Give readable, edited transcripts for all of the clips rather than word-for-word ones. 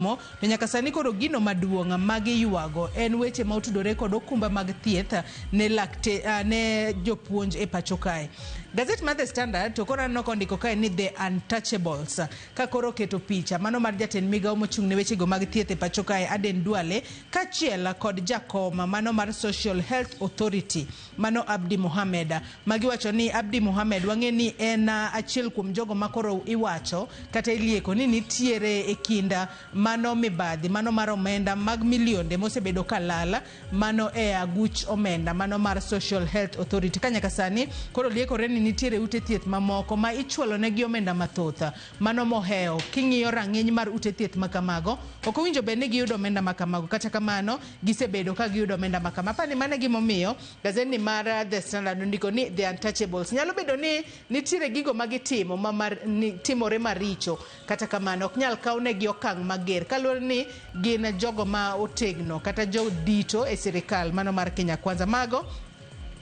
To nyaka sani koro gino maduong' ma giywago en weche ma otudore kod okumba mag thieth ne lakte, ne jopuonj e pacho kae. Gazet mar The Standard to koro aneno kondiko kae ni The Untouchables ka koro oketo picha mano mar jatend migawo mochung' ne wechego mag thieth e pacho kae Aden Duale kaachiel kod jakom mano mar Social Health Authority mano Abdi Mohamed. Magiwacho ni Abdi Mohamed wang'e ni en achiel kuom jogo ma koro iwacho kata ilieko ni nitiere e kind mano mibadhi mano mar omenda mag milionde mosebedo ka lal mano e aguch omenda mano mar Social Health Authority ka nyaka sani koro liekore ni nitiere ute thieth mamoko ma ichwalo negi omenda mathoth mano mohewo. King'iyo rang'iny mar ute thieth ma kamago ok owinjo bed ni giyudo omenda ma kamago, kata kamano gisebedo ka giyudo omenda ma kama. Apani mano e gimomiyo gazetni mar The Standard ondiko ni The Untouchables. Nyalo bedo ni nitiere gigo ma gitimo ma mar, ni, timore maricho, kata kamano ok nyal kawnegi okang' mager kaluwore ni gin jogo ma otegno kata jodito e sirikal mano mar Kenya Kwanza. Mago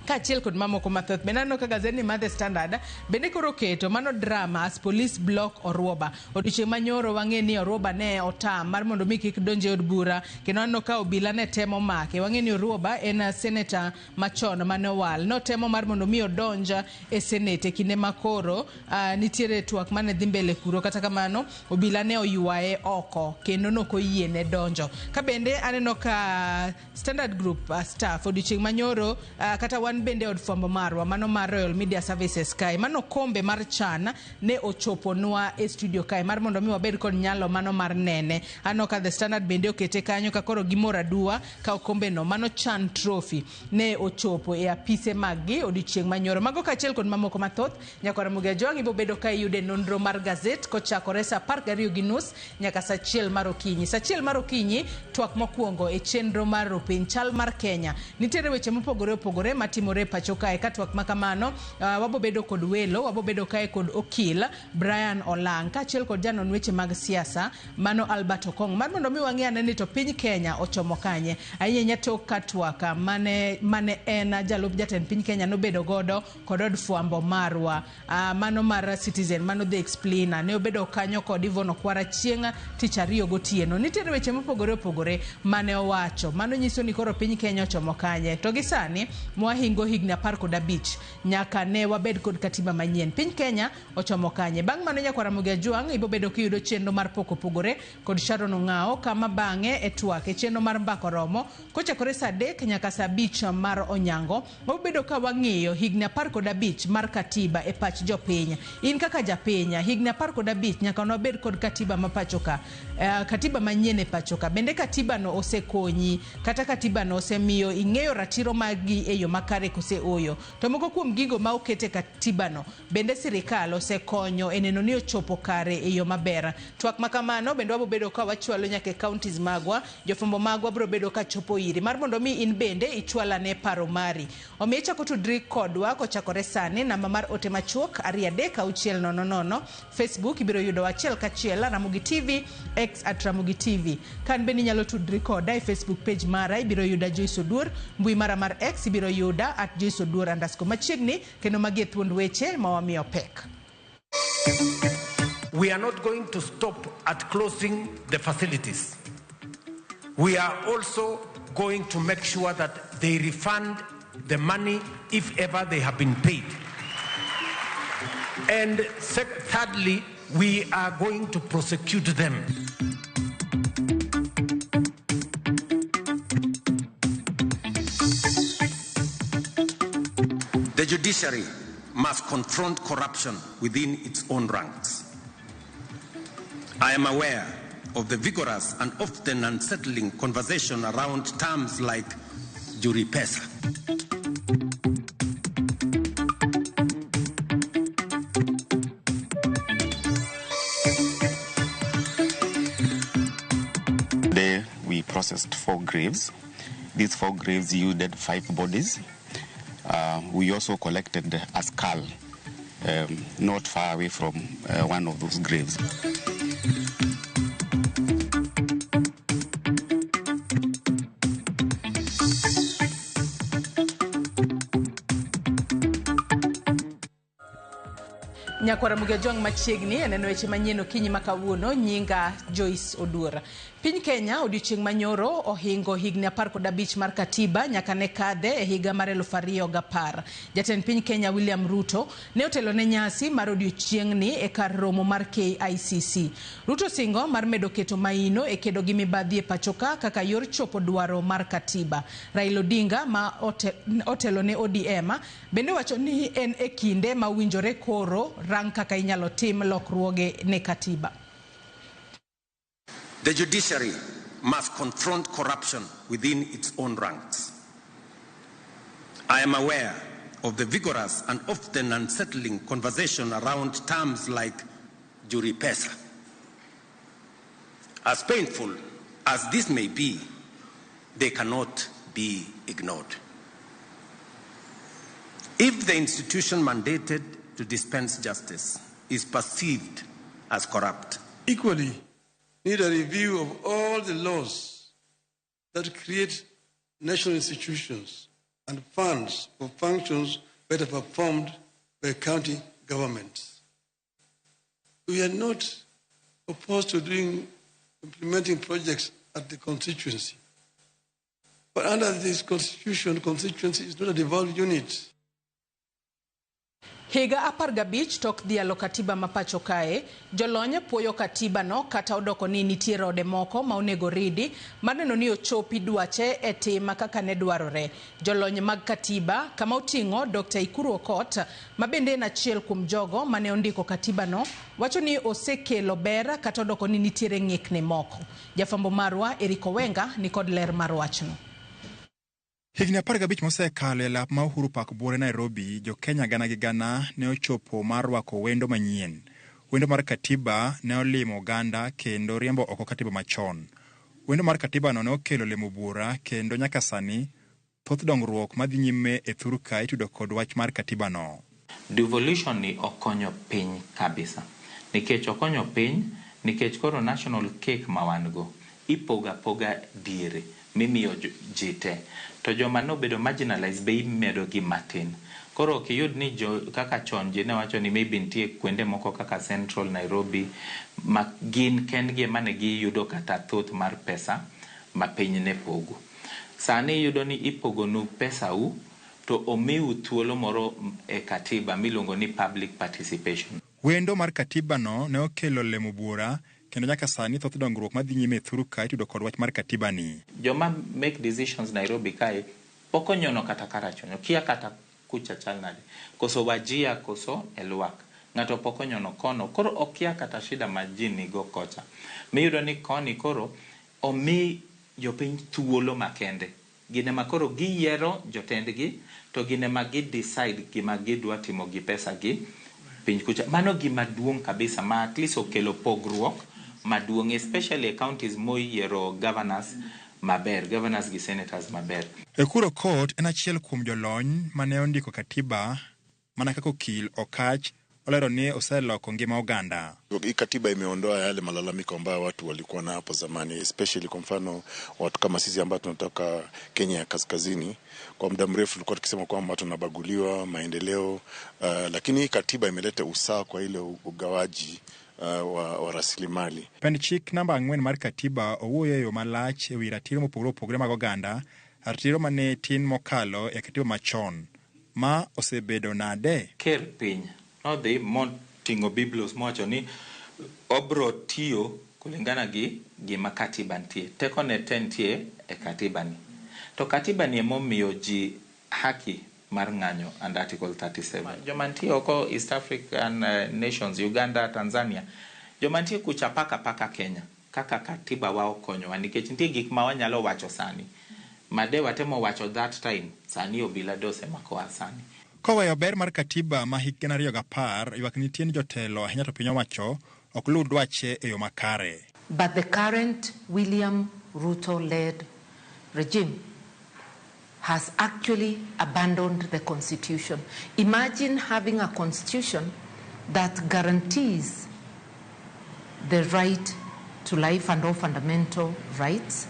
kaachiel kod mamoko mathoth. Bende aneno ka gazetni mar The Standard bende koro oketo mano drama as police block Oruoba. Odiochieng' manyoro wang'e ni Oruoba ne otam mar mondo mi kik donj e od bura kendo aneno ka obila ne temo make. Wang'e ni Oruoba en seneta machon mane owal. Notemo mar mondo mi odonj e senate e kinde ma koro nitiere twak mane dhi mbele kuro. Kata kamano obila ne oywaye oko kendo nokoyiene donjo. Ka bende aneno ka Standard Group staff odiochieng' manyoro kata wan bende od fwambo marwa mano mar Royal Media Services kae mano kombe mar CHAN ne ochoponwa e studio kae mar mondo mi wabed kod nyalo mano mar nene. Aneno ka The Standard bende okete kanyo ka koro gimor aduwa ka okombe no mano CHAN trophy ne ochopo e apise maggi odiochieng' manyoro. Mago kaachiel kod mamoko mathoth nyaka Ramogi Ajwang' ibo bedo ka iyude nonro mar gazet kochakore saa 12:30 nyaka saa 1 mar okinyi. Saa 1 mar okinyi twak mokwongo e chenro mar Rupiny chal mar Kenya. Nitiere weche mopogore opogore matimore e pacho kae ka twak makamano wabo bedo kod welo, wabo bedo kae kod okil Brian Olang' kaachiel kod janon weche mag siasa mano Albert Okong' mar mondo mi wang'e ane ni to piny Kenya ochomo kanye. Ahinya ahinya tok ka twak mane en jalup jatend piny Kenya nobedo godo kod od fwambo marwa mano mar Citizen mano The Explainer ne obedo kanyo kod Yvonne Okwara chieng' tich ariyo gotieno. Nitiere weche mopogore opogore mane owacho. Mano nyiso ni koro piny Kenya ochomo kanye. To gi sani mwahingo higni 15 nyaka ne wabed kod katiba manyien. Piny Kenya ochomo kanye. Bang' mano nyakwar Ramogi Ajwang' ibo bedo kiyudo chenro mar pok opogore kod Sharon Ong'ao kama bang'e e twak e chenro mar mbaka oromo kochakore saa 3 nyaka saa 5 mar onyango. Wabedo ka wang'iyo higni 15 mar katiba e pach jopiny. In kaka japiny, higni 15 nyaka nwabed kod katiba ma pacho ka. Katiba manyien e pacho ka. Bende katiba no osekonyi kata katiba no osemiyo ing'eyo ratiro magi e yo makare kose ooyo. To moko kuom gigo ma oket e katiba no bende sirikal osekonyo e neno ni ochopo kare e yo maber. Twak ma kamano bende wabobedo ka wachwalo nyaka e counties magwa. Jofwambo magwa biro bedo ka chopo iri mar mondo mi in bende ichwal ane paro mari. Omiyo ichako tudri kodwa kochakore sani namba mar ote machuok 23600. Facebook ibiro yudo achiel kachiel Ramogi TV, X at Ramogi TV. Kan bende inyalo tudri koda e Facebook page mara ibiro yuda Joyce Oduor, mbui mara mar X ibiro yuda at Joyce Oduor underscore machiegni kendo magi e thuond weche ma wamiyo pek. We are not going to stop at closing the facilities. We are also going to make sure that they refund the money if ever they have been paid. And thirdly, we are going to prosecute them. The judiciary must confront corruption within its own ranks. I am aware of the vigorous and often unsettling conversation around terms like jury pesa. Today we processed 4 graves. These 4 graves yielded 5 bodies. We also collected a skull not far away from one of those graves. Nyakwara Mugejwang' machiegni e neno weche manyien okinyi ma kawuono nyinga Joyce Oduor. Piny Kenya odiochieng' manyoro ohingo higni 15 mar katiba nyaka ne kadhe e higa mar 2010. Jatend piny Kenya William Ruto ne otelo ne nyasi mar odiochieng'ni e kar romo mar KICC. Ruto singo mar medo keto maino e kedo gi mibadhi e pachoka kaka yor chopo dwaro mar katiba. Raila Odinga ma otelo ne ODM bende wacho ni en e kinde ma owinjore koro rang kaka inyalo tim lokruoge ne katiba. The judiciary must confront corruption within its own ranks. I am aware of the vigorous and often unsettling conversation around terms like juri pesa. As painful as this may be, they cannot be ignored. If the institution mandated to dispense justice is perceived as corrupt, equally need a review of all the laws that create national institutions and funds for functions better performed by county governments. We are not opposed to implementing projects at the constituency. But under this constitution, constituency is not a devolved unit. Higa 15 tok dhialo katiba ma pacho kae, jolony puoyo katiba no kata odoko ni nitie rode moko ma onego ridi mar neno ni ochopi dwache e tim kaka ne dwarore. Jolony mag katiba kama oting'o Dr. Ikuru Okot ma bende en achiel kuom jogo mane ondiko katiba no wacho ni osekelo ber kata odoko ni nitiere ng'ikni moko. Jafwambo marwa Eriko Wenga nikod ler mar wachno. Higni 15 mosekalo e lap ma Uhuru Park buore Nairobi, jo Kenya gana gi gana ne ochopo mar rwako wendo manyien. Wendo mar katiba ne olimo oganda kendo riembo oko katiba machon. Wendo mar katiba no ne okelo lemo buora kendo nyaka sani thoth dongruok madhi nyime e thur ka itudo kod wach mar katiba no. Devolution ni okonyo piny kabisa. Nikech okonyo piny, nikech koro national cake ma wan go ipoga poga diere mimiyo ji te. To joma nobedo marginalized be imedo gi matin. Koro ok iyud ni kaka chon ji ne wacho ni maybe nitie kuonde moko kaka Central Nairobi ma gin kendgi ema ne giyudo kata thoth mar pesa ma piny ne pogo. Sani iyudo ni ipogonu pesau to omiu thuolo moro e katiba miluongo ni public participation. Wendo mar katiba no ne okelo lemo buora kendo nyaka sani thoth dongruok madhi nyime e thur ka itudo kod wach mar katiba ni. Joma make decisions Nairobi kae pok onyono kata Karachuonyo, kia kata kucha chal nade, koso Wajia koso Elwak, ng'ato pok onyono kono, koro okia kata shida ma ji nigo kocha. Miyudo ni koni koro omi jopiny thuolo makende, gin ema koro giyiero jotendgi to gin ema gi decide gima gidwa timo gi pesa gi piny kucha. Mano gima duong' kabisa ma at least okelo pogruok maduong', especially e counties moyiero governors maber, governors gi senators maber. Ekuru Okot en achiel kuom jolony mane ondiko katiba mana kaka okil Okach olero ni oseloko ngima oganda. Hii katiba imeondoa yale malalamiko ambayo watu walikuwa na hapo zamani, especially kwa mfano watu kama sisi ambao tunatoka Kenya ya kaskazini. Kwa muda mrefu tulikuwa tukisema kwamba tunabaguliwa maendeleo, lakini hii katiba imeleta usawa kwa ile ugawaji wa rasilimali. Pend chik namba 4 mar katiba owuoyo e yo malach e wi ratiro mopogore opogore mag oganda, ratiro mane tin mokalo e katiba machon. Ma osebedo nade? Ker piny nodhi moting'o Biblos mowacho ni obro tiyo kulingana gi gima katiba nitie. Tekone te nitie e katiba ni. To katiba ni emomiyo ji haki mar ng'anyo under Article 37. Joma nitie oko East African nations, Uganda, Tanzania, joma nitie kucha paka paka Kenya, kaka katiba wa okonyowa nikech nitie gik ma wanyalo wacho sani. Made watemo wacho that time, sani obila dose makowa sani. Koweyo ber mar katiba ma hik 2010, ywak nitie ni jotelo ahinya to piny owacho ok luw dwache e yo makare. But the current William Ruto-led regime has actually abandoned the constitution. Imagine having a constitution that guarantees the right to life and all fundamental rights,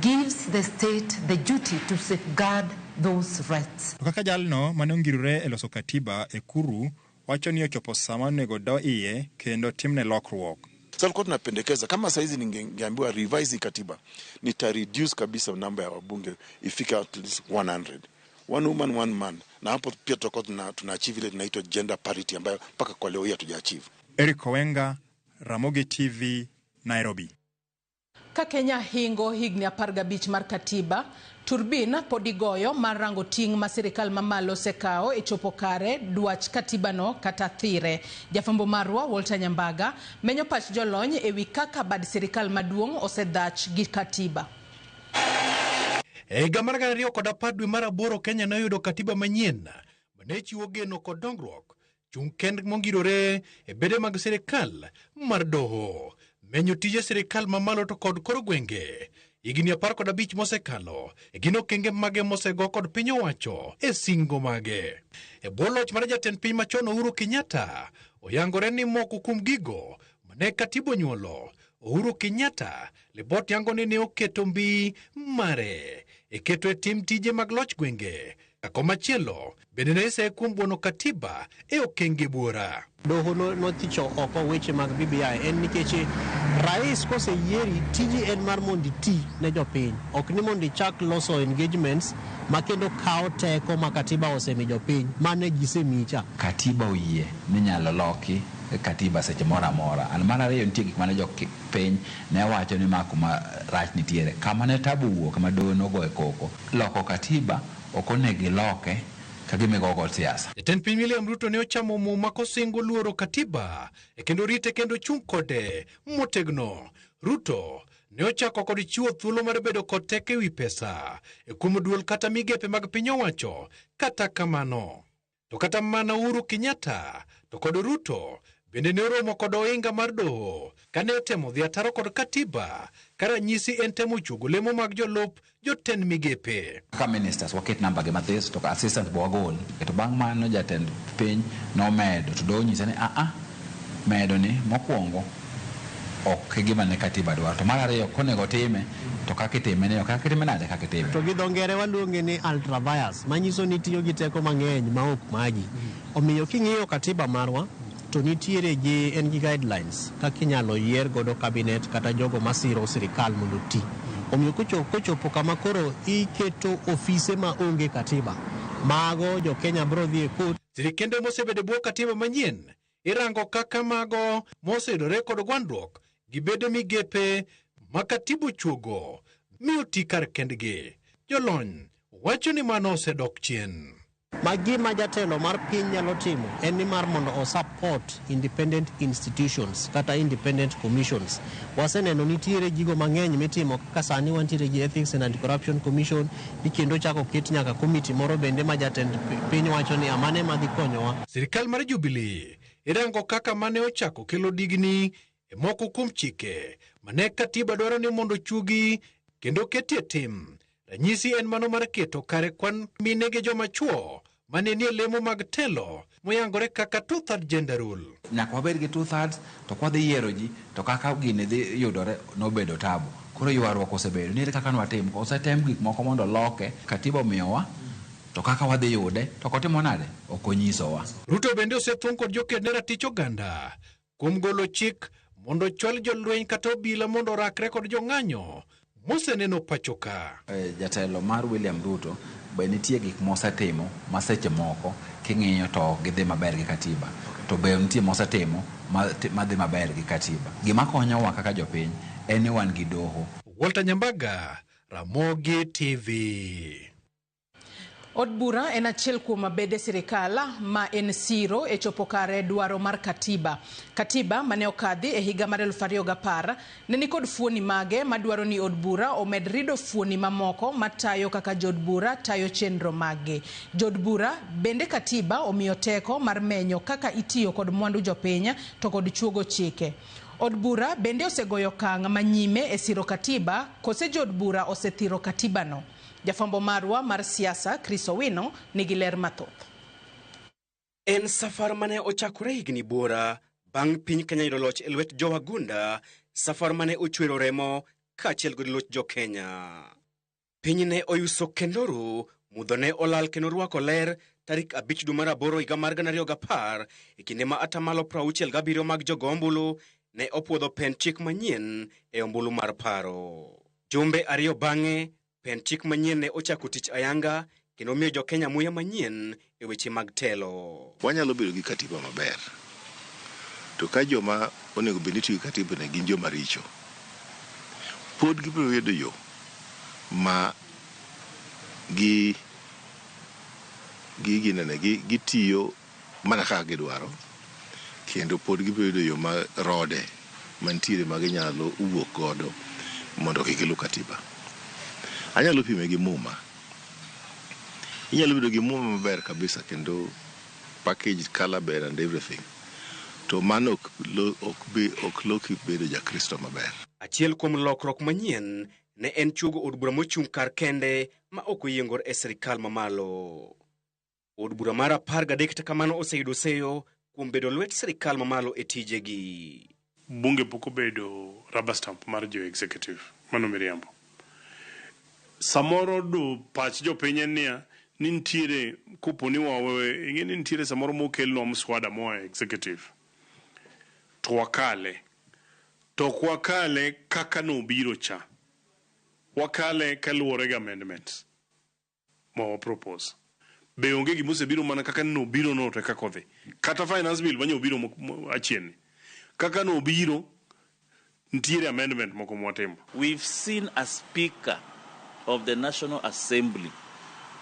gives the state the duty to safeguard those rights. To kaka jalno mane ongirore e loso katiba Ekuru wacho ni ochopo sama onego do iye kendo timne lokruok. Sasa tulikuwa tunapendekeza kama saizi ningeambiwa revise katiba, nita reduce kabisa namba ya wabunge ifike at least 100. One woman, one man. Na hapo pia tutakuwa tuna achieve ile inaitwa gender parity ambayo mpaka kwa leo hii hatuja achieve. Eric Owenga, Ramogi TV, Nairobi. Ka Kenya hingo higni 15 mar katiba, turbin pod igoyo mar rango ting' ma sirikal mamalo osekawo e chopo kare dwach katibano kata thire. Jafwambo marwa Walter Nyambaga menyo pach jolony e wi kaka bad sirikal maduong' osedhach gi katiba. E higa mar 2010 dwe mar 8 Kenya ne oyudo katiba manyien mane chiwo geno kod dongruok, chung' kend mongirore e bede mag sirikal mar doho, menyo tije sirikal mamalo to kod kor gwenge. Higni 15 mosekalo, gin okenge mage mosego kod piny owacho e singo mage. E bwo loch mar jatend piny machon Uhuru Kenyatta, oyangore ni moko kuom gigo mane katiba onyuolo, Uhuru Kenyatta lipot yango ni ne oketo mbi mare e keto e tim tije mag loch gwenge. Komachielo bende ne iseye kuom buono katiba e okenge buora. Doho nothicho oko weche mag BBI en nikech rais koseyieri tiji en mar mondo iti ne jopiny, ok ni mondo ichak loso engagements ma kendo kawo teko ma katiba osemi jopiny mane gisemicha. Katiba oyie ni inyalo loki katiba seche moro amora. An mar ariyo nitie gik mane jopiny ne wacho ni ma kuma rach nitiere. Kama ne tabu wuok kama doho nogoye koko. Loko katiba ok onego iloke ka gima igogo siasa. Jatend piny William Ruto ne ochamo muma kosingo luoro katiba e kendo rite kendo chung' kode motegno. Ruto ne ochako kod chiwo thuolo mar bedo kod teko ewi pesa e kuom duol kata migepe mag piny owacho. Kata kamano, to kata mana Uhuru Kenyatta to kod Ruto bende ne oromo kod ohinga mar doho kane otemo dhi ataro kod katiba ka ranyisi en temo chuogo lemo mag jolup jotend migepe. Kaka ministers waket namba gi mathis to assistants bo wagol. To bang' mano jatend piny nomedo to doho onyise ni a medo ni mokwongo ok e gima ne katiba dwaro. To mar ariyo konego time to kaka itime ni ok kaka itime nade kaka itime. To gi dho ngere waluonge ni ultra vires, manyiso ni tiyo gi teko mang'eny ma ok magi. Omiyo king'iyo katiba marwa to nitiere gi en gi guidelines kaka inyalo yier godo cabinet kata jogo masiro sirikal mondo oti. Omiyo kochopo kama koro iketo ofise ma onge katiba, mago jo Kenya biro dhi e court. Sirikende mosebedo e bwo katiba manyien irango kaka mago moseyudore kod gwandruok gibedo migepe ma katiba ochuogo mi oti kar kendgi. Jolony wacho ni mano osedok chien. Ma gima jatelo mar piny nyalo timo en ni mar mondo o support independent institutions kata independent commissions. Waseneno nitiere gigo mang'eny mitimo kaka sani wantiere gi Ethics and Anti-Corruption Commission ni kendo chako ket nyaka committee moro bende ma jatend piny wacho ni amane madhi konyowa. Sirikal mar Jubilee irango kaka mane ochako kelo digni e moko kuom chike mane katiba dwaro ni mondo ochuogi kendo ketie tim. Ranyisi en mano mar keto kare kwan mine gi joma chuo mane nie lemo mag telo moyangore kaka 2/3 gender rule. Nyaka wabed gi 2/3 to kwadhi yiero ji to kaka gini dhi yudore nobedo tabu. Koro ywaruok osebedo ni ere kaka nwatim, osetem gik moko mondo oloke, katiba omiyowa to kaka wadhi yude to ok otimo nade, ok onyisowa. Ruto bende osethung' kod joked ne ratich oganda kuom golo chik mondo ochwal jolweny kata obila mondo orakre kod jong'anyo moseneno pacho ka. Jatelo mar William Ruto be nitie gik mosetimo ma seche moko king'iyo to ok gidhi maber gi katiba, to be nitie mosetimo madhi maber gi katiba. Gima konyowa kaka jopiny en ni wan gi doho. Walter Nyambaga, Ramogi TV. Od bura en achiel kuom bede sirikal ma en siro e chopo kare dwaro mar katiba. Katiba mane okadhi e higa mar 2010 ne nikod fuoni mage madwaro ni od bura omed rido fuoni mamoko matayo kaka jood bura tayo chenro mage. Jood bura bende katiba omiyo teko mar menyo kaka itiyo kod mwandu jopiny to kod chuogo chike. Od bura bende osegoyo okang' manyime e siro katiba kose jood bura osethiro katibano. Jafwambo marwa mar siasa Chris Owino nigi ler mathoth. En safar mane ochakore higni buora bang' piny Kenya yudo loch e lwet jowagunda, safar mane ochwero remo kaachiel kod loch jo Kenya. Piny ne oyuso kendo ru, mudho ne olal kendo rwako ler, tarik 5 dwe mar 8 higa mar 2010 e kinde ma atamalo 67 mag jogo ombulu ne opuodho pend chik manyien e ombulu mar paro. Jumbe ariyo bang'e, pend chik manyien ne ochako tich ayanga kendo miyo jo-Kenya muya manyien e weche mag telo. Wanyalo bedo gi katiba maber, to ka joma onego bed ni tiyo gi katiba ni gin joma richo, pod gibiro yudo yo ma gitiyo mana kaka gidwaro, kendo pod gibiro yudo yo ma rode mantiere ma ginyalo wuok godo mondo kik giluw katiba. Anyalo pime gi muma. Inyalo bedo gi muma maber kabisa kendo package color ber and everything, to mano ok loki bedo Jakristo maber. Achiel kuom lokruok manyien ne en chuogo od bura mochung' kar kende ma ok oyiengore e sirikal mamalo. Od bura mar 13 kata kamano oseyudo seyo kuom bedo lwet sirikal mamalo e tijegi. Bunge pok obedo rubber stamp mar jo executive, mano miriambo. Samoro do pach jopiny en niya, ni nitiere kopo ni wawe, ing'e ni nitiere samoro mokelnwa mswada moa e executive to wakale, to ok wakale kaka nobiro cha, wakale kaluwore gi amendments ma wa propose. Be onge gima osebiro mana kaka nobiro no to e kaka odhi. Kata finance bill manyo obiro achien ni, kaka nobiro nitiere amendment moko mwatimo. We've seen a speaker of the National Assembly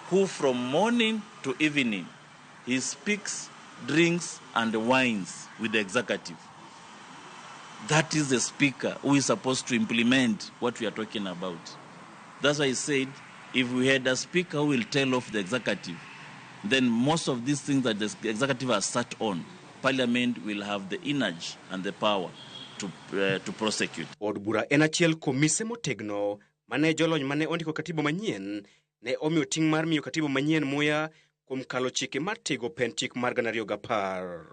who from morning to evening he speaks, drinks and wines with the executive. That is the speaker who is supposed to implement what we are talking about. That's why I said if we had a speaker who will tell off the executive, then most of these things that the executive has sat on, Parliament will have the energy and the power to prosecute. Od bura en achiel kuom mise motegno mane jolony mane ondiko katiba manyien ne omiyo ting' mar miyo katiba manyien muya kuom kalo chike mar tego pend chik mar 2010.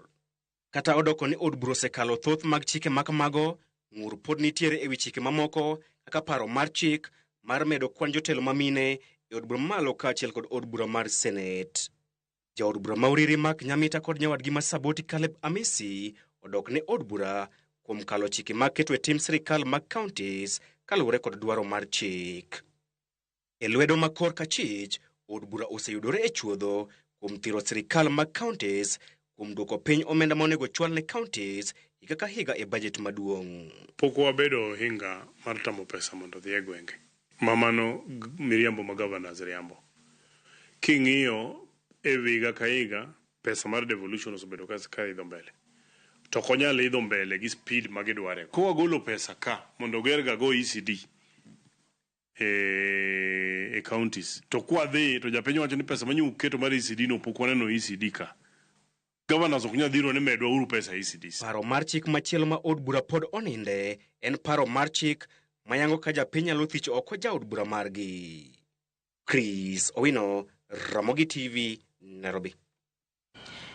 Kata odoko ni od bura osekalo thoth mag chike ma kamago, ng'ur pod nitiere ewi chike mamoko kaka paro mar chik mar medo kwan jotelo mamine e od bura mamalo kaachiel kod od bura mar Senate. Jaod bura ma Uriri Mark Nyamita kod nyawadgi ma Saboti Caleb Amisi odok ne od bura kuom kalo chike mag keto e tim sirikal mag counties kaluwore kod dwaro mar chik. E lwedo ma korka chich, od bura oseyudore e chuodho kuom thiro sirikal mag counties kuom duoko piny omenda ma onego chwal ne counties higa ka higa e budget maduong'. Pok wabedo ohinga mar tamo pesa mondo odhi e gwenge. Ma mano miriambo ma governors riambo. King'iyo e higa ka higa, pesa mar devolution osebedo ka idho mbele. To ok onyal idho mbele gi speed ma gidware. Kowagolo pesa ka mondo oger ga go ECD e counties. To kwadhi to japiny wacho ni pesa manyo uketo mar ECD no pok waneno ECD ka. Governors ok nyal dhiro ni medwa uru pesa ECDs. Paro mar chik machielo ma od bura pod oninde en paro mar chik mayango ka japiny nyalo thicho oko jaod bura margi. Chris Owino, Ramogi TV, Nairobi.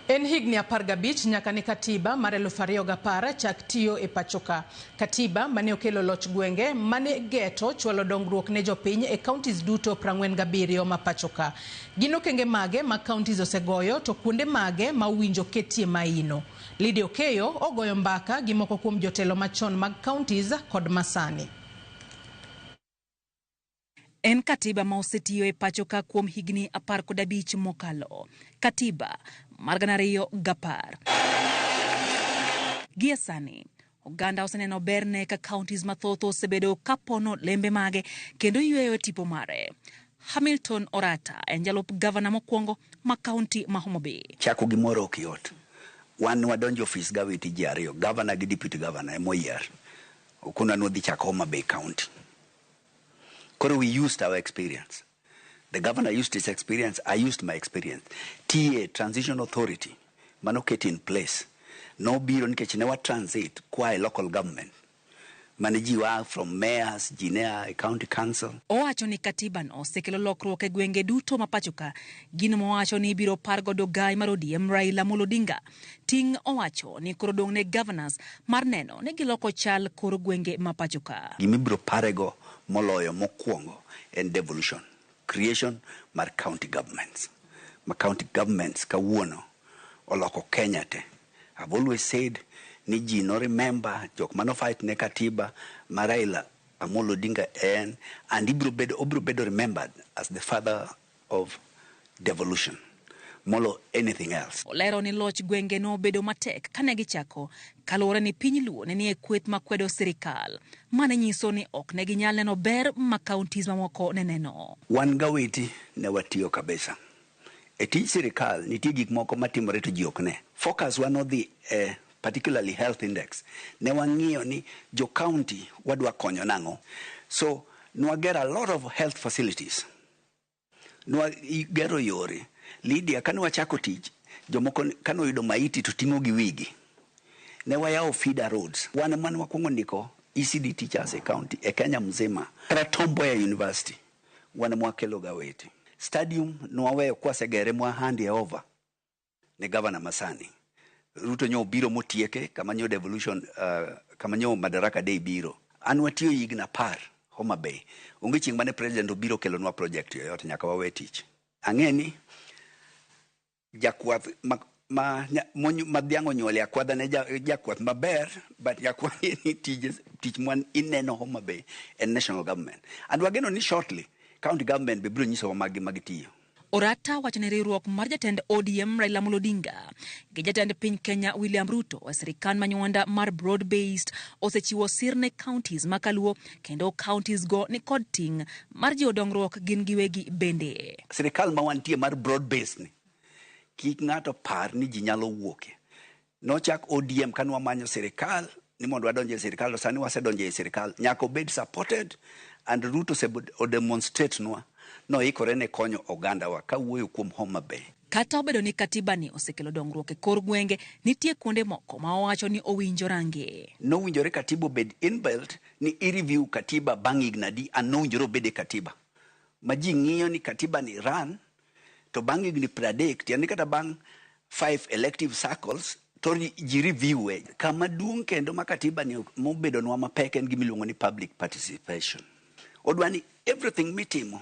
En higni 15 nyaka ne katiba mar 2010 chak tiyo e pachoka. Katiba mane okelo loch gwenge mane geto chwalo dongruok ne jopiny e counties duto 47 ma pachoka. Gin okenge mage ma counties osegoyo to kuonde mage ma owinjo ketie maino. Lydia Okeyo ogoyo mbaka gi moko kuom jotelo machon mag counties kod masani. En katiba ma osetiyo e pacho ka kuom higni 15 mokalo. Katiba mar 2010. Gie sani, oganda oseneno berne ka counties mathoth osebedo kapono lembe mage kendo yweyo e tipo mare. Hamilton Orata en jalup gavana mokwongo ma kaunti ma Homa Bay. Chako gimoro ok yot. Wan wadonjo ofis gawiti ji ariyo, gavana gi deputy governor emoyier. Okonwa ni wadhi chako Homa Bay County. Koro we used our experience. The governor used his experience, I used my experience. TA, Transition Authority, manoket in place, nobiro nikech ne wa transit koa e local government. Mane ji wa from mayors, ji ne a e county council. Owacho ni katiba no osekelo lokruok e gwenge duto ma pacho ka. Gino mowacho ni ibiro par godo gai mar ODM Raila Amolo Odinga. Ting' owacho ni koro dong' ne governors mar neno ni giloko chal kor gwenge ma pacho ka. Gima ibiro parego moloyo mokwongo en devolution, creation mar county governments. Ma county governments kawuono oloko Kenya te. I've always said ni ji no remember jok mano fight ne katiba ma Raila Amolo Odinga en, and ibiro bedo, obiro bedo remembered as the father of devolution molo anything else. Olero ni loch gwenge nobedo matek kane gichako kaluwore ni piny Luo ne nie kweth makwedo sirikal. Mane nyiso ni ok ne ginyal neno ber ma counties mamoko ne neno. Wan gawiti ne watiyo kabisa. E tij sirikal nitie gik moko matimore to ji ok ne. Focus wa nodhi e particularly health index. Ne wang'iyo ni jo county wadwa konyo nang'o. So nwagero a lot of health facilities. Nwagero yore. Lydia, kane wachako tich, jomoko kane oyudo maiti to ting'o gi wigi. Ne wayawo feeder roads. Wan mane wakwongo ndiko ECD teachers e county, e Kenya mzima. Kata Tom Mboya University, wan mwakelo gaweti. Stadium nwaweyo kwasegere mwa hand over ne governor masani. Ruto nyo obiro motieke kama nyo devolution, kama nyo Madaraka Day biro. An watiyo higni 10 Homa Bay. Onge chieng' mane president obiro kelonwa project yoyote nyaka wawe tich. Ang'e ni jakwath ma dhiang' onyuole akwadha ne jakwath maber, but jakwath ni tich mwan ineno Homa Bay en national government. And wageno ni shortly county government be biro nyisowa magi magitiyo. Orata wacho ni riwruok mar jatend ODM Raila Amolo Odinga gi jatend piny Kenya William Ruto e sirikal manywanda mar broad based osechiwo sir ne counties makaluo kendo counties go ni kod ting' mar jiwo dongruok gin giwegi bende. Sirikal ma wantie mar broad based ni kik ng'ato par ni ji nyalo wuoke. Nochak ODM kane wamanyo sirikal ni mondo wadonje e sirikal, to sani wasedonjo e sirikal. Nyaka obed supported, and Ruto odemonstrate nwa noikore ne konyo ogandawa kawuoyo kuom Homa Bay. Kata obedo ni katiba ni osekelo dongruok e kor gwenge, nitie kuonde moko ma owacho ni owinjo range. Nowinjore katiba obed inbuilt ni i-review katiba bang' higni adi, and nowinjore obed e katiba. Ma ji ng'iyo ni katiba ni run, to bang' higni 30, tiende ni kata bang' 5 elective cycles, to ji review e. Kama duong' kendo ma katiba ni mobedonwa mapek en gima iluongo ni public participation. Odwa ni everything mitimo,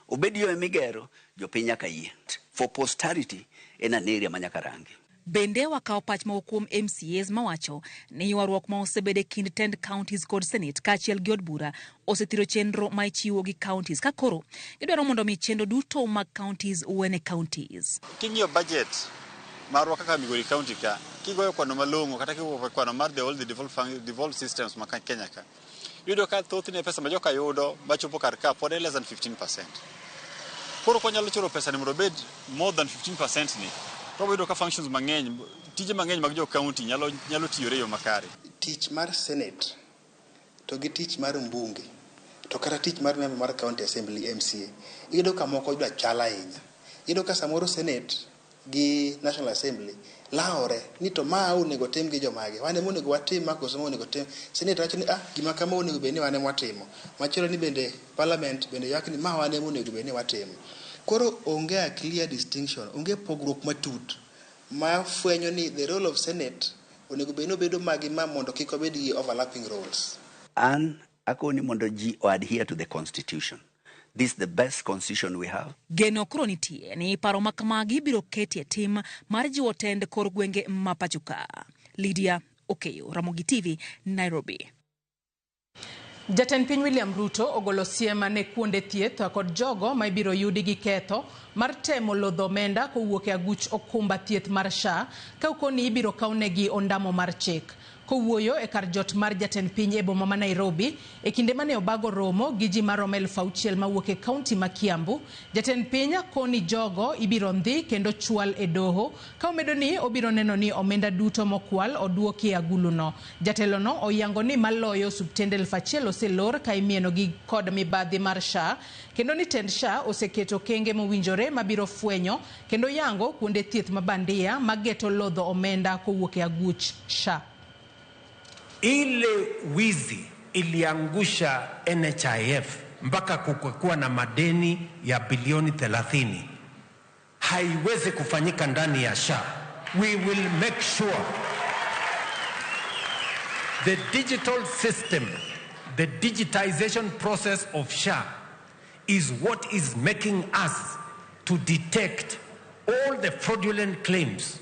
obed yo migero, jopiny nyaka yie. For posterity, en an area ma nyaka rangi. Bende wakawo pach moko kuom MCAs mawacho ni ywaruok ma osebedo e kind tend counties kod Senate kaachiel gi od bura osethiro chenro ma ichiwo gi counties ka koro gidwaro mondo mi chenro duto mag counties wene counties. King'iyo budget marwa kaka Migori County ka, kigoyo kwano malong'o kata kigoyo kwano mar the all the devolved systems ma Kenya ka, iyudo ka thothne pesa ma joka yudo machopo kar ka pod en less than 15%. Koro konyalo choro pesa ni mondo obed more than 15% ni, to wayudo ka functions mang'eny, tije mang'eny mag jo county nyalo tiyore e yo makare. Tich mar Senate to gi tich mar mbunge to kata tich mar member mar County Assembly MCA, iyudo ka moko dwa chal ahinya. Iyudo ka samoro Senate gi National Assembly lawore ni to ma onego tim gi jomage, wan ema onego watim ma koso ma onego tim. Senate wacho ni gima kama onego bed ni wan ema watimo. Machielo ni bende Parliament bende ywak ni ma wan ema onego bed ni watimo. Koro onge a clear distinction, onge pogruok matut ma fwenyo ni the role of Senate onego bed ni obedo magi ma mondo kik wabed gi overlapping roles. An akoni mondo ji o adhere to the constitution. This is the best constitution we have. Geno koro nitie ni paro ma kamagi biro keti e tim mar jiwo tend kor gwenge ma pacho ka. Lydia Okeyo, Ramogi TV, Nairobi. Jatend piny William Ruto ogolo siem ne kuonde thieth kod jogo ma ibiro yudi gi ketho mar temo lodho omenda kowuok e aguch okumba thieth mar SHA ka okoni ibiro kawnegi ondamo mar chik. Kowuoyo e kar jot mar jatend piny e boma ma Nairobi e kinde mane obago romo gi ji maromo 6,000 mawuok e kaunti ma Kiambu, jatend piny koni jogo ibiro ndhi kendo chwal e doho ka omedo ni obiro neno ni omenda duto mokwal oduoki e aguluno. Jatelono oyango ni maloyo osuptende 1,000 oselor ka imieno gi kod mibadhi mar SHA kendo ni tend SHA oseketo kenge mowinjore mabiro fwenyo kendo yango kuonde thieth mabandia mageto lodho omenda kowuok e aguch SHA. Ile wizi iliangusha NHIF mpaka kukuwa na madeni ya bilioni 30. Haiwezi kufanyika ndani ya SHA. We will make sure the digital system, the digitization process of SHA is what is making us to detect All the fraudulent claims,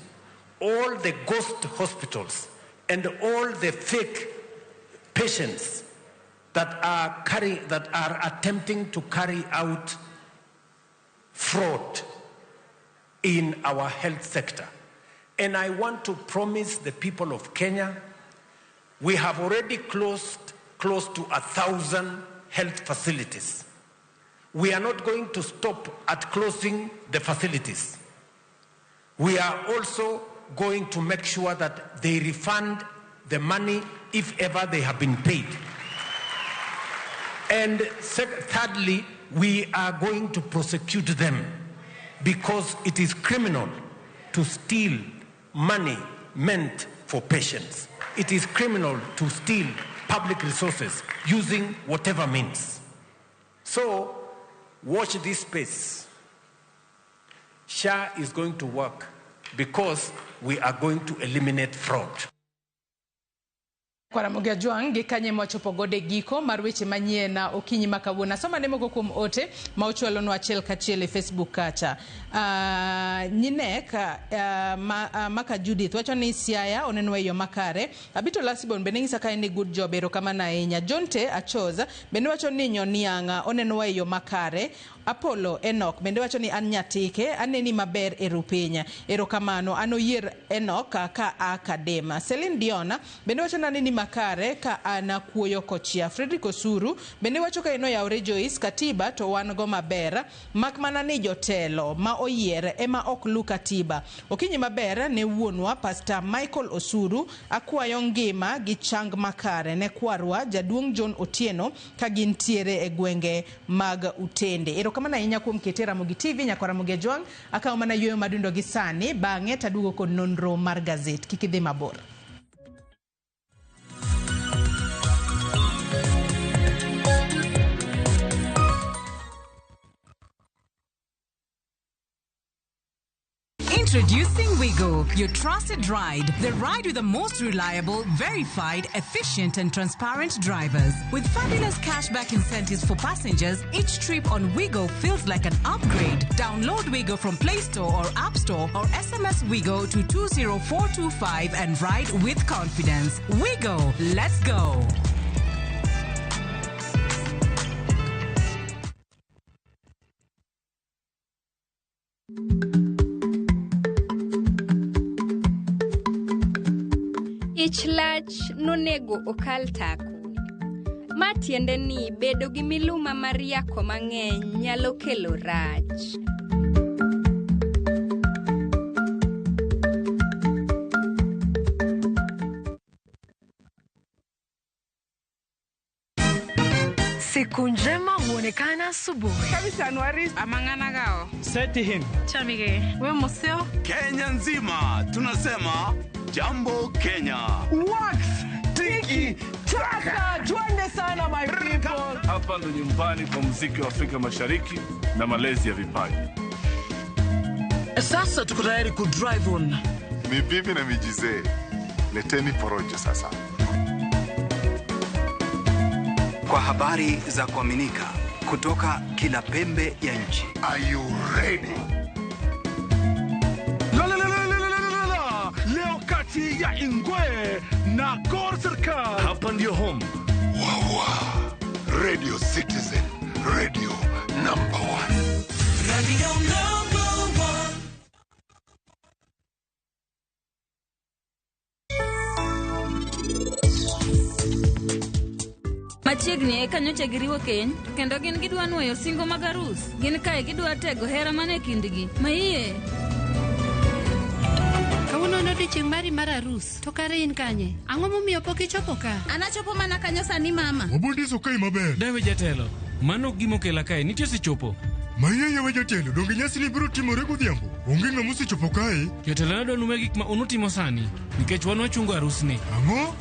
all the ghost hospitals, and all the fake patients that are attempting to carry out fraud in our health sector. And I want to promise the people of Kenya, we have already closed close to 1,000 health facilities. We are not going to stop at closing the facilities. We are also going to make sure that they refund the money if ever they have been paid. And thirdly, we are going to prosecute them because it is criminal to steal money meant for patients. It is criminal to steal public resources using whatever means. So, watch this space. SHA is going to work because we are going to eliminate fraud. Kwaramogi Ajwang' gi kanye mwachopo godo e giko mar weche manyien okinyi ma kawuono. Asoma ne moko kuom ote ma ochwalonwa achiel kachiel e Facebook kacha. Nyinek Maka Judith wacho ni Siaya onenwa e yo makare. Abito Lasibon bende ng'isa ka en ni good job, erokamano ahinya. Jonte Achoza bende wacho ni Nyoniang'a onenwa e yo makare. Apollo Enoch bende wacho ni an Nyatike aneni maber e Rupenya. Erokamano an Oyier Enoch ka a Kadema. Celine Dion bende wacho ni aneni makare ka an Kuoyo Kochia. Frederick Osuru bende wacho ka eno yawre Joyce katiba to wan go maber mak mana ni jotelo ma oyier ema ok lu katiba. Okinyi maber ne wuonwa Pastor Michael Osuru, akwayo ngima gi chang makare ne kwarwa jaduong' John Otieno ka gintiere e gwenge mag Utende. Erokamano ahinya kuom kete Ramogi TV nyakwa Ramogi Ajwang'. Akawo mana yueyo madundo gi sani, bang'e taduogo kod nonro mar gazet. Kik idhi mabor. Introducing Wigo, your trusted ride. The ride with the most reliable, verified, efficient and transparent drivers. With fabulous cashback incentives for passengers, each trip on Wigo feels like an upgrade. Download Wigo from Play Store or App Store or SMS Wigo to 20425 and ride with confidence. Wigo, let's go. Ich lach nonego okal tako. Ma tiende ni bedo gi miluma mar yako mang'eny nyalo kelo rach. Siku njema huonekana asubuhi. Kabisa Anuari amangana gao. Seti him. Chamige. We museo. Kenya nzima tunasema Jambo Kenya. Wax tiki taka, twende sana my people. Hapa ndo nyumbani kwa muziki wa Afrika Mashariki na malezi ya vipaji. Sasa tuko tayari ku drive on. Ni bibi na mijizee. Leteni porojo sasa. Kwa habari za kuaminika kutoka kila pembe ya nchi. Are you ready? Leo kati ya Ingwe na Gor Serikal. Hapa ndio home. Wawa. Radio Citizen. Radio number 1. Radio number 1. Machiegni eka nyocha giriwo keny, to kendo gin gidwa nuoyo singo mag arus. Gin kae gidwa tego hera mane kindgi. Maiye. Kawuono en odiechieng' mari mar arus, to kare in kanye? Ang'o momiyo pok ichopo ka? An achopo mana kanyo sani mama. Wabondiso kae maber. Dawe jatelo, mano ok gima okela kae, nitie osechopo. Maiyeye we jatelo, donge nyasi ni biro timore godhiambo? Onge ng'ama osechopo kae. Jatelo nadwa nume gik ma unutimo sani, nikech wan wachungo arusni. Ang'o?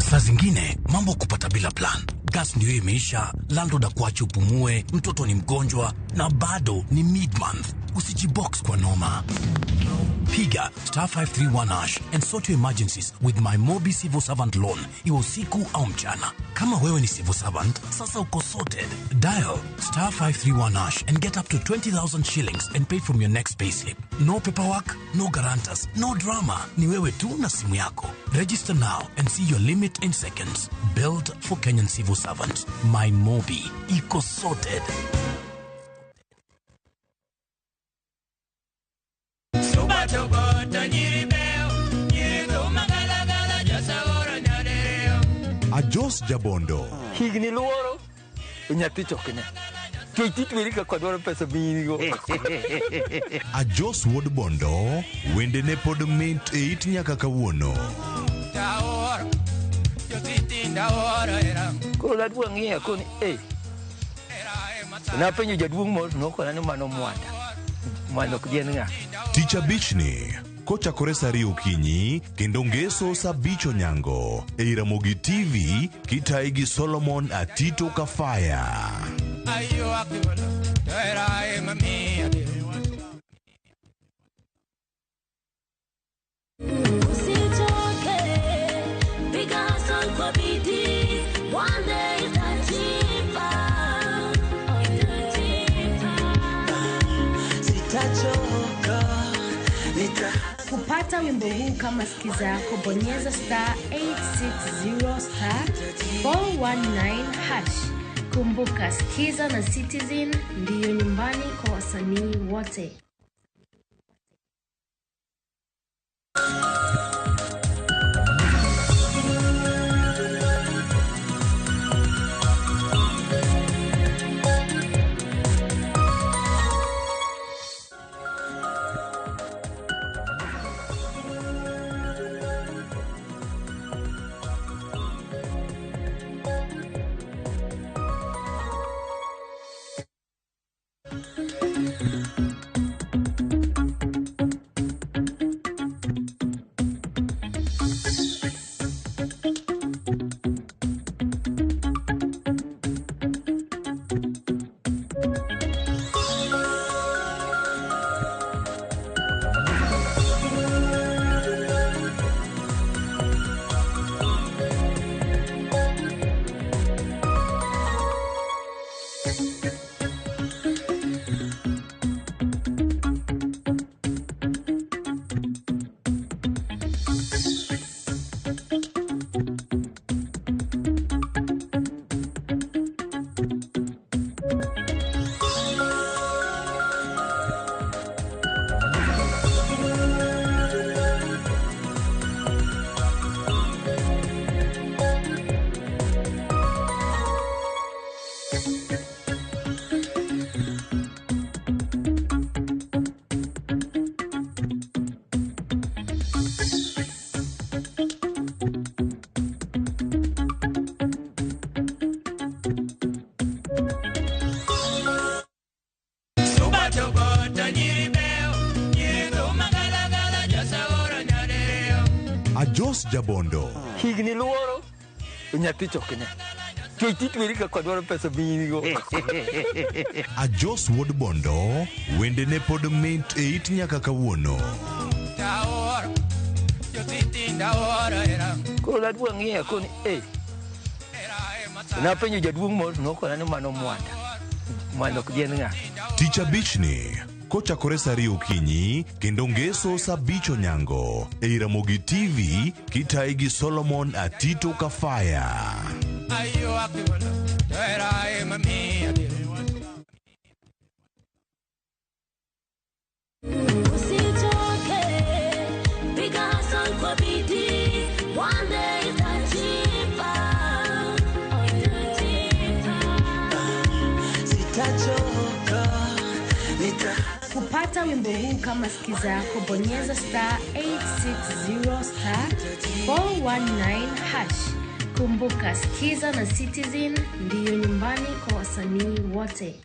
Saa zingine mambo kupata bila plan. Gas ndio imeisha, landlord akuache upumue, mtoto ni mgonjwa na bado ni mid-month. Usijibox kwa noma. Piga star 531 hash and sort your emergencies with my Mobi Civil Servant Loan, iwe usiku au mchana. Kama wewe ni civil servant, sasa uko sorted. Dial star 531 hash and get up to 20,000 shillings and pay from your next payslip. No paperwork, no guarantors, no drama. Ni wewe tu na simu yako. Register now and see your limit in seconds. Built for Kenyan civil servants. My Mobi. Iko sorted. Ajos Jabondo. Higni luoro nyathi chokne. Kech ka dwaro pesa birigo. Ajos wuod Bondo, wendene pod mit e it nyaka kawuono. Koro adwa ng'iyo koni Napenjo jaduong' moro nokona ni mano Mwanda. Mwanda ok en ng'a. Tich abichni kochakore saa 2 okinyi kendo ngeso saa 5 onyango ei Ramogi TV kitayi gi Solomon Atito Kafaya. Usichoke, piga hustle kwa bidii, one day itajipa, itajipa. Sitachoka, Kupata wimbo huu kama sikiza yako, bonyeza star 860 star 419 hash. Kumbuka, Skiza na Citizen ndiyo nyumbani kwa wasanii wote. Ajos Jabondo. Higni luoro nyathi chokne. Kech itweri ka dwaro pesa birigo. Ajos wuod Bondo, wendene pod mit e it nyaka kawuono. Koro adwa ng'iyo koni Napenjo jaduong' moro nokona ni mano Mwanda. Mwanda ok en ng'a. Tich abichni kochakore saa 2 okinyi kendo ngeso saa 5 onyango ei Ramogi TV kitayi gi Solomon Atito Kafaya. Usichoke, piga hustle kwa bidii, one day itajipa, itajipa. Sitachoka, Kupata wimbo huu kama sikiza yako, bonyeza star 860 star 419 hash. Kumbuka, Skiza na Citizen ndiyo nyumbani kwa wasanii wote.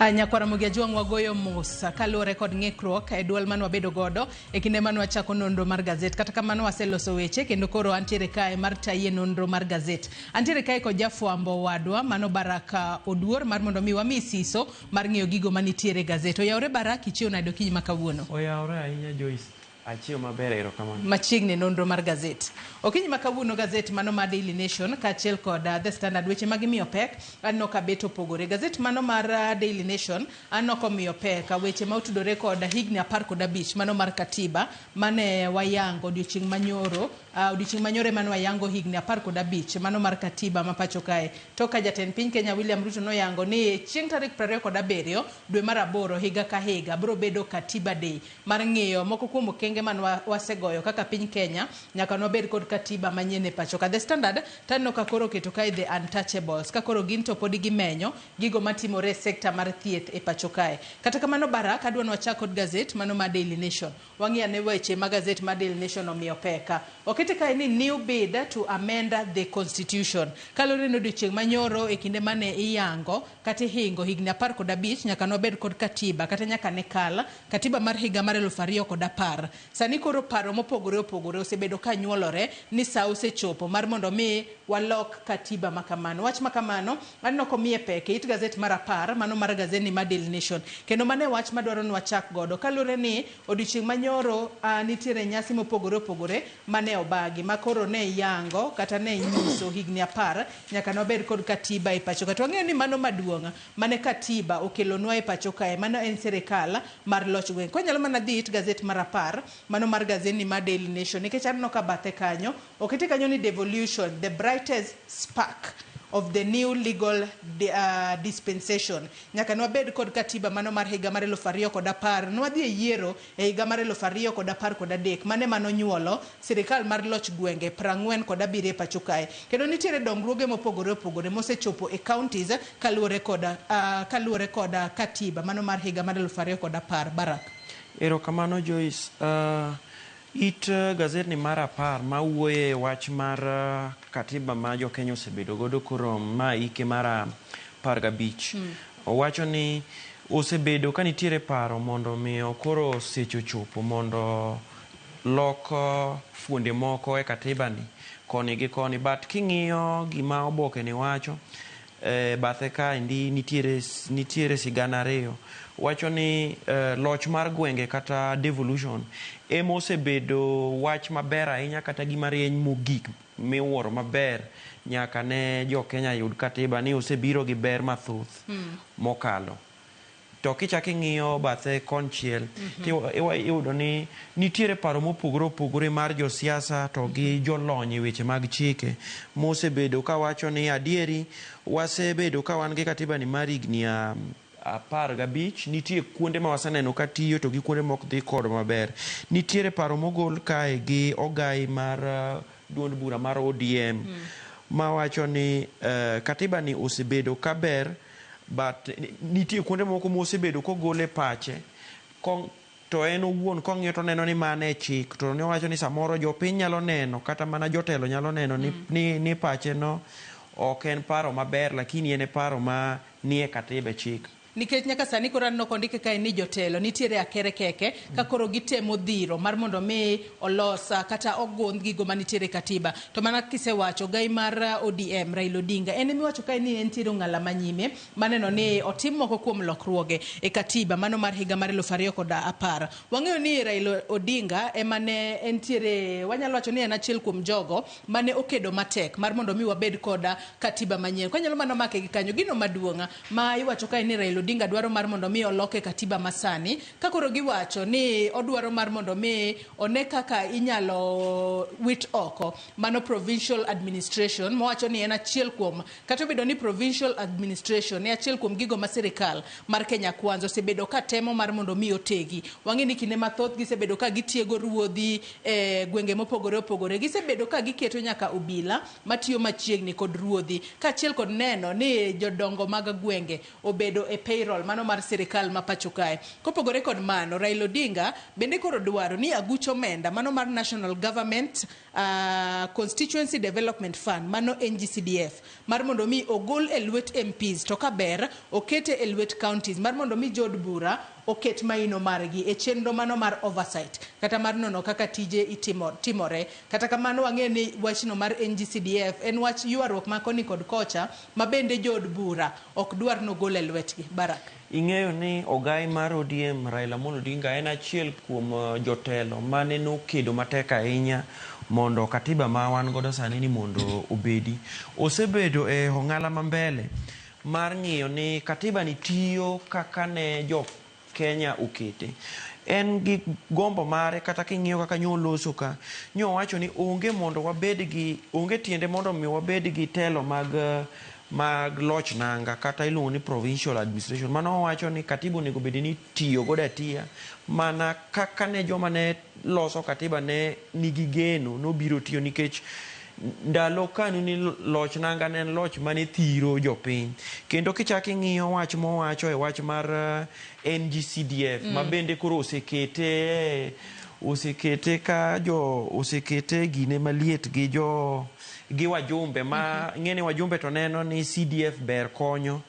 Nyakwara Ramogi Ajwang' wagoyo mos kaluwore kod ng'ikruok e duol mane wabedo godo e kinde mane wachako nonro mar gazet. Kata kamano waseloso weche kendo koro antiere kae mar tayi e nonro mar gazet. Antiere kae kod jafwambo wadwa mano Baraka Oduor mar mondo mi wami siso mar ng'eyo gigo manitiere e gazet. Oyawore Barak, ichiew nade okinyi ma kawuono? Oyawore ahinya Joyce. Achiew maber, erokamano. Machiegni nonro mar gazet. Okinyi ma kawuono gazet mano mar Daily Nation kaachiel kod The Standard weche ma gimiyo pek aneno ka bet opogore. Gazet mano mar Daily Nation aneno komiyo pek weche ma otudore kod higni 15 mano mar katiba mane wayango odiochieng' manyoro odiochieng' manyoro mane wayango higni 15 mano mar katiba ma pacho kae. To ka jatend piny Kenya William Ruto noyango ni chieng' tarik 27 dwe mar 8 higa ka higa biro bedo Katiba Day mar ng'iyo moko kuom okenge man wasegoyo kaka piny Kenya nyaka nwabed kod katiba manyien e pacho ka. The Standard taneno ka koro oketo kae the untouchables ka koro gin to podi gimenyo gigo matimore e sekta mar thieth e pacho kae. Kata kamano Barak, adwa ni wachak kod gazet mano mar Daily Nation. Wang'i ane weche ma gazet mar Daily Nation omiyo peka. Okete kae ni new bid to amend the constitution. Kaluwore ni odiochieng' manyoro e kinde mane iyango kata ihingo higni 15 nyaka nwabed kod katiba kata nyaka ne kal katiba mar higa mar 2010. Sani koro paro mopogore opogore osebedo ka nyuolore ni sa osechopo mar mondo mi walok katiba ma kamano. Wach ma kamano aneno komiye pek e it gazet mar 10 mano mar gazeti mar Daily Nation. Kendo mano e wach madwaro ni wachak godo kaluwore ni odiochieng' manyoro nitiere nyasi mopogore opogore mane obagi ma koro ne yango kata ne nyiso higni 10 nyaka nwabed kod katiba e pacho ka. To wang'eyo ni mano maduong' mane katiba okelonwa e pacho kae, mano en sirikal mar loch gweng'. Kwanyalo mana dhi it gazet mar 10 mano mar gazeti mar Daily Nation nikech aneno ka bathe kanyo okete kanyo ni devolution, the brightest spark of the new legal dispensation. Nyaka nwabed kod katiba mano mar higa mar 2010. Nwadhi e yiero e higa mar 2013 mane manonyuolo sirikal mar loch gwenge 47 e pacho kae. Kendo nitiere dongruoge mopogore opogore mosechopo e counties kaluwore kod katiba mano mar higa mar 2010. Barak. Erokamano Joyce. It gazetni mar 10 ma wuoye wach mar katiba ma jo-Kenya osebedo godo koro ma ike mar 15. Owacho ni osebedo ka nitiere paro mondo miyo koro seche ochopo mondo lok fuonde moko e katiba ni koni gi koni, but king'iyo gima oboke ni wacho bathe kaendi nitiere sigana ariyo. Wacho ni loch mar gwenge kata devolution ema osebedo wach maber ahinya kata gima rieny mogik miwuoro maber nyaka ne jo-Kenya yud katiba ni osebiro gi ber mathoth mokalo. To kichako ing'iyo bathe konchiel iyudo ni nitiere paro mopogore opogore mar josiasa to gi jolony e weche mag chike mosebedo kawacho ni adieri wasebedo ka wan gi katiba ni mar higni 15, nitie kuonde ma waseneno ka tiyo to gi kuonde mok dhi kodwa maber. Nitiere paro mogol kae gi ogai mar duond bura mar ODM mawacho ni katiba ni osebedo kaber, but nitie kuonde moko mosebedo kogole pache to en owuon kong'iyo to neno ni mane e chik, to nowacho ni samoro jopiny nyalo neno kata mana jotelo nyalo neno ni pache no ok en paro maber, lakini en e paro ma nie katiba e chik. Nikech nyaka sani koro aneno kondike kae ni jotelo nitiere akere keke ka koro gitemo dhiro mar mondo mi olos kata ogondh gigo manitiere katiba. To mana kisewacho gai mar ODM Raila Odinga en emiwacho kae ni entiere ong'ala manyime maneno ni otim moko kuom lokruoge e katiba mano mar higa mar 2010. Wang'eyo ni Raila Odinga ema ne entiere, wanyalo wacho ni en achiel kuom jogo mane okedo matek mar mondo mi wabed kod katiba manyien. Kwanyalo mana make gi kanyo gino maduong' ma iwacho kae ni Raila Odinga dwaro mar mondo mi oloke katiba masani, ka koro giwacho ni odwaro mar mondo mi one kaka inyalo wit oko mano provincial administration, mowacho ni en achiel kuom, kata obedo ni provincial administration ni achiel kuom gigo ma sirikal mar Kenya Kwanza osebedo ka temo mar mondo mi otegi. Wang'e ni kinde mathoth gisebedo ka gitiego ruodhi e gwenge mopogore opogore, gisebedo ka giketo nyaka obila matiyo machiegni kod ruodhi, kaachiel kod neno ni jodongo mag gwenge obedo e payroll mano mar sirikal ma pacho kae. Kopogore kod mano, Raila Odinga bende koro dwaro ni aguch omenda mano mar National Government Constituency Development Fund mano NGCDF mar mondo mi ogol e lwet MPs to kaber okete e lwet counties mar mondo mi jood bura oket maino margi e chenro mano mar oversight kata mar nono kaka tije itimo timore. Kata kamano wang'eyo ni wachno mar NGCDF en wach ywaruok ma koni kod kocha ma bende jood bura ok dwar nogol e lwetgi. Barak. Ing'eyo ni ogai mar ODM Raila Amolo Odinga en achiel kuom jotelo mane nokedo matek ahinya mondo katiba ma wan godo sani ni mondo obedi. Osebedo e ong'ala ma mbele mar ng'iyo ni katiba ni tiyo kaka ne jo Kenya okete. En gi gombo mare kata king'iyo kaka nyo oloso ka, nyo owacho ni onge mondo wabed gi, onge tiende mondo mi wabed gi telo mag mag loch nanga kata iluongo ni provincial administration. Mano owacho ni katiba onego bed ni itiyo godo atiya mana kaka ne joma ne loso katiba ne nigi geno nobiro tiyo nikech ndalo kanu ni loch nanga ne en loch mane thiro jopiny. Kendo kichak ing'iyo wach mowacho e wach mar NGCDF ma bende koro osekete osekete ka jo osekete gine maliet gi jo gi wajumbe ma ng'eni wajumbe to neno ni CDF ber konyo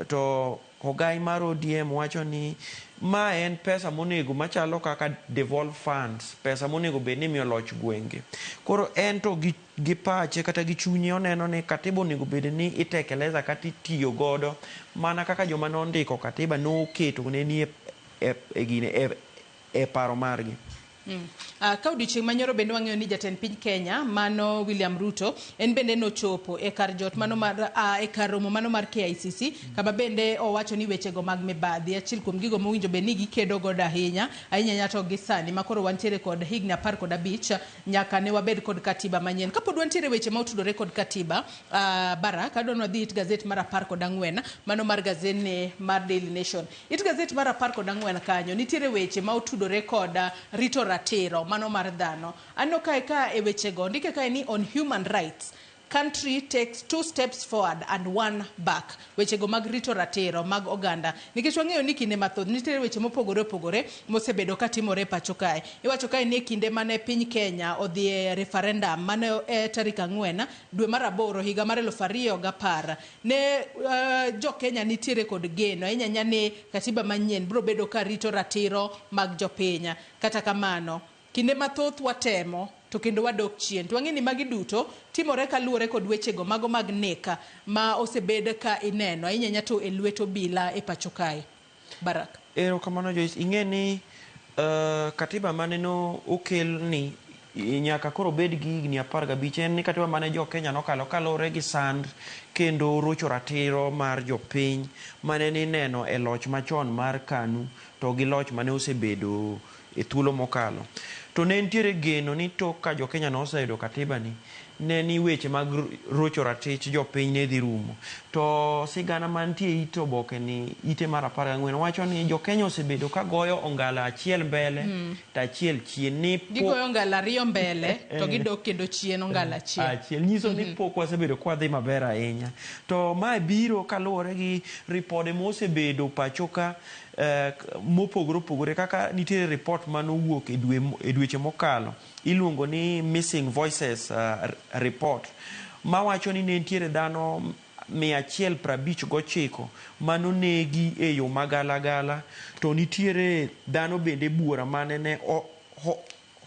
to ogai mar ODM wacho ni ma en pesa monego machalo kaka devolve funds, pesa monego bed ni imiyo loch gwenge. Koro en to gi pache kata gi chunye oneno ni katiba onego bed ni itekeleza kata itiyo godo mana kaka joma nondiko katiba noketo ne nie e gine e paro margi. Ka odiochieng' manyoro bende wang'eyo ni jatend piny Kenya mano William Ruto en bende nochopo e kar jot mano mar e kar romo mano mar KICC kama bende owacho ni wechego mag mibadhi achiel kuom gigo mowinjo bed ni gikedo godo ahinya ahinya to gi sani ma koro wantiere kod higni 15 nyaka ne wabed kod katiba manyien. Kapod wantiere weche ma otudore kod katiba, Barak, adwa ni wadhi it gazet mar 14 mano mar gazet mar Daily Nation. It gazet mar 14 kanyo nitiere weche ma otudore kod rito ratiro mano mar dhano. Aneno kae ka e wechego ndike kae ni on human rights country takes 2 steps forward and 1 back. Wechego mag rito ratiro mag oganda nikech wang'eyo ni kinde mathoth nitiere weche mopogore opogore mosebedo katimore pacho kae. Iwacho kae ni kinde mane piny Kenya odhi e referendum mane tarik 4 dwe mar 8 higa mar 2010 ne jo Kenya nitiere kod geno ahinya ni katiba manyien biro bedo ka rito ratiro mag jopiny. Kata kamano kinde mathoth watemo to kendo wadok chien. To wang'e ni magi duto timore kaluwore kod wechego mago mag neka ma osebed ka ineno ahinya to e lwet obila e pacho kae. Barak. Erokamano Joyce. Ing'e ni katiba mane no okel ni nyaka koro bed gi higni 15 en ni katiba mane jo Kenya nokalo kaluwore gi sand kendo rocho ratiro mar jopiny mane nineno e loch machon mar KANU to gi loch mane osebedo e thuolo mokalo. To ne nitiere geno ni tok ka jo Kenya noseyudo katiba ni, ne ni weche mag rocho ratich jopiny ne dhi rumo. To sigana mantie it oboke ni ite mar 14 wacho ni jo Kenya osebedo ka goyo ongala achiel mbele to achiel chien. Ni gigoyo ongala ariyo mbele to gidok kendo chien ongala achiel. Achiel nyiso ni pok wasebedo kwa dhi maber ahinya. To mae biro kaluwore gi ripode mosebedo pacho ka mopogore opogore kaka nitiere report manowuok e dweche mokalo iluongo ni Missing Voices report mawacho ni ne nitiere dhano 159 manonegi e yo magalagala to nitiere dhano bende buora mane ne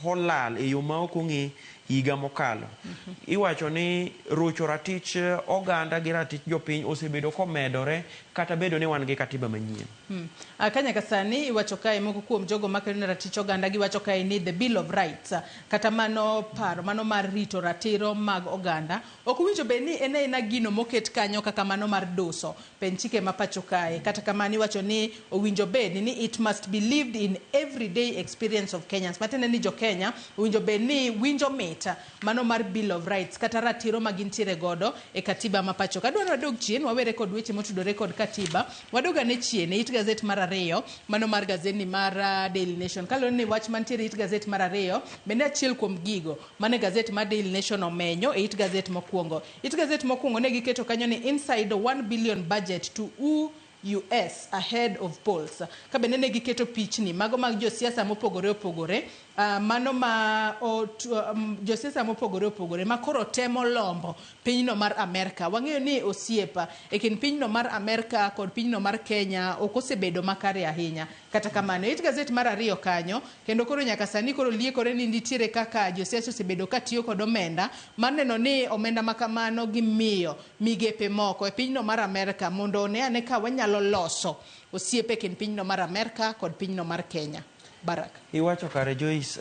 olal e yo ma ok ong'e higa mokalo. Iwacho ni rocho ratich oganda gi ratich jopiny osebedo komedore kata bedo ni wan gi katiba manyien. Ka nyaka sani iwacho kae moko kuom jogo makedo ne ratich oganda giwacho kae ni the Bill of Rights kata mano paro mano mar rito ratiro mag oganda ok owinjo bed ni en aena gino moket kanyo kaka mano mar doso pen chike ma pacho kae. Kata kamano iwacho ni owinjo bed ni it must be lived in everyday experience of Kenyans. Matiende ni jo Kenya owinjo bed ni winjo mit mano mar Bill of Rights kata ratiro ma gintiere godo e katiba ma pacho ka. Adwaro wadog chien wawere kod weche motudore kod katiba. Wadog ane chien e it gazet mar 2 mano mar gazet ni mar Daily Nation. Kaluwore ni wach mantiere it gazet mar 2 bende achiel kuom gigo mane gazet mar Daily Nation omenyo e it gazet mokwongo. It gazet mokwongo ne giketo kanyo ni inside 1 billion budget to US ahead of polls. Ka bende ne giketo pichni mago mag josiasa mopogore opogore mano ma josiasa mopogore opogore ma koro temo lombo pinyno mar Amerka. Wang'eyo ni osiep e kind pinyno mar Amerka kod pinyno mar Kenya ok osebedo makare ahinya. Kata kamano, it gazet mar ariyo kanyo, kendo koro nyaka sani koro liekore ni nitiere kaka josiasa osebedo katiyo kod omenda mar neno ni omenda ma kamano gimiyo migepe moko e pinyno mar Amerka mondo one ane ka wanyalo loso osiep e kind pinyno mar Amerka kod pinyno mar Kenya. Barak. Iwacho kare Joyce,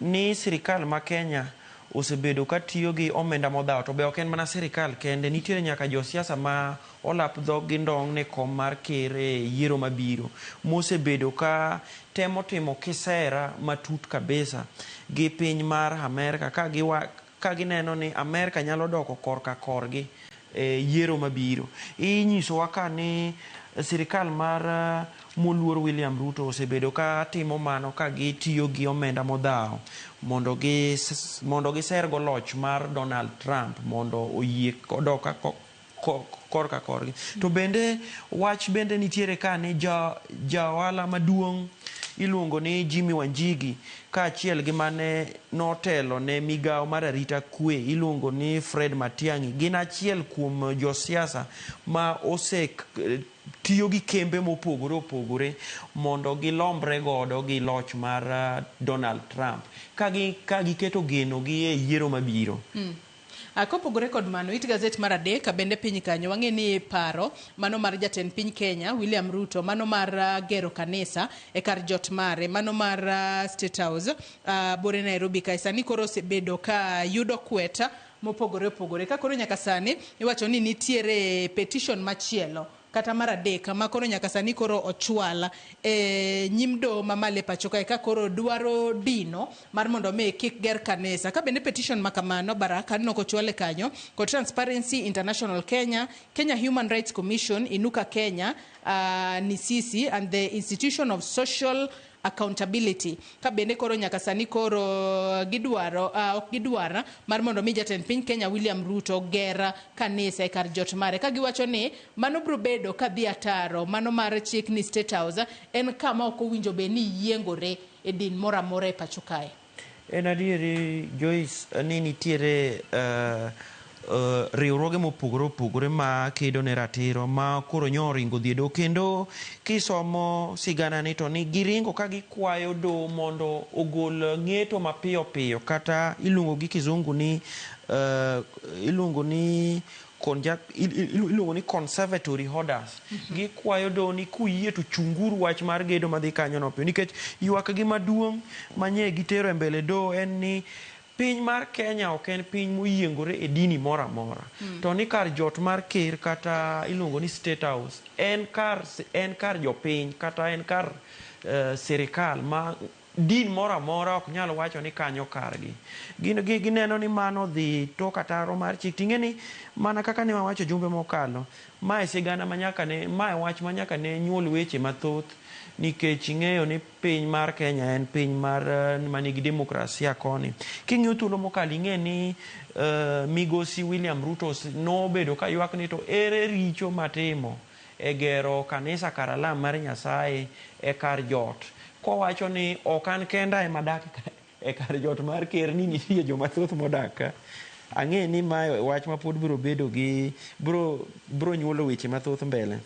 ni sirikal ma Kenya osebedo ka tiyo gi omenda modhawo to be ok en mana sirikal kende, nitiere nyaka josiasa ma olap dhog gi ndong' ne kom mar ker e yiero mabiro mosebedo ka temo timo kisera matut kabisa gi piny mar Amerka ka gineno ni Amerka nyalo doko korka korgi e yiero mabiro. Inyisowa ka ni sirikal mar moluor William Ruto osebedo ka timo mano ka gitiyo gi omenda modhawo mondo gisergo loch mar Donald Trump mondo oyie odok korka korgi. To bende wach bende nitiere ka ni ja ohala maduong' iluongo ni Jimmy Wanjigi kaachiel gi mane notelo ne migawo mar arita kwe iluongo ni Fred Matiang'i gin achiel kuom josiasa ma ose tiyo gi kembe mopogore opogore mondo gilombre godo gi loch mar Donald Trump ka giketo geno gi e yiero mabiro. Kopogore kod mano, it gazet mar adek bende piny kanyo wang'e ni paro mano mar jatend piny Kenya William Ruto mano mar gero kanisa e kar jot mare mano mar State House bore Nairobi kae sani koro osebedo ka yudo kweta mopogore opogore ka koro nyaka sani iwacho ni nitiere petition machielo kata mar adek ma koro nyaka sani koro ochwal e nyim doho mamalo e pacho kae ka koro dwaro dino mar mondo mi kik ger kanisa. Ka bende petition ma kamano Baraka aneno kochwale kanyo kod Transparency International Kenya, Kenya Human Rights Commission, Inuka Kenya, Nisisi and the Institution of Social Accountability. Ka bende koro nyaka sani koro gidwaro ok gidwar mar mondo mi jatend piny Kenya William Ruto ger kanisa e kar jot mare ka giwacho ni mano biro bedo ka dhi ataro mano mar chik ni State House en kama ok owinjo bed ni yiengore e din moro amora e pacho kae. En adieri Joyce ni nitiere riwruoge mopogore opogore ma kedo ne ratiro ma koro nyo oringo dhi e doho kendo kisomo sigana ni to ni giringo ka gikwayo doho mondo ogol ng'eto mapiyo piyo kata iluongo gi kizungu ni iluongo ni conservatory orders. Gikwayo doho ni kuyie to chunguru wach mar gedo madhi kanyo no piyo nikech ywak gi maduong' manye gitero e mbele doho en ni piny mar Kenya ok en piny moyiengore e dini moro amora. To ni kar jot mar ker kata iluongo ni State House en kar jopiny kata en kar sirikal ma din moro amora ok nyal wacho ni kanyo kargi. Gineno ni mano dhi tok ataro mar chik. Ting'e ni mana kaka ne wawacho jumbe mokalo, mae sigana manyaka ne, mae wach manyaka ne nyuol weche mathoth nikech ing'eyo ni piny mar Kenya en piny mar manigi demokrasia koni. King'iyo thuolo mokalo ing'e ni migosi William Ruto nobedo ka ywak ni to ere richo matimo e gero kanisa kar alam mar Nyasaye e kar jot. Kowacho ni ok an kenda ema dak e kar jot mar ker ni nitie joma thoth modak ka. Ang'e ni mae wach ma pod biro bedo gi biro nyuolo weche mathoth mbele.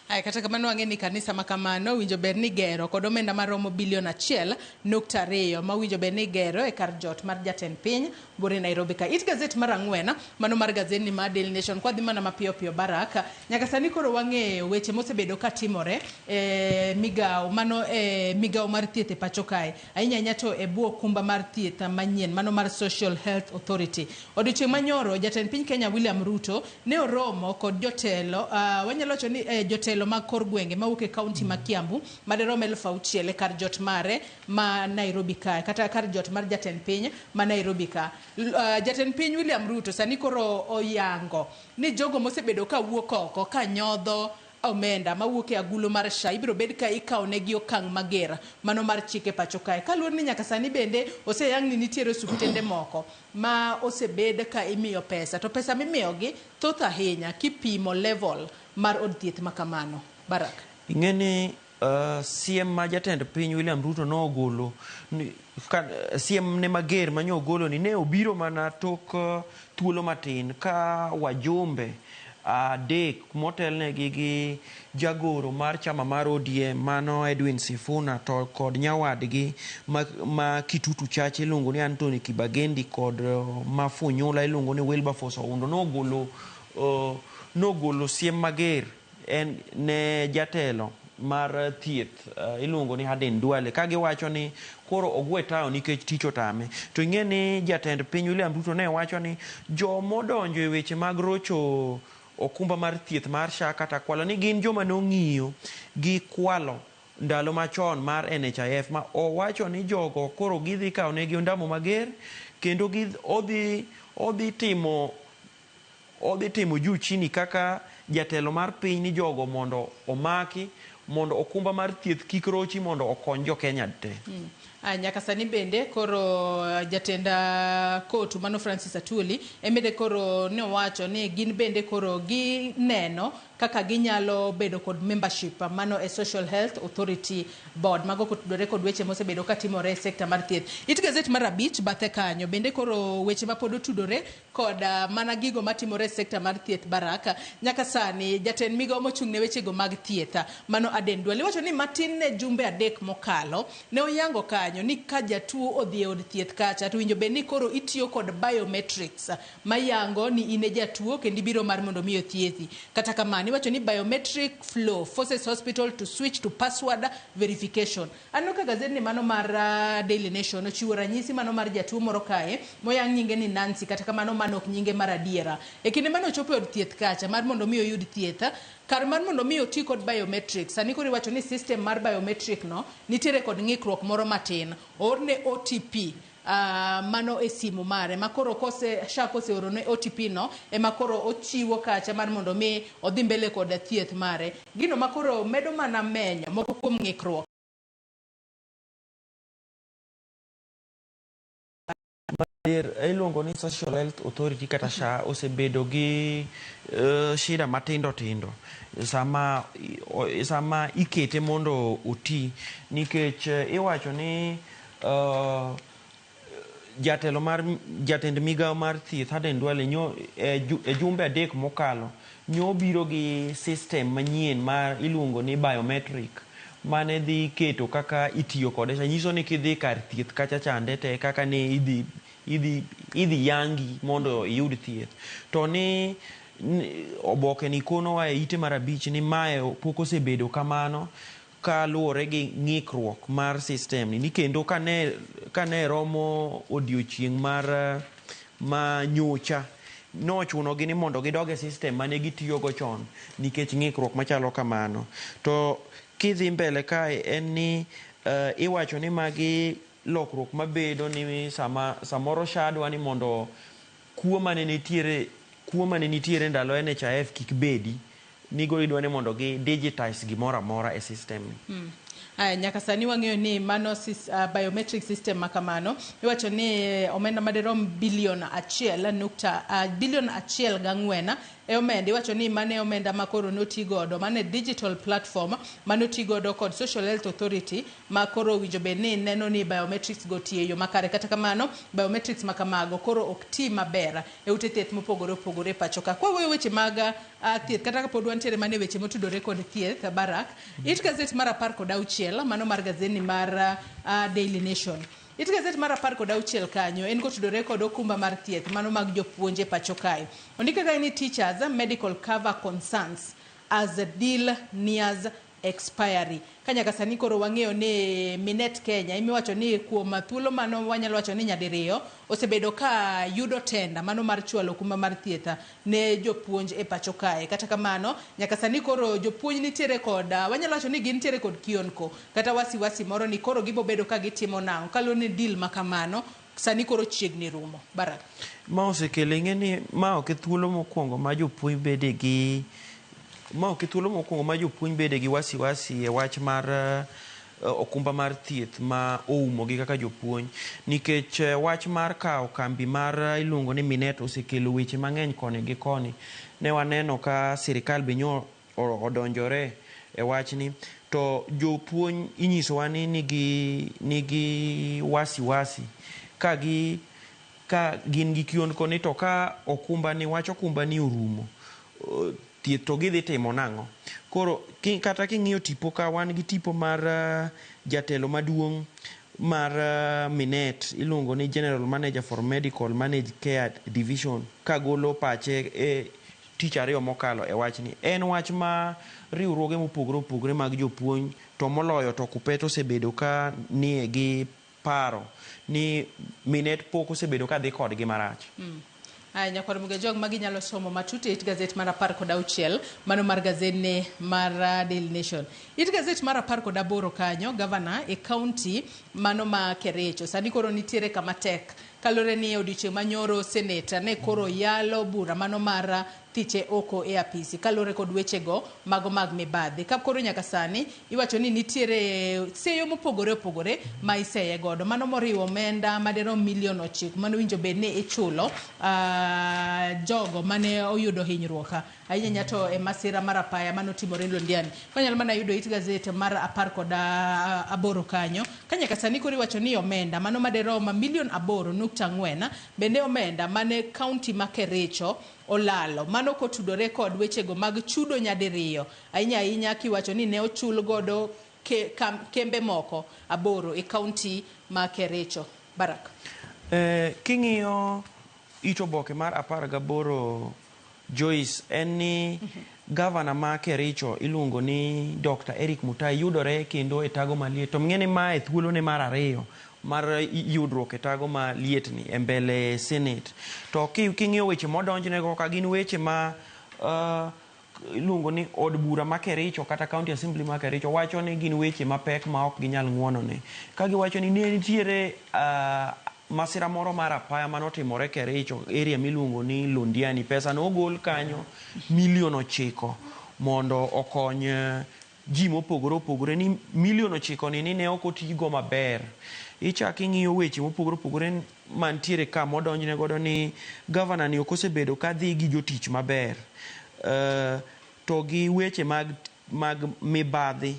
Aya, kata kamano wang'e ni kanisa ma kamano winjo ber ni gero kod omenda maromo bilion 1.2 ma winjo ber ni gero e kar jot mar jatend piny bore Nairobi ka. It gazet mar 4 mano mar gazet ni mar Daily Nation kwa dhi mana mapiyo piyo Baraka. Nyaka sani koro wang'eyo weche mosebedo ka timore e migawo mano e migawo mar thieth e pacho kae. Ahinya ahinya to e bwo okumba mar thieth manyien mano mar Social Health Authority. Odiochieng' manyoro jatend piny Kenya William Ruto ne oromo kod jotelo wanyalo wacho ni jotelo mag kor gwenge mawuok e kaunti ma Kiambu madirom 6,000 e kar jot mare ma Nairobi ka kata kar jot mar jatend piny ma Nairobi ka. Jatend piny William Ruto sani koro oyango ni jogo mosebedo ka wuok oko ka nyodho omenda mawuok e agulu mar SHA ibiro bed ka ikawo negi okang' mager mano mar chike pacho kae. Kaluwore ni nyaka sani bende oseyang ni nitiere osiptende moko ma osebed ka imiyo pesa to pesa mimiyogi thoth ahinya kipimo level mar od thieth ma kamano. Barak. Ing'e ni siem ma jatend piny William Ruto nogolo ni, ka, siem ne mager ma nyogolo ni ne obiro mana tok thuolo matin ka wajumbe adek motelnegi gi jagoro mar chama mar ODM mano Edwin Sifuna to kod nyawadgi ma Kitutu Chache iluongo ni Anthony Kibagendi kod ma Funyula iluongo ni Wilberforce Oundo nogolo siem mager en ne jatelo mar thieth iluongo ni Aden Duale ka giwacho ni koro ogwe tawo nikech tich otame. To ing'e ni jatend piny William Ruto ne wacho ni jomodonjo e weche mag rocho okumba mar thieth mar SHA kata kwalo ni gin joma nong'iyo gi kwalo ndalo machon mar NHIF ma owacho ni jogo koro gidhi kawo negi ondamo mager kendo odhi timo juu chini kaka jatelo mar piny ni jogo mondo omaki mondo okumba mar thieth kik rochi mondo okony jo Kenya te. Nyaka sani bende koro jatend kotu mano Francis Atwoli emende koro ne owacho ni gin bende koro gineno kaka ginyalo bedo kod membership mano e Social Health Authority Board. Mago kotudore kod weche mosebedo katimore e sekta mar thieth. It gazet mar 5 bathe kanyo bende koro weche mapod otudore kod mana gigo matimore e sekta mar thieth. Baraka, nyaka sani jatend migawo mochung' ne wechego mag thieth mano Aden Duale wacho ni matin ne jumbe 3 mokalo ne oyango kanyo ni ka jatuo odhi e od thieth kacha to winjo bed ni koro itiyo kod biometrics mayango ni in e jatuo kendo ibiro mar mondo mi othiedhi. Kata kamano iwacho ni biometric flow forces hospital to switch to password verification. Aneno ka gazetni mano mar Daily Nation ochiwo ranyisi mano mar jatuo moro kae moyang nyinge ni Nancy, kata kamano mano ok nyinge mar adiera. E kinde mane ochopo e od thieth kacha mar mondo mi oyud thieth, kar mar mondo mi oti kod biometrics, sani koro iwacho ni system mar biometric no nitiere kod ng'ikruok moro matin. Oorne OTP mano e simu mare ma koro kose SHA koseorone OTP no ema koro ochiwo kacha mar mondo mi odhi mbele kod thieth mare. Gino ma koro medo mana menyo moko kuom ng'ikruok. Iluongo ni Social Health Authority kata SHA osebedo gi shida matindo tindo sama ikete mondo oti, nikech iwacho ni jatelo mar jatend migawo mar thieth Aden Duale nyo e jumbe 3 mokalo nyo biro gi system manyien mar iluongo ni biometric mane dhi keto kaka itiyo kode. Sa nyiso ni kidhi kar thieth kacha chande te kaka ne idhi yangi mondo iyud thieth. To ni oboke ni konowa e ite mar 5 ni mae pok osebedo kamano kaluwore gi ng'ikruok mar system ni kendo kane romo odiochieng' mar ma nyocha nochunogi ni mondo gidog e system mane gitiyogo chon nikech ng'ikruok machalo kamano. To kidhi mbele kae en ni iwacho ni magi lokruok mabedo ni samoro SHA dwa ni mondo kuo mane nitiere ndalo NHIF kik bedi, nigo idwa ni mondo gi digitize gimoro amora e system ni. Aya, nyaka sani wang'eyo ni mano biometric system makamano iwacho ni omenda madirom bilion 1.4 e omenda. Iwacho ni mane omenda ma koro noti godo mane digital platform mane oti godo kod Social Health Authority ma koro owinjo bed ni neno ni biometrics go tiyo e yo makare. Kata kamano biometrics makamago koro ok ti maber e ute thieth mopogore opogore pacho ka. Kwa wuoyo weche mag thieth kata kapod wantiere mane weche motudore kod thieth, Barak, it gazet mar 16 mano mar gazeti mar Daily Nation. It gazet mar 16 kanyo en kotudore kod okumba mar thieth mano mag jopuonje pacho kae. Ondike kae ni teachers medical cover concerns as a deal nears expiry. Ka nyaka sani koro wang'eyo ni Minet Kenya imiwacho ni kuom thuolo mano wanyalo wacho ni nyadiriyo osebedo ka yudo tenda mano mar chwalo okumba mar thieth ne jopuonj e pacho kae. Kata kamano nyaka sani koro jopuonj nitiere kod wanyalo wacho ni gintiere kod kionko kata wasiwasi moro ni koro gibobedo ka gitimo nang'o kaluwore ni deal ma kamano sani koro chiegni rumo. Baraka. Ma osekelo ing'e ni ma ok e thuolo mokwongo ma jopuonj bede gi ma ok e thuolo mokwongo ma jopuonj bede gi wasiwasi e wach mar okumba mar thieth ma oumogi kaka jopuonj, nikech wach mar kawo kambi mar iluongo ni Minet osekelo weche mang'eny koni gi koni. Ne waneno ka sirikal be nyo odonjore e wachni to jopuonj inyisowa ni nigi wasiwasi ka gin gi kiondko ni to ka okumba ni wach okumba ni orumo thieth to gidhi timo nang'o. Koro kata king'iyo tipo ka wan gi tipo mar jatelo maduong' mar Minet iluongo ni General Manager for Medical Managed Care Division kagolo pache e tich ariyo mokalo e wachni. En wach ma riwruoge mopogore opogore mag jopuonj to moloyo to KUPPET osebedo ka nie gi paro ni Minet pok osebedo ka dhi kodgi marach. Aya, nyakwar Mugejong, magi nyalo somo matut e it gazet mar 16 mano mar gazet mar Daily Nation. It gazet mar 18 kanyo, gavana e county mano ma Kericho. Sani koro nitiere kama tek. Kalure ni odiochieng' manyoro seneta ne koro yalo bura mano mar thiche oko e apisi kalure kod wechego mago mag mibadhi. Ka koro nyaka sani iwacho ni nitiere seyo mopogore opogore ma iseye godo. Mano moriwo omenda madirom milion 9 mano winjo bed ni ichulo jogo mane oyudo hinyruok ahinya to e masira mar apaya mano timore Londiani. Kanyalo mana yudo it gazet mar 18 kanyo. Ka nyaka sani koro iwacho ni omenda mano madirom milion 8.4 bende omenda mane county ma Kericho olalo mano kotudore kod wechego mag chudo nyadiriyo ahinya ahinya kiwacho ni ne ochul godo kembe moko 8 e county ma Kericho. Barak. King'iyo it oboke mar 18 Joyce, en ni gavana ma Kericho iluongo ni Dr. Eric Mutai yudore kendo e tago maliet. To ng'e ni mae thuolone mar 2 mar yudruok e tago maliet ni e mbele Senate. To king'iyo weche modonjnego ka gin weche ma iluongo ni od bura ma Kericho kata County Assembly ma Kericho wacho ni gin weche mapek ma ok ginyal ng'uonone. Ka giwacho ni ne nitiere masira moro mar apaya manotimore Kericho area miluongo ni Londiani, pesa nogol kanyo milion 9 mondo okony ji mopogore opogore ni milion 9 ni ne ok otigo maber. Ichak ing'iyo weche mopogore opogore mantiere ka modonjne godo ni gavana ni ok osebedo ka dhi gi jotich maber. To gi weche mag mibadhi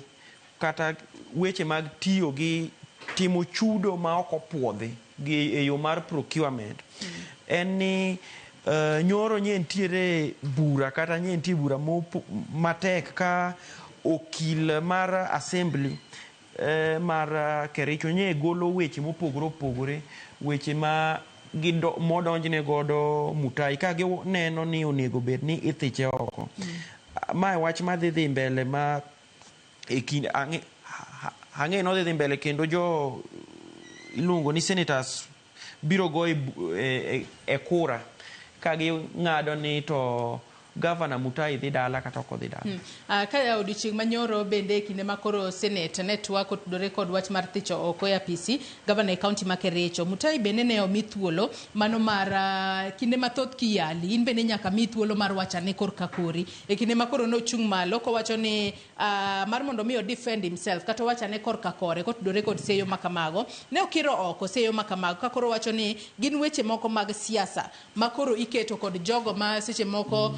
kata weche mag tiyo gi timo chudo ma ok opuodhi gi e yo mar procurement. En ni nyoro nye nitiere bura kata nye nitie bura matek ka okil mar assembly mar Kericho nye golo weche mopogore opogore, weche ma modonjne godo Mutai ka gineno ni onego bed ni ithiche oko. Mae wach madhi dhi mbele ma e kind ang'e nodhi dhi mbele kendo jo iluongo ni senators biro go e kura ka ging'ado ni to Governor Mutai dhi dala kata ok odhi dala. Ka odiochieng' manyoro bende kinde ma koro Senate ne twak otudore kod wach mar thicho oko e apisi gavana e county ma Kericho. Mutai bende ne omi thuolo mano mar kinde mathoth kiyali in bende nyaka mi thuolo mar wachane korka kori. E kinde ma koro nochung' malo kowacho ni mar mondo mi o defend himself kata wachane korka kore kotudore kod seyo makamago ne okiro oko seyo makamago ka koro wacho ni gin weche moko mag siasa ma koro iketo kod jogo ma seche moko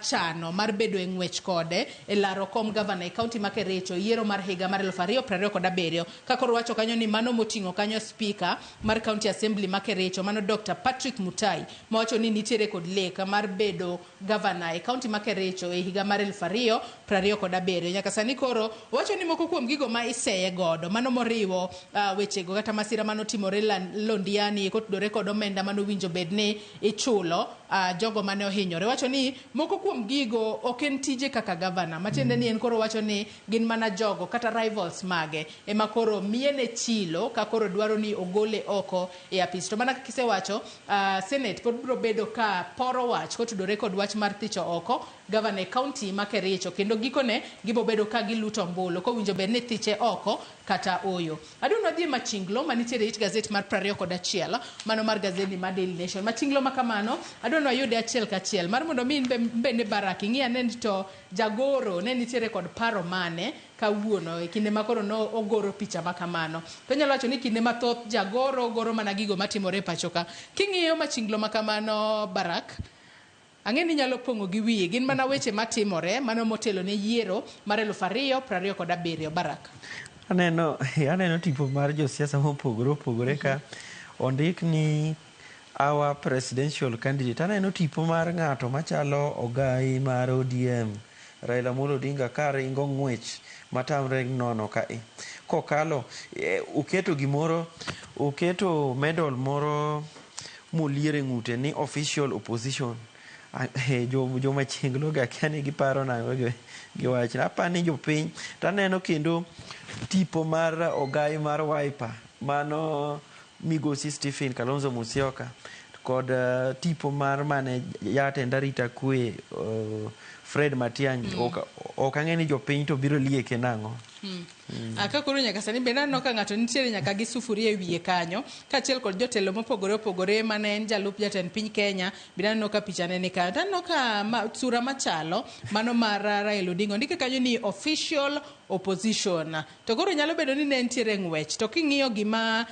chano mar bedo e ng'wech kode e laro kom gavana e county ma Kericho yiero mar higa mar 2027 ka koro wacho kanyo ni mano moting'o kanyo speaker mar county assembly ma Kericho mano Dr. Patrick Mutai mawacho ni nitiere kod lek mar bedo gavana e county ma Kericho e higa mar 2027. Nyaka sani koro wacho ni moko kuom gigo ma iseye godo mano moriwo wechego kata masira manotimore Londiani kotudore kod omenda manowinjo bed ni ichulo jogo mane ohinyore. Wacho ni moko kuom gigo ok en tije kaka gavana matiende ni en koro wacho ni gin mana jogo kata rivals mage ema koro miene chilo ka koro dwaro ni ogole oko e apis. To mana kaka isewacho, Senate pod biro bedo ka poro wach kotudore kod wach mar thicho oko gavana e county ma Kericho kendo gikone gibo bedo ka giluto ombulu kowinjo bed ni thiche oko kata oyo. Adwa wadhi e machinglo manitiere it gazet mar 21 mano mar gazeti mar Daily Nation. Machinglo makamano adwa wayude achiel kachiel mar mondo mi bende Barak ing'i ane ni to jagoro ne nitiere kod paro mane kawuono e kinde ma koro no ogoro picha makamano. To anyalo wacho ni kinde mathoth jagoro goro mana gigo matimore e pacho ka. King'iyo machinglo makamano Barak, Ang'e ni nyalo pong'o gi wiyi. Gin mana weche matimore mano motelo ne yiero mar 2027. Baraka. Aneno tipo mar josiasa mopogore opogore ka ondik ni our presidential candidate. Aneno tipo mar ng'ato machalo ogai mar ODM Raila Amolo Odinga ka ringo ng'wech matamre nono ka e. Kokalo oketo gimoro, oketo medal moro molier e ng'ute ni official opposition. Joma chienglo ga akia ni giparo nang'o gi wachno. Aparo ni jopiny to aneno kendo tipo mar ogai mar Wiper mano migosi Stephen Kalonzo Musyoka kod tipo mar mane jatend arita kwe Fred Matiang'i. Ok ang'e ni jopiny to biro lieke nang'o. Aka koro nyaka sani bende aneno ka ng'ato nitiere nyaka gi sufuria e wiye kanyo, kaachiel kod jotelo mopogore opogore mane en jalup jatend piny Kenya, bende aneno ka pichane ni kanyo. To aneno ka sura machalo mano mar Raila Odinga ondike kanyo ni official opposition. To koro nyalo bedo ni ne nitiere ng'wech. To king'iyo gima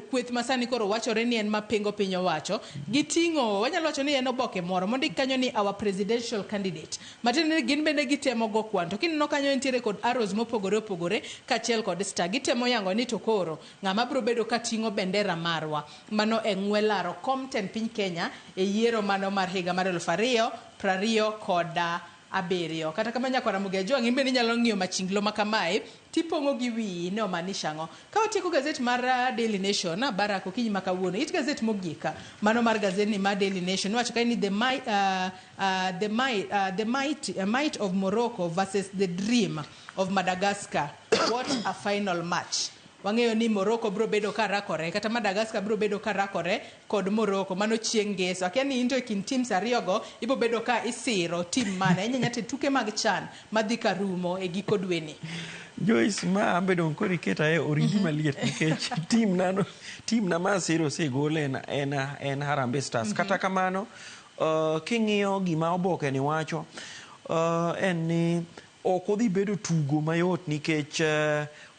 kweth masani koro wachore ni en mapingo piny owacho, giting'o, wanyalo wacho ni en oboke moro mondik kanyo ni our presidential candidate. Matiende ni gin bende gitemo go kwan. To kineno kanyo nitiere kod arrows mopogore opogore kaachiel kod star. Gitemo yango ni to koro ng'ama biro bedo ka ting'o bendera marwa mano e ng'we laro kom tend piny Kenya e yiero mano mar higa mar 2027. Kata kamano nyakwar Ramogi Ajwang', in bende inyalo ng'iyo machinglo ma kamae tipong'o gi wiyi ne omaanisha ang'o. Ka watieko gazet mar Daily Nation, Barak okinyi ma kawuono, it gazet mogik mano mar gazetni mar Daily Nation iwacho kae ni the might of Morocco versus the dream of Madagascar. What a final match. Wang'eyo ni Morocco biro bedo ka rakore kata Madagascar biro bedo ka rakore kod Morocco mano chieng' ngeso. Akia ni into e kind teams ariyogo ibo bedo ka isiro team mane. Inyanya te tuke mag CHAN madhi ka rumo e giko dweni. Joyce, ma ambe dong' koro iketa e oridi maliet nikech team na no, team na ma asiro osegol en Harambee Stars. Kata kamano, king'iyo gima oboke ni wacho, en ni ok odhi bedo tugo mayot nikech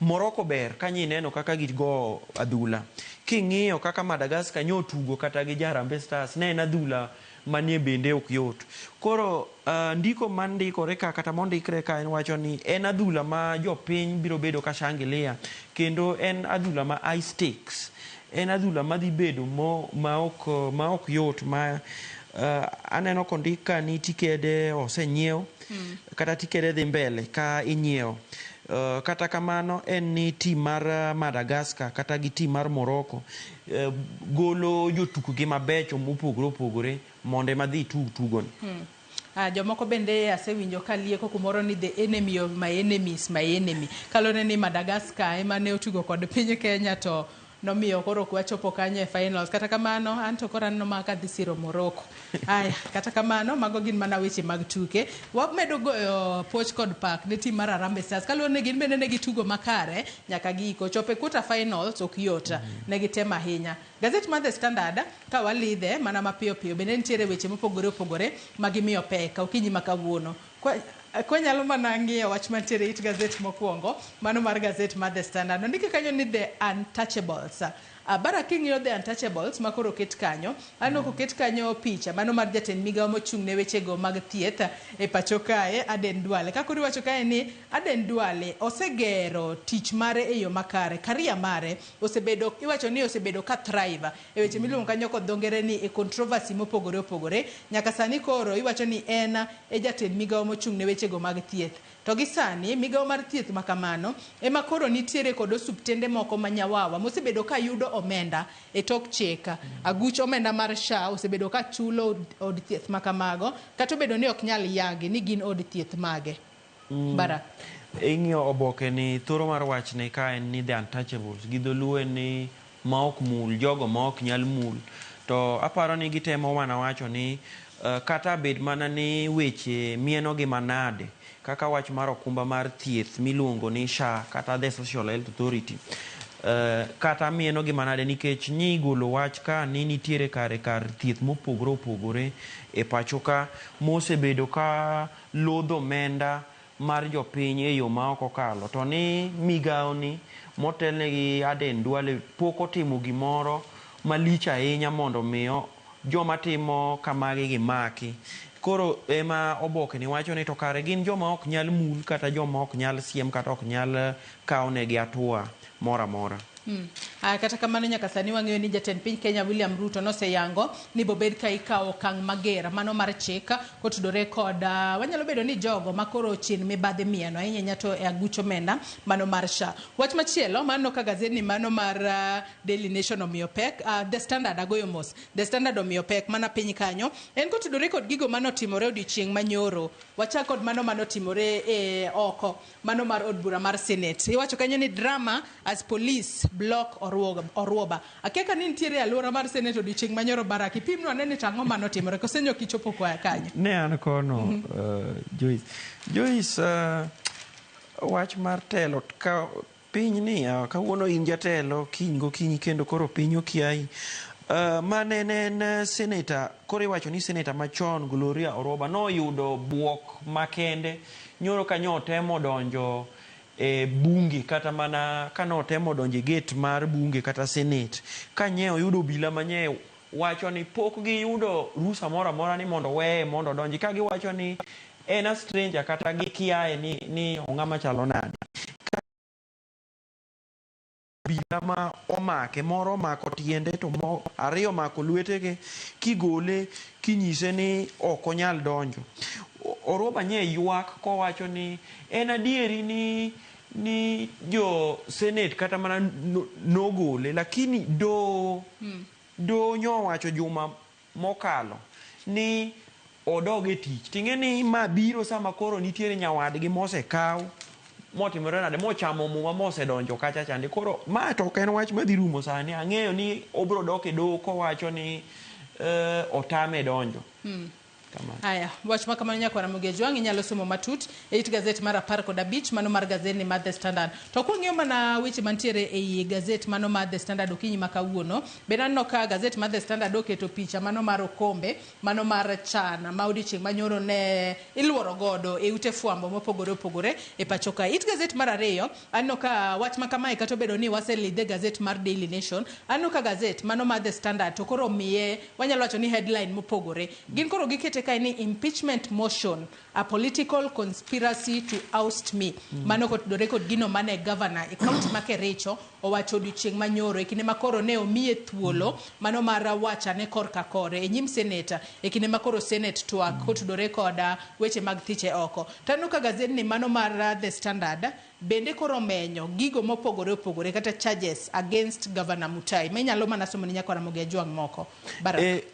Morocco ber ka ineno kaka gigo adhula. King'iyo kaka Madagascar nyo tugo kata gi Harambee Stars, ne en adhula manie bende ok yot. Koro ndiko mandikore ka kata mondikre ka en wacho ni en adhula ma jopiny biro bedo ka shangilia kendo en adhula ma high stakes. En adhula madhi bedo mo, ma ok yot ma aneno kondik ka ni tikede osenyiew kata tikede dhi mbele ka inyiewo. Kata kamano en ni team mar Madagascar kata gi team mar Morocco golo jotukgi mabecho mopogore opogore mondo ema dhi tug tugoni. Jomoko bende asewinjo ka lieko kumoro ni the enemy of my enemy is my enemy. Kaluwore ni Madagascar ema ne otugo kod piny Kenya to nomiyo koro ok wachopo kanyo e finals. Kata kamano an to koro aneno mana ka dhi siro Morocco. Aya, kata kamano mago gin mana weche mag tuke. Wamedo goyo puoch kod pak ne team mar Harambee Stars kaluwore ni gin bende ne gitugo makare nyaka giko. Chopo e quarter finals ok yot. Ne gitemo ahinya. Gazet mar The Standard ka walidhe mana mapiyo piyo bende nitiere weche mopogore opogore ma gimiyo pek okinyi ma kawuono. Kwanyalo mana ng'iyo wach mantiere it gazet mokwongo mano mar gazet mar The Standard. Ondike kanyo ni The Untouchables. Bara king'iyo The Untouchables ma koro oket kanyo, aneno koket kanyo picha mano mar jatend migawo mochung' ne wechego mag thieth e pacho kae Aden Duale. Ka koro iwacho kae ni Aden Duale osegero tich mare e yo makare, career mare osebedo iwacho ni osebedo ka thrive e weche miluongo kanyo kod dho ngere ni e controversy mopogore opogore. Nyaka sani koro iwacho ni en e jatend migawo mochung' ne wechego mag thieth. To gi sani migawo mar thieth ma kamano ema koro nitiere kod osuptende moko ma nyawawa mosebedo ka yudo omenda e tok chik. Aguch omenda mar SHA osebedo ka chulo od thieth ma kamago kata obedo ni ok nyal yangi ni gin od thieth mage. Barak. Ing'iyo oboke ni thoro mar wachne ka en ni The Untouchables gi dholuo en ni ma ok mul, jogo ma ok nyal mul. To aparo ni gitemo mana wacho ni kata bed mana ni weche mieno gi manade kaka wach mar okumba mar thieth miluongo ni SHA kata the Social Health Authority kata mieno gi manade nikech nyi golo wach ka ni nitiere kare kar thieth mopogore opogore e pacho ka mosebedo ka lodho omenda mar jopiny e yo ma ok okalo to ni migawo ni motelne gi Aden Duale pok otimo gimoro malich ahinya mondo miyo joma timo kamagi gimaki. Koro ema oboke ni wacho ni to kare gin joma ok nyal mul kata joma ok nyal siem kata ok nyal kawnegi hatua moro amora. Kata kamano nyaka sani wang'eyo ni jatend piny Kenya William Ruto noseyango ni bobed ka ikawo okang' mager mano mar chik kotudore kod wanyalo bedo ni jogo makoro chin mibadhi mieno ahinya ahinya to e aguch omenda mano mar SHA. Wach machielo maneno ka gazet ni mano mar Daily Nation omiyo pek, The Standard, agoyo mos, The Standard omiyo pek mana piny kanyo en kotudore kod gigo manotimore odiochieng' manyoro. Wachak kod mano manotimore e oko mano mar od bura mar Senate. Iwacho kanyo ni drama as police block Orwoba. Akia ka ni nitiere e alwora mar Senate odiochieng' manyoro. Barak, ipimno ane ni to ang'o manotimore kose nyok ichopo kwa kanyo? Ne an kono, Joyce. Joyce, wach mar telo ka piny ni kawuono in jatelo, kiny gokinyi kendo koro piny okiayi. Mane ne en seneta, koro iwacho ni seneta machon Gloria Orwoba noyudo buok makende nyoro ka nyo temo donjo e bunge, kata mana kanotemo donjo e gate mar bunge kata senate, ka nye oyudo obila manye wacho ni pok giyudo rusa moro amora ni mondo weye mondo odonji, ka giwacho ni en a stranger kata gikiaye ni ong'ama chalo nade. Obila ma omake moro omako tiende to mo ariyo omako lwetege kigole kinyise ni ok onyal donjo. Orwoba nye ywak kowacho ni en adieri ni jo senate kata mana nogole, lakini doho doho nyowacho juma mokalo ni odog e tich. Ting'e ni ma biro sama koro nitiere nyawadgi mosekaw motimore nade mochamo muma mosedonjo kacha chande. Koro ma to ok en wach madhi rumo sani. Ang'eyo ni obro dok e doho kowacho ni otame donjo. Kamano. Aya, wach ma kamano nyakwara Ramogi Ajwang' inyalo somo matut e it gazet mar 15 mano mar gazet ni mar The Standard. To kwang'iyo mana weche mantiere ei gazet mano mar The Standard okinyi ma kawuono, bende aneno ka gazet mar The Standard oketo picha mano mar okombe mano mar chan ma odiochieng' manyoro ne iluoro godo e ute fwambo mopogore opogore e pacho ka. It gazet mar 2 aneno ka wach ma kamae, kata obedo ni waselidhe gazet mar Daily Nation, aneno ka gazet mano mar The Standard to koro miye wanyalo wacho ni headline mopogore. Gin koro gikete kae ni impeachment motion, a political conspiracy to oust me. Mano kotudore kod gino mane governor e county ma Kericho owacho odiochieng' manyoro e kinde ma koro ne omiye thuolo mano mar wachane korka kore e nyim senate e kinde ma koro senate twak kotudore kod weche mag thiche oko. To aneno ka gazet ni mano mar The Standard bende koro omenyo gigo mopogore opogore kata charges against Governor Mutai ma inyalo mana somo ni nyakwara Ramogi Ajwang' moko. Barak.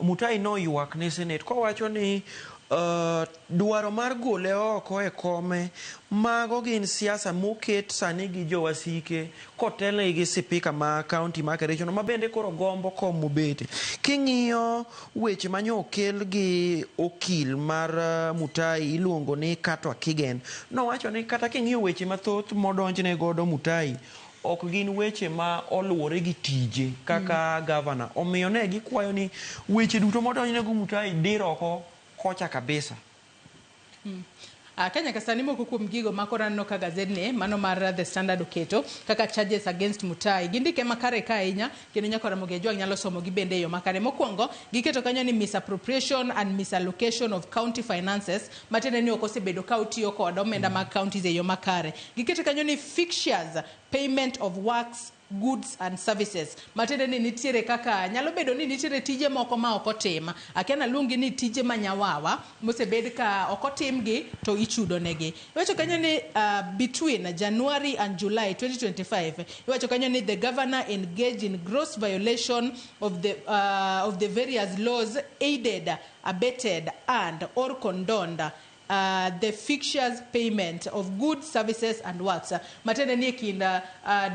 Mutai noywak ne senate kowacho ni dwaro mar gole oko e kome mago gin siasa moket sani gi jowasike kotelnegi gi sipika ma kaunti ma Kericho no, ma bende koro gombo kom mobete. King'iyo weche manyo okel gi okil mar Mutai iluongo ni Katwa Kigen, nowacho ni kata king'iyo weche mathoth modonjne godo Mutai ok gin weche ma oluwore gi tije kaka gavana. Omiyo ne gikwayo ni weche duto modonjne go Mutai dir oko kocha kabisa. Ka nyaka sani moko kuom gigo ma koro aneno ka gazet ni mano mar The Standard oketo kaka charges against Mutai gindike makare ka ahinya kendo nyaka Ramogi Ajwang' nyalo somo gi bende e yo makare. Mokwongo giketo kanyo ni misappropriation and misallocation of county finances, matiende ni ok osebedo ka otiyo kod omenda mag counties e yo makare. Giketo kanyo ni fictitious payment of works, goods and services, matiende ni nitiere kaka nyalo bedo ni nitiere tije moko ma ok otim, akia naluongi ni tije manyawawa mosebed ka ok otimgi to ichudo negi. Iwacho kanyo ni between January and July 2025, iwacho kanyo ni the governor engaged in gross violation of the various laws, aided, abetted and or condoned the fictitious payment of goods, services and works, matiende ni e kind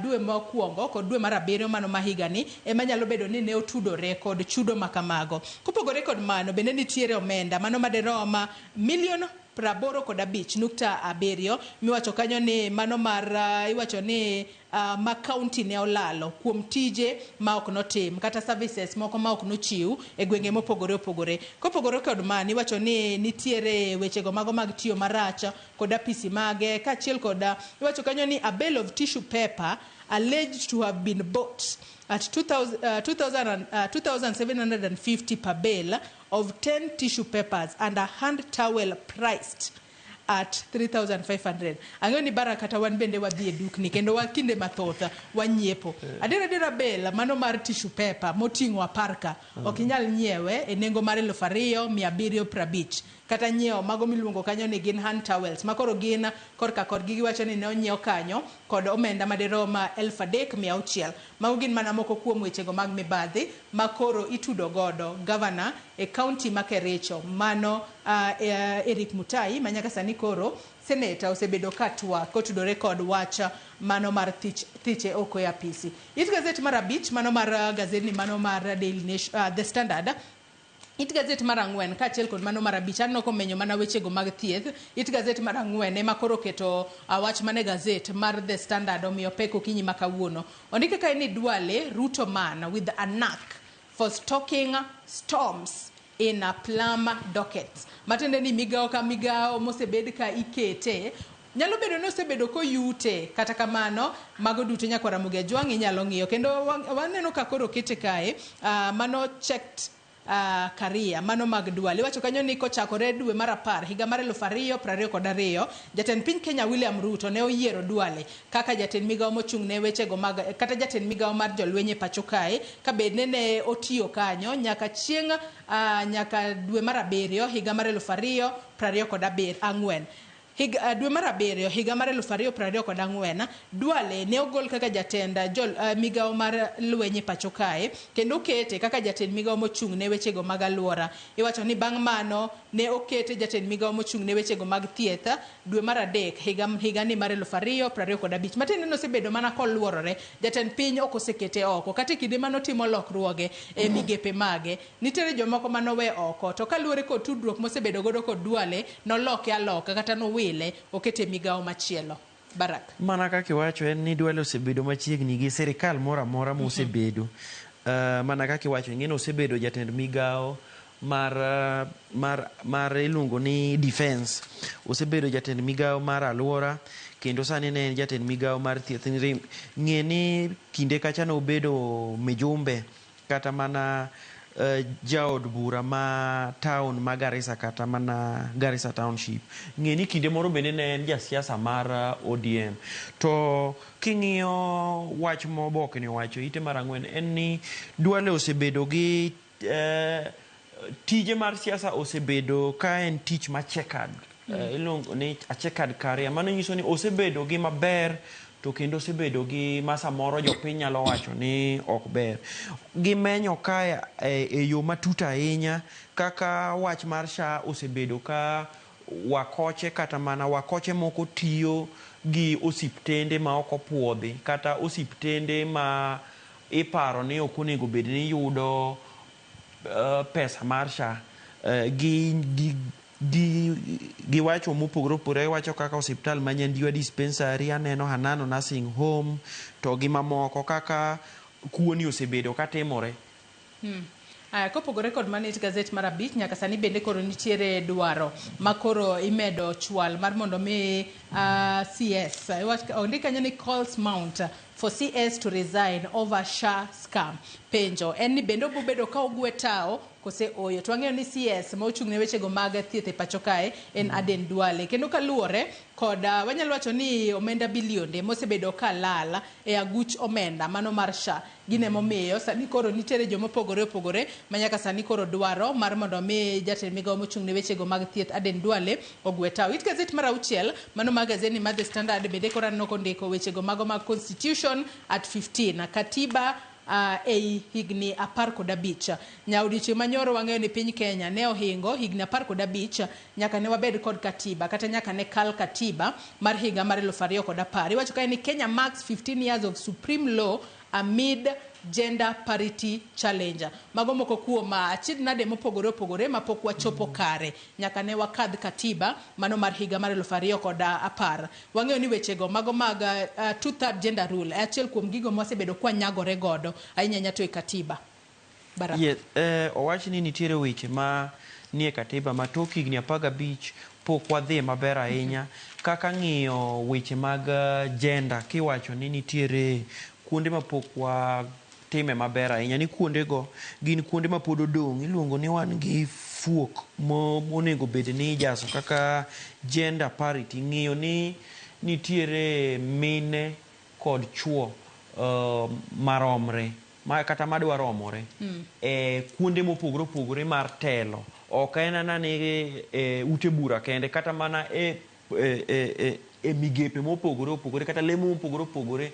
dwe mokwongo kod dwe mar abiriyo mano ma higani ema nyalo bedo ni ne otudore kod chudo ma kamago. Kopogore kod mano, bende nitiere omenda mano maderom milion 85.7 miwacho kanyo ni mano mar iwacho ni ma kaunti ne olalo kuom tije ma ok notim kata services moko ma ok nochiw e gwenge mopogore opogore. Kopogore kod mani, iwacho ni nitiere wechego mago mag tiyo marach kod apisi mage kaachiel kod iwacho kanyo ni a bale of tissue paper alleged to have been bought at 2,750 per bale of 10 tissue papers and a hand towel priced at 3,500. Ang'eyo ni bara kata wan bende wadhi e dukni kendo wa kinde mathoth wanyiepo. Adiera adiera bale mano mar tissue paper moting'o 10 ka ok inyal nyiewe e nengo mar 2750 kata nyiewo mago miluongo kanyo ni gin hand towels makoro gin korka korgi giwacho ni ne onyiew kanyo kod omenda madirom 3600. Mago gin mana moko kuom wechego mag mibadhi makoro itudo godo gavana e kaunti ma Kericho mano Eric Mutai ma nyaka sani koro seneta osebedo ka twak kotudore kod wach mano mar thiche oko e apisi. It gazet mar 5 mano mar gazetni mano mar Daily Nation, The Standard. It gazet mar 4 kaachiel kod mano mar 5 aneno komenyo mana wechego mag thieth. It gazet mar 4 ema koro keto wach mane gazet mar The Standard omiyo pek okinyi ma kawuono. Ondike kae ni Duale Ruto man with a knack for stocking storms in a plum docket. Matiende ni migawo ka migawo mosebed ka ikete nyalo bedo ni osebedo koyute, kata kamano mago duto nyakwar Ramogi Ajwang' inyalo ng'iyo. Kendo waneno ka koro okete kae mano checked career mano mag Duale. Iwacho kanyo ni kochakore dwe mar 10 higa mar 2022 jatend piny Kenya William Ruto ne oyiero Duale kaka jatend migawo mochung' ne wechego mag kata jatend migawo mar jolweny e pacho kae ka bed ne otiyo kanyo nyaka chieng' nyaka dwe mar 7 higa mar 2024. Dwe mar 7 higa mar 2024 Duale ne ogol kaka jatend migawo mar lweny e pacho kae kendo okete kaka jatend migawo mochung' ne wechego mag alwora. Iwacho ni bang' mano ne okete jatend migawo mochung' ne wechego mag thieth dwe mar 3 higani mar 2025. Matiende ni osebedo mana koluorore, jatend piny ok osekete oko kata e kinde manotimo lokruoge e migepe mage nitiere jomoko manowe oko, to kaluwore kod tudruok mosebedo godo kod Duale noloke aloka kata nowile okete migawo machielo. Barak. Mana kaka iwacho en ni Duale osebedo machiegni gi sirikal moro amora mosebedo. Mana kaka iwacho ing'e ni osebedo jatend migawo mar iluongo ni defense, osebedo jatend migawo mar alwora, kendo sani ne en jatend migawo mar thieth. Ng'e ni kinde kacha nobedo mijumbe kata mana jaod bura ma town ma Garissa kata mana Garissa Township. Ng'e ni kinde moro bende ne en jasiasa mar ODM. To king'iyo wach moboke ni owacho ite mar 4 en ni Duale osebedo gi tije mar siasa osebedo ka en tich ma checkered. Iluongo ni a checkered career. Mano nyiso ni osebedo gi maber to kendo osebedo gi ma samoro jopiny nyalo wacho ni ok ber. Gimenyo kae e yo matut ahinya kaka wach mar SHA osebedo ka wakoche kata mana wakoche moko tiyo gi osiptende ma ok opuodhi kata osiptende ma iparo ni ok onego bed ni yudo pesa mar SHA. Giwacho mopogore opogore, giwacho kaka osiptal ma Nyandiwa dispensary, aneno Hanano Nursing Home to gi mamoko kaka kuoni osebedo katimore. Kopogore kod mano it gazet mar 5 nyaka sani bende koro nitiere dwaro ma koro imedo chwal mar mondo mi CS ondik kanyo ni calls mount for CS to resign over SHA scam. Penjo en ni bende obobedo ka ogwe tao kose oyo. To wang'eyo ni CS ma ochung' ne wechego mag thieth e pacho kae en Aden Duale. Kendo kaluwore kod wanyalo wacho ni omenda bilionde mosebedo ka lal e aguch omenda mano mar SHA. Gine momiyo sani koro nitiere jomopogore opogore ma nyaka sani koro dwaro mar mondo mi jatend migawo mochung' ne wechego mag thieth Aden Duale ogwe tao. It gazet mar 6 mano mar gazeti mar The Standard bende koro aneno kondiko wechego mago mag Constitution at 15 katiba ei higni 15. Nya odiochieng' manyoro wang'eyo ni piny Kenya ne ohingo higni 15 nyaka ne wabed kod katiba kata nyaka ne kal katiba mar higa mar 2010. Iwacho kae ni Kenya marks 15 years of supreme law amid Gender Parity Challenge. Mago moko kuom achiedh nade mopogore opogore mapok wachopo kare nyaka ne wakadh katiba mano mar higa mar 2010. Wang'eyo ni wechego mago mag two third gender rule e achiel kuom gigo mwasebedo kwanyagore godo ahinya ahinya to e katiba. Baraka. Yes, owach ni nitiere weche ma nie katiba ma tok higni 15 pok wadhi maber ahinya kaka ng'iyo weche mag gender kiwacho ni nitiere kuonde ma pok watime maber ahinya ni kuondego gin kuonde ma pod odong' iluongo ni wan gi fuok monego bed ni ijaso kaka gender parity ng'iyo ni nitiere mine kod chuo maromre ma kata madwa romore e kuonde mopogore opogore mar telo ok en ana ni e ute bura kende kata mana e e, e, e, e migepe mopogore opogore kata lemo mopogore opogore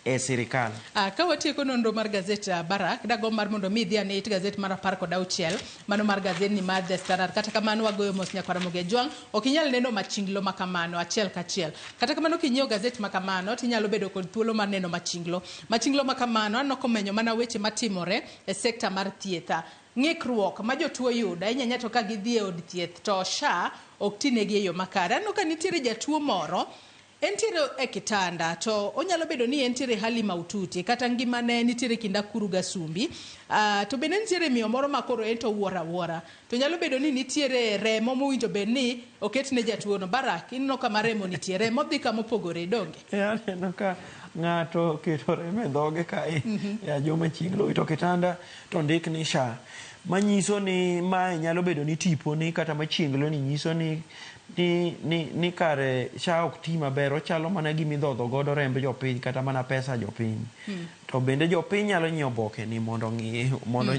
e sirikal. Ka watieko nonro mar gazet Barak, dagomb mar mondo mi idhi ane it gazet mar 16 mano mar gazedni mar The Standard. Kata kamano wagoyo mos nyakwar Ramogi Ajwang', ok inyal neno machinglo ma kamano achiel kachiel. Kata kamano kinyiewo gazet ma kamano tinyalo bedo kod thuolo mar neno machinglo. Machinglo ma kamano aneno komenyo mana weche matimore e sekta mar thieth. Ng'ikruok ma jotuo yudo ahinya ahinya to ka gidhi e od thieth to SHA ok tinegi e yo makare. Aneno ka nitiere jatuo moro entiere e kitanda to onyalo bedo ni entiere hali maututi kata ngimane nitiere kind akuru gi asumbi. To bende nitiere miyo moro ma koro ento wuoro awuora. To nyalo bedo ni nitiere remo mowinjo bed ni oket ne jatuono. Barak, ineno kama remo nitie. Remo dhi kama opogore, donge? Aneno ka ng'ato oketo remo e dhoge kae. Ya joma chiegni owito kitanda to ondik ni SHA. Manyiso ni mae nyalo bedo ni tiponi kata machienglo ni nyiso ni ni, ni, ni kare SHA ok ti maber. Ochalo mana gima idhodho godo remb jopiny kata mana pesa jopiny. To bende jopiny nyalo nyiewo oboke ni mondo ong'i mondo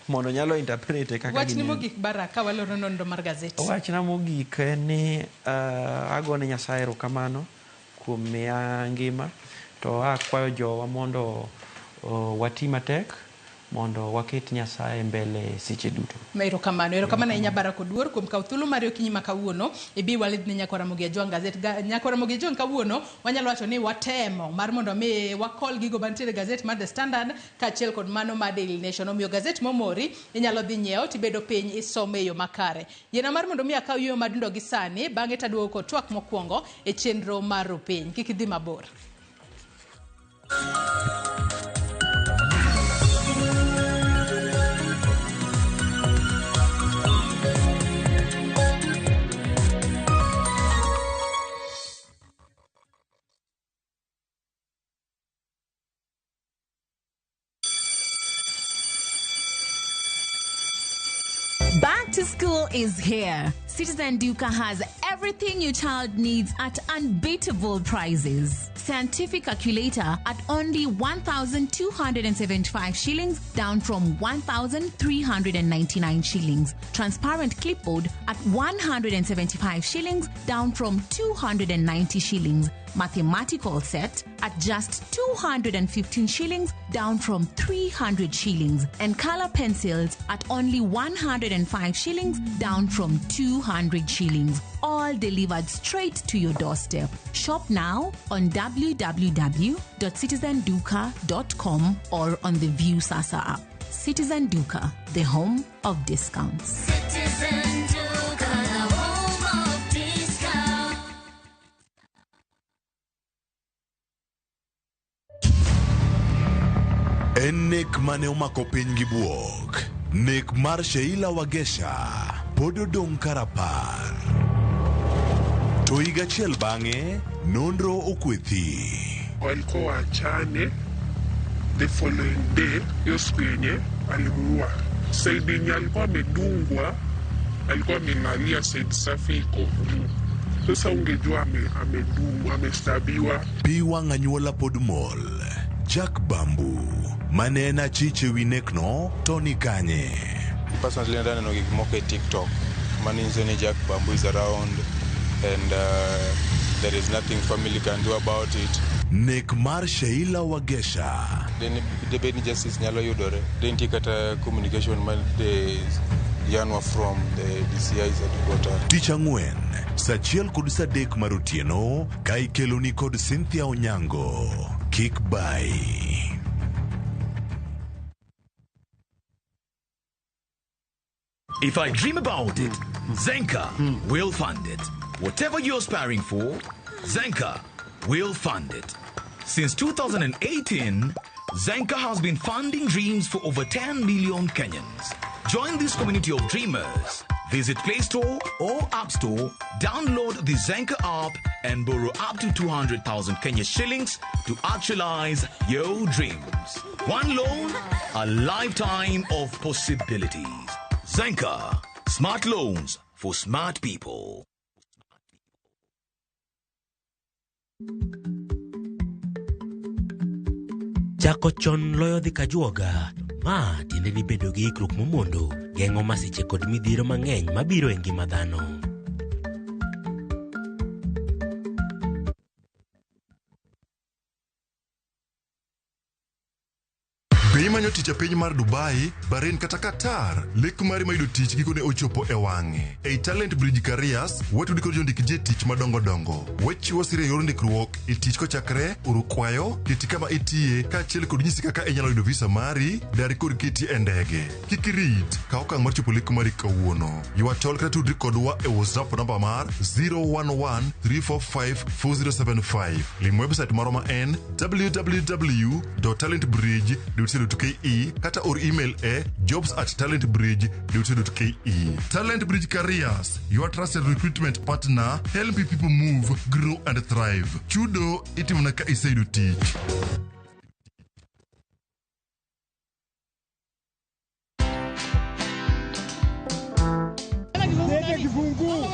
mondo nyalo interpret kaka Wachni gineno. mogik Barak, ka waloro nonro mar gazet. Wachna mogik en ni agone Nyasaye erokamano kuom miya ngima to akwayo jowa mondo wati matek mondo waket Nyasaye mbele seche duto. Erokamano, erokamano ahinya Barak Oduor kuom kawo thuolo mari okinyi ma kawuono ibi walidhne nyakwar Ramogi Ajwang' gazet. Nyakwar Ramogi Ajwang' kawuono wanyalo wacho ni watemo mar mondo mi wakol gigo mantiere e gazet mar The Standard kaachiel kod mano mar Daily Nation. Omiyo gazet momori inyalo dhi nyiewo tibedo piny isome e yo makare. Yiena mar mondo mi akaw yueyo madundo gi sani bang'e taduogo kod twak mokwongo e chenro mar Rupiny. Kik idhi mabor. Back to school is here. Citizen Duka has everything your child needs at unbeatable prices. Scientific calculator at only 1,275 shillings, down from 1,399 shillings. Transparent clipboard at 175 shillings, down from 290 shillings. Mathematical set at just 215 shillings, down from 300 shillings. And color pencils at only 105 shillings, down from 200 shillings. All delivered straight to your doorstep. Shop now on www.citizenduka.com or on the Viusasa app. Citizen Duka, the home of discounts. Citizen Duka, the home of discounts. En nek mane omako piny gi buok. Nek mar Sheila Wagesha pod odong' karapar. To higa achiel bang'e, nonro okwethi. Walikuwa waachane the following day, hiyo siku yenye alimuua. Saidi yenye alikuwa amedungwa, alikuwa amelalia saidi safi iko juu. Sasa ungejua amedungwa, amestabiwa. Pi wang' anyuola pod mol. Jack Bambu, mane en achich ewi nekno, to ni kanye? Personally, neno gik moko e TikTok manyiso ni Jack Bambu is around and there is nothing family can do about it. Nek mar Sheila Wagesha. Debed ni justice nyalo yudore. De nitie kata communication ma de yanwa from the DCI's headquarter. Tich ang'wen, saa achiel kod saa adek mar otieno, ka ikeloni kod Cynthia Onyango. Kik bai. If I dream about it, Zenka will fund it. Whatever you're aspiring for, Zenka will fund it. Since 2018, Zenka has been funding dreams for over 10 million Kenyans. Join this community of dreamers. Visit Play Store or App Store, download the Zenka app, and borrow up to 200,000 Kenya shillings to actualize your dreams. One loan, a lifetime of possibilities. Zenka, smart loans for smart people. Chako chon loyo dhi kajuoga. Ma tiende ni bedo gi ikruok momondo geng'o masiche kod midhiero mang'eny mabiro e ngima dhano. Be imanyo tich e piny mar Dubai, Bahrain kata Qatar? Lek mari mar yudo tich gikone ochopo e wang'e. Ei Talent Bridge Careers, watudi kod jondik ji e tich madongo dongo. Wachiwo sir e yor ndikruok e tich kochakre oro kwayo, keti kama itiye, kaachiel kod nyisi kaka inyalo yudo visa mari, dari kod keti e ndege. Kik irit, kaw okang' mar chopo lek mari kawuono. Ywa tol kata tudri kodwa e WhatsApp namba mar 011 345 4075. Lim website marwa ma en www.talentbridge.co.ke kata or email e jobs at talentbridge.co.ke. Talent Bridge Careers, your trusted recruitment partner, helping people move, grow and thrive. Chudo itimona ka iseyudo tich. Lete kifunguu.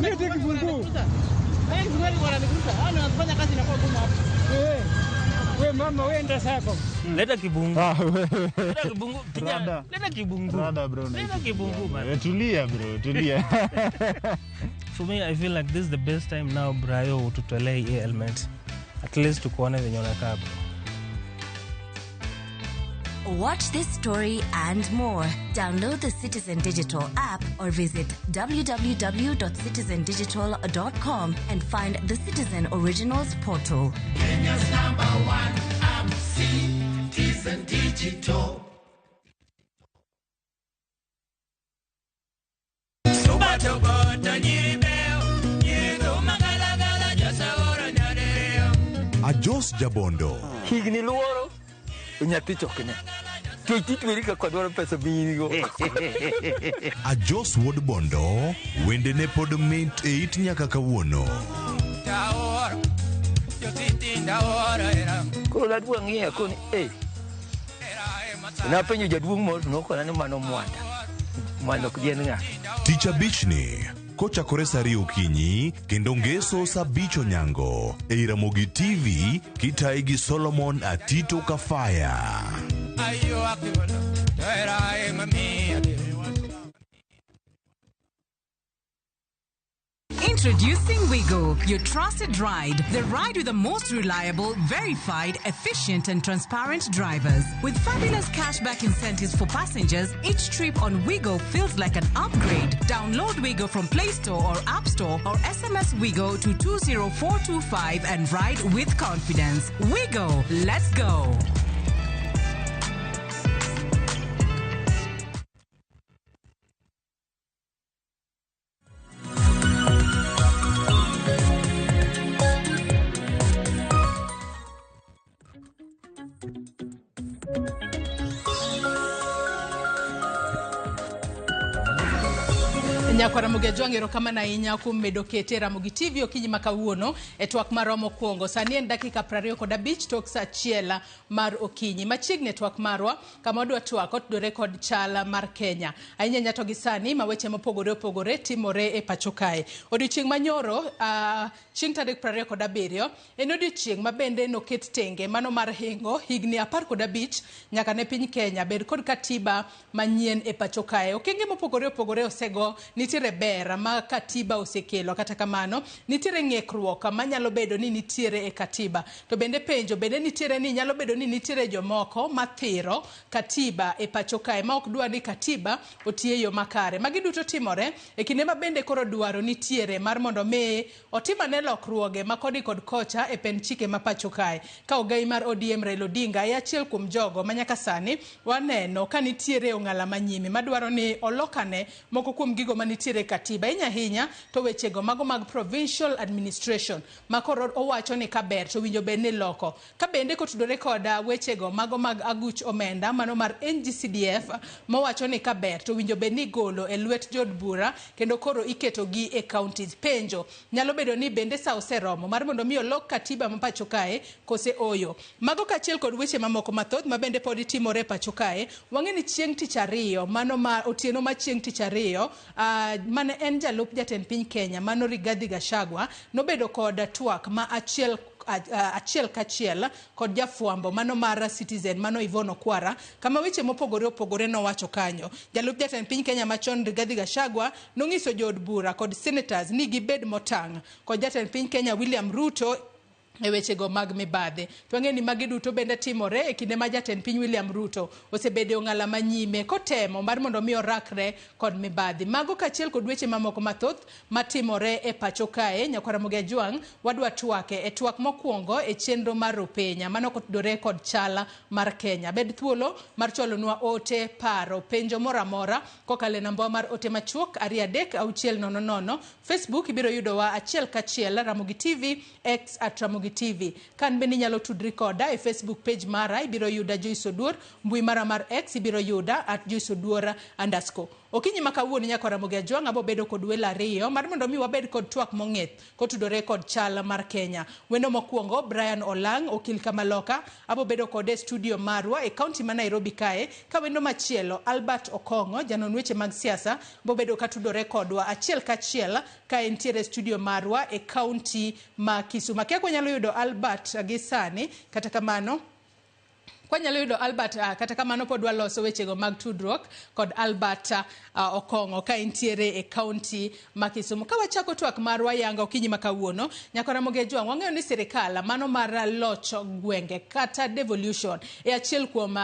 Lete kifunguu. We mama wenda sako. Leta kibungu. Leta kibungu. Kijana, leta kibungu. Rada bro. Leta kibungu man. Tulia bro, tulia. For me I feel like this is the best time now Brayo ututolee hii element. At least tukuone venye unakaa bro. Watch this story and more. Download the Citizen Digital app or visit www.citizendigital.com and find the Citizen Originals portal. Kenya's number one app, Citizen Digital. Ajos Jabondo. Higni luoro nyathi chokne. Kech itweri kaka dwaro pesa miyinigo. Ajos Wuod Bondo, wendene pod mit e it nyaka kawuono. Koro nadwa ng'iyo koni eh. Napenjo jaduong' moro to nokona ni mano Mwanda. Mwanda ok en ng'a. Tich abichni kochakore saa ariyo okinyi kendo ngeso saa abich onyango ei Ramogi TV kitayi gi Solomon Atito Kafaya. Introducing Wigo, your trusted ride. The ride with the most reliable, verified, efficient, and transparent drivers. With fabulous cashback incentives for passengers, each trip on Wigo feels like an upgrade. Download Wigo from Play Store or App Store or SMS Wigo to 20425 and ride with confidence. Wigo, let's go. Nyakwara Ramogi Ajwang', erokamano ahinya kuom medo kete Ramogi TV okinyi ma kawuono e twak marwa mokwongo. Sani en dakika 25 tok saa achiel mar okinyi. Machiegni e twak marwa kama wadwa twak otudore kod chal mar Kenya. Ahinya ahinya to gi sani ma weche mopogore opogore timore e pacho kae. Odiochieng' manyoro chieng' tarik 27 en odiochieng' ma bende noket tenge mano mar hingo higni 15 nyaka ne piny Kenya bed kod katiba manyien e pacho kae. Okenge mopogore opogore osego ni nitiere ber ma katiba osekelo, kata kamano nitiere ng'ikruok manyalo bedo ni nitiere e katiba. To bende penjo bende nitiere ni nyalo bedo ni nitiere jomoko mathiro katiba e pacho kae ma ok dwa ni katiba otiye e yo makare. Magi duto timore e kinde ma bende koro dwaro nitiere mar mondo mi otim ane lokruoge ma koni kod kocha e pend chike ma pacho kae. Ka ogai mar ODM Raila Odinga e achiel kuom jogo ma nyaka sani waneno ka nitiere ong'ala manyime madwaro ni olokane moko kuom gigo manitiere e katiba. Ahinya ahinya to wechego mago mag provincial administration ma koro owacho ni kaber to winjo bed ni loko. Ka bende kotudore koda wechego mago mag aguch omenda mano mar NGCDF mowacho ni kaber to winjo bed ni golo e lwet jood bura kendo koro iketogi e counties. Penjo nyalo bedo ni bende sa oseromo mar mondo mi olok katiba ma pacho kae kose oyo. Mago kaachiel kod weche mamoko mathoth ma bende pod timore e pacho kae. Wang'e ni chieng' tich ariyo mano ma otieno ma chieng' tich ariyo mane en jalup jatend piny Kenya mano Rigathi Gachagua nobedo kod twak ma achiel kachiel kod jafwambo mano mar Citizen mano Yvonne Okwara kama weche mopogore opogore nowacho kanyo. Jalup jatend piny Kenya machon Rigathi Gachagua nong'iso jood bura kod senators ni gibed motang' kod jatend piny Kenya William Ruto e wechego mag mibadhi. To wang'e ni magi duto bende timore e kinde ma jatend piny William Ruto osebedo e ong'ala manyime kotemo mar mondo mi orakre kod mibadhi. Mago kaachiel kod weche mamoko mathoth matimore e pacho kae. Nyakwar Ramogi Ajwang' wadwa twake e twak mokwongo e chenro mar Rupenya mano kotudore kod chala mar Kenya. Bed thuolo mar chwalonwa ote, paro, penjo moro amora kokalo e namba mar ote machuok 2 3 6 0 0. Facebook ibiro yudowa achiel kachiel Ramogi TV, X at Ramogi TV. Kan bende inyalo tudri koda e Facebook page mara ibiro yuda Joyce Oduor, mbui mara mar X ibiro yuda at Joyce Oduor _. Okinyi ma kawuono Nyakwar Ramogi Ajwang' abo bedo kod welo ariyo mar mondo mi wabed kod twak mong'ith kotudore kod chal mar Kenya. Wendo mokwongo Brian Olang' okil Kamaloka abo bedo kode e studio marwa e kaunti ma Nairobi kae, ka wendo machielo Albert Okong'o janon weche mag siasa bo bedo katudore kodwa achiel kachiel ka entiere e studio marwa e kaunti ma Kisumu. Akia kwanyalo yudo Albert gi sani, kata kamano kwanyalo yudo Albert kata kamano pod waloso wechego mag tudruok kod Albert Okong'o ka entiere e kaunti ma Kisumu. Ka wachako twak marwa yanga okinyi ma kawuono, Nyakwar Ramogi Ajwang' wang'eyo ni sirikal mano mar loch gwenge kata devolution e achiel kuom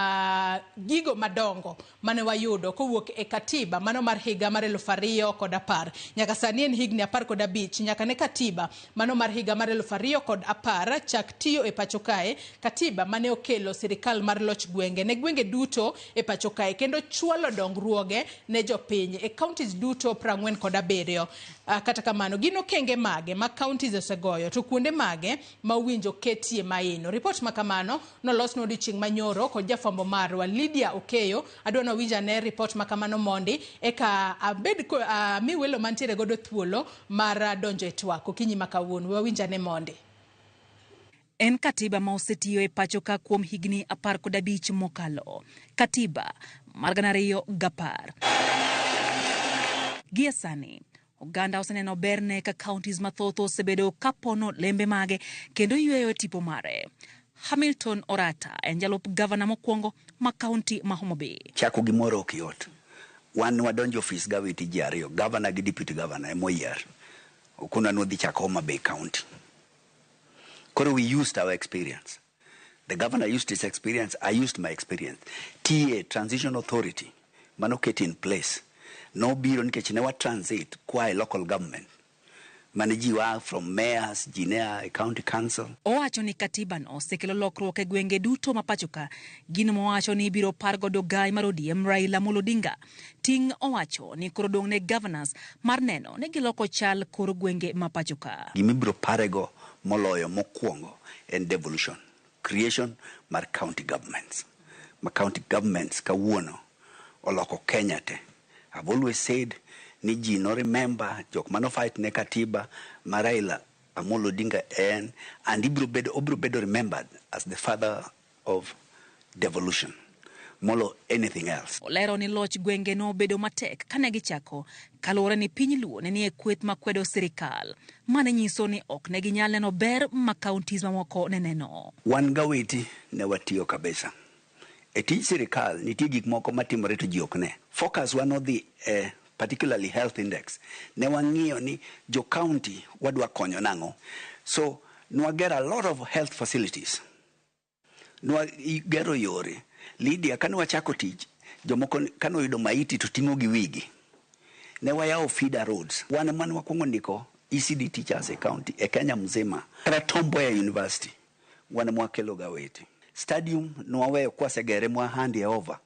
gigo madongo mane wayudo kowuok e katiba mano mar higa mar 2010. Nyaka sani en higni 15 nyaka ne katiba mano mar higa mar 2010 chak tiyo e pacho kae, katiba mane okelo sirikal mar loch gwenge ne gwenge duto e pacho kae kendo chwalo dongruoge ne jopiny e counties duto 47. Kata kamano gin okenge mage ma counties osegoyo to kuonde mage ma owinjo ketie maino. Ripot ma kamano nolos no odiochieng' manyoro kod jafwambo marwa Lydia Okeyo. Adwa ni ane ripot ma kamano mondi eka abed mi welo mantiere godo thuolo mar donjo e twak okinyi ma kawuono. Wawinj ane mondi. En katiba ma osetiyo e pacho ka kuom higni 15 mokalo. Katiba mar 2010. Gie sani, oganda oseneno berne ka counties mathoth osebedo kapono lembe mage kendo yweyo e tipo mare. Hamilton Orata en jalup gavana mokwongo ma kaunti ma Homa Bay. Chako gimoro ok yot. Wan wadonjo ofis gawiti ji ariyo, governor gi deputy governor emoyier. Okonwa ni wadhi chako Homa Bay County. Koro we used our experience. The governor used his experience, I used my experience. TA, Transition Authority, manoket in place, nobiro nikech ne wa transit koa e local government. Mane ji wa from mayors, ji ne a e county council. Owacho ni katiba no osekelo lokruok e gwenge duto ma pacho ka. Gino mowacho ni ibiro par godo gai mar ODM Raila Amolo Odinga. Ting' owacho ni koro dong' ne governors mar neno ni giloko chal kor gwenge ma pacho ka. Gima ibiro parego moloyo mokwongo en devolution. Creation mar county governments. Ma county governments kawuono oloko Kenya te. I've always said ni ji no remember jok mano fight ne katiba ma Raila Amolo Odinga en, and ibiro bedo, obiro bedo remembered as the father of devolution molo anything else. Olero ni loch gwenge nobedo matek kane gichako kaluwore ni piny Luo ne nie kweth makwedo sirikal. Mane nyiso ni ok ne ginyal neno ber ma counties mamoko ne neno. Wan gawiti ne watiyo kabisa. E tij sirikal nitie gik moko matimore to ji ok ne. Focus wa nodhi e particularly health index, ne wang'iyo ni jo county wadwa konyo nang'o. So nwagero a lot of health facilities, nwagero yore. Lydia, kane wachako tich, jomoko kane oyudo maiti to ting'o gi wigi. Ne wayawo feeder roads. Wan mane wakwongo ndiko ECD teachers e county, e Kenya mzima. Kata Tom Mboya University, wan mwakelo gawete. Stadium nwaweyo kwasegere mwa hand over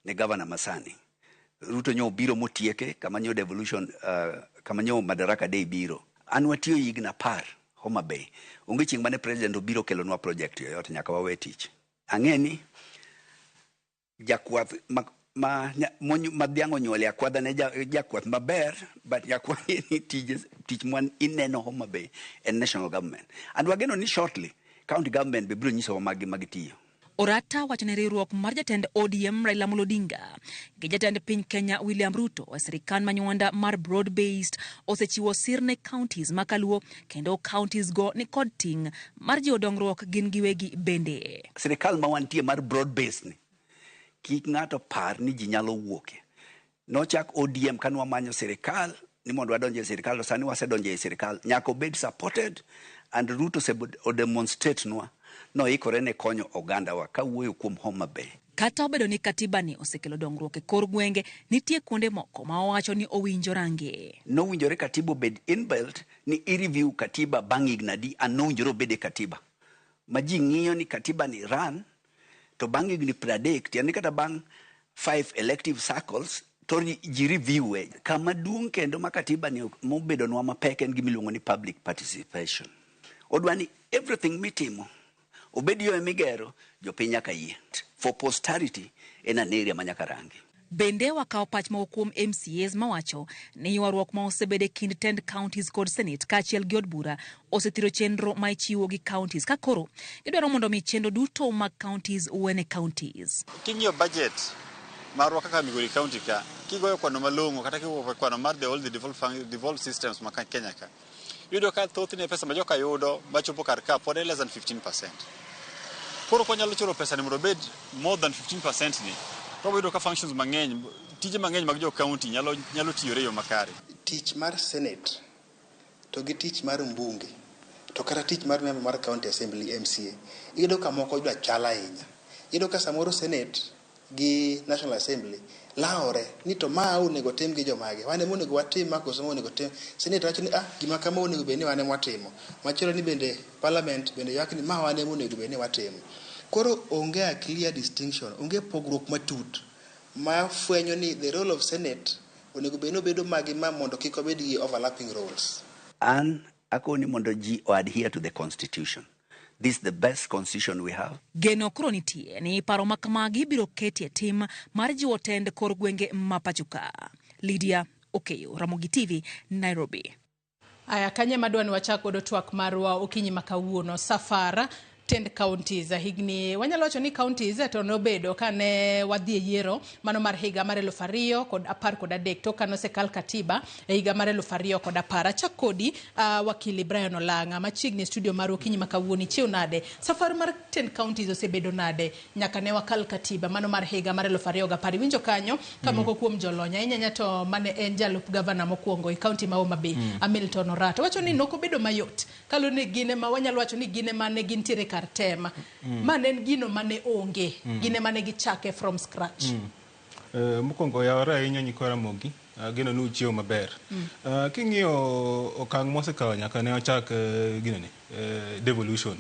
ne governor masani. Ruto nyo biro motieke kama nyo devolution, kama nyo Madaraka Day biro. An watiyo higni 10 Homa Bay. Onge chieng' mane president obiro kelonwa project yoyote nyaka wawe tich. Ang'e ni jakwath ma dhiang' onyuole akwadha ne jakwath maber, but jakwath ni tich mwan ineno Homa Bay en national government. And wageno ni shortly county government be biro nyisowa magi magitiyo. Orata wacho ni riwruok mar jatend ODM Raila Amolo Odinga gi jatend piny Kenya William Ruto e sirikal manywanda mar broad based osechiwo sir ne counties makaluo kendo counties go ni kod ting' mar jiwo dongruok gin giwegi bende. Sirikal ma wantie mar broad based ni kik ng'ato par ni ji nyalo wuoke. Nochak ODM kane wamanyo sirikal ni mondo wadonje e sirikal, to sani wasedonjo e sirikal. Nyaka obed supported, and Ruto odemonstrate nwa noikore ne konyo ogandawa kawuoyo kuom Homa Bay. Kata obedo ni katiba ni osekelo dongruok e kor gwenge, nitie kuonde moko ma owacho ni owinjo range. Nowinjore katiba obed inbuilt ni i-review katiba bang' higni adi, and nowinjore obed e katiba. Ma ji ng'iyo ni katiba ni run, to bang' higni 30, tiende ni kata bang' 5 elective cycles, to ji review e. Kama duong' kendo ma katiba ni mobedonwa mapek en gima iluongo ni public participation. Odwa ni everything mitimo, obed yo migero, jopiny nyaka yie. For posterity, en an area ma nyaka rangi. Bende wakawo pach moko kuom MCAs mawacho ni ywaruok ma osebedo e kind tend counties kod Senate kaachiel gi od bura osethiro chenro ma ichiwo gi counties ka koro gidwaro mondo mi chenro duto mag counties wene counties. King'iyo budget marwa kaka Migori County ka, kigoyo kwano malong'o kata kigoyo kwano mar the all the devolved systems ma Kenya ka, iyudo ka thothne pesa ma joka yudo machopo kar ka pod en less than 15%. Koro konyalo chulo pesa ni mondo obed more than 15% ni, to wayudo ka functions mang'eny, tije mang'eny mag jo county nyalo tiyore e yo makare. Tich mar Senate to gi tich mar mbunge to kata tich mar member mar County Assembly MCA, iyudo ka moko dwa chal ahinya. Iyudo ka samoro Senate gi National Assembly lawore ni to ma onego tim gi jomage, wan ema onego watim ma koso ma onego tim. Senate wacho ni gima kama onego bed ni wan ema watimo. Machielo ni bende Parliament bende ywak ni ma wan ema onego bed ni watimo. Koro onge a clear distinction, onge pogruok matut ma fwenyo ni the role of Senate onego bed ni obedo magi ma mondo kik wabed gi overlapping roles. An akoni mondo ji o adhere to the constitution. This is the best constitution we have. Geno koro nitie ni paro ma kamagi biro keti e tim mar jiwo tend kor gwenge ma pacho ka. Lydia Okeyo, Ramogi TV, Nairobi. Aya, kanye madwa ni wachak godo twak marwa okinyi ma kawuono. Safar tend counties higni wanyalo wacho ni counties to nobedo kane wadhi e yiero mano mar higa mar 2013 to kane osekal katiba e higa mar 2010. Achak kodi wakili Brian Olanga machiegni e studio mar okinyi ma kawuono. Ichiew nade? Safar mar tend counties osebedo nade nyaka ne wakal katiba mano mar higa mar 2010? Iwinjo kanyo ka moko kuom jolony ahinya to mane en jalup gavana mokwongo e county ma Homa Bay Hamilton Orata wacho ni nokobedo mayot kaluwore ni gine ma wanyalo wacho ni gine mane gintiere kar tema. Ma ne en gino mane onge, gine mane gichake from scratch. Mokwongo yawore ahinya nyikwa Ramogi, ageno ni uchiewo maber. King'iyo okang' mosekawo nyaka ne ochak ginene, devolution.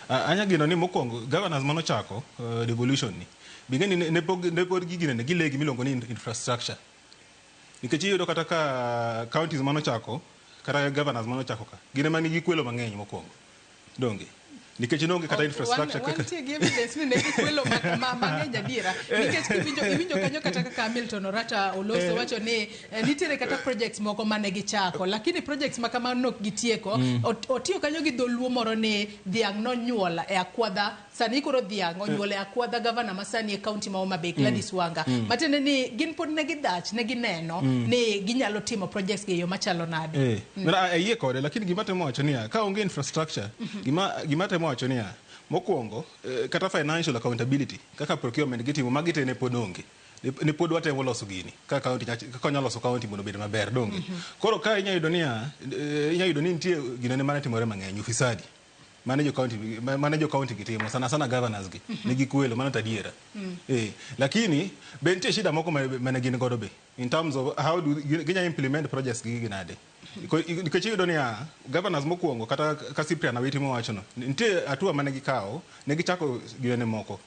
Anya geno ni mokwongo governors manochako devolution ni, bing'e ni ne pod giginene gile gimiluongo ni infrastructure. Nikech iyudo kata ka counties manochako, kata governors manochako ka, gin ema nigi kwelo mang'eny mokwongo. Donge? Nikech nonge kata infrastructure kaka Wantie gi evidence ni ne gikwelo mang'eny adiera, nikech iwinjo kanyo kata kaka Hamilton Orata oloso wacho ni nitiere kata projects moko mane gichako, lakini projects ma kamano nok gitieko. Otiyo kanyo gi dholuo moro ni dhiang' nonyuol e akwadha, sani koro dhiang' onyuol e akwadha gavana masani e county ma Homa Bay Gladys Wanga, matiende ni gin pod ne gidhach ne gineno ni ginyalo timo projects gi e yo machalo nade. Ayie kode, lakini gima temo wacho niya, ka onge infrastructure, gima temo wacho niya, mokwongo kata financial accountability kaka procurement gitimo magi te ne pod onge. Ni pod watemo loso gini ka county kaka wanyalo loso county mondo obed maber donge. Koro ka inya yudo niya, inya yudo ni nitie ginene mane timore mang'eny, ufisadi mane jo county mane jo county gi timo sana sana governors gi nigi kwelo mano to adiera. Lakini be nitie shida moko mane gin godo be in terms of how do ginya implement projects gi gi nade. Nikech iyudo niya, governors mokwongo kata ka Cyprian Awiti mowachono, nitie hatua mane gikawo, ne gichako ginene moko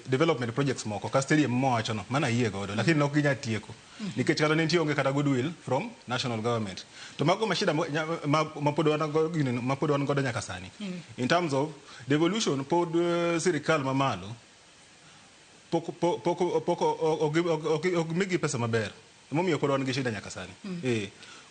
development projects moko ka stadium mowachono, mano ayie godo, lakini ne ok ginyal tieko nikech kata ne nitie onge kata goodwill from national government. To mago ma shida ma pod wan go ginene, ma pod wan godo nyaka sani. In terms of devolution, pod sirikal mamalo pok ok migi pesa maber. Emomiyo pod wan gi shida nyaka sani.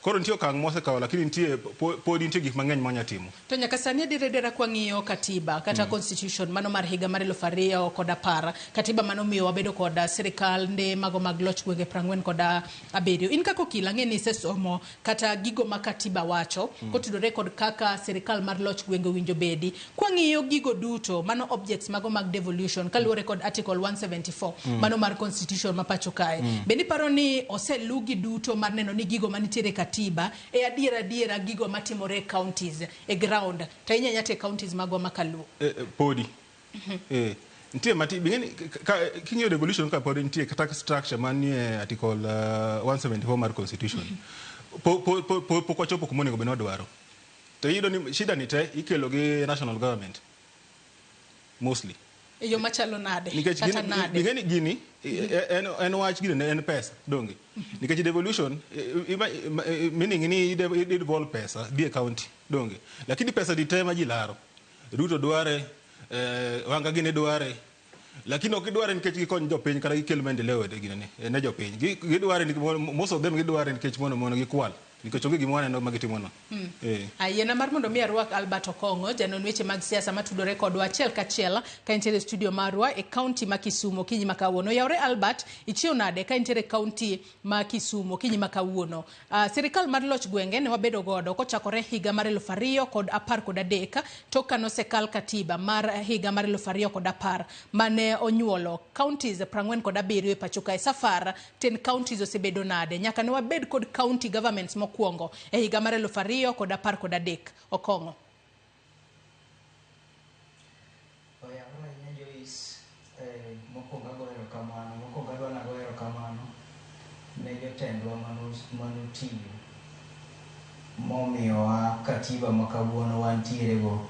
Koro nitie okang' mosekawo, lakini nitie pod nitie gik mang'eny mwanya timo. To nyaka sani adier kwang'iyo katiba kata constitution mano mar higa mar 2010, katiba mano miyo wabedo kod sirikal nde mago mag loch gwenge 47. In kaka okil ang'e ni isesomo kata gigo ma katiba wacho kotudore kod kaka sirikal mar loch gwenge owinjo bedi. Kwang'iyo gigo duto mano objects mago mag devolution kaluwore kod article 174 mano mar constitution ma pacho kae. Bende iparo ni oselugi duto mar neno ni gigo manitiere e katiba e adiera gigo matimore e counties e ground to ahinya ahinya to e counties magwa ma kaluo? Podi. Nitie mati bing'eni king'iyo devolution ka pod nitie kata structure manie article 174 mar constitution. Pok wachopo kuma onego bed ni wadwaro. To iyudo ni shida ni te ikelo gi national government mostly. E yo machalo nade? Nikech Kata nade? Gini gini en wach gini en pesa donge. Nikech devolution meaning ni i devolve pesa dhi e county donge. Lakini pesa di te ma ji laro. Ruto dware, Wanga gini dware. Lakini ok gidware nikech gikony jopiny kata gikel maendeleo e ginene ne jopiny. Gidware nikech most of them gidware nikech mondo gikwal. Nikech onge gima waneno ma gitimono. Ayiena mar mondo mi arwak Albert Okong'o, janon weche mag siasa matudore kodwa achiel kachiel ka entiere e studio marwa e county ma Kisumu okinyi ma kawuono. Yawre Albert, ichiew nade ka entiere e county ma Kisumu okinyi ma kawuono? Sirikal mar loch gwenge ne wabedo godo kochakore higa mar 2013 tok ka nosekal katiba mar higa mar 2010 mane onyuolo counties 47 e pacho kae. Safar 10 counties osebedo nade nyaka ne wabed kod county governments mokwongo e higa mar 2013. Okong'o. Oyawre ahinya Joyce, mokwongo agoyo erokamano, mokwongo adwa nago erokamano ne jotendwa manotiyo momiyowa katiba ma kawuono wantiere go.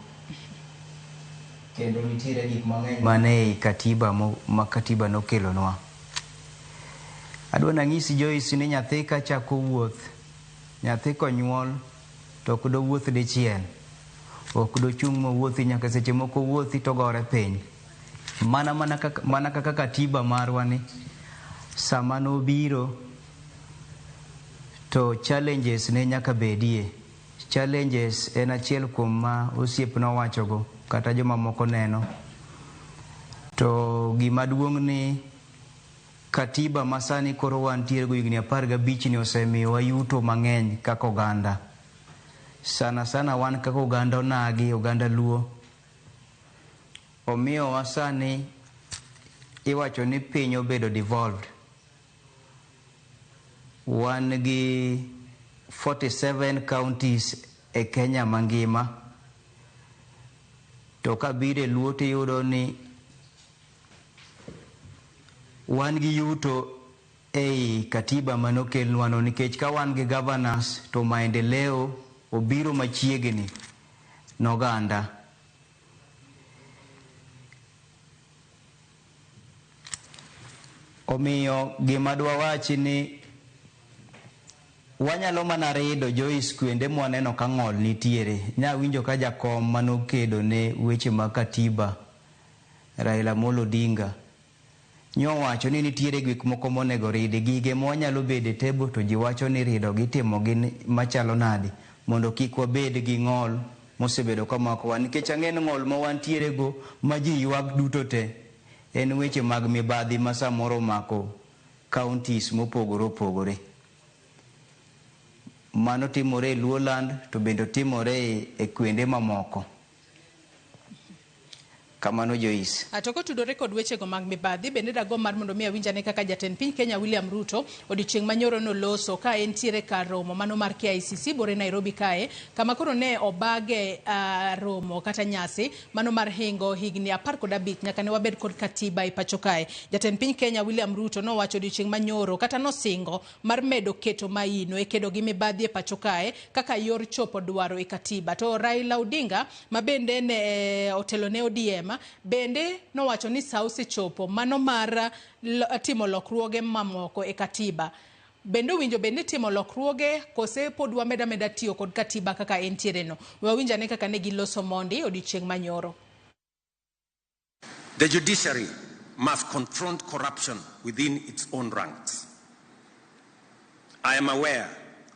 Kendo nitiere gik mang'eny mane ei katiba ma katiba nokelonwa. Adwa nang'isi Joyce ni nyathi kachako wuoth, nyathi konyuol to ok dowuoth dichiel. Ok dochung' mowuothi nyaka seche moko owuothi to gore piny. Mana kaka katiba marwa ni sama nobiro to challenges ne nyaka bedie. Challenges en achiel kuom ma osiepna owachogo kata jomamoko neno. To gima duong' ni katiba masani koro wantiere go higni 15 ni osemiyowa yuto mang'eny kaka oganda. Sana sana wan kaka oganda onagi, oganda luo. Omiyowa sani iwacho ni piny obedo devolved. Wan gi 47 counties e Kenya mangima. To kabiro e Luo tiyudo ni wan gi yuto ei katiba manokelnwa no nikech ka wan gi governors to maendeleo obiro machiegni noganda. Omiyo gima dwa wachi ni wanyalo mana rido Joyce kuonde mwaneno ka ng'ol nitiere. Nyawinjo ka jakom manokedo ne weche mag katiba Raila Amolo Odinga nyowacho ni nitiere gik moko monego ridi. Gige mwanyalo bedo e table to ji wacho ni rido gi itimo gi machalo nade mondo kik wabed gi ng'ol mosebedo kamakowa. Nikech ang'e ni ng'ol ma wantiere go ma ji ywak duto te en weche mag mibadhi ma samoro omako counties mopogore opogore. Mano timore e Luoland to bende timore e kuonde mamoko. Kamano Joyce. To kotudore kod wechego mag mibadhi, bende dagomb mar mondo mi awinj ane kaka jatend piny Kenya William Ruto odiochieng' manyoro noloso ka entiere kar romo mano mar KICC bore Nairobi kae, kama koro ne obage romo kata nyasi mano mar hingo higni 15 nyaka ne wabed kod katiba e pacho kae. Jatend piny Kenya William Ruto nowacho odiochieng' manyoro kata nosingo mar medo keto maino e kedo gi mibadhi e pacho kae kaka yor chopo dwaro e katiba. To Raila Odinga ma bende ne otelo ne ODM bende nowacho ni sa osechopo mano mar timo lokruoge mamoko e katiba. Bende owinjo bed ni timo lokruoge kose pod wameda meda tiyo kod katiba kaka entiere no. We wawinj ane kaka ne giloso mondi odiochieng' manyoro. The judiciary must confront corruption within its own ranks. I am aware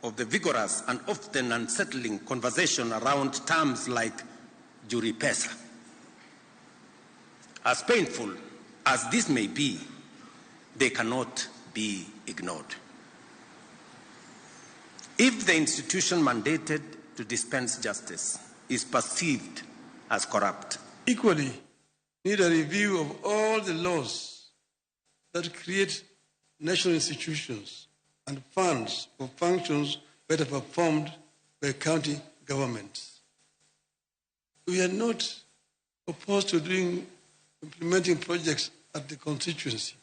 of the vigorous and often unsettling conversation around terms like juri pesa. As painful as this may be, they cannot be ignored. If the institution mandated to dispense justice is perceived as corrupt, equally need a review of all the laws that create national institutions and funds for functions better performed by county governments. We are not opposed to implementing projects at the constituency.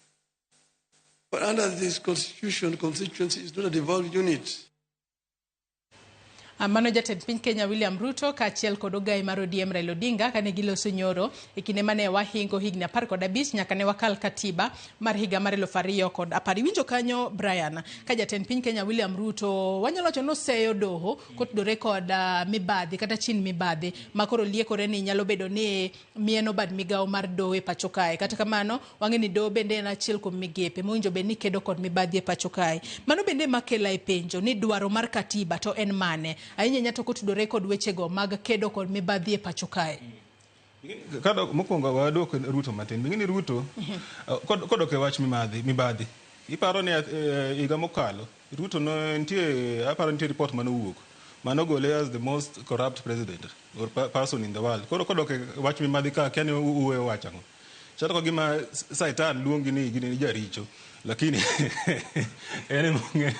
But under this constitution, constituency is not a devolved unit. Mano jatend piny Kenya William Ruto kaachiel kod ogai mar ODM Raila Odinga kane giloso nyoro e kinde mane wahingo higni 15 nyaka ne wakal katiba mar higa mar 2010. Iwinjo kanyo Brian ka jatend piny Kenya William Ruto wanyalo wacho noseyo doho kotudore kod mibadhi kata chin mibadhi makoro liekore ni nyalo bedo ni mieno bad migawo mar doho e pacho kae. Kata kamano wang'e ni doho bende en achiel kuom migepe mowinjo bed ni kedo kod mibadhi e pacho kae. Mano bende makela e penjo ni dwaro mar katiba to en mane? Ahinya ahinya to kotudore kod wechego mag kedo kod mibadhi e pacho kae. Kadok mokwongo wadwok Ruto matin. Ing'e ni Ruto kodok e wach mibadhi. Iparo ni higa mokalo Ruto no nitie aparo nitie report manowuok manogole as the most corrupt president or person in the world. Koro kodok e wach mibadhi ka akia ni uwe wacho ang'o. Chalo ka gima Satan luongi ni gini ni jaricho lakini en ema ong'eyo.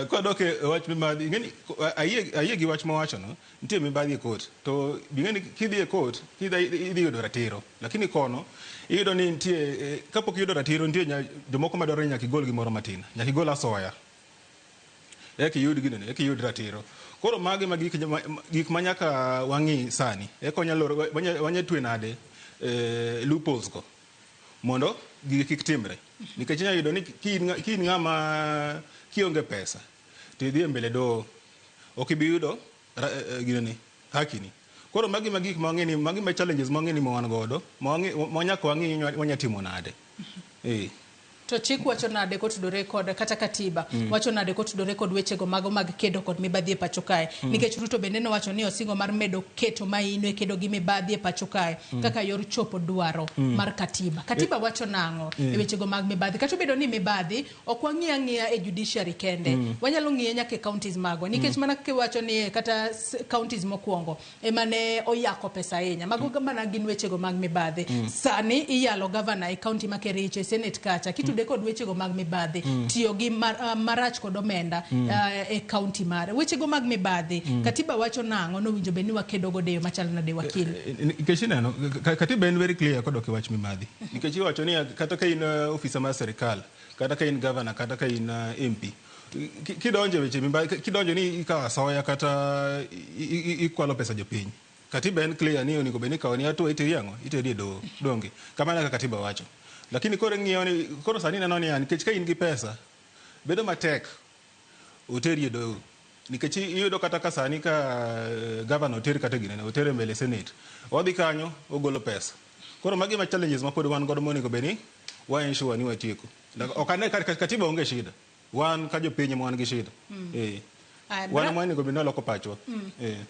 Kodok e wach mibadhi ing'e ni ayie gi wach mowacho no nitie mibadhi e court to ing'e ni kidhi e court idhi yudo ratiro lakini kono iyudo ni nitie kapok iyudo ratiro nitie jomoko madwaro ni nyaka igol gimoro matin nyaka igol asoya eka iyud ginene eka iyud ratiro. Koro magi ma gik ma nyaka wang'i sani eka wanya twe nade loopholes go mondo gigi kik timre. Nikech inyalo yudo ni ki in ng'ama kionge pesa to idhi e mbele doho ok ibi yudo ginene haki ni. Koro magi ma gik ma wang'e ni magi ma challenges ma wang'e ni ma wan godo ma nyaka wang'i wanya timo nade. To chik wacho nade kotudore kod kata katiba wacho nade kotudore kod wechego mago mag kedo kod mibadhi e pacho kae. Nikech Ruto bende nowacho ni osingo mar medo keto maino e kedo gi mibadhi e pacho kae kaka yor chopo dwaro mar katiba. Katiba wacho nang'o e wechego mag mibadhi? Kata obedo ni mibadhi ok wang'i ang'iya e judiciary kende, wanyalo ng'iye nyaka e counties magwa. Nikech mana kiwacho ni kata counties mokwongo ema ne oyako pesa ahinya. Mago mana gin wechego mag mibadhi. Sani iyalo governor e county ma Kericho e Senate kacha kitude kod wechego mag mibadhi, tiyo gi marach kod omenda e county mare. Wechego mag mibadhi, katiba wacho nang'o nowinjo bed ni wakedo godo e yo machalo nade wakil? Nikech ineno, katiba en very clear kodok e wach mibadhi. Nikech iwacho ni kata ka in ofisa mar sirikal, kata ka in governor, kata ka in MP, kidonjo e weche mibadhi, kidonjo ni ikawo asoya kata ikwalo pesa jopiny. Katiba en clear ni onego bed ni ikawo ni hatua iteri ang'o? Iteri e doho. Donge? Kamano kaka katiba wacho. Lakini koro ing'iyo ni koro sani ineno niya nikech ka in gi pesa bedo matek oteri e doho. Nikech iyudo kata ka sani ka governor oter kata ginene otere mbele senate odhi kanyo ogolo pesa. Koro magi ma challenges ma pod wan godo monego bed ni wa ensure ni watieko. Ok ane katiba onge shida. Wan ka jopiny ema wan gi shida. Wan ema onego bed ni waloko pachwa.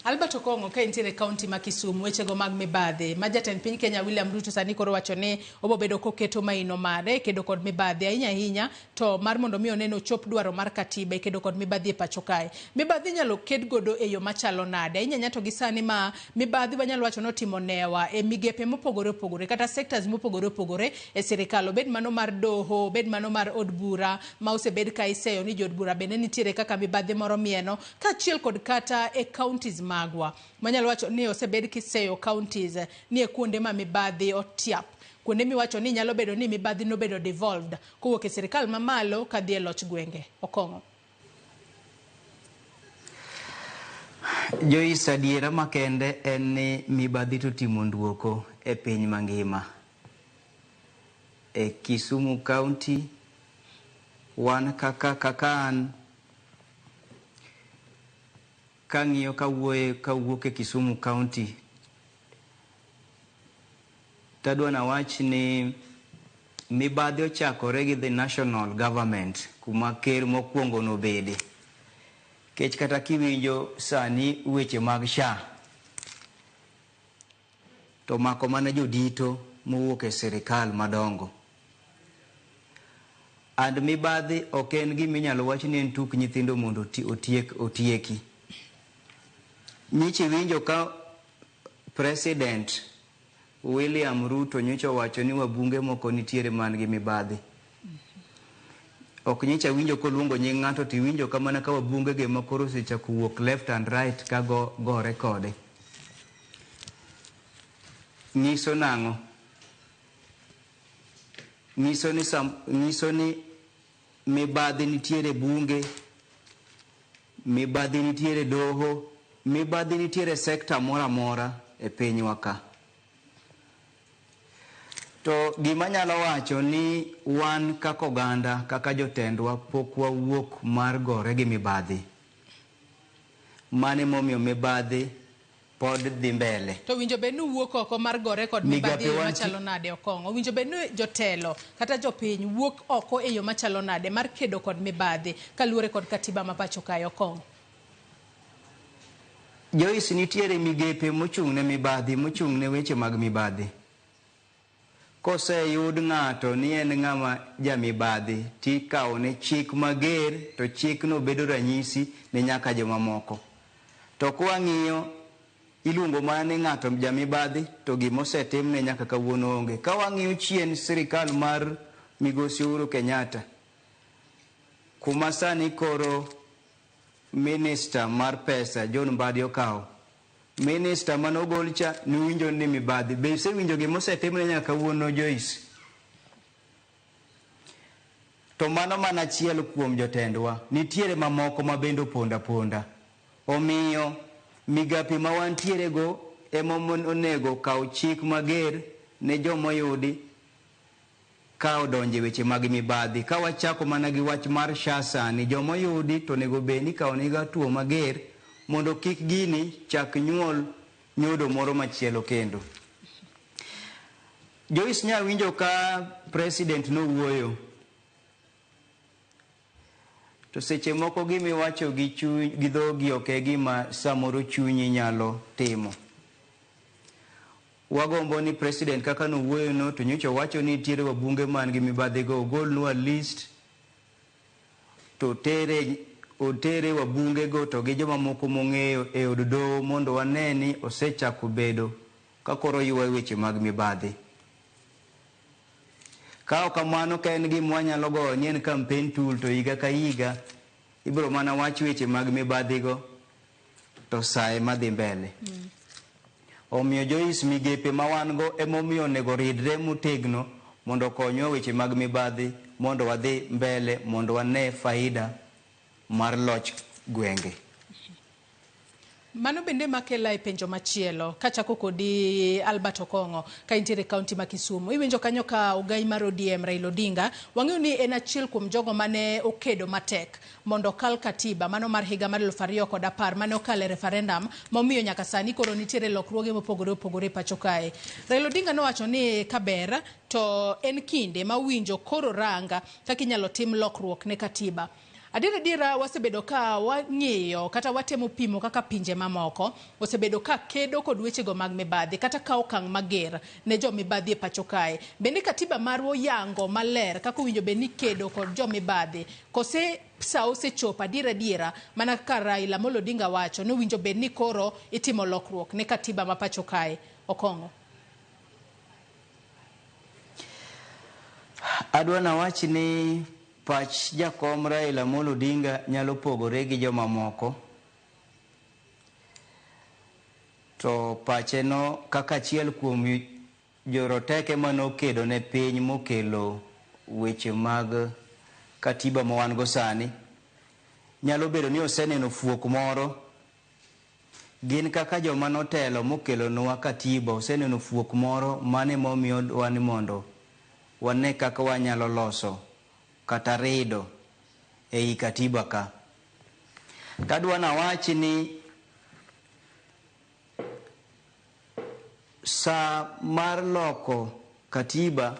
Albert Okong'o, ka intiere e kaunti ma Kisumu, wechego mag mibadhi ma jatend piny Kenya William Ruto sani koro wacho ni obo bedo koketo maino mare e kedo kod mibadhi ahinya ahinya to mar mondo mi one ni ochop dwaro mar katiba e kedo kod mibadhi e pacho kae. Mibadhi inyalo ked godo e yo machalo nade? Ahinya ahinya to gi sani ma mibadhi wanyalo wacho ni otimo newa e migepe mopogore opogore kata sectors mopogore opogore e sirikal, obed mano mar doho, obed mano mar od bura ma osebed ka iseyo ni jood bura bende nitiere kaka mibadhi moro mieno, kaachiel kod kata e counties magwa manyalo wacho ni osebed kiseyo counties ni e kuonde ma mibadhi otiap, kuonde miwacho ni nyalo bedo ni mibadhi nobedo devolved kowuok e sirikal mamalo kadhi e loch gwenge. Okong'o. Joyce, adiera makende en ni mibadhi to timo nduoko e piny mangima. E Kisumu County, wan kaka kaka an kang'iyo kawuoye kawuok e Kisumu County, tadwa nawach ni mibadhi ochakore gi the national government kuma ker mokwongo nobede. Kech kata kiwinjo sani weche mag SHA, to mako mana jodito mowuok e sirikal madongo. And mibadhi ok en gima inyalo wach ni en tuk nyithindo mondo otiek otieki. Nyicha iwinjo ka President William Ruto nyocha owacho ni wabunge moko nitiere man gi mibadhi. Ok nyicha winjo koluongo nying ng'ato to iwinjo ka mana ka wabunge ge ma koro osechako wuok left and right ka go gore kode. Nyiso nang'o? Nyiso ni sam, nyiso ni mibadhi nitiere bunge, mibadhi nitiere doho, mibadhi nitiere sekta moro amora e pinywa ka. To gima nyalo wacho ni wan kaka oganda, kaka jotendwa pok wawuok mar gore gi mibadhi. Mano emomiyo mibadhi pod dhi mbele. To winjo bed ni wuok oko mar gore kod mibadhi e yo machalo nade, Okong'o? Owinjo bed ni jotelo kata jopiny wuok oko e yo machalo nade mar kedo kod mibadhi kaluwore kod katiba ma pacho kae, Okong'o? Joyce, nitiere migepe mochung' ne mibadhi, mochung' ne weche mag mibadhi. Koseyud ng'ato ni en ng'ama jamibadhi, tikawone chik mager to chikno bedo ranyisi ne nyaka jomamoko. To kwang'iyo, iluongo mana ni ng'ato jamibadhi to gima osetimne nyaka kawuono onge. Ka wang'iyo chien sirikal mar Migosi Uhuru Kenyatta, kuma sani koro Minister mar pesa John Mbadi okawo. Minister mane ogol cha niwinjo ni mibadhi. Be isewinjo gima osetimne nyaka kawuono Joyce? To mano mana achiel kuom jotendwa. Nitiere mamoko ma bende opondo aponda. Omiyo migape ma wantiere go ema onego kaw chik mager ne joma oyudi ka odonjo e weche mag mibadhi. Ka wachako mana gi wach mar SHA sani, joma oyudi to onego bed ni ikawo negi hatua mager mondo kik gini chak nyuol nyodo moro machielo kendo. Joyce nya winjo ka president nowuoyo. To seche moko gima iwacho gi chuny gi dhogi ok e gima samoro chunyi nyalo timo. Wagombo ni president kaka nowuoyo no to nyocha owacho ni nitiere wabunge man gi mibadhi go ogolnwa list to otere wabunge go to gi joma moko mong'eyo e od doho mondo wane ni osechako bedo ka koro ywayo weche mag mibadhi. Ka ok kamano ka en gima wanyalo goyo ni en campaign tool to higa ka higa ibiro mana wach weche mag mibadhi go to sa ema dhi mbele. Omiyo Joyce, migepe ma wan go emomiyo onego ridre motegno mondo okonywa weche mag mibadhi mondo wadhi mbele mondo wane faida mar loch gwenge. Mano bende makela e penjo machielo kachako kodi Albert Okong'o ka intiere e kaunti ma Kisumu. Iwinjo kanyo ka ogai mar ODM Raila Odinga wang'eyo ni en achiel kuom jogo mane okedo matek mondo okal katiba mano mar higa mar 2010 mane okalo e referendum momiyo nyaka sani koro nitiere lokruoge mopogore opogore e pacho kae. Raila Odinga nowacho ni kaber to en kinde ma owinjo koro rang kaka inyalo tim lokruok ne katiba. Adier adiera wasebedo ka wang'iyo kata watemo pimo kaka pinje mamoko osebedo ka kedo kod wechego mag mibadhi kata kawo okang' mager ne jo mibadhi e pacho kae. Bende katiba marwa oyango maler kaka owinjo bed ni kedo kod jo mibadhi kose sa osechopo adier adiera mana kaka Raila Amolo Odinga wacho ni owinjo bed ni koro itimo lokruok ne katiba ma pacho kae. Okong'o. Adwa nawach ni pach jakom Raila Amolo Odinga nyalo pogore gi jomamoko. To pache no kaka achiel kuom joroteke manokedo ne piny mokelo weche mag katiba ma wan go sani, nyalo bedo ni oseneno fuok moro. Gin kaka joma notelo mokelonwa katiba oseneno fuok moro mane momiyo dwa ni mondo wane kaka wanyalo loso kata rido ei katiba ka. Tadwa nawach ni sa mar loko katiba,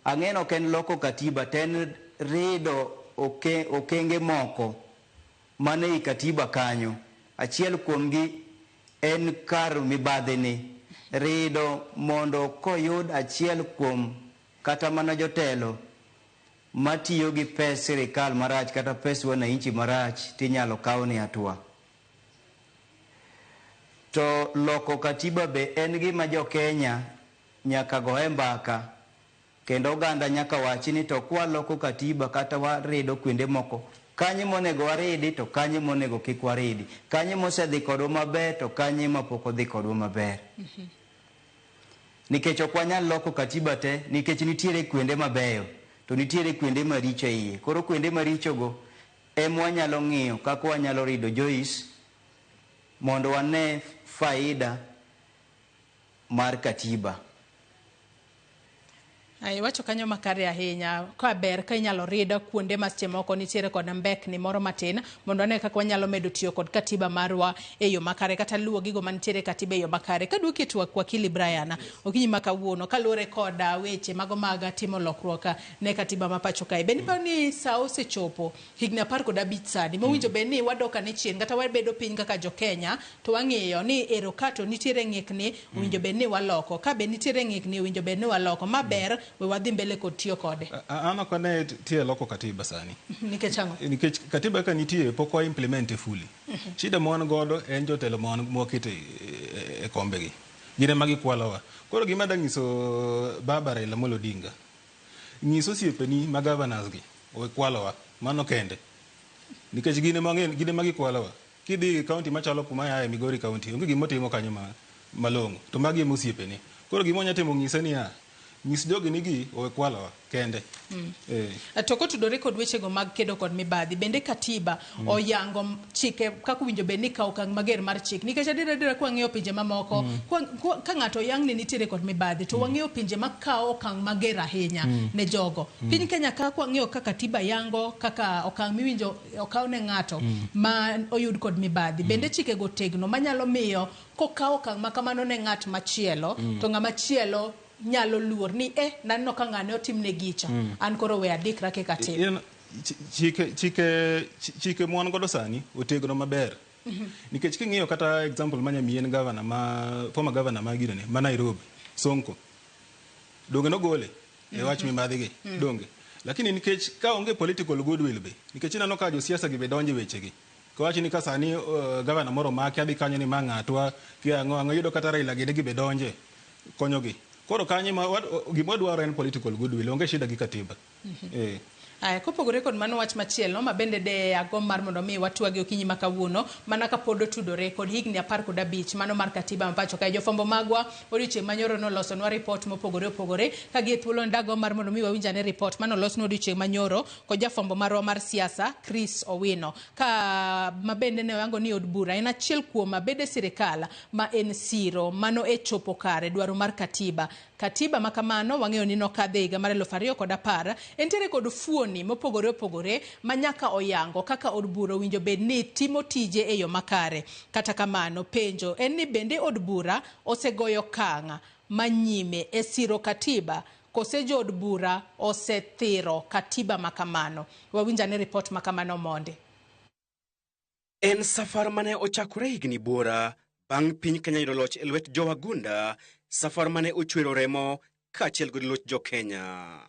ang'e ni ok en loko katiba, to en rido okenge moko mane ei katiba kanyo. Achiel kuomgi en kar mibadhi ni, rido mondo koyud achiel kuom kata mana jotelo matiyo gi pes sirikal marach kata pes wananchi marach tinyalo kawni hatua. To loko katiba be en gima jo Kenya nyaka goye mbaka kendo oganda nyaka wachi ni to kwaloko katiba kata warido kuonde moko, kanye monego waridi to kanye monego kik waridi, kanye mosedhi kodwa maber to kanye mapok odhi kodwa maber. Nikech ok wanyal loko katiba te, nikech nitiere kuonde mabeyo to nitiere kuonde maricho e iye. Koro kuonde marichogo ema wanyalo ng'iyo kaka wanyalo rido Joyce mondo wane faida mar katiba. Iwacho kanyo makare ahinya ka ber ka inyalo rido kuonde ma seche moko nitiere kod mbekni moro matin mondo wane kaka wanyalo medo tiyo kod katiba marwa e yo makare kata luwo gigo mantiere e katiba e yo makare. Kaduoki e twak wakili Brian, okinyi ma kawuono kaluwore kod weche mago mag timo lokruok ne katiba ma pacho kae, bende iparo ni sa osechopo higni 15 sani mowinjo bed ni wadok ane chien kata wabedo piny kaka jo Kenya to wang'iyo ni ero ka to nitiere ng'ikni owinjo bed ni waloko, ka be nitiere ng'ikni owinjo bed ni waloko maber we wadhi mbele kod tiyo kode. An ok ane tie loko katiba sani. Nikech ang'o? Nikech katiba ka nitie pok wa implement fully. Shida ma wan godo en jotelo ma waketo e kombegi. Gin ema gikwalowa. Koro gima adwa nyiso baba Raila Amolo Odinga, nyis osiepeni ma governors gi owe kwalowa, mano kende. Nikech gin ema gikwalowa. Kidhi e county machalo kuma aye Migori county, onge gima otimo kanyo malong'o. To magi ema osiepene. Koro gima wanya timo ng'ise niya, nyis jogi ni gi owe kwalowa kende. To kotudore kod wechego mag kedo kod mibadhi, bende katiba oyango chike kaka owinjo bed ni kawo okang' mager mar chik. Nikech adier adiera kwang'iyo pinje mamoko, ka ng'ato oyang ni nitiere kod mibadhi, to wang'eyo pinje makawo okang' mager ahinya ne jogo. Piny Kenya ka kwang'iyo ka katiba yango kaka okang' miwinjo okaw ne ng'ato ma oyud kod mibadhi, bende chikego tegno manyalo miyo kokawo okang' ma kamano ne ng'at machielo, to ng'ama chielo nyalo luor ni naneno ka ng'ane otimne gicha, an koro we adikra kik atim. Chike mwan godo sani otegno maber. Nikech king'iyo kata example manya miyi en governor ma former governor ma ginene ma Nairobi, Sonko. Donge nogole e wach mibadhi gi, donge. Lakini nikech ka onge political goodwill be, nikech ineno ka josiasa gi be donjo e wechegi. Kawach ni ka sani governor moro omaki adhi kanyo ni ma ng'atwa, ki ang'o ang'o, iyudo kata Raila gini gi be donje konyogi. Koro kanyo gima wadwaro en political goodwill, onge shida gi katiba. Aya, kopogore kod mano wach machielo ma bende de agomb mar mondo mi watwagi okinyi ma kawuono mana kapod otudore kod higni 15 mano mar katiba ma pacho kae. Jofwambo magwa odiochieng' manyoro nolosonwa ripot mopogore opogore ka gi e thuolo dago mar mondo mi wawinj ane ripot mano olosnwa odiochieng' manyoro kod jafwambo marwa mar siasa Chris Owino, ka ma bende ne oyango ni od bura en achiel kuom bede sirikal ma en siro mano e chopo kare dwaro mar katiba. Katiba ma kamano wang'eyo ni nokadhe higa mar 2010 entiere kod fuoni mopogore opogore ma nyaka oyango kaka od bura owinjo bed ni timo tije e yo makare. Kata kamano penjo en ni bende od bura osegoyo okang' manyime e siro katiba Kose jood bura osethiro katiba ma kamano? Wawinj ane ripot ma kamano mondi. En safar mane ochakore higni buora bang' piny Kenya yudo loch e lwet jowagunda, safar mane ochwero remo kaachiel kod loch jo-Kenya.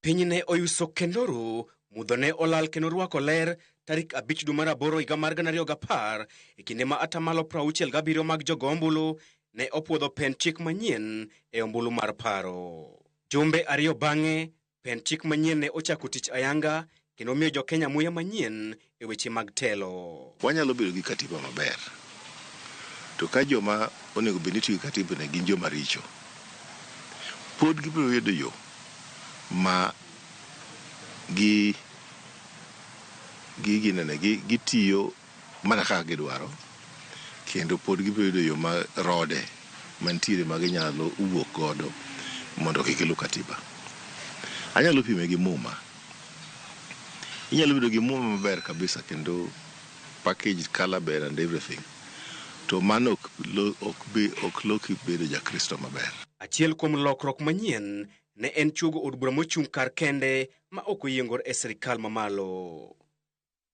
Piny ne oyuso kendo ru, mudho ne olal kendo rwako ler tarik 5 dwe mar aboro higa mar 2010 e kinde ma atamalo 67 mag jogo ombulu ne opuodho pend chik manyien e ombulu mar paro. Jumbe ariyo bang'e, pend chik manyien ne ochako tich ayanga kendo miyo jo-Kenya muya manyien e weche mag telo. Wanyalo bedo gi katiba maber, to ka joma onego bed ni tiyo gi katiba ni gin joma richo, pod gibiro yudo yo ma gi gi ginene gi gitiyo mana kaka gidwaro, kendo pod gibiro yudo yo ma rode mantiere ma ginyalo wuok godo mondo kik giluw katiba. Anyalo pime gi muma. Inyalo bedo gi muma maber kabisa kendo package color ber and everything, to mano ok ok be ok loki bedo jakristo maber. Achiel kuom lokruok manyien ne en chuogo od bura mochung' kar kende ma ok oyiengore e sirikal mamalo.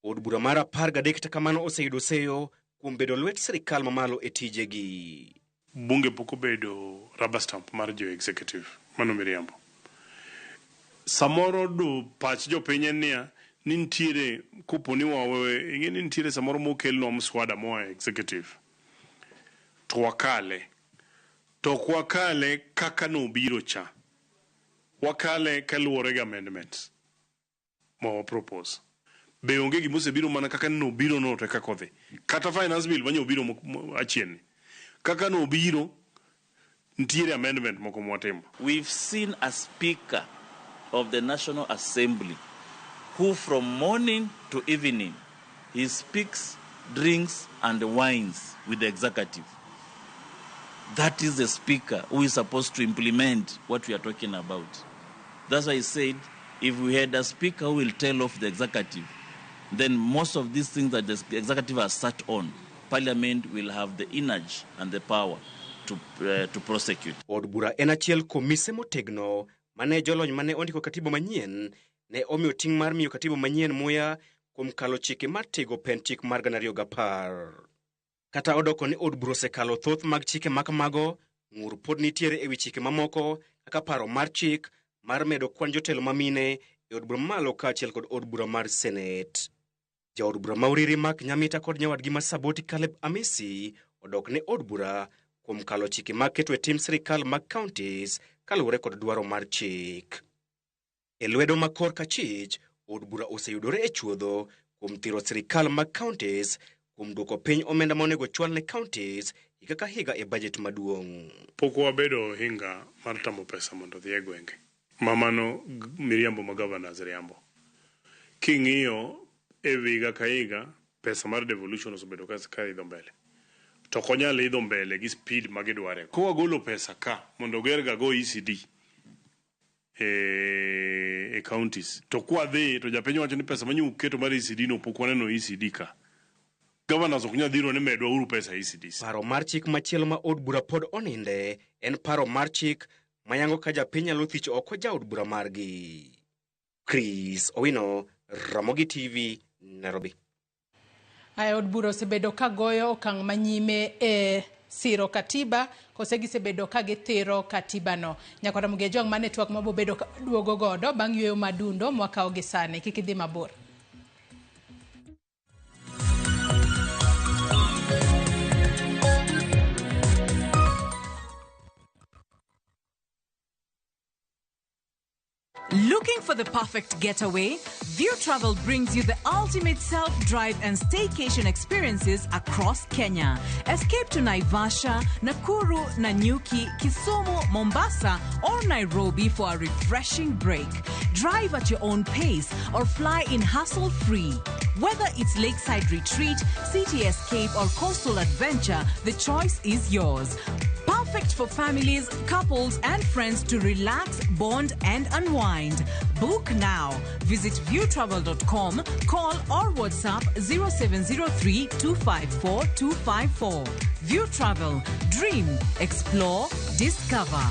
Od bura mar 13 kata kamano oseyudo seyo kuom bedo lwet sirikal mamalo e tijegi. Bunge pok obedo rubber stamp mar jo executive, mano miriambo. Samoro do pach jopiny en niya, ni nitiere kopo ni wawe, ing'e ni nitiere samoro mokelnwa mswada moa e executive to wakale, to ok wakale kaka nobiro cha, wakale kaluwore gi amendments ma wa propose. Be onge gima osebiro mana kaka nobiro no to e kaka odhi. Kata finance bill manyo obiro achien ni, kaka nobiro nitiere amendment moko mwatimo. We've seen a speaker of the National Assembly who from morning to evening he speaks, drinks and wines with the executive. That is the speaker who is supposed to implement what we are talking about. That's why I said if we had a speaker who will tell off the executive, then most of these things that the executive has sat on, Parliament will have the energy and the power to prosecute. Od bura en achiel kuom mise motegno mane jolony mane ondiko katiba manyien ne omiyo ting' mar miyo katiba manyien muya kuom kalo chike mar tego pend chik mar 2010. Kata odoko ni od bura osekalo thoth mag chike ma kamago, ng'ur pod nitiere ewi chike mamoko kaka paro mar chik mar medo kwan jotelo mamine e od bura mamalo kaachiel kod od bura mar Senate. Jaod bura ma Uriri Mark Nyamita kod nyawadgi ma Saboti Caleb Amisi odok ne od bura kuom kalo chike mag keto e tim sirikal mag counties kaluwore kod dwaro mar chik. E lwedo ma korka chich, od bura oseyudore e chuodho kuom thiro sirikal mag counties kuom duoko piny omenda ma onego chwal ne counties higa ka higa e budget maduong'. Pok wabedo ohinga mar tamo pesa mondo odhi e gwenge. Ma mano miriambo ma governors riambo. King'iyo e higa ka higa, pesa mar devolution osebedo ka idho mbele. To ok onyal idho mbele gi speed ma gidware. Kowagolo pesa ka mondo oger ga go ECD e counties. To kwadhi to japiny wacho ni pesa manyo uketo mar ECD no pok waneno ECD ka. Governors ok nyal dhiro ni medwa uru pesa ECDs. Paro mar chik machielo ma od bura pod oninde en paro mar chik mayango ka japiny nyalo thicho oko jaod bura margi. Chris Owino, Ramogi TV, Nairobi. Aya, od bura osebedo ka goyo okang' manyime e siro katiba kose gisebedo ka githiro katiba no. Nyakwara Mugejwang' mane twak mabobedo ka duogo godo bang' yueyo madundo mwakawo gi sani. Kik idhi mabor. Looking for the perfect getaway? View Travel brings you the ultimate self-drive and staycation experiences across Kenya. Escape to Naivasha, Nakuru, Nanyuki, Kisumu, Mombasa, or Nairobi for a refreshing break. Drive at your own pace or fly in hassle-free. Whether it's lakeside retreat, city escape, or coastal adventure, the choice is yours. Perfect for families, couples, and friends to relax, bond, and unwind. Book now. Visit viewtravel.com, call or WhatsApp 0703 254 254. View Travel. Dream, explore, discover.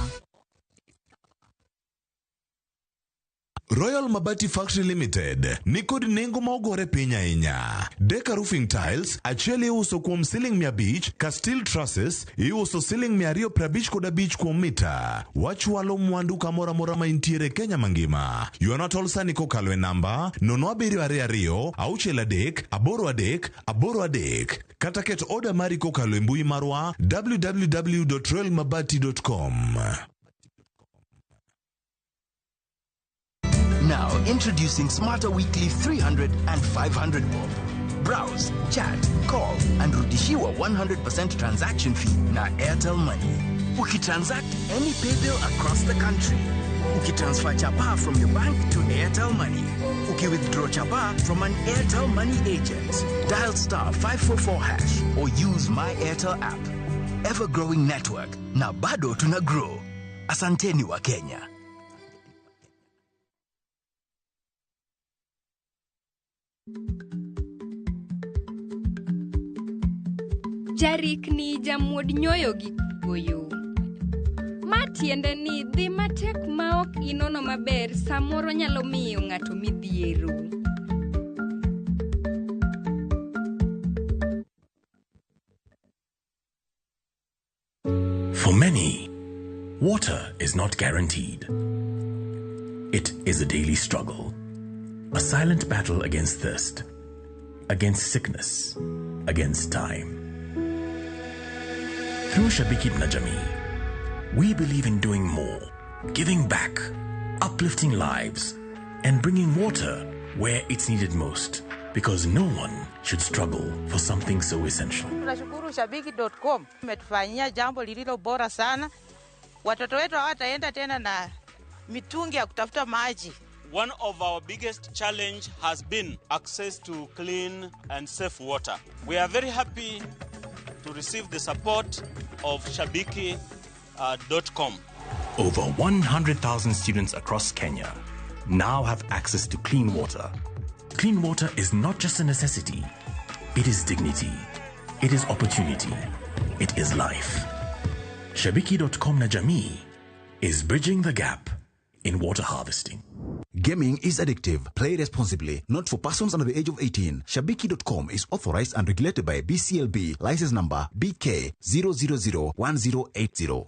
Royal Mabati Factory Limited ni kod nengo ma ogore piny ahinya. Deka Roofing Tiles achiel iuso kuom siling 500 ka steel trusses iuso siling 255 kuom mita. Wachwalo mwandu kamoro amora ma intiere Kenya mangima. Ywana tol sani kokalo e namba 0722 63 83 83 kata ket oda mari kokalo e mbui marwa www.royalmabati.com. Now introducing Smarter Weekly 300 and 500 bob. Browse, chat, call and rudishiwa 100% transaction fee na Airtel Money. Ukitransact any pay bill across the country. Ukitransfer chapa from your bank to Airtel Money. Ukiwithdraw chapa from an Airtel Money agent. Dial star 544 hash or use My Airtel app. Ever growing network na bado tuna grow. Asanteni wa Kenya. Jarikni jamuod nyoyo gi goyo. Ma tiende ni dhi matek ma ok inono maber samoro nyalo miyo ng'ato midhiero. For many, water is not guaranteed. It is a daily struggle, a silent battle against thirst, against sickness, against time. Through Shabiki na Jamii, we believe in doing more, giving back, uplifting lives, and bringing water where it's needed most, because no one should struggle for something so essential. Tunashukuru Shabiki.com imetufanyia jambo lililo bora sana. Watoto wetu hawataenda tena na mitungi ya kutafuta maji. One of our biggest challenge has been access to clean and safe water. We are very happy to receive the support of Shabiki.com. Over 100,000 students across Kenya now have access to clean water. Clean water is not just a necessity, it is dignity, it is opportunity, it is life. Shabiki.com na Jamii is bridging the gap in water harvesting. Gaming is addictive. Play responsibly. Not for persons under the age of 18. Shabiki.com is authorized and regulated by BCLB. License number BK 0001080.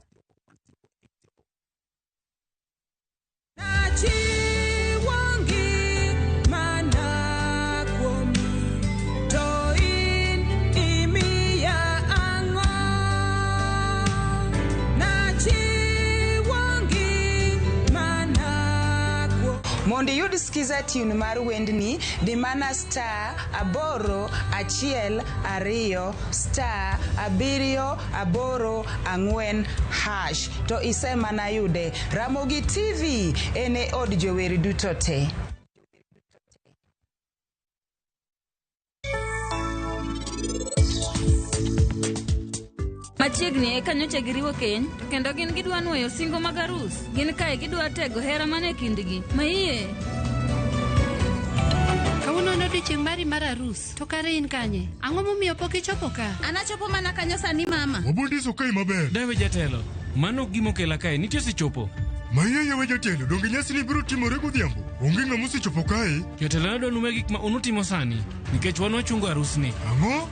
Mondo iyud skiza tune mar wendni, di mana star 8 1 2 star 7 8 4 hash to isemana yude. Ramogi TV en e od jower duto te. Machiegni eka nyocha giriwo keny to kendo gin gidwa nwoyo singo mag arus. Gin kae gidwa tego hera mane kindgi. Maiye. Kawuono en odiochieng' mari mar arus, to kare in kanye? Ang'o momiyo pok ichopo ka? An achopo mana kanyo sani mama. Wabondiso kae maber. Dawe jatelo, mano ok gima okela kae, nitie osechopo. Maiyeye we jatelo, donge nyasini biro timore godhiambo? Onge ng'ama osechopo kae. Jatelo nadwa nume gik ma unutimo sani, nikech wan wachungo arusni. Ang'o?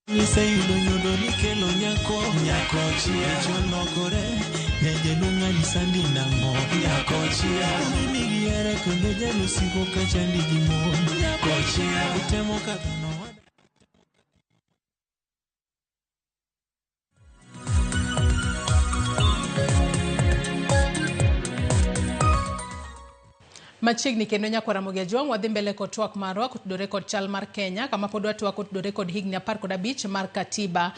Iseyudo nyodo nikelo nyako nyako chia cholokore nyajaluong' anyisa ni nang'o nyako chia mimi gihere kendo jalusiko kachandi gi mon nyako chia utemo kadhono. Machiegni kendo nyakwar Ramogi Ajwang' wadhi mbele kod twak marwa kotudore kod chal mar Kenya kama pod watwak kotudore kod higni 15 mar katiba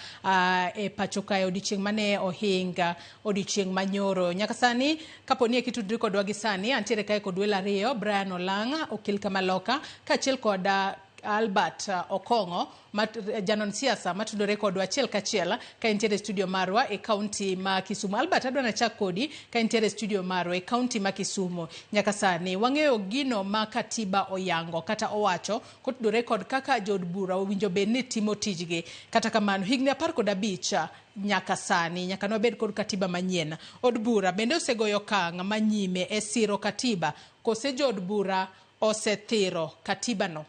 e pacho kae odiochieng' mane ohinga odiochieng' manyoro. Nyaka sani kapo ni ekitudri kodwa gi sani antiere kae kod welo ariyo, Brian Olanga okil Kamaloka kaachiel kod Albert Okong'o, janon siasa matudore kodwa achiel kachiel ka entiere e studio marwa e kaunti ma Kisumu. Albert, adwa nachak kodi ka entiere e studio marwa e kaunti ma Kisumu. Nyaka sani wang'eyo gino ma katiba oyango kata owacho kotudore kod kaka jood bura owinjo bed ni timo tijgi. Kata kamano, higni 15 nyaka sani, nyaka nwabed kod katiba manyien. Od bura bende osegoyo okang' manyime e siro katiba, kose jood bura osethiro katiba no?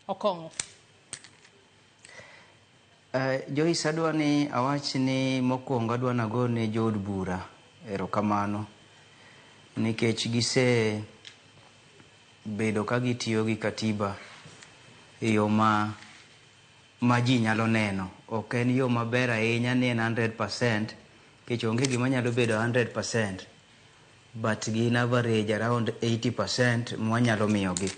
Okong'o. Joyce, adwa ni awach ni mokwongo adwa nago ne jood bura erokamano nikech gise bedo ka gitiyo gi katiba e yo ma ji nyalo neno. Ok en yo maber ahinya ni en 100% nikech onge gima nyalo bedo 100%, but gin average around 80% mwanyalo miyogi.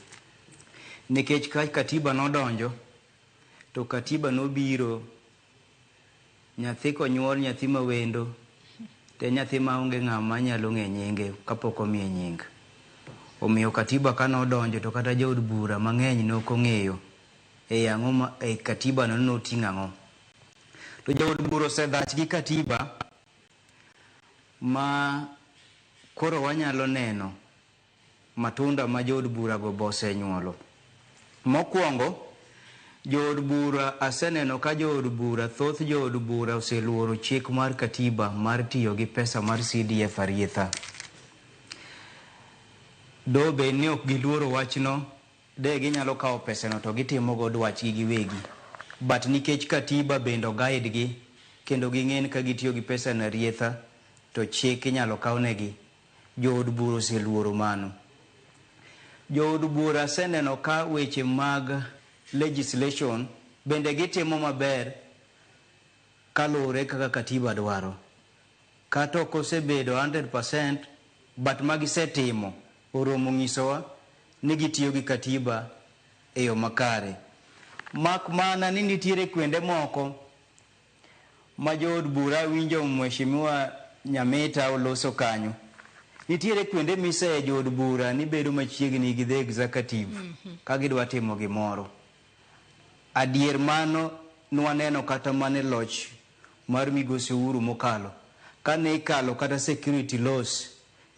Nikech ka katiba nodonjo, to katiba nobiro nyathi konyuol nyathi mawendo to en nyathi maonge ng'ama nyalo ng'e nyinge kapok omiye nying. Omiyo katiba kanodonjo to kata jood bura mang'eny nok ong'eyo e ang'o ma e katiba no noting'o ang'o. To jood bura osedhach gi katiba ma koro wanyalo neno matunda ma jood bura go be osenyuolo. Mokwongo, jood bura aseneno ka jood bura, thoth jood bura oseluoro chik mar katiba mar tiyo gi pesa mar CDF arietha. Do bed ni ok giluoro wachno, de ginyalo kawo pesano to gitimo go dwachgi giwegi. But nikech katiba bende o guide gi, kendo ging'e ni ka gitiyo gi pesa no arietha, to chik inyalo kawnegi, jood bura oseluoro mano. Jood bura aseneno ka weche mag legislation bende gitimo maber kaluwore kaka katiba dwaro. Kata ok osebedo 100%, but magisetimo oromo nyisowa ni gitiyo gi katiba e yo makare. Mak mana ni nitiere kuonde moko ma jood bura winjo Mheshimiwa Nyamita oloso kanyo. Nitiere kuonde miseye jood bura ni bedo machiegni gi the executive ka gidwa timo gimoro. Adier mano nwaneno kata mana e loch mar migosi Uhuru mokalo. Kane ikalo kata security laws,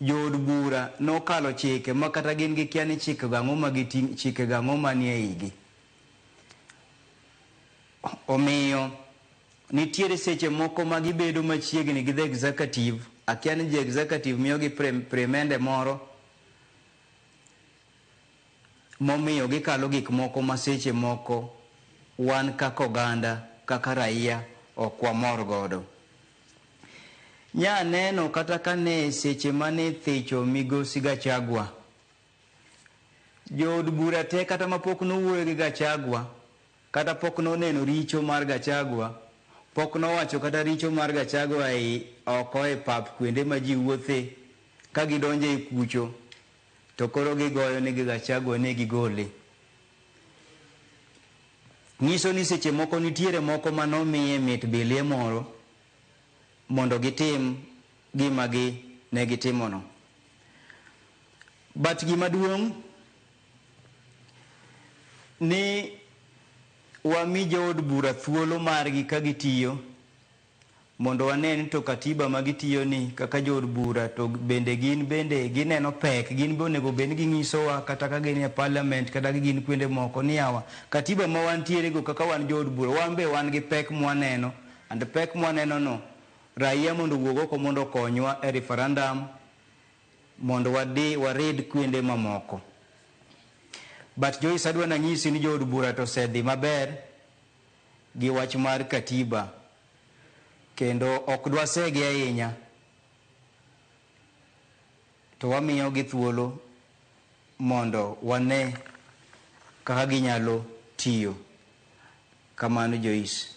jood bura nokalo chike ma kata gin gikia ni chike go ang'o ma giting' chike go ang'o manie igi. Omiyo nitiere seche moko ma gibedo machiegni gi the executive, akia ni jo executive miyogi prebende moro momiyo gikalo gik moko ma seche moko wan kaka oganda, kaka raia ok wamor godo. Nya neno kata kane seche mane thicho migosi Gachagua, jood bura te kata mapok nowuoyo gi Gachagua, kata pok noneno richo mar Gachagua, pok nowacho kata richo mar Gachagua ei oko e pap kuonde ma ji wuothe ka gidonjo e kucho to koro gigoyo ni Gachagua ne gigole. Nyiso ni seche moko nitiere moko manomiye mit bilie moro mondo gitim gima gi ne gitimono. But gima duong' ni wami jood bura thuolo margi ka gitiyo mondo wane ni to katiba ma gitiyo ni kaka jood bura to bende gin bende gineno pek, gin be onego bed ni ginyisowa kata ka gin e parliament kata ka gin kuonde moko ni yawa katiba ma wantiere go kaka wan jood bura wan be wan gi pek mwaneno and pek mwaneno no raia mondo owuog oko mondo okonywa e referendum mondo wadi warid kuonde mamoko. But Joyce, adwa nanyisi ni jood bura to osedhi maber gi wach mar katiba kendo ok dwasegi ahinya to wamiyogi thuolo mondo wane kaka ginyalo tiyo. Kamano Joyce.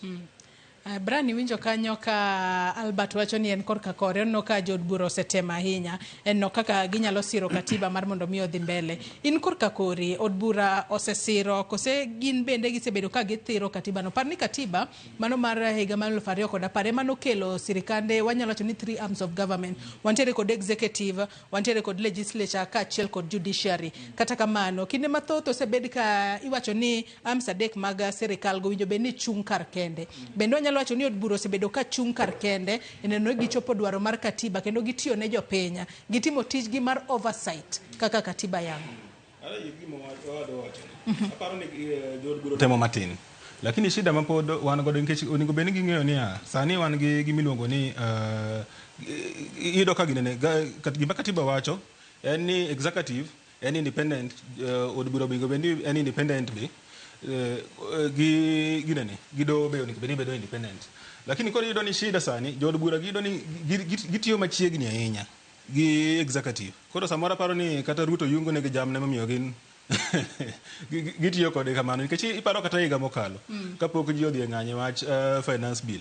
Brian, iwinjo kanyo ka Albert wacho ni en korka kore oneno ka jood bura osetemo ahinya en no kaka ginyalo siro katiba mar mondo mi odhi mbele. In korka kori od bura osesiro kose gin bende gisebedo ka githiro katiba no? Par ni katiba mano mar higa mar 2010 ema nokelo sirikande wanyalo wacho ni three arms of government. Wantiere kod executive, wantiere kod legislature kaachiel kod judiciary. Kata kamano kinde mathoth osebed ka iwacho ni arms adek mag sirikal go winjo bed ni chung' kar kende. Bende wanyalo wacho ni od bura osebedo ka chung' kar kende e neno ni gichopo dwaro mar katiba kendo gitiyo ne jopiny. Gitimo tijgi mar oversight kaka katiba yango. Aparo ni jood bura temo matin lakini shida ma pod wan godo nikech onego bed ni ging'eyo niya sani wan gi gimiluongo ni iyudo ka ginene gima katiba wacho en ni executive en independent, od bura onego bed ni en independent be gi ginene gi doho be onego bed ni bedo independent, lakini koro iyudo ni shida sani jood bura giyudo ni gitiyo machiegni ahinya gi executive. Koro samoro aparo ni kata Ruto yungo negi jamne momiyo gin gitiyo kode kamano nikech iparo kata higa mokalo kapok ji odhi e ng'anyo wach finance bill,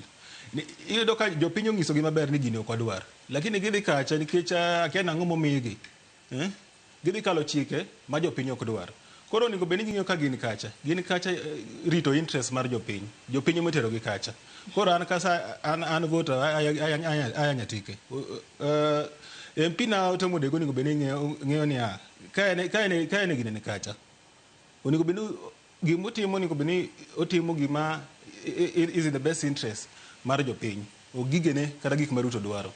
iyudo ka jopiny onyisogi maber ni gini ok wadwar, lakini gidhi kacha nikech akia nang'o momigi, eh? Gidhi kalo chike ma jopiny ok dwar. Koro onego bed ni ging'eyo ka gin kacha, gin kacha rito interest mar jopiny. Jopiny ema kacha. Koro an kasa an voter aya Nyatike. MP na Tom Odego onego bed ni ng'eyo niya ka en ginene kacha. Onego bed ni gimotimo onego bed ni otimo gima is in the best interest mar jopiny. Ok gigene kata gik ma Ruto dwaro.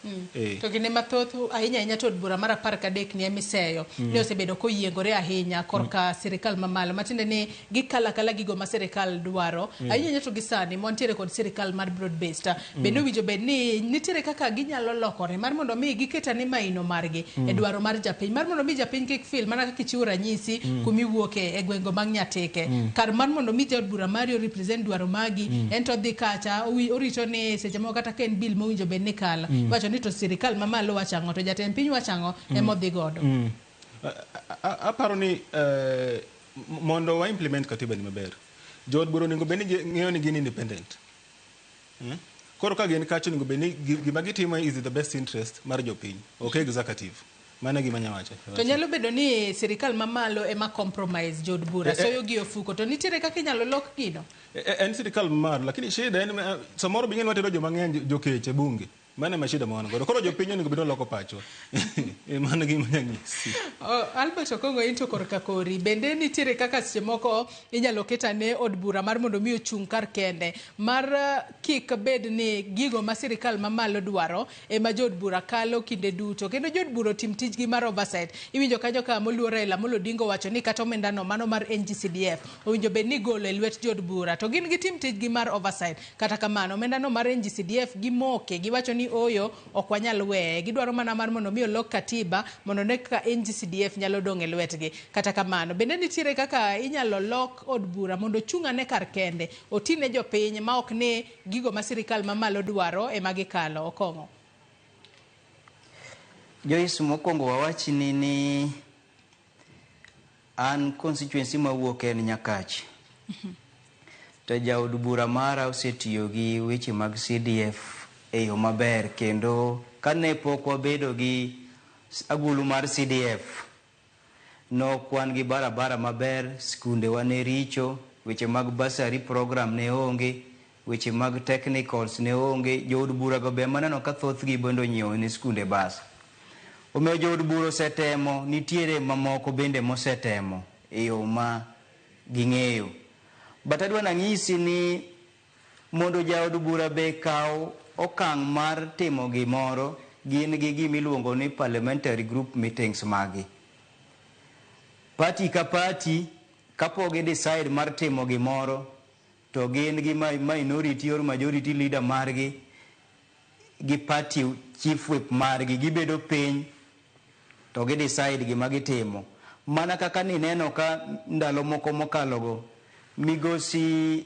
To kinde mathoth ahinya ahinya to od bura mar 13 ni emiseyo ni osebedo koyiengore ahinya korka sirikal mamalo, matiende ni gikalo akala gigo ma sirikal dwaro. Ahinya ahinya to gi sani mantiere kod sirikal mar broad based, bende owinjo bed ni nitiere kaka ginyalo lokore mar mondo mi giket ane maino margi e dwaro mar japiny, mar mondo mi japiny kik feel mana kaka ichiwo ranyisi kumiwuoke e gwenge mag Nyatike. Kar mar mondo mi jaod bura mari o represent dwaro magi, en to odhi kacha orito ni seche moko kata ka en bill mowinjo bed ni kalo, iwacho ni to sirikal mamalo wacho ang'o, to jatend piny wacho ang'o, ema odhi godo. Aparo ni mondo wa implement katiba ni maber, jood bura onego bed ni ng'eyo ni gin independent. Koro ka gin kacha onego bed ni gima gitimo is in the best interest mar jopiny, ok executive. Mano e gima anya wacho. To nyalo bedo ni sirikal mamalo ema compromise jood bura, soyo gi ofuko, to nitiere kaka inyalo lok gino? En sirikal mamalo, lakini shida en samoro be ing'e ni watero joma ng'eny jokech e bunge. Mano ema shida ma wan godo. Koro jopiny onego bed ni oloko pachwa. Mano e gima anya nyisi. Albert Okongo, in to korka kori bende nitiere kaka seche moko inyalo ket ane od bura mar mondo mi ochung' kar kende mar kik bed ni gigo ma sirikal mamalo dwaro ema jood bura kalo kinde duto, kendo jood bura otim tijgi mar oversight. Iwinjo kanyo ka moluor Raila Amolo Odinga owacho ni kata omenda no mano mar NGCDF owinjo bed ni igolo e lwet jood bura to gin gitim tijgi mar oversight. Kata kamano omenda no mar NGCDF gimoke, giwacho ni oyo ok wanyal weye, gidwaro mana mar mondo mi olok katiba mondo ne kaka NGCDF nyalo dong' e lwetgi. Kata kamano bende nitiere kaka inyalo lok od bura mondo ochung' ane kar kende oti ne jopiny ma ok ni gigo ma sirikal mamalo dwaro ema gikalo? Okong'o. Joyce, mokwongo wawachni ni an constituency mawuok en Nyakach. To jaod bura mara osetiyo gi weche mag CDF e yo maber, kendo kane pok wabedo gi agulu mar CDF, nok wan gi barabara maber, skundewa ne richo, weche mag bursary program ne onge, weche mag technicals ne onge. Jood bura go be maneno ka thothgi bende onyiewo ne skunde bas. Omiyo jood bura osetemo, nitiere mamoko bende mosetemo e yo ma ging'eyo. But adwa nang'isi ni mondo jaod bura be kaw okang' mar timo gimoro, gin gi gimiluongo ni parliamentary group meetings magi. Party ka party kapok gi decide mar timo gimoro, to gin gi minority or majority leader margi gi party chief whip margi gibedo piny to gi decide gima gitimo. Mana kaka nineno ka ndalo moko mokalogo, migosi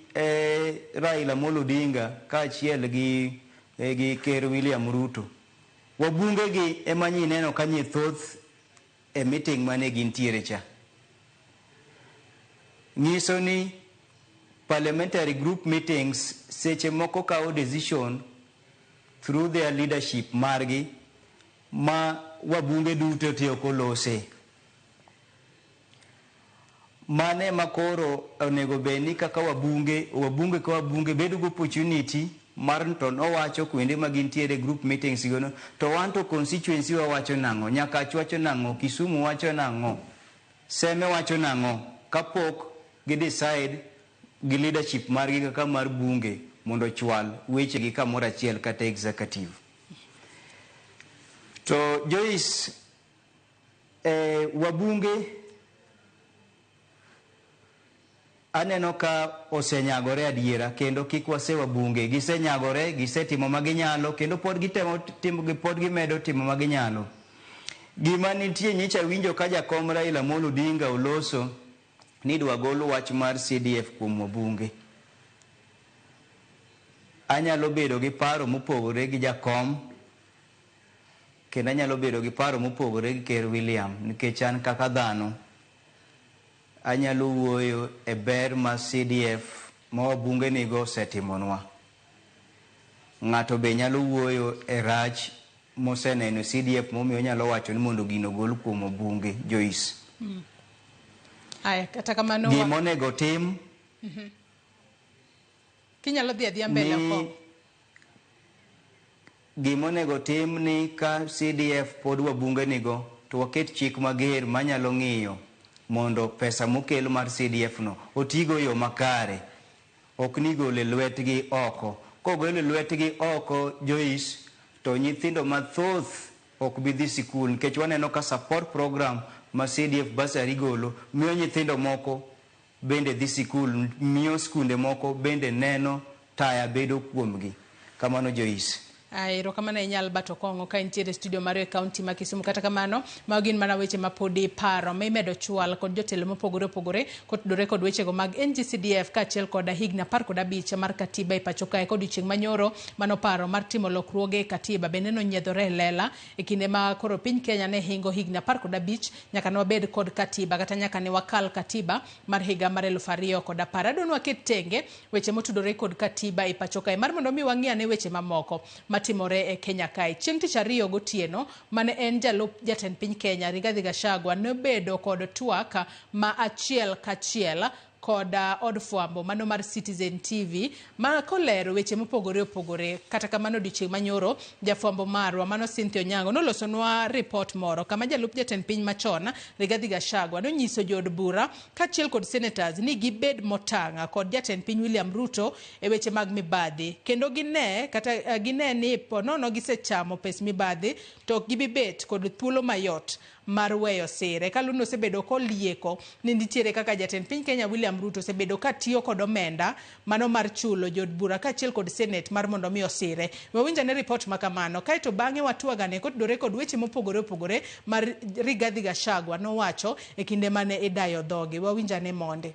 Raila Amolo Odinga kaachiel gi Ker William Ruto, wabunge gi ema nyineno ka nyi thoth e meeting mane gintiere cha. Nyiso ni Parliamentary group meetings seche moko kawo decision through their leadership margi ma wabunge duto te ok olose. Mane ema koro onego bed ni kaka wabunge, wabunge ka wabunge bedo gi opportunity mar to nowacho kuonde ma gintiere group meetings gono to wan to constituency wa wacho nang'o, Nyakach wacho nang'o, Kisumu wacho nang'o, Seme wacho nang'o kapok gi decide gi leadership margi kaka mar bunge mondo ochwal wechegi kamoro achiel kata executive. To Joyce, wabunge aneno ka osenyagore adiera kendo kik wase wabunge, gisenyagore, gisetimo ma ginyalo kendo pod gitemo timo, pod gimedo timo ma ginyalo. Gima nitie nyicha winjo ka jakom Raila Amolo Odinga oloso ni idwa gol wach mar CDF kuom wabunge. Anyalo bedo gi paro mopogore gi jakom kendo anyalo bedo gi paro mopogore gi Ker William nikech an kaka dhano anyalo wuoyo e ber ma CDF ma wabunge nigo osetimonwa. Ng'ato be nyalo wuoyo e rach moseneno CDF momiyo onyalo wacho ni mondo gino ogol kuom wabunge, Joyce. Aya, kata kamano Gima onego tim Kinyalo dhi adhiya mbele oko. Gima onego tim ni ka CDF pod wabunge nigo to waket chik mager manyalo ng'iyo mondo pesa mokel mar CDF no otigo e yo makare. Ok ni gole lwetgi oko. Kogole lwetgi oko, Joyce, to nyithindo mathoth ok bi dhi sikul nikech waneno ka support program ma CDF bursary golo miyo nyithindo moko bende dhi sikul, miyo skunde moko bende neno taya bedo kuomgi. Kamano Joyce. Erokamano ahinya Albert Okong'o ka intiere e studio marwa e kaunti ma Kisumu. Kata kamano, mago gin mana weche ma pod iparo ma imedo chwal kod jotelo mopogore opogore kotudore kod wechego mag NGCDF kaachiel kod higni 15 mar katiba e pacho kae. Kod odiochieng' manyoro mano paro mar timo lokruoge e katiba bende nonyiedhore e lela e kinde ma koro piny Kenya ne hingo higni 15 nyaka ne wabed kod katiba kata nyaka ne wakal katiba mar higa mar 2010. Adwa ni waket tenge weche motudore kod katiba e pacho kae mar mondo mi wang'i ane weche mamoko matimore e Kenya kae. Chieng' tich ariyo gotieno mane en jalup jatend piny Kenya Rigathi Gachagua nobedo kod twak ma achiel kachiel kod od fwambo mano mar Citizen TV ma kolero weche mopogore opogore. Kata kamano odiochieng' manyoro jafwambo marwa mano Cynthia Onyango nolosonwa report moro kama jalup jatend piny machon Rigathi Gachagua nonyiso jood bura kaachiel kod senators ni gibed motang' kod jatend piny William Ruto e weche mag mibadhi kendo gine kata gine ni ponono gisechamo pes mibadhi to ok gibibet kod thuolo mayot mar weyo sire. Kaluno osebedo kolieko ni nitiere kaka jatend piny Kenya William Ruto osebedo katiyo kod omenda mano mar chulo jood bura kaachiel kod senate mar mondo mi osire. Wawinj ane report ma kamano kaeto bang'e watwagane kotudore kod weche mopogore opogore mar Rigathi Gachagua nowacho e kinde mane idayo dhogi. Wawinj ane monde.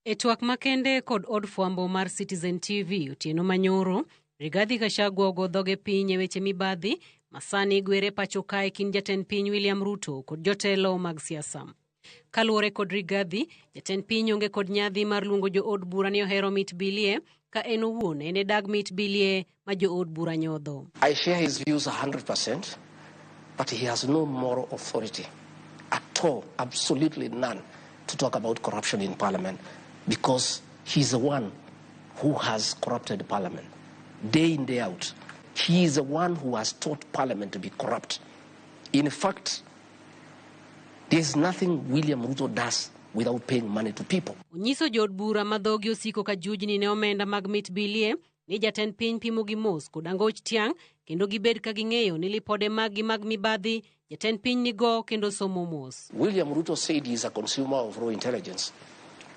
E twak makende kod od fwambo mar Citizen TV otieno manyoro, Rigathi Gachagua ogo dhoge piny e weche mibadhi masani gwere pacho kae kind jatend piny William Ruto kod jotelo mag siasa. Kaluwore kod Rigathi, jatend piny onge kod nyadhi mar luongo jood bura ni ohero mit bilie ka en owuon en e dag mit bilie ma jood bura nyodho. I share his views 100%, but he has no moral authority at all, absolutely none, to talk about corruption in parliament because he's the one who has corrupted parliament day in, day out. He is the one who has taught parliament to be corrupt. In fact, there's nothing William Ruto does without paying money to people. Onyiso jood bura ma dhogi osiko ka jujni ne omenda mag mit bilie ni jatend piny pimo gi mos kod angoch tiang' kendo gibed ka ging'eyo ni lipode maggi mag mibadhi jatend piny nigo kendo somo mos. William Ruto said he is a consumer of raw intelligence.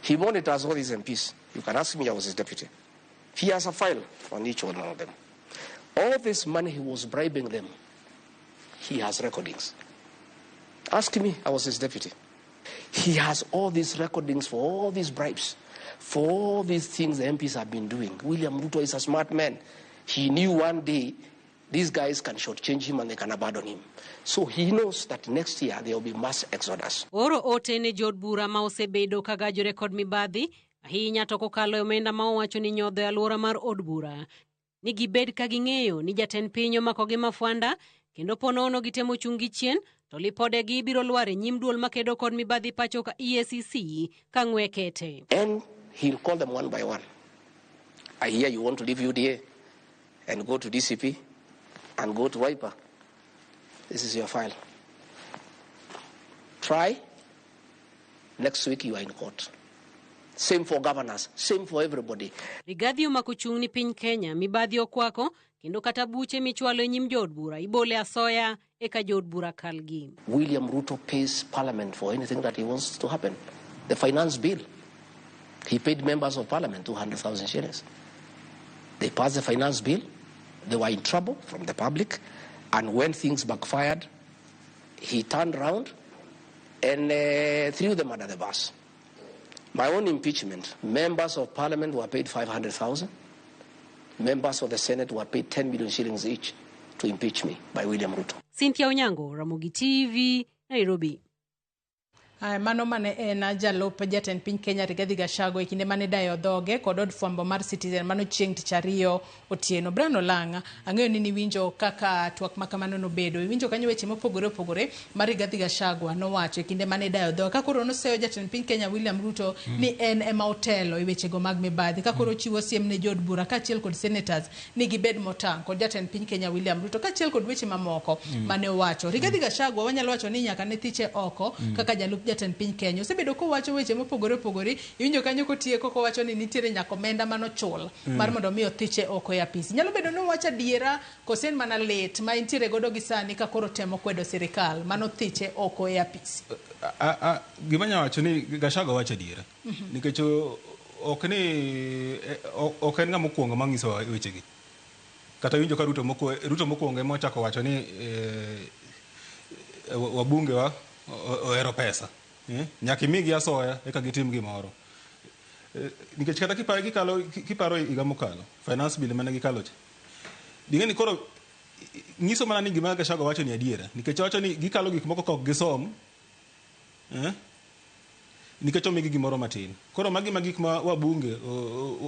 He monitors all his MPs. You can ask me, I was his deputy. He has a file on each one of them. All this money he was bribing them, he has recordings. Ask me, I was his deputy. He has all these recordings for all these bribes, for all these things the MPs have been doing. William Ruto is a smart man. He knew one day these guys can shortchange him and they can abandon him. So he knows that next year there will be mass exodus. Oro ote ne jood bura ma osebedo ka gajore kod mibadhi Ahinya to kokalo e omenda ma owacho ni nyodho e alwora mar od bura ni gibed ka ging'eyo ni jatend piny omakogi mafwanda kendo po nono gitemo chung' gi chien to lipodegi biro lwar e nyim duol makedo kod mibadhi pacho ka EACC ka ng'we kete. And he'll call them one by one. I hear you want to leave UDA and go to DCP and go to Wiper. This is your file. Try. Next week you are in court. Same for governors, same for everybody. Rigathi omako chung' ni piny Kenya mibadhi okwako kendo kata buche michwalo e nyim jood bura ibole asoya eka jood bura kalgi. William Ruto pays parliament for anything that he wants to happen. The finance bill, he paid members of parliament 200,000 shillings. They passed the finance bill. They were in trouble from the public. And when things backfired, he turned round and threw them under the bus. My own impeachment, members of parliament were paid 500,000. Members of the Senate were paid 10 million shillings each to impeach me by William Ruto. Cynthia Onyango, Ramogi TV, Nairobi. Aya, mano mane en jalup jatend piny Kenya Rigathi Gachagua e kinde mane dayo dhoge kod od fwambo mar Citizen mano chieng' tich ariyo otieno. Brian Olanga, ang'eyo ni niwinjo kaka twak ma kamano nobedo. Iwinjo kanyo weche mopogore opogore ma Rigathi Gachagua nowacho e kinde mane dayo dhoge. Ka koro noseyo jatend piny Kenya William Ruto ni en ema otelo e wechego mag mibadhi. Ka koro ochiwo siem ne jood bura kaachiel kod senators ni gibed motang' kod jatend piny Kenya William Ruto kaachiel kod weche mamoko mane owacho. Rigathi Gachagua wanyalo wacho ni nyaka ne thiche oko kaka jalup jatend piny Kenya. Osebedo kowacho weche mopogore opogore. Iwinjo kanyo kotieko kowacho ni nitiere nyaka omenda manochul mar mondo mi othiche oko e apisi. Nyalo bedo ni owacho adiera kose en mana lit ma entiere godo gi sani ka koro temo kwedo sirikal manothiche oko e apisi. Gima anyalo wacho ni Gachagua wacho adiera. Nikech ok ni ok en ng'ama okuongo manyiso wechegi. Kata winjo ka Ruto mokwongo ema ochako wacho ni wabunge wa ohero pesa. Nyaka imigi asoya eka gitim gimoro. Nikech kata kiparo higa mokalo, finance bill mane gikalo cha. Ding'e ni koro nyiso mana ni gima Gachagua wacho ni adiera. Nikech owacho ni gikalo gik moko ka ok gisom, nikech omigi gimoro matin. Koro magi ma gik ma wabunge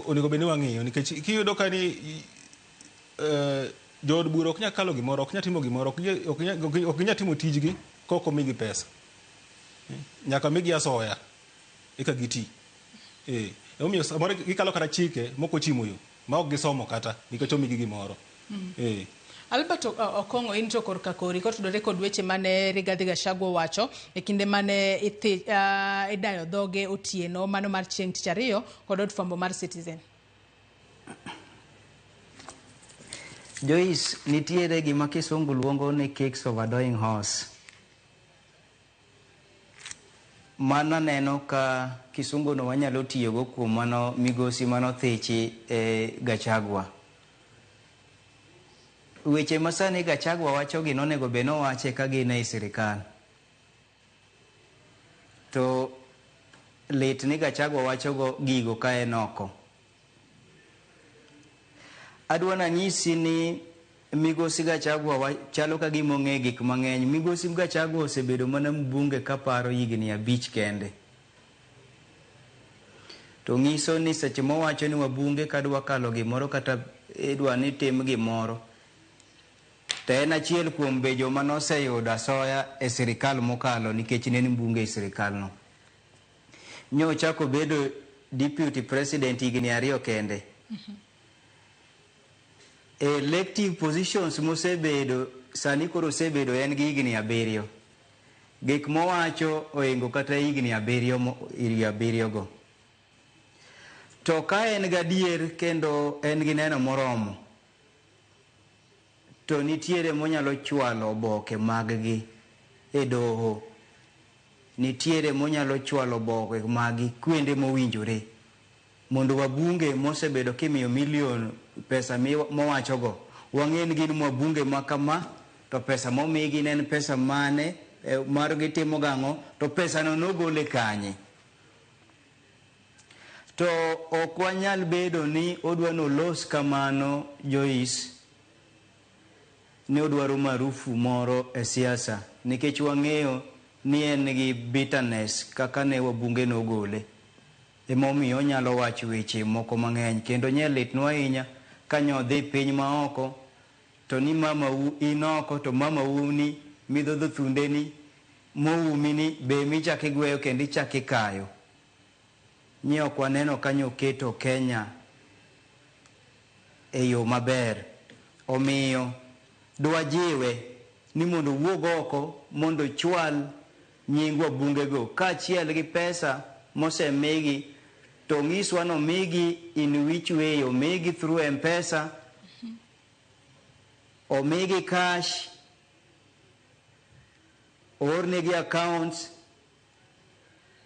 onego bed ni wang'iyo. Nikech kiyudo ka ni jood bura ok nyal kalo gimoro, ok nyal timo gimoro, ok ginyal timo tijgi ka ok omigi pesa. Nyaka migi asoya eka giti. Emomiyo samoro gikalo kata chike mok ochimo yo, ma ok gisomo kata nikech omigi gimoro. Albert Okong'o, in to korka kori kotudore kod weche mane Rigathi Gachagua owacho e kinde mane idayo dhoge otieno mano mar chieng' tich ariyo kod od fwambo mar Citizen. Joyce, nitiere gima kisungu luongo ni kicks of a dying horse. Mano neno ka kisungu no wanyalo tiyogo kuom mano migosi mano thichi e Gachagua. Weche masani Gachagua wacho gi nonego bed nowache ka gin ei sirikal. To lit ni Gachagua wacho go gigo ka en oko. Adwa nanyisi ni migosi Gachagua chalo ka gima ong'e gik mang'eny. Migosi Gachagua osebedo mana mbunge kaparo higni 5 kende. To ng'iso ni seche mowacho ni wabunge kadwa kalo gimoro kata idwa ni tim gimoro, to en achiel kuom be joma noseyudo asoya e sirikal mokalo nikech ne en mbunge e sirikal no. Nyochako bedo deputy president higni 2 kende. Elective positions mosebedo sani koro osebedo en gi higni 7. Gik mowacho oingo kata higni 7 higni 7 go. To ka en gadier kendo en gi neno moromo, to nitiere monyalo chwalo oboke mag-gi e doho. Nitiere monyalo chwalo oboke mag-gi kuonde mowinjore. Mondo wabunge mosebedo kimiyo milion pesa mowachogo, wang'e ni gin wabunge ma kama, to pesa momigi ne en pesa mane, margi timo gang'o, to pesano nogole kanye. To ok wanyal bedo ni odwa nolos kamano, Joyce, ni odwaro marufu moro e siasa, nikech wang'eyo ni en gi bitterness kaka ne wabunge nogole. Emomiyo onyalo wacho weche moko mang'eny kendo nye litnwa ahinya ka nyodhi piny maoko to ni mamau in oko to mamau ni midhodho thundeni moumi ni be emichako igweyo kendo ichako ikayo. Nye ok waneno ka nyoketo Kenya e yo maber. Omiyo dwajiwe ni mondo owuog oko mondo ochwal nying wabungego kaachiel gi pesa mosemigi to onyiswa ni omigi in which way, omigi through M-Pesa, omigi cash, oornegi accounts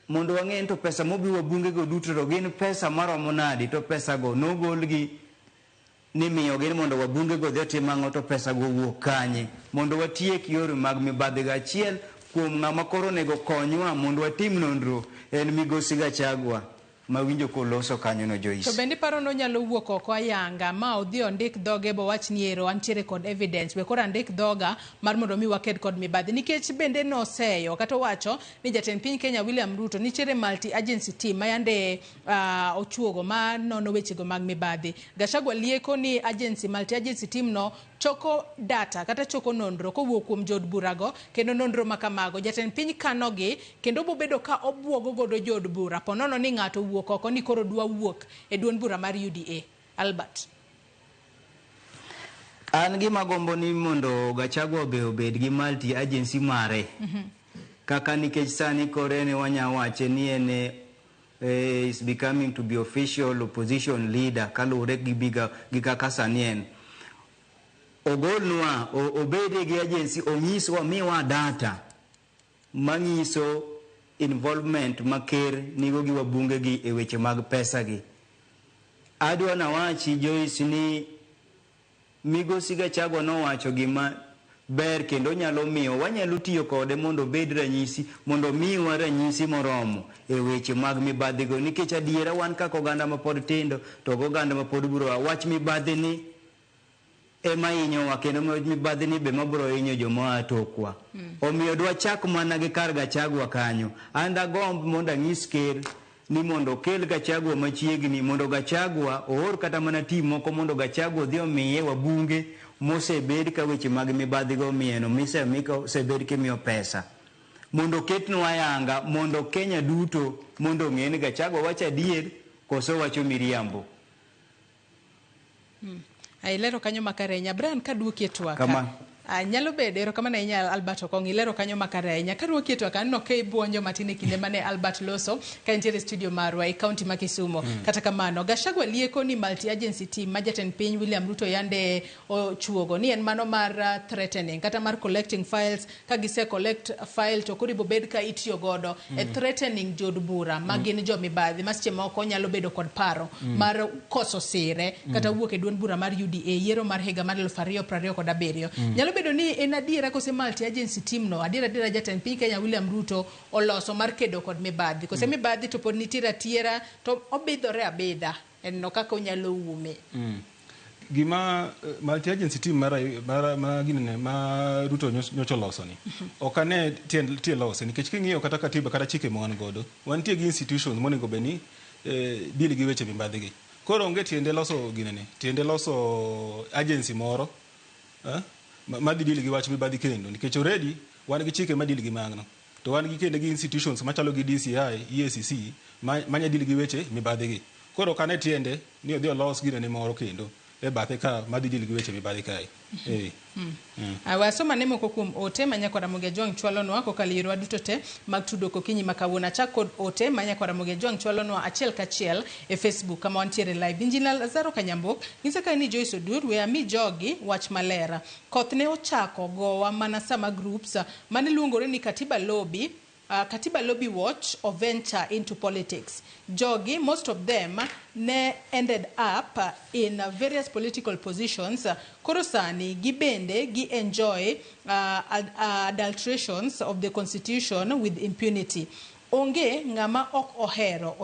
mondo wang'e ni to pesa mobi wabungego duto to gin pesa maromo nadi to pesago nogolgi ni miyogi ni mondo wabungego odhi otim ang'o to pesago owuok kanye mondo watiek yore mag mibadhi go. Achiel kuom ng'ama koro onego konywa mondo watim nonro en Migosi Gachagua mawinjo koloso kanyono Joyce. To bende iparo ni onyalo wuok oko ayanga ma odhi ondik dhoge bowach ni ero antiere kod evidence we koro andik dhoga mar mondo mi waked kod mibadhi nikech bende noseyo kata owacho ni jatend piny Kenya William Ruto nitiere multi agency team ma yande ochuogo ma nono wechego mag mibadhi. Gachagua lieko ni agency multi agency team no choko data kata choko nonro kowuok kuom jood burago kendo nonro ma kamago jatend piny kanogi kendo bobedo ka obuogo godo jood bura ponono ni ng'ato owuok oko ni koro dwa wuok e duond bura mar UDA. Albert. An gima gombo ni mondo Gachagua be obed gi multi agency mare. Kaka nikech sani koro en wanya wache ni en is becoming to be official opposition leader kaluwore gi biga gi kaka sani en. Ogolnwa, obede gi agency, onyiswa, miwa data manyiso involvement ma ker nigo gi wabunge gi e weche mag pesa gi. Adwa nawachi Joyce ni Migosi Gachagua nowacho gima ber kendo nyalo miyo wanyalo tiyo kode mondo obed ranyisi mondo omiwa ranyisi moromo e weche mag mibadhigo nikech adiera wan kaka oganda mapod tindo to oganda mapod biro wach mibadhi ni ema hinyowa kendo mibadhi ni be mabiro hinyo joma oa tokwa. Omiyo dwachak mana gi kar Gachagua kanyo. An dagomb mondo anyis ker ni mondo okel Gachagua machiegni mondo Gachagua oor kata mana team moko mondo Gachagua odhi omiye wabunge mosebed ka weche mag mibadhi go omieno misebed kimiyo pesa mondo oketnwa ayanga mondo Kenya duto mondo ong'e ni Gachagua wacho adier koso wacho miriambo. Ilero kanyo makare ahinya. Brian, kaduoki e twak. Kama. Nyalo bedo, erokamano ahinya Albert Okong', ilero kanyo makare ahinya. Kaduoki e twak, aneno ka ibuonjo matin e kinde mane Albert loso ka entiere e studio marwa e kaunti ma Kisumu. Kata kamano, Gachagua lieko ni multi-agency team ma jatend piny William Ruto yande ochuogo ni en mano mar threatening kata mar collecting files ka gise collect file to koro ibobed ka itiyo godo e threatening jood bura ma gin jo mibadhi ma seche moko nyalo bedo kod paro mar koso sire kata wuok e duond bura mar UDA yiero mar higa mar 2027. Nyalo bedo ni en adiera kose multi agency team no adiera adiera jatend piny Kenya William Ruto oloso mar kedo kod mibadhi kose mibadhi to pod nitiere atiera to obidhore abidha en no kaka onyalo ume. Gima multi agency team mar ma ginene ma Ruto nyocha oloso ni ok ane tie lose nikech king'iyo kata katiba kata chike ma wan godo wantie gi institutions monego bed ni deal gi weche mibadhi gi. Koro onge tiende loso ginene, tiende loso agency moro madhi deal gi wach mibadhi kendo nikech already wan gi chike ma deal gi magno. To wan gi kendo gi institutions machalo gi DCI, EACC manya deal gi weche mibadhi gi. Koro ok ane tiende ni odhi olos ginene moro kendo e bathe ka madhi deal gi weche mibadhi kae. Wasoma ne moko kuom ote ma Nyakwar Ramogi Ajwang' chwalonwa kokalo e yorewa duto te mag tudruok okinyi ma kawuono. Achak kod ote ma Nyakwar Ramogi Ajwang' chwalonwa achiel kachiel e Facebook kama wantiere live. Injinia Lazaro Kanyambok nyisa kae ni Joyce Odur we ami jogi wach maler. Koth ne ochako gowa mana sama groups mane luongore ni Katiba Lobby Katiba Lobby Watch or venture into politics. Jogi, most of them, ne ended up in various political positions. Koro sani, gibende, gi enjoy adulterations of the constitution with impunity. Onge ng'ama ok ohero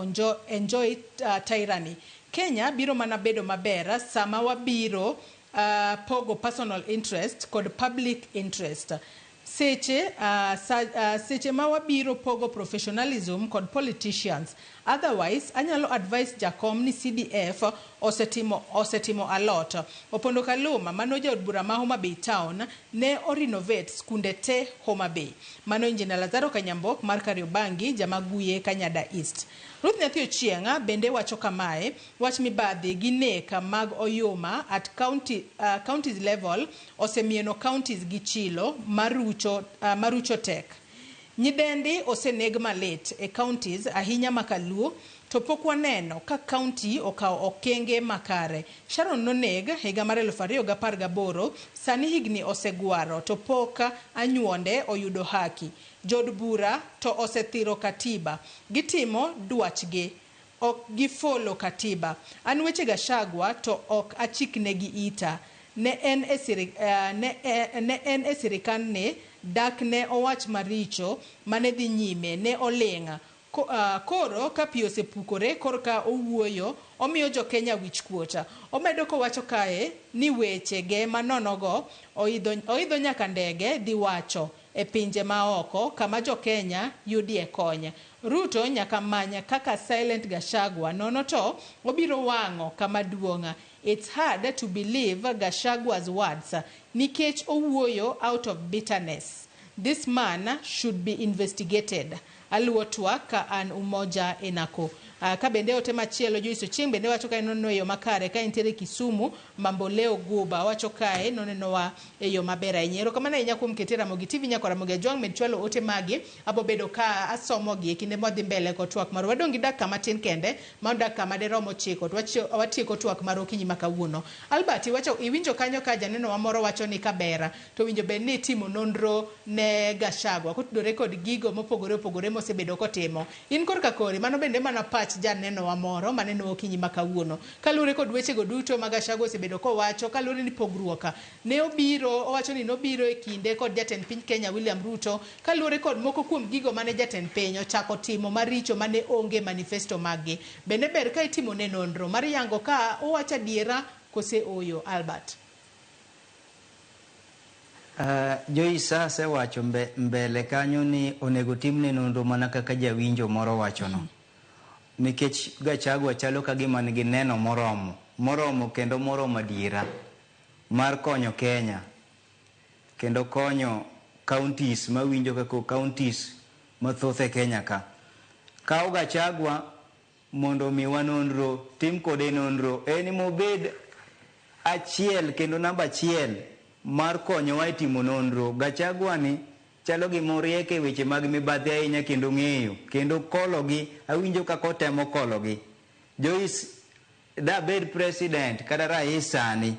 enjoy tyranny. Kenya biro mana bedo maber sama wabiro pogo personal interest kod public interest. Seche, seche ma wabiro pogo professionalism kod politicians. Otherwise, anyalo advise Jakom ni CDF osetimo a lot. Opondo Kaluma, mano jaod bura ma Homa Bay Town, ne orenovate skunde te Homa Bay. Mano Engineer Lazaro Kanyambok mar Kariobangi, Jamaguye, Kanyada East. Ruth Nyathi Ochieng' bende wacho kamae, wach mibadhi gi nek mag oyuma at counties level osemieno counties gi chilo marucho tek. Nyidendi oseneg malit e counties ahinya makaluo to pok waneno ka county okawo okenge makare. Sharon noneg higa mar 2018, sani higni osegwaro to pok anyuonde oyudo haki. Jood bura to osethiro katiba. Gitimo dwachgi. Ok gifolo katiba. An weche Gachagua to ok achiknegi ita. Ne en e sirikandni dak ne owach maricho mane dhi nyime ne oling'. Koro ka pi osepukore korka owuoyo omiyo jo-Kenya wich kuot. Omedo kowacho kae ni weche ge manonogo oidho nyaka ndege dhi wacho e pinje maoko kama jo-Kenya yudie kony. Ruto nyaka many kaka Silent Gachagua nono to obiro wang'o kama duong'. It's hard to believe Gachagua's words nikech owuoyo out of bitterness. This man should be investigated. Aluwo twak ka an Umoja Enako. Ka bende ote machielo Joyce Ochieng' bende wacho kae noneno e yo makare ka entiere Kisumu Mamboleo Guba wacho kae nonenowa e yo maber ahinya. Erokamano ahinya kuom kete Ramogi TV nyaka Ramogi Ajwang' med chwalo ote magi abo bedo ka asomogi e kinde mwadhi mbele kod twak marwa. Wadong' gi dakika matin kende ma dakika maderom 9 to watieko twak mar okinyi ma kawuono. Albert iwacho iwinjo kanyo ka janeno wa moro wacho ni kabera to winjo bed ni itimo nonro ne Gachagua kotudore kod gigo mopogore opogore mosebedo kotimo. In korka kori mano bende mana pach janeno wa moro maneno okinyi ma kawuono. Kaluwore kod wechego duto ma Gachagua osebedo kowacho, kaluwore ni pogruok ne obiro, owacho ni nobiro e kinde kod jatend piny Kenya William Ruto, kaluwore kod moko kuom gigo mane jatend piny ochako timo maricho mane onge manifesto maggi. Bende ber ka itimo ne nonro mar yango ka owacho adiera kose oyo. Albert. Joyce asewacho mbele kanyo ni onego timne nonro mana kaka jawinjo moro wachono. Nikech Gachagua chalo ka gima nigi neno moromo kendo moromo adiera mar konyo Kenya kendo konyo counties mawinjo kaka counties mathoth e Kenya ka. Kaw Gachagua mondo omiwa nonro, tim kode nonro, en mobed achiel kendo namba achiel mar konyowa e timo nonro. Gachagua ni chalo gima oriek e weche mag mibadhi ahinya kendo ng'eyo kendo kologi, awinjo kaka otemo kologi. Joyce, dabed president kata rais sani,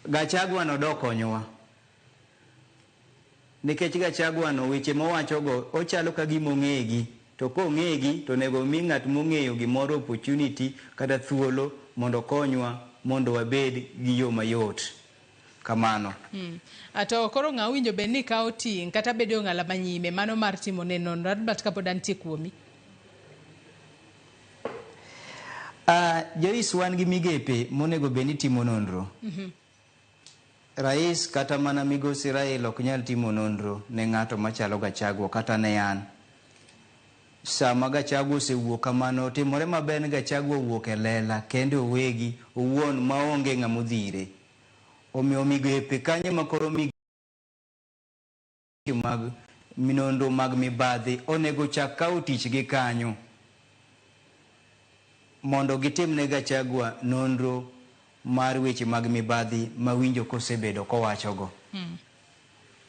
Gachagua no dokonyowa. Nikech Gachagua no weche mowachogo ochalo ka gima ong'egi, to kong'egi to onego mi ng'at mong'eyo gimoro opportunity kata thuolo mondo okonywa mondo wabed gi yo mayot. Kamano. To koro ng'a winjo bed ni kawo ting' kata bedo ng'ala manyime mano mar timo ne nonro. Albert kapod antie kuomi. Joyce, wan gi migepe monego bed ni timo nonro. Rais kata mana migosi Raila ok nyal timo nonro ne ng'ato machalo Gachagua kata ne an. Sama Gachagua osewuok kamano, timore maber ni Gachagua owuok e lela kende owegi owuon maonge ng'ama odhire. Omiyo migepe kanyo ma koro migepe mag nonro mag mibadhi onego chak kawo tich gi kanyo mondo gitim ne Gachagua nonro mar weche mag mibadhi mawinjo kosebedo kowachogo.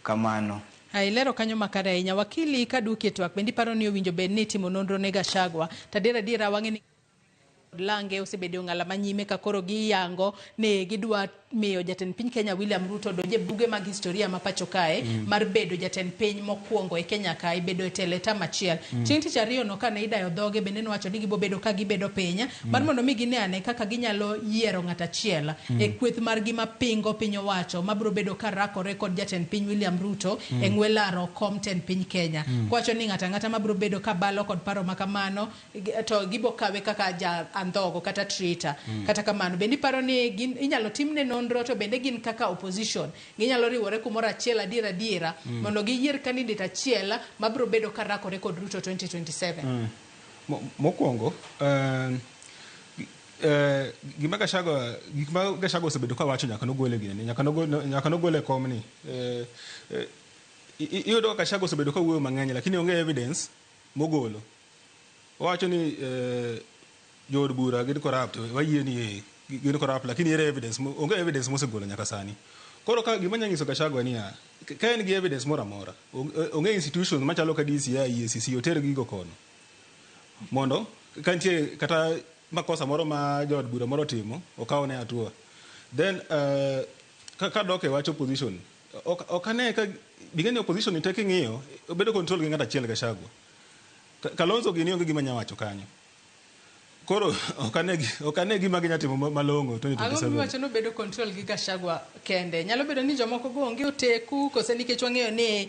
Kamano. Ilero kanyo makare ahinya. Wakili kaduoki e twak bende iparo ni owinjo bed ni itimo nonro ne Gachagua. To adier adiera wang'e ni Lange osebedo ng'ala manyime ka koro giyango ni gidwa miyo jatend piny Kenya William Ruto donje buge mag historia ma pacho kae mar bedo jatend piny mokwongo e Kenya kae bedo e telo e tam achiel. Chieng' tich ariyo no kane idayo dhoge bende nowacho ni gibobedo ka gibedo piny mar mondo mi gine ane kaka ginyalo yiero ng'at achiel e kweth margi mapingo piny owacho mabiro bedo ka rakore kod jatend piny William Ruto e ng'we laro kom tend piny Kenya. Kowacho ni ng'ato ang'ata mabiro bedo ka balo kod paro ma kamano to gibo kawe kaka ja andhogo kata traitor. Kata kamano bende iparo ni inyalo timne nonro nonro to bende gin kaka opposition ginyalo riwore kumoro achiel adier adiera mondo giyier candidate achiel mabiro bedo ka rakore kod Ruto 2027. Mokwongo, gima Gachagua, gik ma Gachagua osebedo ka wacho nyaka nogole gini, nyaka nogole kom ni. Iyudo ka Gachagua osebedo ka wuoyo mang'eny, lakini onge evidence mogolo. Owacho ni jood bura gin corrupt, wayie ni gin corrupt, lakini ere evidence? Onge evidence mosegolo nyaka sani. Koro ka gima anya nyiso Gachagua niya, ka en gi evidence moro amora, onge institutions machalo ka DCI, EACC, oter gigo kono mondo ka nitie kata makosa moro ma jaod bura moro otimo, okawne hatua. Then ka dok e wach opposition, ok ane ka ing'e ni opposition ni te king'iyo obedo control gi ng'ato achiel, Gachagua. Kalonzo gini onge gima nya wacho kanyo. Koro ok ane gima ginya timo malong'o Ang'o 2027. miwacho ni obedo control gi Gachagua kende? Nyalo bedo ni jomoko go onge oteku kose nikech wang'eyo ni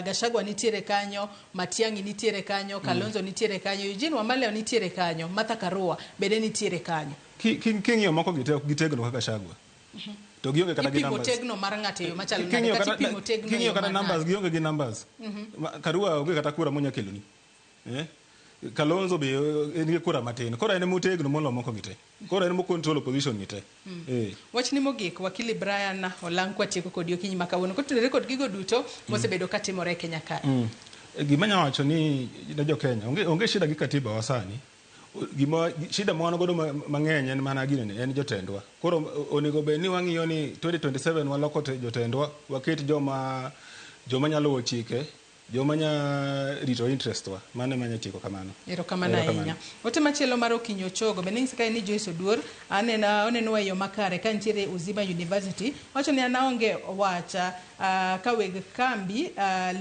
Gachagua nitiere kanyo, Matiang'i nitiere kanyo, Kalonzo nitiere kanyo, Eugene Wamalwa nitiere kanyo, Martha Karua bende nitiere kanyo. King'iyo moko gi te, ok gitegno kaka Gachagua. To gionge kata gi Ipimo numbers. tegno mar ng'ato e yo machalo nade? King'iyo Kata kata ipimo tegno e king'iyo yo kata numbers, manade? gionge gi numbers. Karua onge kata kura monya keloni. Eh? Kalonzo be en gi kura matin. Koro en motegno molo moko gi te. Koro en mo control opposition ni te. Wachni mogik, Wakili Brian Olang', kwatieko kodi okinyi ma kawuono kotudore kod gigo duto mosebedo katimore e Kenya kae. Gima anya wacho ni ne jo Kenya, onge shida gi katiba wa sani. Gima shida ma wan godo mang'eny en mana ginene, en jotendwa. Koro onego bed ni wang'iyo ni 2027 waloko jotendwa, waket joma nyalo luwo chike, joma nya rito interest wa. Mano ema anya tieko kamano. Erokamano Erokamano. ahinya. Ote machielo mar Okinyi Ochogo bende nyisa kae ni Joyce Oduor anena onenowa e yo makare ka nitiere Uzima University. Wacho ni an aonge wach ka weg kambi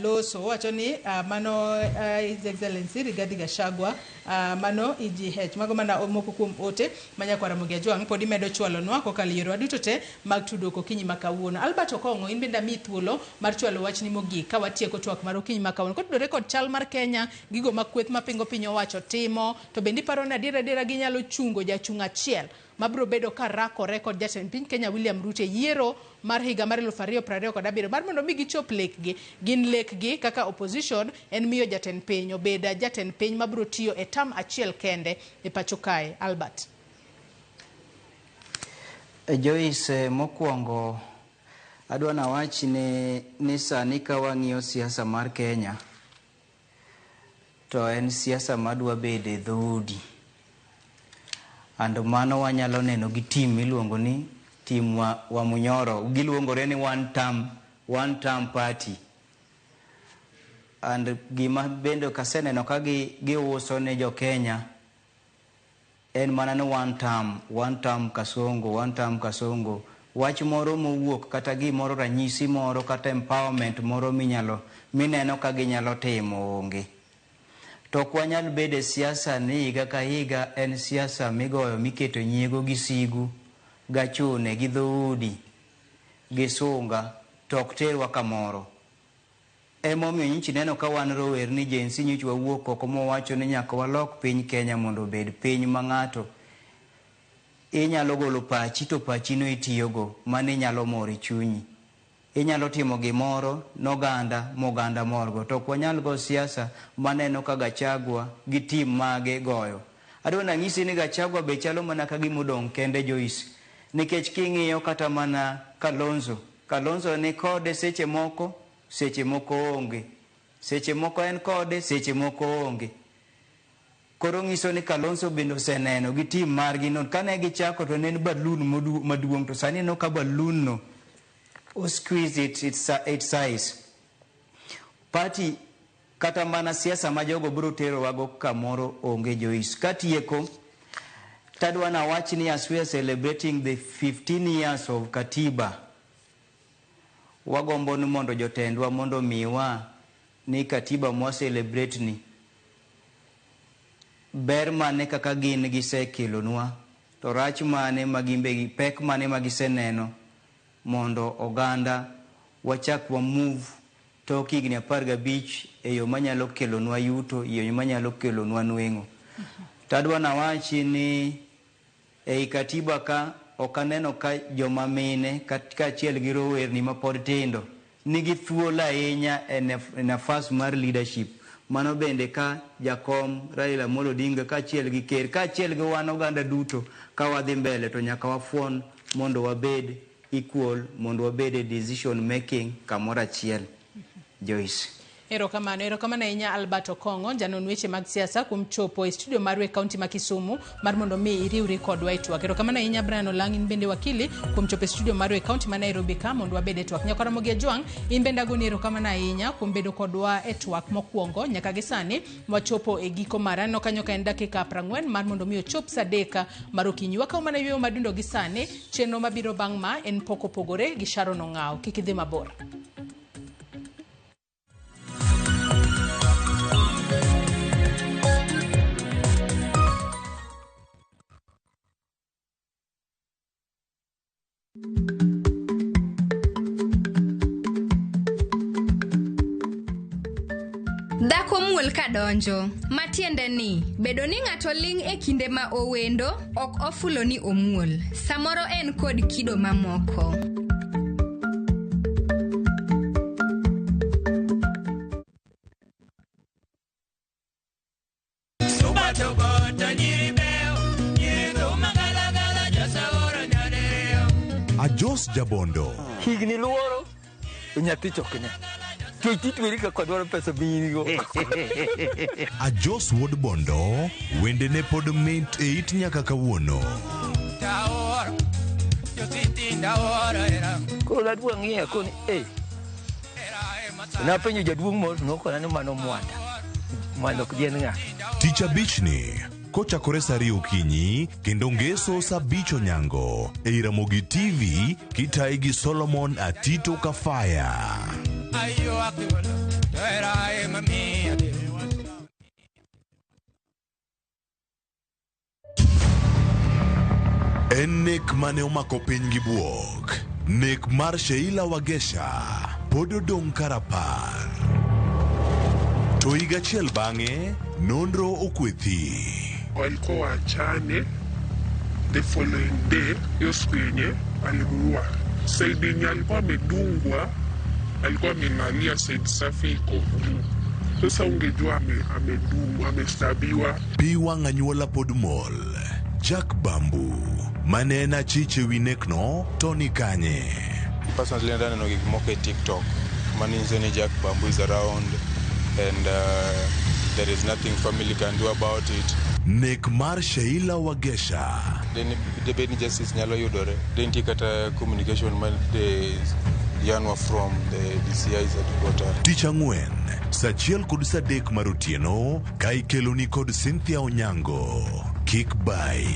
loso. Wacho ni mano His Excellency Rigathi Gachagua, mano EGH. Mago mana moko kuom ote ma nyakwar Ramogi Ajwang' pod imedo chwalonwa kokalo e yorewa duto te mag tudruok okinyi ma kawuono. Albert Okong'o, in bende amiyi thuolo mar chwalo wachni mogik ka watieko twak mar okinyi ma kawuono. Kotudore kod chal mar Kenya, gigo ma kweth mapingo piny owacho timo, to bende iparo ni adier adiera ginyalo chungo jachung' achiel mabiro bedo ka rakore kod jatend piny Kenya William Ruto e yiero mar higa mar 2027 mar mondo mi gichop lekgi. Gin lekgi kaka opposition en miyo jatend piny obed jatend piny mabiro tiyo e term achiel kende e pacho kae. Albert. Joyce, mokwongo adwa nawach ni sani ka wang'iyo siasa mar Kenya to en siasa madwa bedo e dhoudi. And mano wanyalo neno gi team miluongo ni team wa Munyoro. Giluongore ni one term party. And gima bende kaseneno ka giuso ne jo Kenya en mana ni one term Kasongo, one term Kasongo. Wach moro mowuok kata gimoro, ranyisi moro kata empowerment moro minyalo mineno ka ginyalo timo onge. To ok wanyal bedo e siasa ni higa ka higa en siasa migoyo miketo nyiego gi sigu gachune gi dhoudi gi sunga to ok terwa kamoro. Emomiyo nyocha ineno ka wan rowerni Gen Z nyocha wawuok oko mwawacho ni nyaka walok piny Kenya mondo obed piny ma ng'ato inyalo golo pachi to pachino itiyogo, mano inyalo moro e chunyi. Inyalo timo gimoro noganda moganda morgo. To ok wanyal go siasa maneno ka Gachagua gi team mage goyo. Adwa nanyisi ni Gachagua be chalo mana ka gima odong' kende, Joyce. Nikech king'iyo kata mana Kalonzo, Kalonzo ni kode seche moko, seche moko onge. Seche moko en kode, seche moko onge. Koro nyiso ni Kalonzo bende oseneno gi team margi no. Kane gichako to ne en balloon maduong' to sani ineno ka balloon no o squeeze its size. Party kata mana siasa ma jogo biro terowago kamoro onge, Joyce. Katieko, tadwa nawach ni as we are celebrating the 15 years of Katiba, wagombo ni mondo jotendwa mondo omiwa ni katiba mwa celebrate ni ber mane kaka gin gisekelonwa to rach mane ma gimbe pek mane ma giseneno mondo oganda wachak wa move tok higni 15 e yo manyalo kelonwa yuto, e yo manyalo kelonwa nweng'o. Tadwa nawachi ni ei katiba ka ok aneno ka joma mine kaachiel gi rowerni mapod tindo nigi thuolo ahinya e nafas mar leadership. Mano bende ka jakom Raila Amolo Odinga kaachiel gi ker kaachiel gi wan oganda duto ka wadhi mbele to nyaka wafuon mondo wabed equal, mondo wabed e decision making kamoro achiel. Joyce. Erokamano, erokamano ahinya Albert Okong'o, janon weche mag siasa kuom chopo e studio marwa e kaunti ma Kisumu mar mondo mi iriwri kodwa e twak. Erokamano ahinya Brian Olang', in bende wakili kuom chopo e studio marwa e kaunti ma Nairobi ka mondo wabed e twak. Nyakwa Ramogi Ajwang', in bende agoni erokamano ahinya kuom bedo kodwa e twak mokwongo nyaka gi sani wachopo e giko mare. Aneno kanyo ka en dakika 40 mar mondo mi ochop sa 3 mar okinyi. Wakawo mana yueyo madundo gi sani, chenro mabiro bang' ma en pok opogore gi Sharon Ong'awo. Kik idhi mabor. Dhako muol ka donjo, matiende ni bedo ni ng'ato ling' e kinde ma owendo ok ofulo ni omuol. Samoro en kod kido mamoko. Ajos Jabondo. Higni luoro to nyathi chokne. Twech titweri kaka dwaro pesa birigo. Ajos wuod Bondo, wendene pod mit e it nyaka kawuono. Koro nadwa ng'iyo koni eh. Napenjo jaduong' moro to nokona ni mano Mwanda. Mwanda ok dien ng'a. Tich abichni kochakore saa 2 okinyi kendo ngeso saa 5 onyango ei Ramogi TV kitayi gi Solomon Atito Kafaya. En nek mane omako piny gi buok. Nek mar Sheila Wagesha pod odong' karapar. To higa achiel bang'e, nonro okwethi. Walikuwa waachane the following day, hiyo siku yenye alimuua. Saidi yenye alikuwa amedungwa, alikuwa amelalia saidi safi iko juu. Sasa ungejua amedungwa, amestabiwa. Pi wang' anyuola pod mol. Jack Bambu, mane en achich ewi nekno, to ni kanye? Personally nenda neno gik moko e TikTok manyiso ni Jack Bambu is around and there is nothing family can do about it. Nek mar Sheila Wagesha. Debed ni justice nyalo yudore. De nitie kata communication ma de yanwa from the DCI's headquarter. Tich ang'wen, saa 1 kod saa 3 mar otieno, ka ikeloni kod Cynthia Onyango. Kik bai.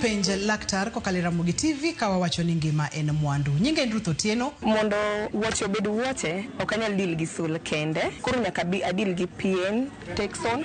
Penj laktar kokalo e Ramogi TV ka wawacho ni ngima en mwandu. Nyinga en Ruth Otieno. Mondo wuoche obed wuoche, ok anyal deal gi sul kende. Koro nyaka abi adeal gi pien, Texon.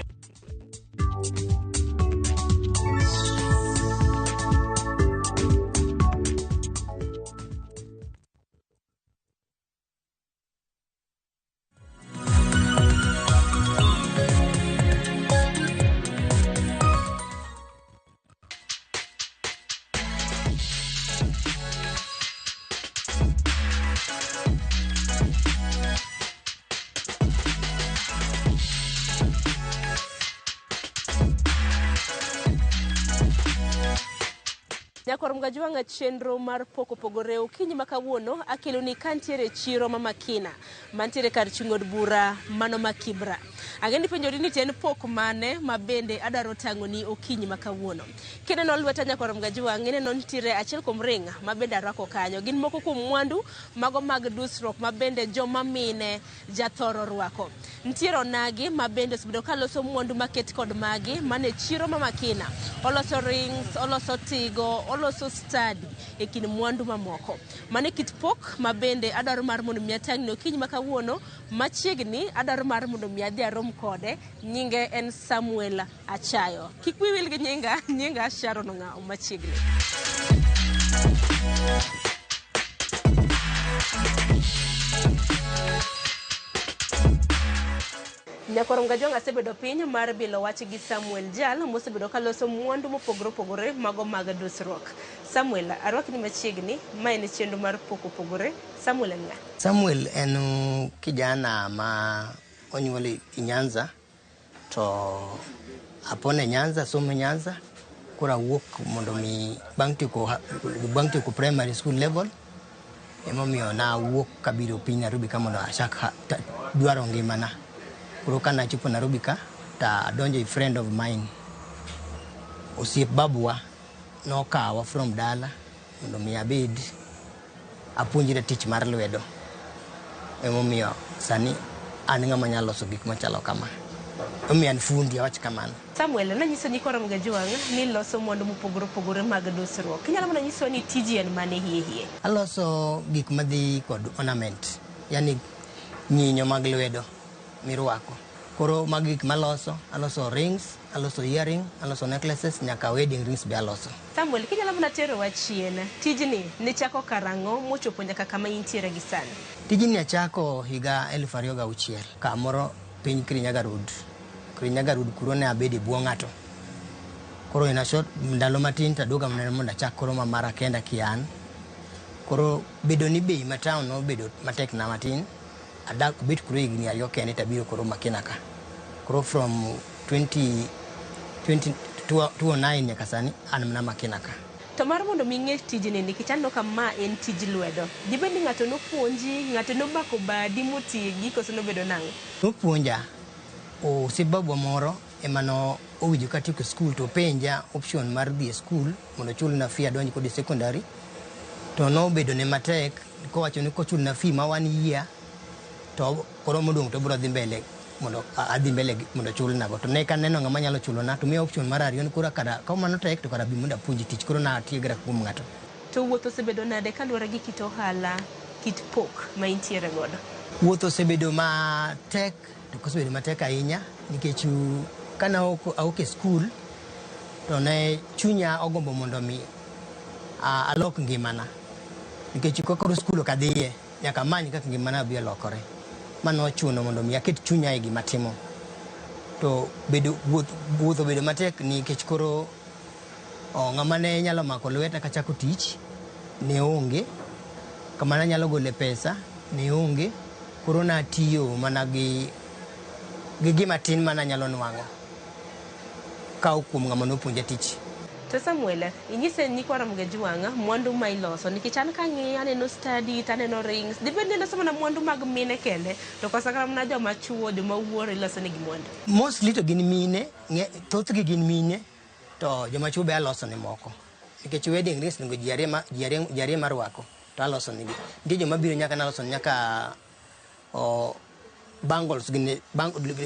Nyakwar Mgajwang'a chenro mar pok opogore okinyi ma kawuono akeloni kantiere e chiro ma Makina mantiere kar chung' od bura mano ma Kibra. Ang'e ni penjori ni to en pok mane ma bende adwaro tang'oni okinyi ma kawuono. Kineno lweta Nyakwar Mgajwang' ineno nitiere achiel kuom ring ma bende arwako kanyo. Gin moko kuom mwandu mago mag dusruok ma bende joma mine jathoro rwako. Nitiere onagi ma bende osebedo ka loso mwandu maket kod magi mane chiro ma Makina. Oloso rings, oloso tigo, oloso stadi e kind mwandu mamoko. Mano e kit pok ma bende adwaro mar mondo mi atang'ni okinyi ma kawuono machiegni adwaro mar mondo mi adhi arom kode. Nyinge en Samuel Achayo. Kik wiyi wil gi nyinga, nyinga Sharon Ong'awo machiegni. Nyakwar Mgajwang' asebedo piny mar bilo wach gi Samuel Jal mosebedo kaloso mwandu mopogore opogore mago mag dusruok. Samuel, arwakni machiegni, ma en chenro mar pok opogore. Samuel en ng'a? Samuel en kijana ma onyuol e Nyanza to apon e Nyanza, somo Nyanza, koro awuok mondo mi bang' tieko bang' tieko primary school level emomiyo nawuok kabiro piny Nairobi ka mondo achak dwaro ngimana. Koro kanachopo Nairobi ka to adonjo e friend of mine, osiep babuwa nokawa from dala mondo mi abed apuonjre tich mar lwedo. Emomiyo sani an ng'ama nyalo loso gik machalo kama. Emomiyo an fundi awach kamano. Samuel, nanyiso nyikwa Ramogi Ajwang' ni loso mwandu mopogore opogore mag dusruok. Inyalo mana nyisowa ni tiji en mane hie hie? Aloso gik madhi kod ornament, yani nyinyo mag lwedo mirwako. Koro magi gik maloso, aloso rings, aloso earring, aloso necklaces, nyaka wedding rings be aloso. Samuel, kinyalo mana terowa chien, tijni nichako karang'o mochopo nyaka kama intiere gi sani? Tijni achako higa 2006 kamoro piny Kirinyaga Road. Kirinyaga Road kuro ne abedo e bwo ng'ato. Koro in a short ndalo matin to aduoga mana mondo achak koro ma mara kenda kian. Koro bedo ni bei ma town nobedo matek na matin, adak bet kuro higni 2 kende to abiro koro Makina ka. Koro from 20, 20, 2009 nyaka sani an mana Makina ka. To mar mondo mi ing'e tijni nikech aneno ka ma en tij lwedo. Dibed ni ng'ato nopuonji, ng'ato nomako badi motiegi koso nobedo nang'o? Nopuonja, osiep babwa moro ema no owinjo katieko skul to openja option mar dhi e skul mondo ochulna fee adonj kode secondary. To nobedo ne matek kowacho ni kochulna fee ma one year to koro modong' to obiro dhi mbele mondo adhi mbele mondo ochulna go. To ne kaneno ng'ama nyalo chulona to miya option mar ariyo ni koro kara ka mano tek to kara bi mondo apuonji tich. Koro natiegra kuom ng'ato. To wuoth osebedo nade kaluwore gi kit ohala, kit pok ma intiere godo? Wuoth osebedo matek to ok osebedo matek ahinya nikech kana awuok e skul to ne chunya ogombo mondo mi alok ngimana nikech ka koro skul ok adhiye nyaka amany kaka ngimana biro lokore. Mano ochuno mondo mi aket chunya e gima timo. To bedo wuoth obedo matek nikech koro ng'ama ne nyalo mako lweta kachako tich ne onge, kama ne anyalo gole pesa ne onge. Koro natiyo mana gi gima tin mane anyalo nwang'o kawo kuom ng'ama nopuonja tich. To Samuel, inyise nyikwa Ramogi Ajwang' mwandu ma iloso nikech an kang'iyo aneno study to aneno rings. Dibed ni iloso mana mwandu mag mine kende to koso kata mana joma chuo, joma wuoro iloso negi mwandu? Mostly to gin mine, thothgi gin mine to joma chuo be aloso ne moko. Nikech wedding rings onego ji ariyo marwako to aloso negi. Nitie joma biro nyaka naloso nyaka bangles gini,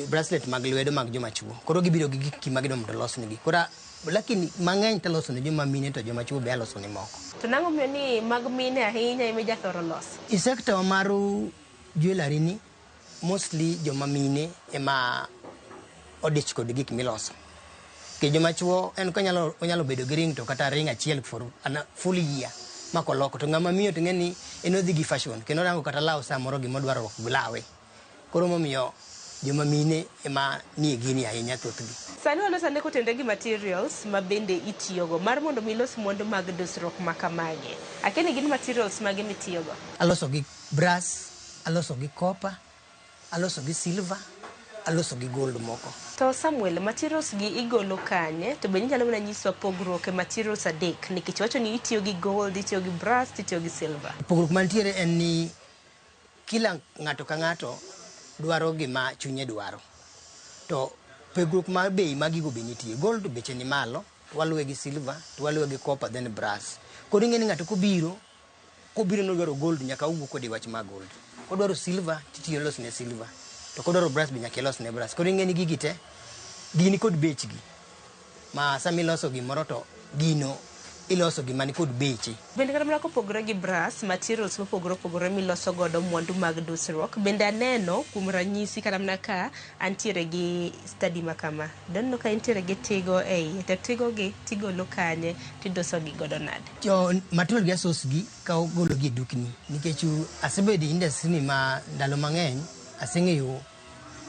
bracelet mag lwedo mag joma chuo. Koro gibiro gi gik ma gidwa mondo olos negi. Koro lakini mang'eny to aloso ne joma mine to joma chuo be aloso ne moko. To nang'o omiyo ni mag mine ahinya ema ijathoro loso? E sector mar jewellery ni mostly joma mine ema odich kod gik miloso. Nikech joma chuo en konyalo onyalo bedo gi ring to kata ring achiel for full year ma koloko. To ng'ama miyo to ing'e ni en odhi gi fashion kendo orango kata law samoro gima odwaro rwako lawe. Koro momiyo joma mine ema nie gini ahinya thothgi. Sani waloso ane kotenore gi materials ma bende itiyogo mar mondo mi ilos mwandu mag dusruok ma kamagi. Akia ni gin materials mage mitiyogo? Aloso gi brass, aloso gi copper, aloso gi silver, aloso gi gold moko. To Samuel, materials gi igolo kanye? To bende inyalo mana nyisowa pogruok e materials adek nikech iwacho ni itiyo gi gold, itiyo gi brass, itiyo gi silver. Pogruok mantiere en ni kila ng'ato ka ng'ato dwaro gima chunye dwaro. To pogruok mar bei mag gigo be nitie. Gold beche ni malo, to waluwe gi silver, to waluwe gi copper then brass. Koro ing'e ni ng'ato kobiro, kobiro nodwaro gold nyaka owuo kode wach mar gold. Kodwaro silver titiyo ilosone silver. To kodwaro brass be nyaka ilosne brass. Koro ing'e ni gigi te gin kod bechgi. Ma sama iloso gimoro to gino iloso gima ni kod beche. Bende kata mana kopogore gi brass, materials mopogore opogore miloso godo mwandu mag dusruok, bende aneno kuom ranyisi kata mana ka antiere gi study ma kama. Doneno ka intiere gi tigo e iye, to tigo gi tigolo kanye tiduso gi godo nade? Jo material gi asos gi ka ogolo gi e dukni nikech asebedo e industry ni ma ndalo mang'eny aseng'eyo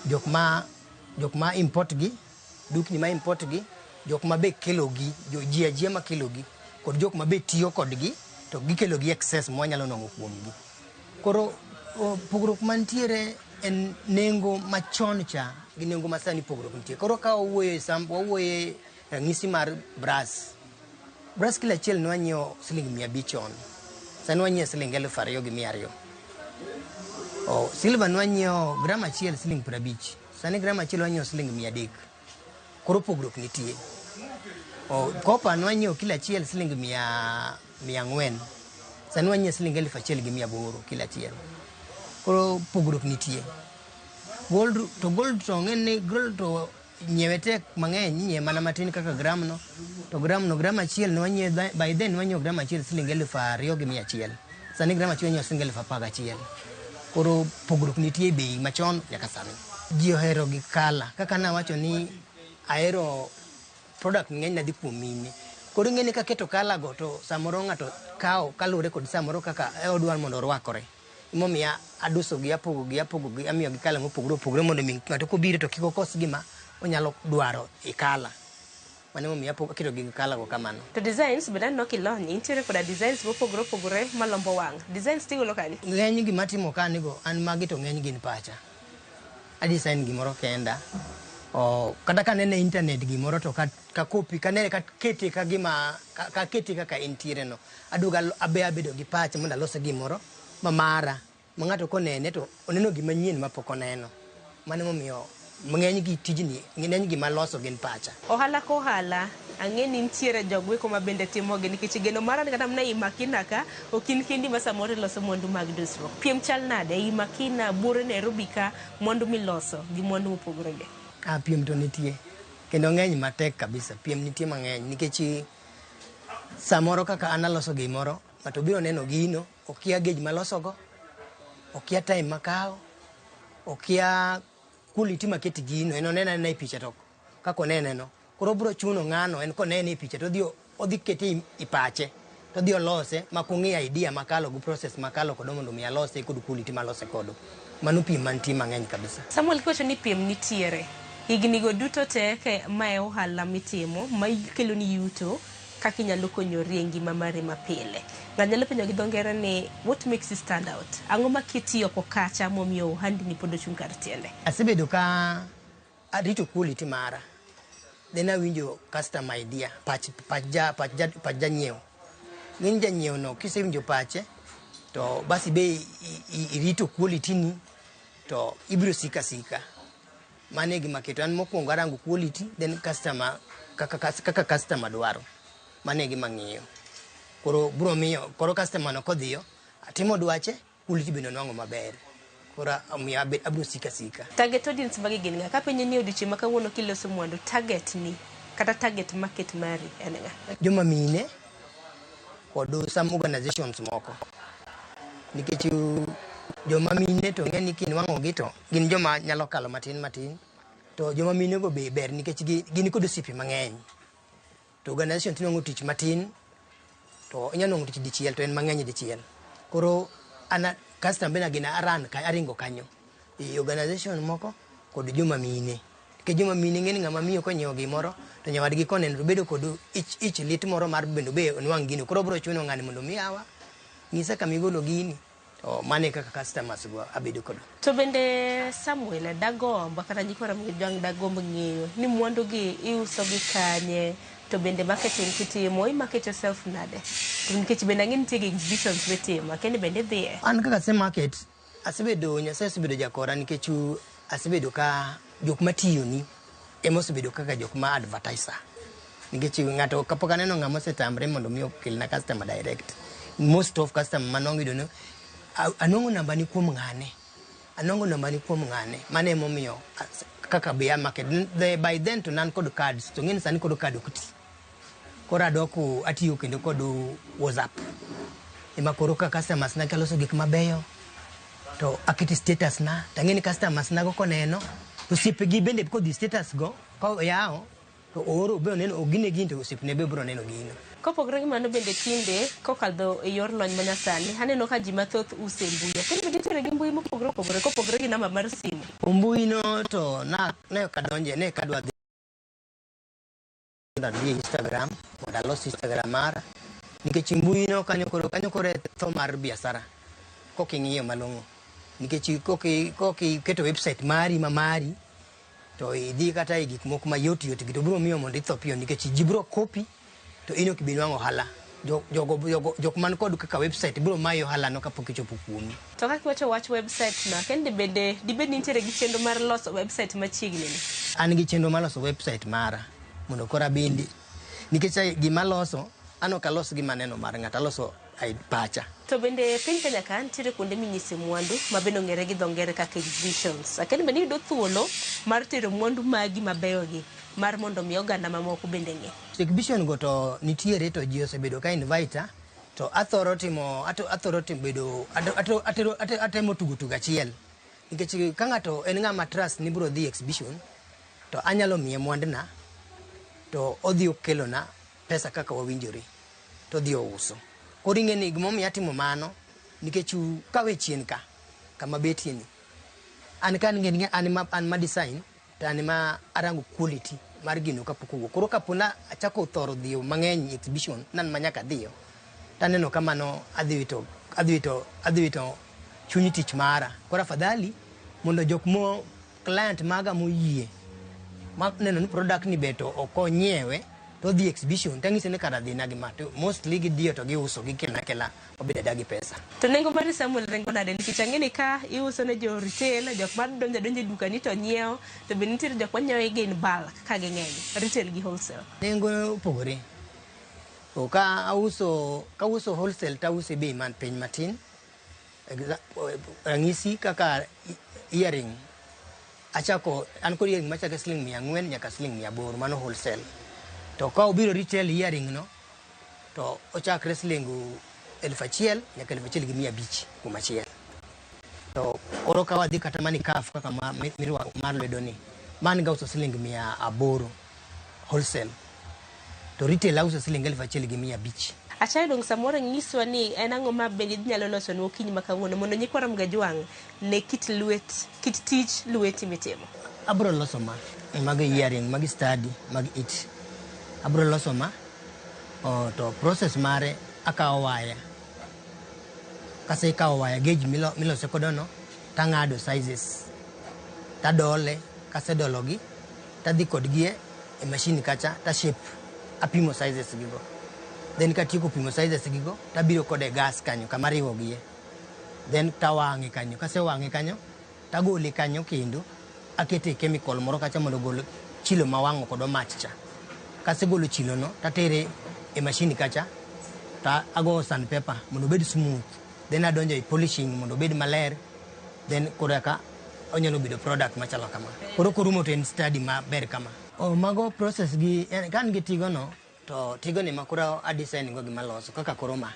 jok ma Jok ma import gi, dukni ma import gi, jok ma be kelo gi, jo ji ajia ma kelo gi, kod jok ma be tiyo kodgi to gikelo gi excess mwanyalo nwang'o kuom gi. Koro pogruok mantiere en nengo machon cha gi nengo masani pogruok nitie. Koro ka wawuoyo e sam, wawuoyo e ranyisi mar brass. Brass kilo achiel ne wanyiewo siling 500 chon. Sani wanyiewo siling 2200. Oh, silver ne wanyiewo gram achiel siling 50. Sani gram achiel wanyiewo siling 300. Koro pogruok nitie. Oh, copper ne wanyiewo kilo achiel siling 400. Sani wanyiewo siling 1800 kilo achiel. Koro pogruok nitie. Gold to gold to ng'en ni gold to nyiewe tek mang'eny, inyiewe mana matin kaka gram no. To gram no, gram achiel ne wanyiewe, by then ne wanyiewo gram achiel siling 2100. Sani gram achiel wanyiewo siling 11,000. Koro pogruok nitie e bei machon nyaka sani. Ji ohero gi kala. Kaka nawacho ni ahero product ng'eny na dhi kuom mine. Koro ing'e ni kaketo kala go to samoro ng'ato kawo kaluwore kod samoro kaka odwaro mondo orwakore. Emomiyo aduso gi, apogo gi, apogo gi, amiyo gi kala mopogore opogore mondo mi ng'ato kobiro to kik okos gima onyalo dwaro e kala. Mano emomiyo aketo gi kala go kamano. To designs bende aneno kilony, intiere koda designs mopogore opogore malombo wang'. Designs tigolo kanye? Ng'eny gima atimo ka nigo, an magi to ng'eny gin pacha. A design gimoro kenda. O, kata kanene e internet gimoro to ka copy, kanene kakete ka gima, kakete kaka entiere no. Aduogo abe abedo gi pacha mondo alose gimoro ma mara, ma ng'ato konene to oneno gima nyien ma pok oneno. Mano emomiyo ng'eny gi tijni, ng'eny gima aloso gin pacha. Ohala ka ohala, ang'e ni nitiere jogweko ma bende timogi nikech geno mara ni kata mana ei Makina ka, ok in kendi ma samoro iloso mwandu mag dusruok. Piem chal nade ei Makina, buore Nairobi ka, mwandu miloso gi mwandu mopogore gi? Ah, piem to nitie. Kendo ng'eny matek kabisa. Piem nitie mang'eny nikech samoro kaka an aloso gimoro, ng'ato biro neno gino, okia gauge malosogo, okia time makawo, okia quality makete gino, en oneno anena e picha to kaka onene no. Koro obiro chuno ng'ano, en konene e picha to odhi kete e pache, to odhi olose ma kong'eyo idea makalo gi process makalo kodo mondo mi alose kod quality malose kodo. Mano piem mantie mang'eny kabisa. Samuel, kiwacho ni piem nitiere, higni go duto te ka mae ohala mitimo, ma kelo ni yuto, kaka inyalo konyori e ngima mari mapile. Ng'ato nyalo penjo gi dho ngere ni what makes you stand out? Ang'o ma keti oko kacha momiyo ohandni pod ochung' kar tiende? Asebedo ka arito quality mara. Then awinjo customer idea, pach janyiewo. Ng'eny janyiewo no kisewinjo pache, to basi be irito quality ni, to ibiro sika sika. Mano e gima keto. An mokwongo arango quality, then customer, kaka customer dwaro. Mano e gima ang'iyo. Koro biro miyo, koro customer no kodhiyo, atimo dwache, quality bende onwang'o maber. Koro omiyo abiro sika sika. Target audience magi gin ng'a? Kapenjo ni odiochieng' ma kawuono kiloso mwandu, target ni, kata target market mari en ng'a? Joma mine kod some organizations moko. Nikech joma mine to ng'e ni kinwang'o gi to gin joma nyalo kalo matin matin. To joma mine go be ber nikech gin kod osiepe mang'eny. To organization tinwang'o tich matin, to inyalo nwang'o tich dichiel to en mang'eny dichiel. Koro an customer bende gin aran ka, aringo kanyo. E organization moko kod joma mine. Nikech joma mine ng'e ni ng'ama miyo konyiewo gimoro to nyawadgi koneno to bedo kod ich lit moro mar bende be onwang' gino. Koro obiro chuno ng'ani mondo mi yawa, nyisa kama igolo gini. To mano e kaka customers go abedo kodo. To bende Samuel, dagomb kata nyikwa Ramogi Jwang' dagomb ng'eyo ni mwandu gi iuso gi kanye, to bende marketing kitimo, i market yourself nade? To nikech bende ang'e nitie gi exhibitions mitimo, akia ni bende idhiye. An kaka ase market, asebedo, Nyasaye osebedo jakora nikech asebedo ka jok matiyoni ema osebedo kaka jok ma advertiser. Nikech ng'ato kapok aneno ng'ama osetamre mondo mi okelna customer direct. Most of customer manwang'o yudo ni anwang'o namba ni kuom ng'ane. Anwang'o namba ni kuom ng'ane. Mano emomiyo kaka be a market. By then to nan kod cards. To ng'eni sani kod card ok ti. Koro adok atiyo kendo kod WhatsApp. Ema koro ka customers na kaloso gik mabeyo to aketi status na. To ang'e ni customers na go koneno to osiepegi bende kodhi status go ka oyawo To ooro be oneno ogine gini to osiepne be biro neno gino. Kopogore gi mano bende tinde kokadho e yor lony manyasani aneno ka ji mathoth uso e mbui. Akia ni bende nitiere gi mbui mopogore opogore kopogore gi namba mar simu. Mbui no to na ne ok adonje ne kadwa dhi mondo adhi e Instagram mondo alos Instagram mara nikech mbui no kanyo koro kanyo koro e tho mar biashara kok ing'iyo malong'o nikech kok iketo website mari ma mari to idhi kata e gik moko mayot yot gi to biro miyo mondo itho piyo nikech ji biro copy to in ok ibi nwang'o ohala. Jogo, jok man kod kaka website biro mayi ohala no kapok ichopo kuomi. To kaka iwacho wach website no, akia ni bende dibed ni nitiere gi chenro mar loso website machiegni ni? An gi chenro mar loso website mara mondo koro abende nikech gima aloso an ok alos gima aneno mar ng'ato aloso pacha. To bende piny Kenya ka nitiere kuonde minyise mwandu ma bende ong'ere gi dho ngere kaka exhibitions. Akia ni bende iyudo thuolo mar tero mwandu magi mabeyo gi mar mondo mi oganda mamoko bende ng'e. Exhibition go to nitiere to ji osebedo ka invite to athoro timo athoro timo bedo atero atemo tugo tugo achiel nikech ka ng'ato en ng'ama trust ni biro dhi exhibition to anyalo miye mwandna to odhi okelona pesa kaka wawinjore to odhi ouso. Koro ing'e ni gimomiyo atimo mano nikech kawe chien ka kama betie ni an ka an an ma design to an ma arango quality mar gino kapok owuok. Koro kapo na achako thoro dhiyo mang'eny exhibition nan ma nyaka adhiyo taneno ka mano adhi wito chuny tich mara. Koro afadhali mondo jok mo client maga moyie ma neno ni product ni ber to ok onyiewe to odhi exhibition tang'ise ni kara dhina gi ma to mostly gidhiyo to giuso gikelona akela wabedo abeda gi pesa. To nengo mar Samuel ringo nade nikech ang'e ni ka iuso ne jo retail jok ma donjo adonja e dukani to nyiewo to bende nitiere jok manyiewo gi in bulk ka ging'eny retail gi wholesale. Nengo opogore. To ka auso ka auso wholesale to auso e bei man piny matin. Ranyisi kaka earring achako an kod earring machako siling 400 nyaka siling 800 mano wholesale. To ka obiro retail earring no to ochakre siling 1000 nyaka 1500 kuom achiel. To koro ka wadhi kata mana kaf kaka mirwako mar lwedo ni man gauso siling 800 wholesale to retail auso siling 1500. Achayo dong samoro nyiswa ni en ang'o ma bende inyalo loso nwa okinyi ma kawuono mondo nyikwa Ramogi Ajwang' ne kit lwet kit tich lweti mitimo. Abro loso ma mag earring mag study mag it. Abro loso ma to process mare akawo waya. Kasekawo waya gauge milose godo no tang'ado sizes tadole kasedologi tadhi kodgi e machine kacha ta shape apimo sizes gigo. Then katieko pimo sizes gigo tabiro kode e gas kanyo kama ariwogie. Then tawang'e kanyo kasewang'e kanyo tagole kanyo kendo akete chemical moro kacha mondo ogol chilo mawang'o kod mach cha. Kasegolo chilo no tatere e machine kacha ta ago sandpaper mondo obed smooth. Then adonjo e polishing mondo obed maler. Then koro eka onyalo bedo product machalo kama. Koro korumo to en study maber kama. Mago process gi ka an gi tigo no to tigo ni ma koro a design go gima loso kaka koro ma.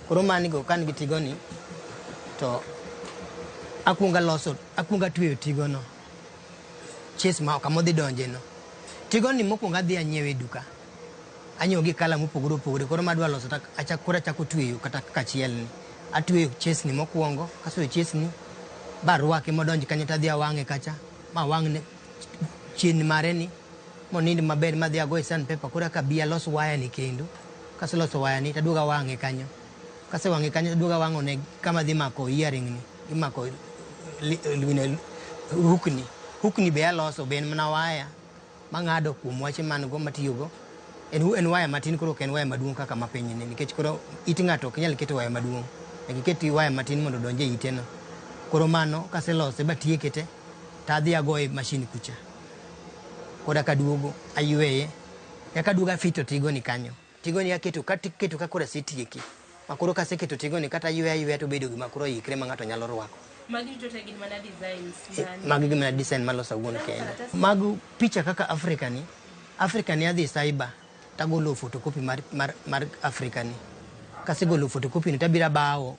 Koro mani go ka an gi tigo ni to akuongo aloso akuongo atweyo tigo no chase ma kama odhi donje no. Tigo ni mokwongo adhi anyiewe e duka. Anyiewo gi kala mopogore opogore koro madwa loso to koro achako tweyo kata kaka achiel ni. Atweyo chase ni mokwongo kaseweyo chase ni barwake modonj kanyo tadhi awang'e kacha ma wang'ne chien mare ni monind maber madhi agoye sandpaper koro eka abi alos waya ni kendo. Kaseloso waya ni taduogo awang'e kanyo. Kasewang'e kanyo taduogo awang'o ne kama dhi mako earring ni gimako hook ni. Hook ni be aloso be en mana waya mang'ado kuom wache man go matiyogo. En waya matin koro ok en waya maduong' kaka mapiny ni nikech koro it ng'ato ok nyal keto waya maduong'. Nyaka iket waya matin mondo odonj e ite no. Koro mano kaselose batieke te tadhi agoye machine kucha. Koro kaduogo ayweye eka aduogo afito tigo ni kanyo. Tigo ni aketo keto ka koro asetieke. Ma koro kaseketo tigo ni kata ayweyo ayweya to obedo gima koro oikre ma ng'ato nyalo rwako. Magi duto te gin mana designs Magi gin mana design maloso awuon kenda. Mag picha kaka Africa ni, Africa ni adhi cyber tagolo photocopy mar Africa ni. Kasegolo photocopy ni tabiro abawo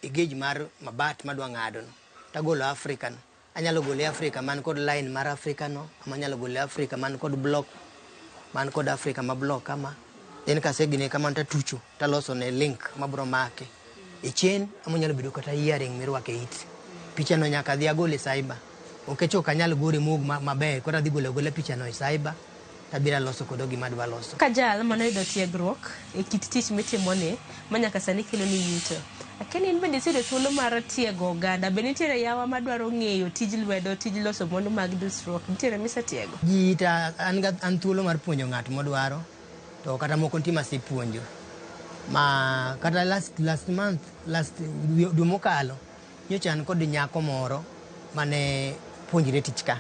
e gauge mar mabat madwa ng'ado no. Tagolo Africa no. Anyalo gole Afrika man kod line mar Afrika no, ama anyalo gole Afrika man kod block, man kod Afrika ma block kama. Then kasegine kamano tatucho, taloso ne link mabro make. E chain, ama onyalo bedo kata earring mirwako e it. Picha no nyaka adhi agol e cyber. Nikech ok anyal gore mowuog maber, koro adhi golo agola picha no e cyber, tabiro aloso kodo gima adwa loso. Ka jal mane oyudo tiegruok e kit tich mitimoni ma nyaka sani keloni yuto. Akia ni in bende iseyudo thuolo mar tiego oganda. Be nitiere yawa madwaro ng'eyo tij lwedo, tij loso mwandu mag dusruok? Nitiere misetiego? Ji ta an, an thuolo mar puonjo ng'at modwaro to kata moko nitie masepuonjo ma kata last month, last dwe mokalo nyocha an kod nyako moro mane puonjre tich ka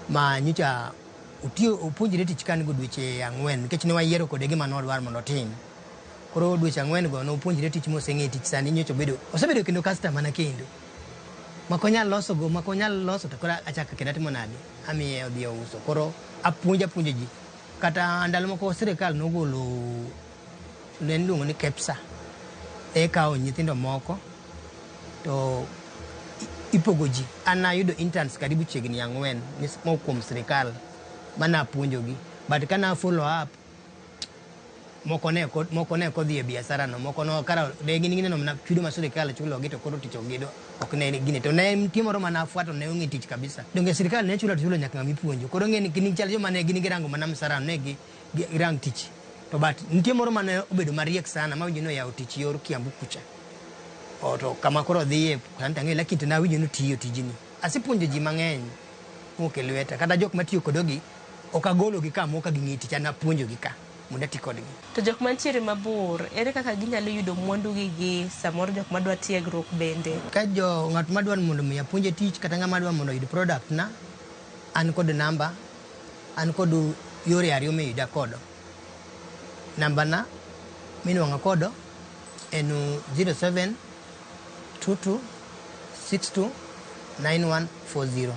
ma nyocha otiyo opuonjre tich ka go dweche 4 nikech ne wayiero kode gima nodwaro mondo otim. Koro dweche 4 go nopuonjre tich moseng'e tich sani nyocha obedo osebedo kendo customer na kendo. Mak onyal loso go mak onyal loso to koro achako kendo atimo nade amiye odhi ouso. Koro apuonjo apuonjo ji. Kata ndalo moko sirikal nogolo ne iluongo ni KEPSA. E kawo nyithindo moko to ipogo ji. An ayudo interns karibu chiegni 4 mowuok kuom sirikal mane apuonjogi. But kana follow up moko ne ok odhi e biashara no moko no kara ne gin gineno mana chudo ma sirikal chulogi to koro tich ok gido ok ne gine to ne nitie moro mane afwato ne ong'e tich kabisa. Donge sirikal ne chulo to chulo nyaka ng'ama ipuonjo. Koro ng'e ni gin chal joma ne gin girango mana msara ne gi girang tich. To but nitie moro mane obedo mariek sana mawinjo ni oyawo tich yor Kiambu kucha. O to kama koro odhiye sani tang'e lakini to nawinjo ni otiyo tijni. Asepuonjo ji mang'eny mowuok e lweta kata jok matiyo kodogi ok agologi kamo ka ging'e tich an apuonjogi ka mondo ati kodgi. To jok mantiere mabor, ere kaka ginyalo yudo mwandu gi gi samoro jok madwa tiegruok bende? Ka jo ng'at madwa ni mondo mi apuonje tich kata ng'ama dwa mondo oyud product na, an kod namba, an kod yore ariyo miyuda kodo. Namba na minuang'a kodo en 07 22 62 9140.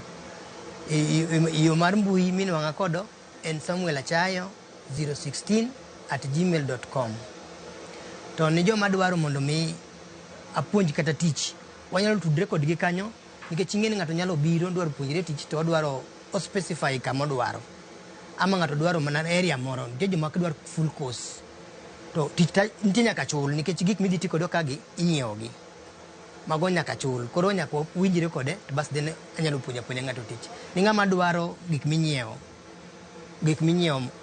Yo mar mbui minuang'a kodo en Samuel Achayo 016 at gmail.com. To ni joma dwaro mondo mi apuonj kata tich, wanyalo tudre kodgi kanyo nikech ing'e ni ng'ato nyalo biro dwaro puonjre tich to odwaro o specify kama odwaro. Ama ng'ato dwaro mana area moro, nitie joma ok dwar full course. To tich ta nitie nyaka chul nikech gik midhi ti kodo ka gi inyiewo gi. Mago nyaka chul. Koro nyaka winjre kode to bas then anyalo puonjo apuonja ng'ato tich. Ni ng'ama dwaro gik minyiewo,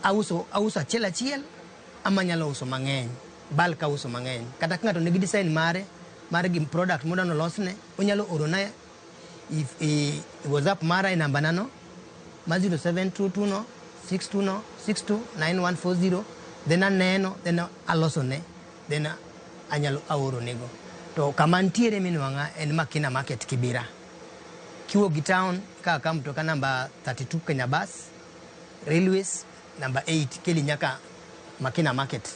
auso achiel achiel ama anyalo uso mang'eny, bulk auso mang'eny. Kata ka ng'ato nigi design mare mar gi product modwa nolosne, onyalo orona i WhatsApp mara e namba na no ma 0722 no 62 no 62 9140 then aneno then alosone then anyalo aoronego. To kama ntiere minuang'a en Makina Market Kibera. Kiwuok gi town ka ka mtoka namba 32 Kenya Bus, Railways namba 8 keli nyaka Makina Market.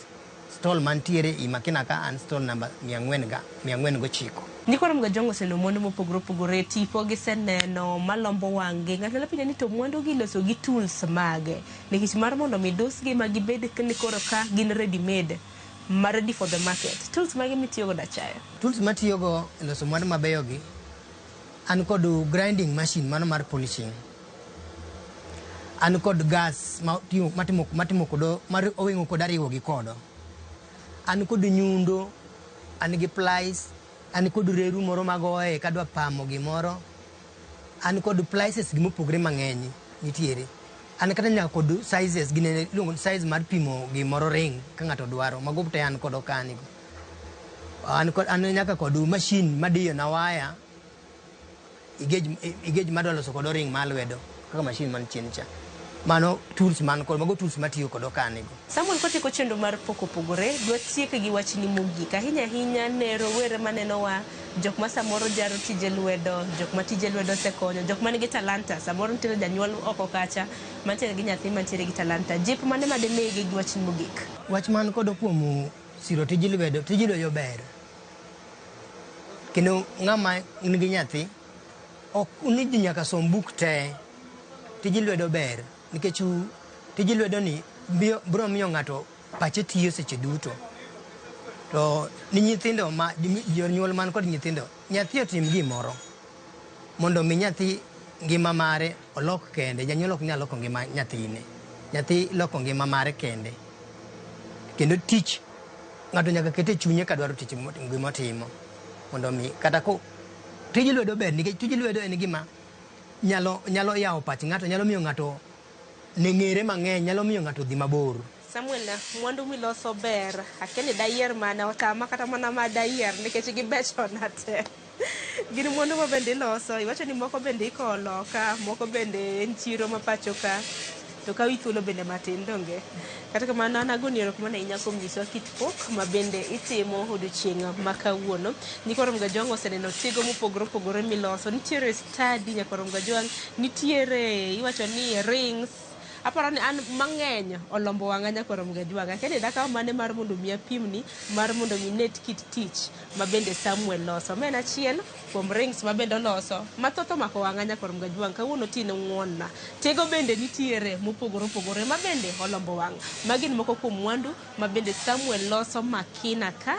Stall mantiere i Makina ka an stall namba 409. Nyikwa Ramogi Ajwang' oseneno mwandu mopogore opogore, tipo giseneno malombo wang' gi. Ng'ato nyalo penjo ni to mwandu gi iloso gi tools mage? Nikech mar mondo mi dusgi ma gibed ni koro ka gin ready made, ma ready for the market. Tools mage mitiyo godo Achayo? Tools matiyogo e loso mwandu mabeyo gi, an kod grinding machine mano mar polishing. An kod gas matimo kodo mar oweng'o kod ariwo gi kodo. An kod nyundo, an gi pliers, an kod reru moro magoye kadwa pamo gimoro. An kod pliers gi mopogre mang'eny nitiere. An kata nyaka kod sizes gine iluongo ni size mar pimo gimoro ring ka ng'ato dwaro. Mago te an kodo kani. An nyaka kod machine madiyo na waya i gauge madwa loso kodo ring mar lwedo kaka machine man chien cha. Mano tools man kod mago tools matiyo kodo kani go. Samuel kotieko chenro mar pok opogore, dwa tiek gi wachni mogik. Ahinya ahinya ne rowere manenowa, jok ma samoro jaro tije lwedo, jok ma tije lwedo osekonyo, jok man gi talanta, samoro nitiere janyuol oko kacha mantiere gi nyathi mantiere gi talanta. Jip mane mademigi gi wachni mogik? Wach man kodo kuom siro tij lwedo ber. Kendo ng'ama nigi nyathi ok ni ji nyaka som buk te. Tij lwedo ber nikech tij lwedo ni biro miyo ng'ato pache tiyo seche duto. To ni nyithindo ma jonyuol man kod nyithindo, nyathi otim gimoro. Mondo mi nyathi ngima mare olok kende, janyuol ok nyal loko ngima nyathine. Nyathi loko ngima mare kende. Kendo tich ng'ato nyaka ket e chunye ka dwaro tich gimotimo mondo mi kata ko tij lwedo ber nikech tij lwedo en gima nyalo nyalo yawo pach ng'ato, nyalo miyo ng'ato ne ng'ere mang'eny, nyalo miyo ng'ato dhi mabor. Samuel, mwandu miloso ber. Akia ni dayier mane, otama kata mana ma dayier nikech gibechona te. Gin mwandu ma bende iloso, iwacho ni moko bende ikowo loka, moko bende en chiro ma pacho ka. To kawi thuolo bende matin, donge? Kata kamano an agoni erokamano ahinya kuom nyisowa kit pok ma bende itimo odiochieng' ma kawuono. Nyikwa Ramogi Ajwang' oseneno tigo mopogore opogore miloso. Nitiere study nyakwar Ramogi Ajwang', nitiere iwacho ni rings. Aparo ni an mang'eny olombo wang'a nyakwar Ramogi Ajwang'. Akia ni dakaw mane mar mondo mi apimni mar mondo mi inet kit tich ma bende Samuel loso. Ma en achiel kuom rings ma bende oloso. Mathoth omako wang'a nyakwar Ramogi Ajwang'. Kawuono tine ung'won-na. Tigo bende nitiere mopogore opogore ma bende olombo wang'. Magi gin moko kuom mwandu ma bende Samuel loso Makina ka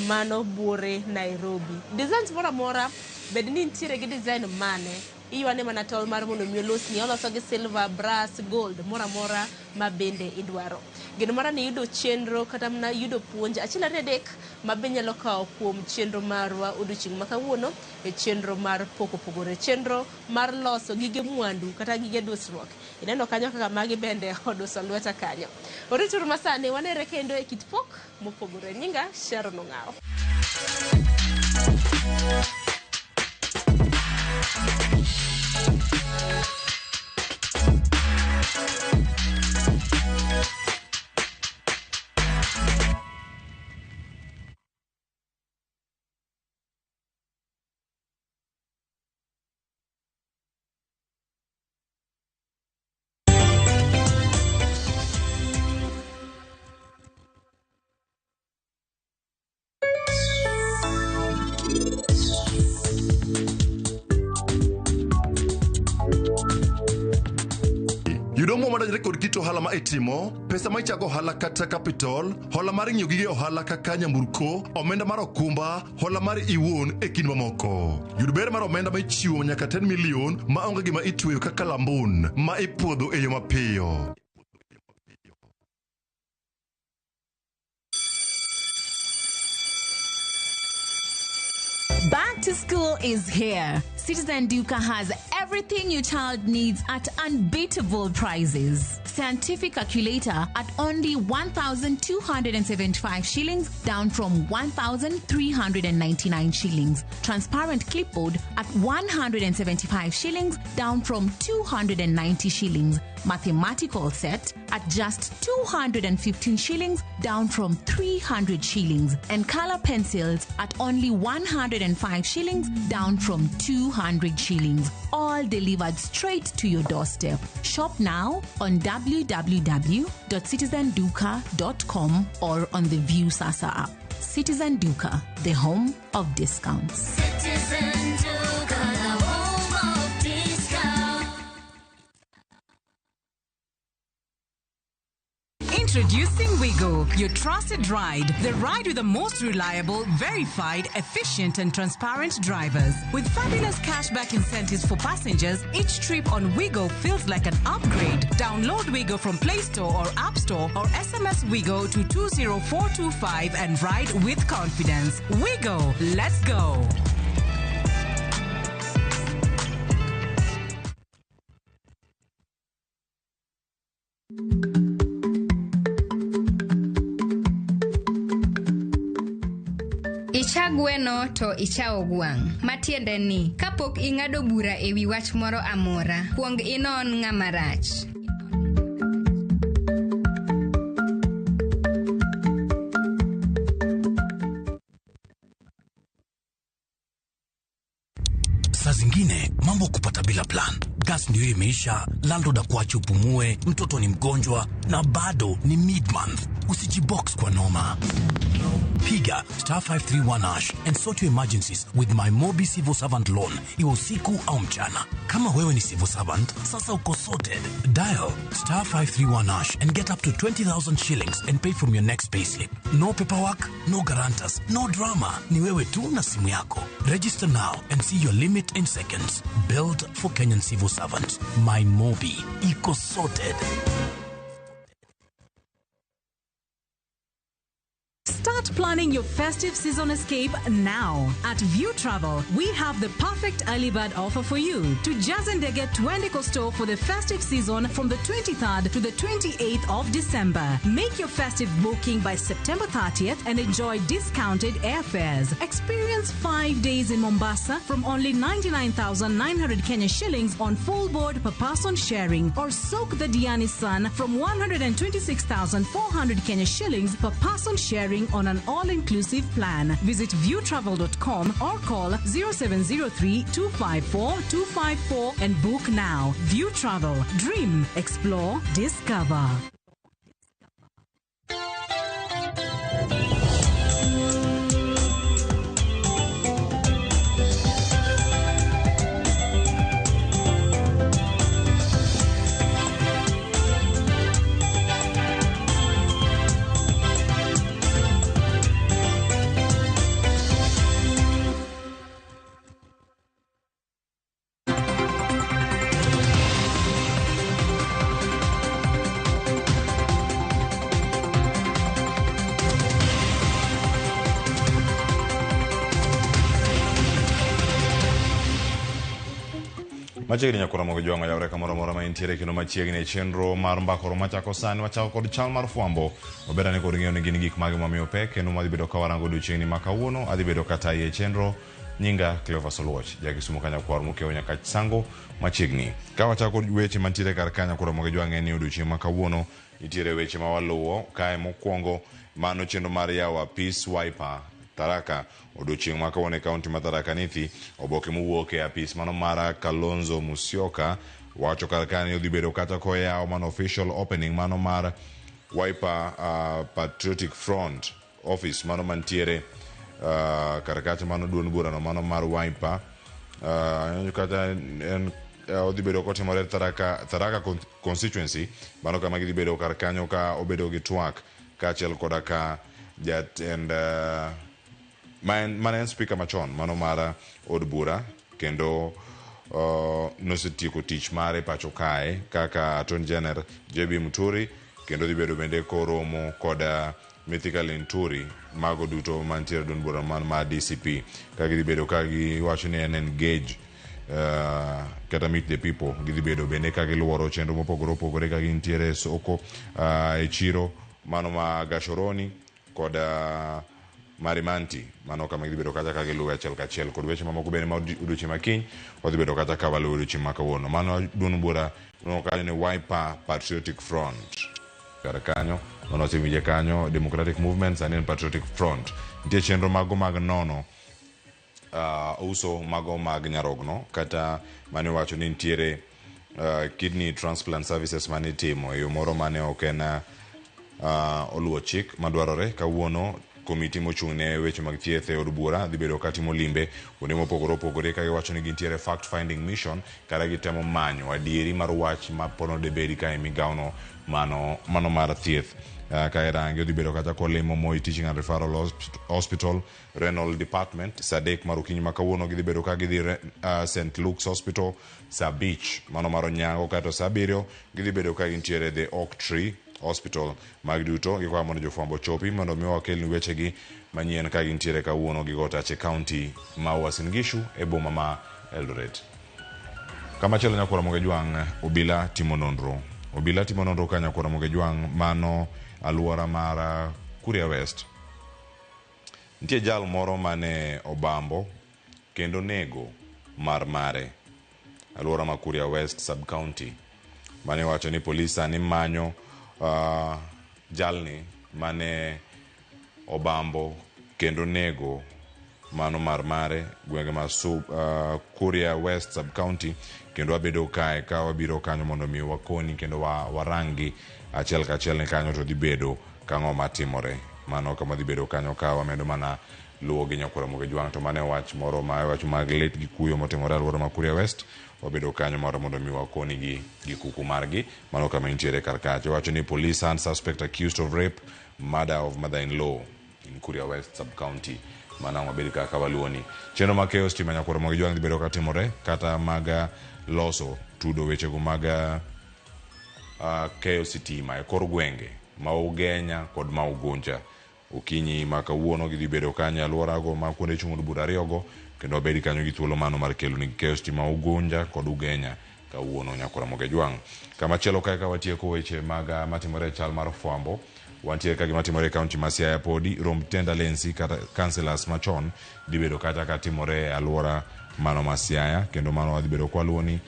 mano buore Nairobi. Designs moro amora bed ni intiere gi design mane, iywane mana tol mar mondo mi olosni. Oloso gi silver, brass, gold, moro amora ma bende idwaro. Geno mara ni yudo chenro kata mana yudo puonj achiel ariyo adek ma be nyalo kawo kuom chenro marwa odiochieng' ma kawuono e chenro mar pok opogore. Chenro mar loso gige mwandu kata gige dusruok. Ineno kanyo kaka magi bende oduso lweta kanyo. Orituru masani wanere kendo e kit pok mopogore. Nyinga Sharon Ong'awo. Yudo omuom madonjore kod kit ohala ma itimo, pesa ma ichago ohala kata capital, hola mar ng'iewo gige ohala kaka nyamburko, omenda mar okumba, hola mar iwuon e kind mamoko. Yud ber mar omenda ma ichiwo nyaka 10 million ma onge gima itweyo kaka lambun ma ipuodho e yo mapiyo. Back to school is here. Citizen Duka has everything your child needs at unbeatable prices. Scientific calculator at only 1,275 shillings, down from 1,399 shillings. Transparent clipboard at 175 shillings, down from 290 shillings. Mathematical set at just 215 shillings, down from 300 shillings. And color pencils at only 105 shillings, down from 200 shillings. All delivered straight to your doorstep. Shop now on www.citizenduka.com or on the View Sasa app. Citizen Duka, the home of discounts. Citizen Duka, the home of discount. Introducing Wigo, your trusted ride. The ride with the most reliable, verified, efficient, and transparent drivers. With fabulous cashback incentives for passengers, each trip on Wigo feels like an upgrade. Download Wigo from Play Store or App Store or SMS Wigo to 20425 and ride with confidence. Wigo, let's go. Icha gweno to ichawo gwang'. Matiende ni, kapok ing'ado bura e wi wach moro amora, kuong inon ng'ama rach. Saa zingine mambo kupata bila plan. Gas ndio imeisha, landlord akuache upumue, mtoto ni mgonjwa na bado ni mid month. Usijibox kwa noma. Piga star 531 hash and sort your emergencies with my Mobi Civil Servant Loan, iwe usiku au mchana. Kama wewe ni civil servant, sasa uko sorted. Dial star 531 hash and get up to 20,000 shillings and pay from your next payslip. No paperwork, no guarantors, no drama. Ni wewe tu na simu yako. Register now and see your limit in seconds. Build for Kenyan civil servants. My Mobi. Iko sorted. Start planning your festive season escape now. At View Travel, we have the perfect early bird offer for you. To Jazendege Twende Store for the festive season from the 23rd to the 28th of December. Make your festive booking by September 30th and enjoy discounted airfares. Experience 5 days in Mombasa from only 99,900 Kenya shillings on full board per person sharing, or soak the Diani Sun from 126,400 Kenya shillings per person sharing on an all-inclusive plan. Visit viewtravel.com or call 0703 254 254 and book now. View Travel. Dream, explore, discover. Machiegni nyakora mogo jwang'o yawre kamoro amora ma intiere kendo machiegni e chenro mar mbakoro machako sani wachako kod chal mar fwambo. Waber ane kod ng'eyo ni gin gik mage mamiyo pek kendo madhi bedo ka warango odiochieng'ni ma kawuono. Adhi bedo kata iye chenro nyinga Cleophas Oluoch, ja Kisumu ka nyakwar mokiewo nyaka Sango machiegni. Ka wachako kod weche mantiere kar ka nyakora mogo jwang'o en ni odiochieng' ma kawuono nitiere weche ma waluwo kae. Mokwongo mano chenro mar yawo apis Wiper Tharaka odiochieng' ma kawuono e kaunti ma Tharaka Nithi. Oboke mowuok e apis mano mar Kalonzo Musyoka wacho kar ka ni odhi bedo kata koyawo mano official opening mano mar Wiper Patriotic Front office mano mantiere kar kacha mano duond burano mano mar Wiper kata en odhi bedo kotimore Tharaka constituency mano kama gidhi bedo kar kanyo ka obedo gi twak kaachiel koda ka jatend mane en speaker machon mano mar od bura kendo nosetieko tich mare pacho kae kaka Attorney General JB Muturi, kendo dhi bedo bende koromo koda Mithika Linturi, mago duto mantiere duond bura man mar DCP ka gidhi bedo ka giwacho ni en engage kata meet the people. Gidhi bedo bende ka giluoro chenro mopogore opogore ka gintiere e soko e chiro mano ma Gashoroni kod Marimanti, mano kama gidhi bedo kacha ka giluwe achiel kachiel kod weche mamoko bende ma odiochieng' ma kiny wadhi bedo kacha ka waluwo odiochieng' ma kawuono. Mano duond bura iluongo kanyo ni Wiper Patriotic Front kar kanyo mano wasewinje kanyo Democratic Movement, sani en Patriotic Front. Nitie chenro mago mag nono uso mago mag nyarogno kata mane wacho ni nitiere kidney transplant services mane itimo e yo moro mane ok en oluwo chik madwarore. Kawuono komiti mochung' ne weche mag thieth e od bura dhi bedo katimo limbe kuonde mopogore opogore ka giwacho ni gintiere fact finding mission kata gitemo manyo adieri mar wach ma pono debedi ka e migawono mano mar thieth. Ka irange odhi bedo kata kolimo Moi Teaching and Referral Hospital Renal Department saa 3 mar okinyi ma kawuono. Gidhi bedo ka gidhi St Luke's Hospital saa 5 mano mar onyango, kaeto saa 7 gidhi bedo ka gintiere The Oak Tree Hospital. Mag duto gikwayo mondo jofwambo ochopi mondo mi wakelni wechegi manyien ka gintiere kawuono gigo tache kaunti ma Uasin Gishu e boma ma Eldoret. Kamachielo nyakwara Moge Jwang', obila timo nonro. Obila timo nonro ka nyakwara Moge Jwang' mano aluora mar Kuria West. Nitie jal moro mane obambo kendo nego mar mare aluora ma Kuria West sub county mane wacho ni polis sani manyo jalni mane obambo kendo nego mano mar mare gwenge ma Kuria West sub county, kendo wabedo kae ka wabiro kanyo mondo mi wakoni kendo warangi achiel kachiel ni kanyo to dhi bedo Kang'o matimore mano kama dhi bedo kanyo ka wamedo mana luwo gi nyakwar Ramogi Jwang' to mano e wach moro ma wach mag lit gi kuyo motimore e alwora ma Kuria West wabedo kanyo mar mondo mi wakoni gi gi kuku margi mano kama intiere kar kacha wacho ni police and suspect accused of rape murder of mother-in-law in Kuria West sub-county mano wabed kaka waluwo ni chenro mag keyo stima nyakwar Ramogi Jwang' dhi bedo katimore kata mag loso tudo wechego mag keyo sitima e kor gwenge ma Ugenya kod ma Ugunja okinyi ma kawuono gidhi bedo kanyo e alworago ma kuonde chung' od bura ariyogo kendo wabed kanyo gi thuolo mano mar kelo ni keyo stima Ugunja kod Ugenya kawuono nyakwar Ramogi Jwang'. Kamachielo kae ka watieko weche mag matimore e chal mar fwambo wantiere ka gimatimore e kaunti ma Siaya podi romb tenda lensi kata councillors machon dhi bedo kata ka timore e alwora mano ma Siaya kendo mano wadhi bedo kwaluwo ni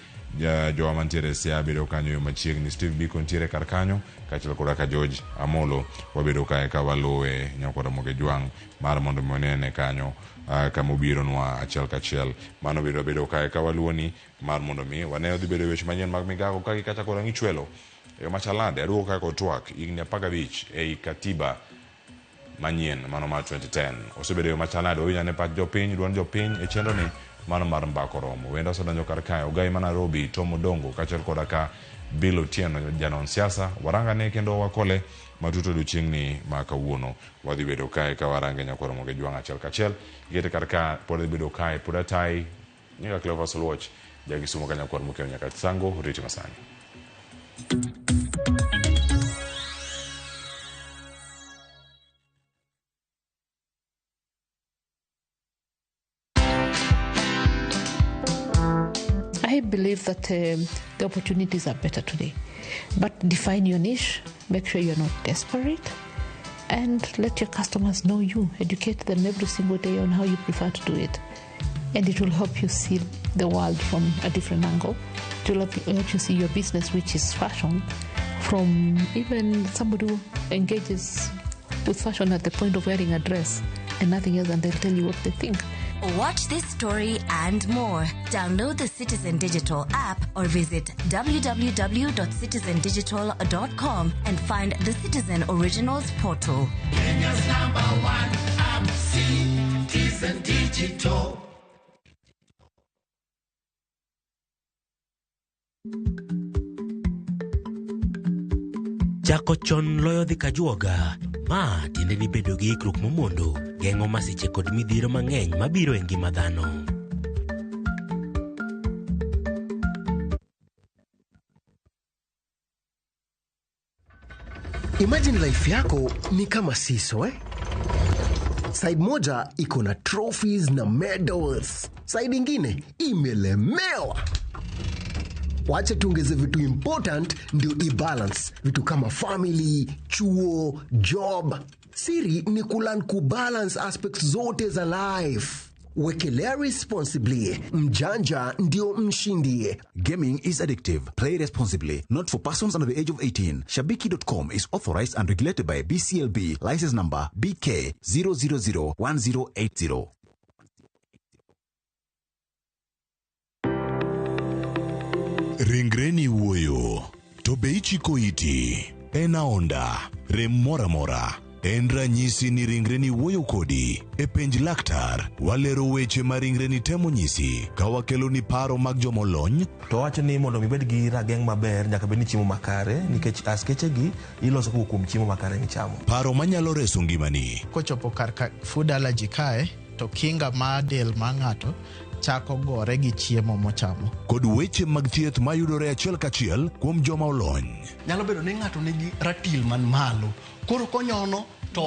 jowa mantiere e Siaya bedo kanyo yo machiegni Steve Biko nitiere kar kanyo kaachiel koda ka George Amolo wabedo kae ka waluwe nyakwar Ramogi Jwang' mar mondo mi wanene kanyo kama obironwa achiel kachiel mano bedo bedo kae ka waluwo ni mar mondo mi wane odhi bedo weche manyien mag migago ka gi kacha kod ang'ichwelo e yo machalnade aduogo kae kod twak higni 15 ei katiba manyien mano mar 2010 osebedo e yo machalnade wawinjo ane pach jopiny duond jopiny e chenro ni mano mar mbako romo wenda osedonjo kar kae Ogai ma Nairobi Tom Odongo kaachiel koda ka Bill Otieno janon siasa warangane kendo wakole matut odiochieng'ni ma kawuono wadhi bedo kae ka warange nyakwar Ramogi Jwang' achiel kachiel ikete kar ka pod adhi bedo kae pod atayi nyinga Cleophas Oluoch ja Kisumo ka nyakwar Mokelo nyaka Sango oriti masani. I believe that the opportunities are better today. But define your niche, make sure you're not desperate, and let your customers know you. Educate them every single day on how you prefer to do it. And it will help you see the world from a different angle. It will help you see your business, which is fashion, from even somebody who engages with fashion at the point of wearing a dress and nothing else, and they'll tell you what they think. Watch this story and more. Download the Citizen Digital app or visit www.citizendigital.com and find the Citizen Originals portal. Kenya's number one app, Citizen Digital. Chako chon loyo dhi kajuoga. Ma tiende ni bedo gi ikruok momondo geng'o masiche kod midhiero mang'eny mabiro e ngima dhano. Imagine life yako ni kama seesaw, eh? Side moja iko na trophies na medals, side ingine imelemewa. Wacha tuongeze vitu important ndio ibalance, vitu kama family, chuo, job. Siri ni kulearn kubalance aspects zote za life. Wekelea responsibly. Mjanja ndio mshindi. Gaming is addictive. Play responsibly. Not for persons under the age of 18. Shabiki.com is authorized and regulated by BCLB. License number BK 0001080. Ringreni wuoyo, to be ichiko iti? En aonda, rem moro amora. En ranyisi ni ringreni wuoyo kodi. E penj laktar, walero weche ma ringreni temo nyisi ka wakeloni paro mag jomolony. To wacho ni mondo mi ibed gi rageng' maber nyaka bed ni chiemo makare nikech askeche gi iloso kowuok kuom chiemo makare michamo. Paro manyalo reso ngimani. Kochopo kar ka food allergy kae to kinga mar del mar ng'ato chako gore gi chiemo mochamo. Kod weche mag thieth mayudore achiel kachiel kuom joma olony. Nyalo bedo ni ng'ato nigi ratil man malo, koro konyono to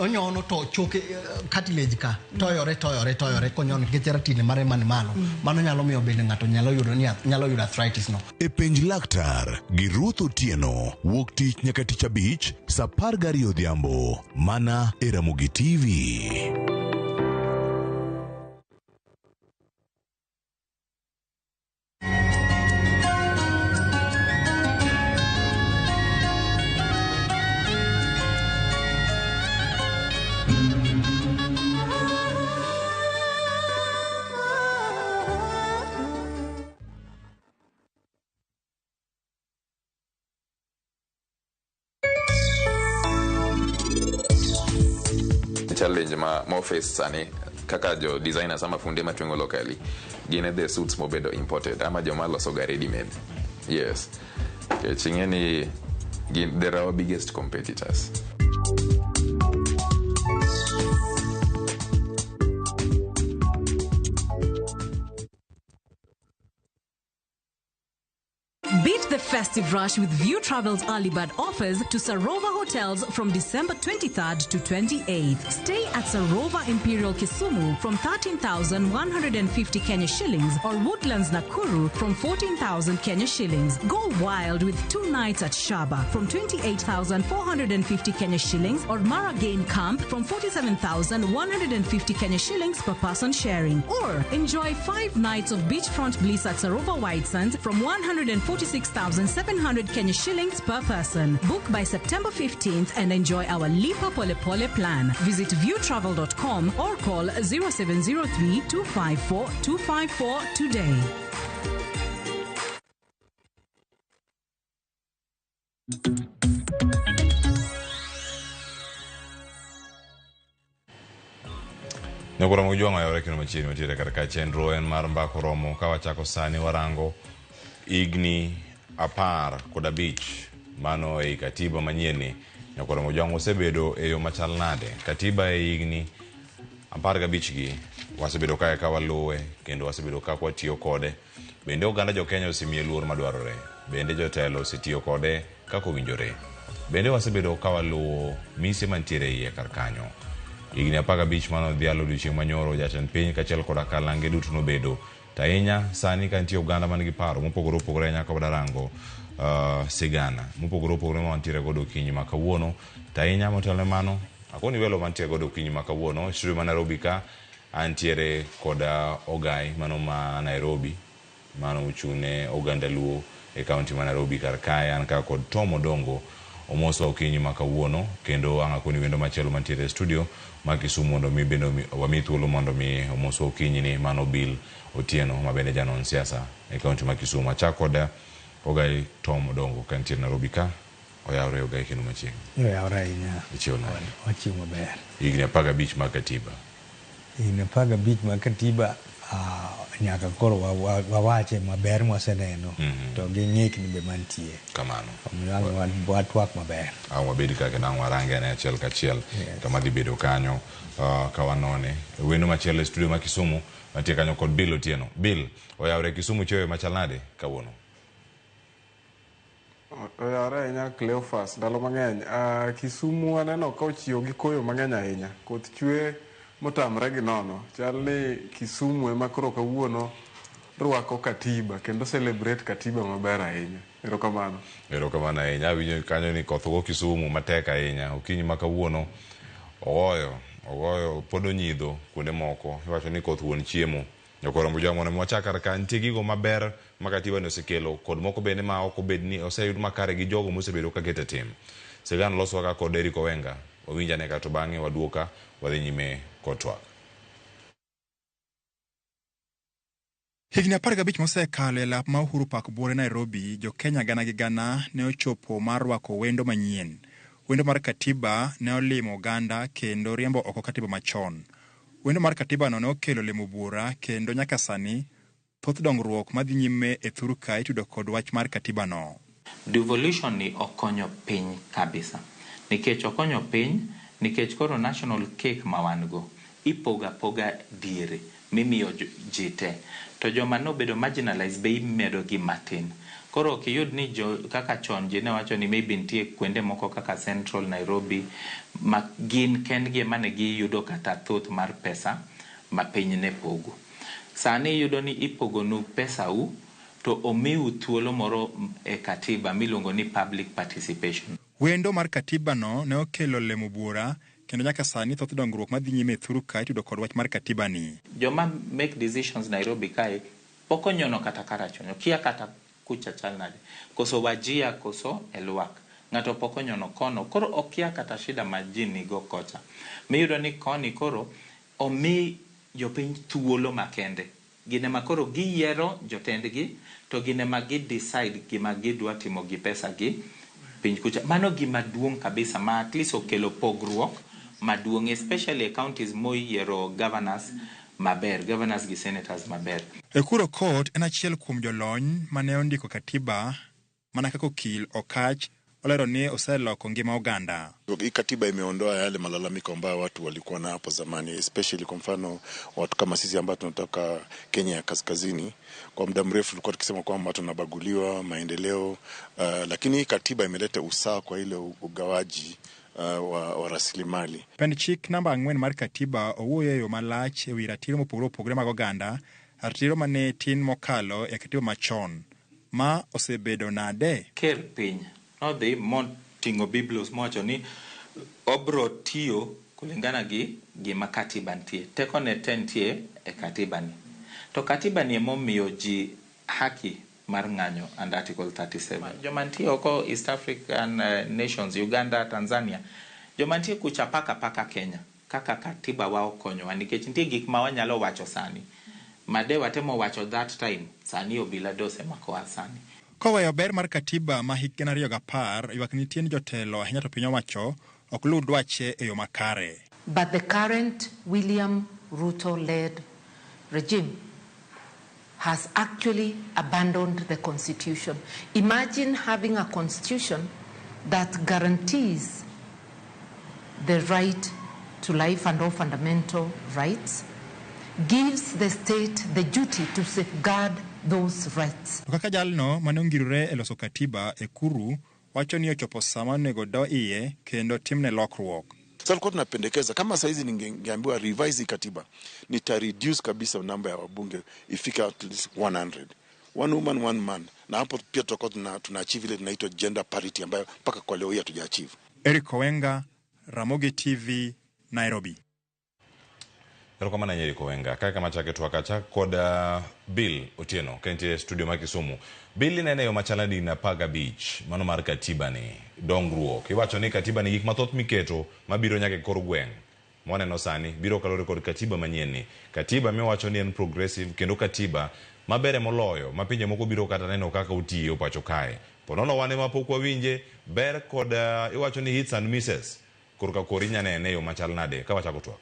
onyono to choke cartilage ka toyore toyore toyore konyono nikech ratil mare man malo. Mano nyalo miyo bende ng'ato nyalo yudo ni nyalo yudo arthritis no. E penj laktar gi Ruth Otieno wuok tich nyaka tich abich saa 12 odhiambo mana e Ramogi TV. challenge ma ma face sani kaka jo designers ama funde matweng'o locally gin the suits mobedo imported ama joma loso ga ready made. Yes, nikech ing'e ni gin they're our biggest competitors. Beat the festive rush with View Travel's early bird offers to Sarova Hotels from December 23rd to 28th. Stay at Sarova Imperial Kisumu from 13,150 Kenya shillings or Woodlands Nakuru from 14,000 Kenya shillings. Go wild with 2 nights at Shaba from 28,450 Kenya shillings or Mara Game Camp from 47,150 Kenya shillings per person sharing. Or enjoy 5 nights of beachfront bliss at Sarova White Sands from 146,700 Kenya shillings per person. Book by September 15th and enjoy our Lipa Pole Pole plan. Visit viewtravel.com or call 0703 254 254 today. Nyakura Mojwang' oyawore kendo machiegni mantiere kar ka chenro en mar mbako romo ka wachako sani warango higni 15 mano ei katiba manyien ni. Nyakura Mojwang' osebedo e yo machal nade? Katiba e higni 15 gi wasebedo kae ka waluwe kendo wasebedo ka watiyo kode. Bende oganda jo Kenya osemiye luor madwarore. Bende jotelo osetiyo kode kaka owinjore. Bende wasebedo ka waluwo mise mantiere iye kar kanyo. Higni 15 mano odhialo odiochieng' manyoro jatend piny kaachiel koda kalange duto nobedo. To ahinya sani ka nitie oganda man gi paro mopogore opogore ahinya ka wadarango sigana mopogore opogore ma wantiere godo okinyi ma kawuono. To ahinya motelo ne mano, akoni welo mantiere godo okinyi ma kawuono e studio ma Nairobi ka antiere koda Ogai mano ma Nairobi, mano ochung' ne oganda Luo e kaunti ma Nairobi kar kae. An ka kod Tom Odongo omoswa okinyi ma kawuono, kendo ang' akoni wendo machielo mantiere e studio ma Kisumu mondo mi bende wami thuolo mondo mi omoswa okinyi ni, mano Bill Otieno ma bende janon siasa e kaunti ma Kisumu. Achak kod Ogai Tom Odongo kantiere Nairobi ka. Oyawre Ogai kendo machiegni. Oyawre ahinya. Ichiew nade? Wachiew maber. Higni 15 mag katiba. Higni 15 mag katiba nyaka koro wawache maber mwaseneno to gi ng'ikni be mantie. Kamano. Omiyo ang' watwak maber. Ang' wabed ka kendo ang' warange ane achiel kachiel kama dhi bedo kanyo ka wanone. Wendo machielo e studio ma Kisumu mantie kanyo kod Bill Otieno. Bill, oyawre Kisumu chiewe machal nade kawuono? Oyawre ahinya Cleophas, ndalo mang'eny. Kisumu aneno ka ochiewo gi koyo mang'eny ahinya. Koth chwe motamre gi nono. Chal ni Kisumu ema koro kawuono rwako katiba kendo celebrate katiba maber ahinya. Erokamano. Erokamano ahinya. Awinjo kanyo ni koth ogo Kisumu matek ahinya. Okinyi ma kawuono ogoyo pod onyidho kuonde moko. Iwacho ni koth wuon chiemo. Jokoro Mojwang' mondo mi wachak kar ka nitie gigo maber ma katiba ni osekelo kod moko bende ma ok obed ni oseyud makare gi jogo mosebedo ka keto e tim. Sigana losowa ka kod Eric Owenga. Wawinj ane ka to bang'e waduoka wadhi nyime kod twak. Higni 15 mosekalo e lap ma Uhuru Park buore Nairobi, jo Kenya gana gi gana ne ochopo mar rwako wendo manyien. Wendo mar katiba ne olimo oganda kendo riembo oko katiba machon. Wendo mar katiba no ne okelo lemo buora kendo nyaka sani thoth dongruok madhi nyime e thur ka itudo kod wach mar katiba no. Devolution ni okonyo piny kabisa. Nikech okonyo piny, nikech koro national cake ma wan go ipoga poga diere mimiyo ji te. To joma nobedo marginalized be imedo gi matin. Koro ok iyud ni jo, kaka chon ji ne wacho ni maybe nitie kuonde moko kaka Central Nairobi ma gin kendgi ema ne giyudo kata thoth mar pesa ma piny ne pogo. Sani iyudo ni ipogonu pesau to omiu thuolo moro e katiba miluongo ni public participation. Wendo mar katiba no ne okelo lemo buora kendo nyaka sani thoth dongruok madhi nyime e thur ka itudo kod wach mar katiba ni. Joma make decisions Nairobi kae pok onyono kata Karachuonyo, kia kata kucha chal nade, koso Wajir koso Elwak, ng'ato pok onyono kono, koro okia kata shida ma ji nigo kocha. Miyudo ni koni koro omi jopiny thuolo makende. Gin ema koro giyiero jotendgi to gin ema gi decide gima gidwa timo gi pesa gi piny kucha. Mano gima duong' kabisa ma at least okelo pogruok maduong', especially e counties moyiero governors maber, governors gi senators maber. Ekuru Aukot en achiel kuom jolony mane ondiko katiba mana kaka okil Okach olero ni oseloko ngima oganda. Hii katiba imeondoa yale malalamiko ambayo watu walikuwa na hapo zamani, especially kwa mfano watu kama sisi ambao tunatoka Kenya ya kaskazini. Kwa muda mrefu tulikuwa tukisema kwamba tunabaguliwa maendeleo, lakini hii katiba imeleta usawa kwa ile ugawaji wa rasilimali. Pend chik namba 4 mar katiba owuoyo e yo malach e wi ratiro mopogore opogore mag oganda, ratiro mane tin mokalo e katiba machon. Ma osebedo nade? Ker piny nodhi moting'o Biblos mowacho ni obro tiyo kulingana gi gima katiba nitie. Tekone te nitie e katiba ni. To katiba ni emomiyo ji haki mar ng'anyo under Article 37. Joma nitie oko East African nations, Uganda, Tanzania, joma nitie kucha paka paka Kenya, kaka katiba wa okonyowa nikech nitie gik ma wanyalo wacho sani. Made watemo wacho that time, sani obila de osemakowa sani. Koweyo ber mar katiba ma hik 2010, ywak nitie ni jotelo ahinya to piny owacho ok luw dwache e yo makare. But the current William Ruto-led regime has actually abandoned the constitution. Imagine having a constitution that guarantees the right to life and all fundamental rights, gives the state the duty to safeguard those rights. To kaka jalno mane ongirore e loso katiba Ekuru wacho ni ochopo sama onego do iye kendo timne lokruok. Sasa tulikuwa tunapendekeza kama saizi ningeambiwa revise hii katiba, nita reduce kabisa namba ya wabunge ifike at least 100. One woman, one man. Na hapo pia tutakuwa tuna achieve ile tunaitwa gender parity ambayo mpaka kwa leo hii hatuja achieve. Eric Owenga, Ramogi TV, Nairobi. Erokamano ahinya Eric Owenga. Kaka kama chake twak achak kod Bill Otieno ka entie e studio ma Kisumu. Bill inene yo machal nadi na 15 mano mar katiba ni dongruok. Iwacho ni katiba ni gik mathoth miketo mabiro nyaka e kor gweng' mwaneno sani biro kaluwore kod katiba manyien ni. Katiba miwacho ni en progressive kendo katiba mabere moloyo ma pinje moko biro kata neno kaka otiyo pacho kae. Ponono wan ema pok wawinje ber kod iwacho ni hits and misses. Korka kori inya nene e yo machal nade ka wachako twak.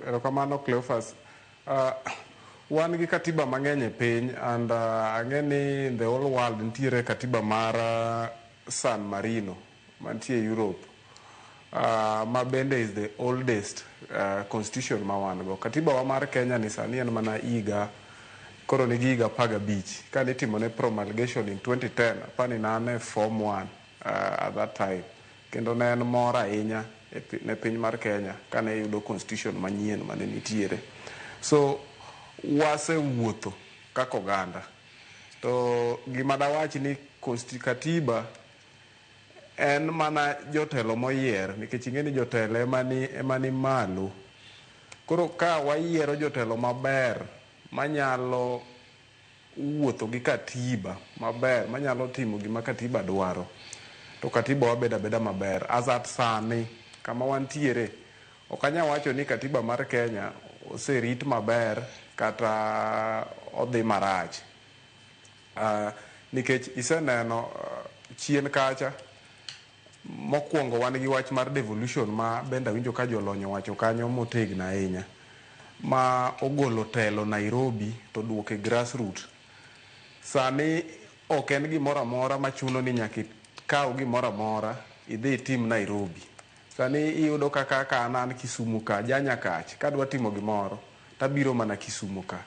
Erokamano Cleophas. Wan gi katiba mang'eny e piny and ang'e ni in the whole world nitiere katiba mar San Marino mantie Europe, ma bende is the oldest constitution ma wan go. Katiba wa mar Kenya ni sani en mana higa koro nigi higa 15 kane itimone promulgation in 2010 apani ne an e form 1 at that time kendo ne en mor ahinya ne piny mar Kenya kane yudo constitution manyien mane nitiere. So wasewuotho kaka oganda to gima dawach ni katiba en mana jotelo moyier nikech ing'e ni jotelo ema ni malo. Koro ka wayiero jotelo maber manyalo wuotho gi katiba maber manyalo timo gima katiba dwaro to katiba wabedo abeda maber. As at sani kama wantiere ok anyal wacho ni katiba mar Kenya oserit maber kata odhi marach. Nikech iseneno chien kacha mokwongo wan gi wach mar devolution ma bende awinjo ka jolony owacho kanyo motegno ahinya ma ogolo telo Nairobi to duoke grassroot. Sani ok en gimoro amora machuno ni nyaka ikaw gimoro amora idhi itim Nairobi. Sani iyudo kaka ka an Kisumu ka, ja Nyakach, kadwa timo gimoro tabiro mana Kisumu ka.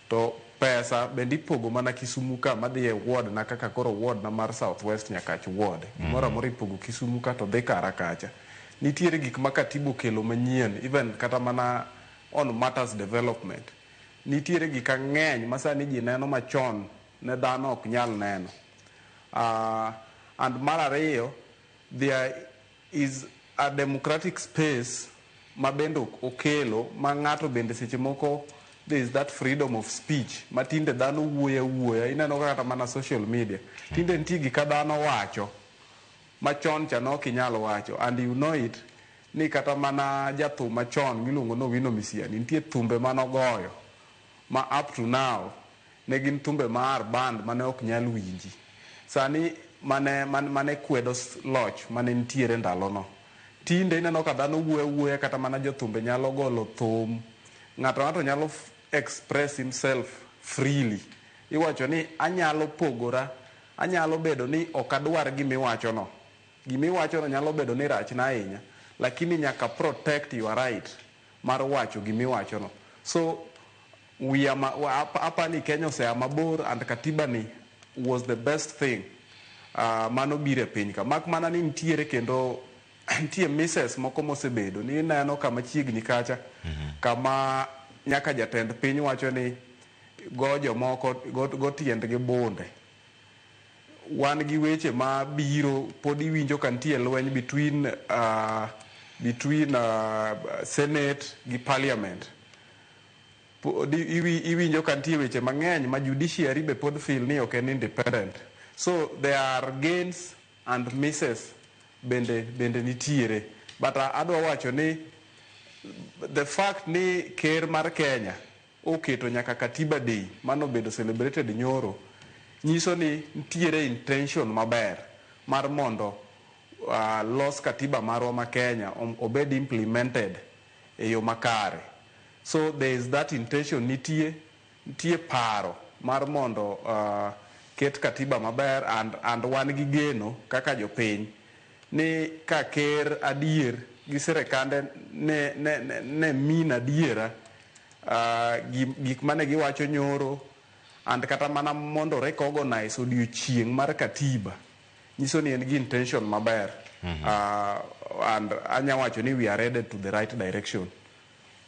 To pesa bende ipogo mana Kisumu ka madhi e ward na kaka koro ward na mar South West Nyakach ward. Gimoro amora ipogo Kisumu ka to dhi kara kacha. Nitiere gik ma katiba okelo manyien even kata mana on matters development. Nitiere gik ang'eny ma sani ji neno machon ne dhano ok nyal neno. And mar ariyo, there is a democratic space ma bende okelo ma ng'ato bende seche moko there is that freedom of speech ma tinde dhano wuoyo awuoya. Ineno kata mana social media tinde nitie gik ka dhano wacho machon cha ne ok inyal wacho and you know it ni kata mana jathum machon miluongo ni Owino Misiani nitie thumbe manogoyo ma up to now ne gin thumbe mar band mane ok nyal winji. Sani mane kwedo loch mane nitiere ndalono. Tinde ineno ka dhano wuoyo awuoya, kata mana jothumbe nyalo golo thum, ng'ato nyalo express himself freely. Iwacho ni anyalo pogora, anyalo bedo ni ok adwar gimiwachono. Gimiwachono nyalo bedo ni rachna ahinya, lakini nyaka protect your right mar wacho gimiwachono. So we are apani Kenya osea mabor, and katiba ni was the best thing mano biro e piny ka. Mak mana ni nitiere kendo nitie misses moko mosebedo ni ineno kama chiegni kacha, kama nyaka jatend piny wacho ni go jomoko go tiendgi bunde. Wan gi weche ma biro pod iwinjo ka nitie lweny between Senate gi Parliament. Pod iwinjo ka nitie weche mang'eny ma judiciary be pod feel ni ok en independent. So there are gains and misses bende nitiere. But adwa wacho ni the fact ni ker mar Kenya oketo nyaka Katiba Day manobedo celebrated nyoro nyiso ni nitiere intention maber mar mondo los katiba marwa ma Kenya obed implemented e yo makare. So there is that intention, nitie paro mar mondo ket katiba maber, and wan gi geno kaka jopiny ni ka ker adier gi sirikande ne min adiera gik mane giwacho nyoro, and kata mana mondo recognize odiochieng' mar katiba nyiso ni en gi intention maber. And anya wacho ni we are headed to the right direction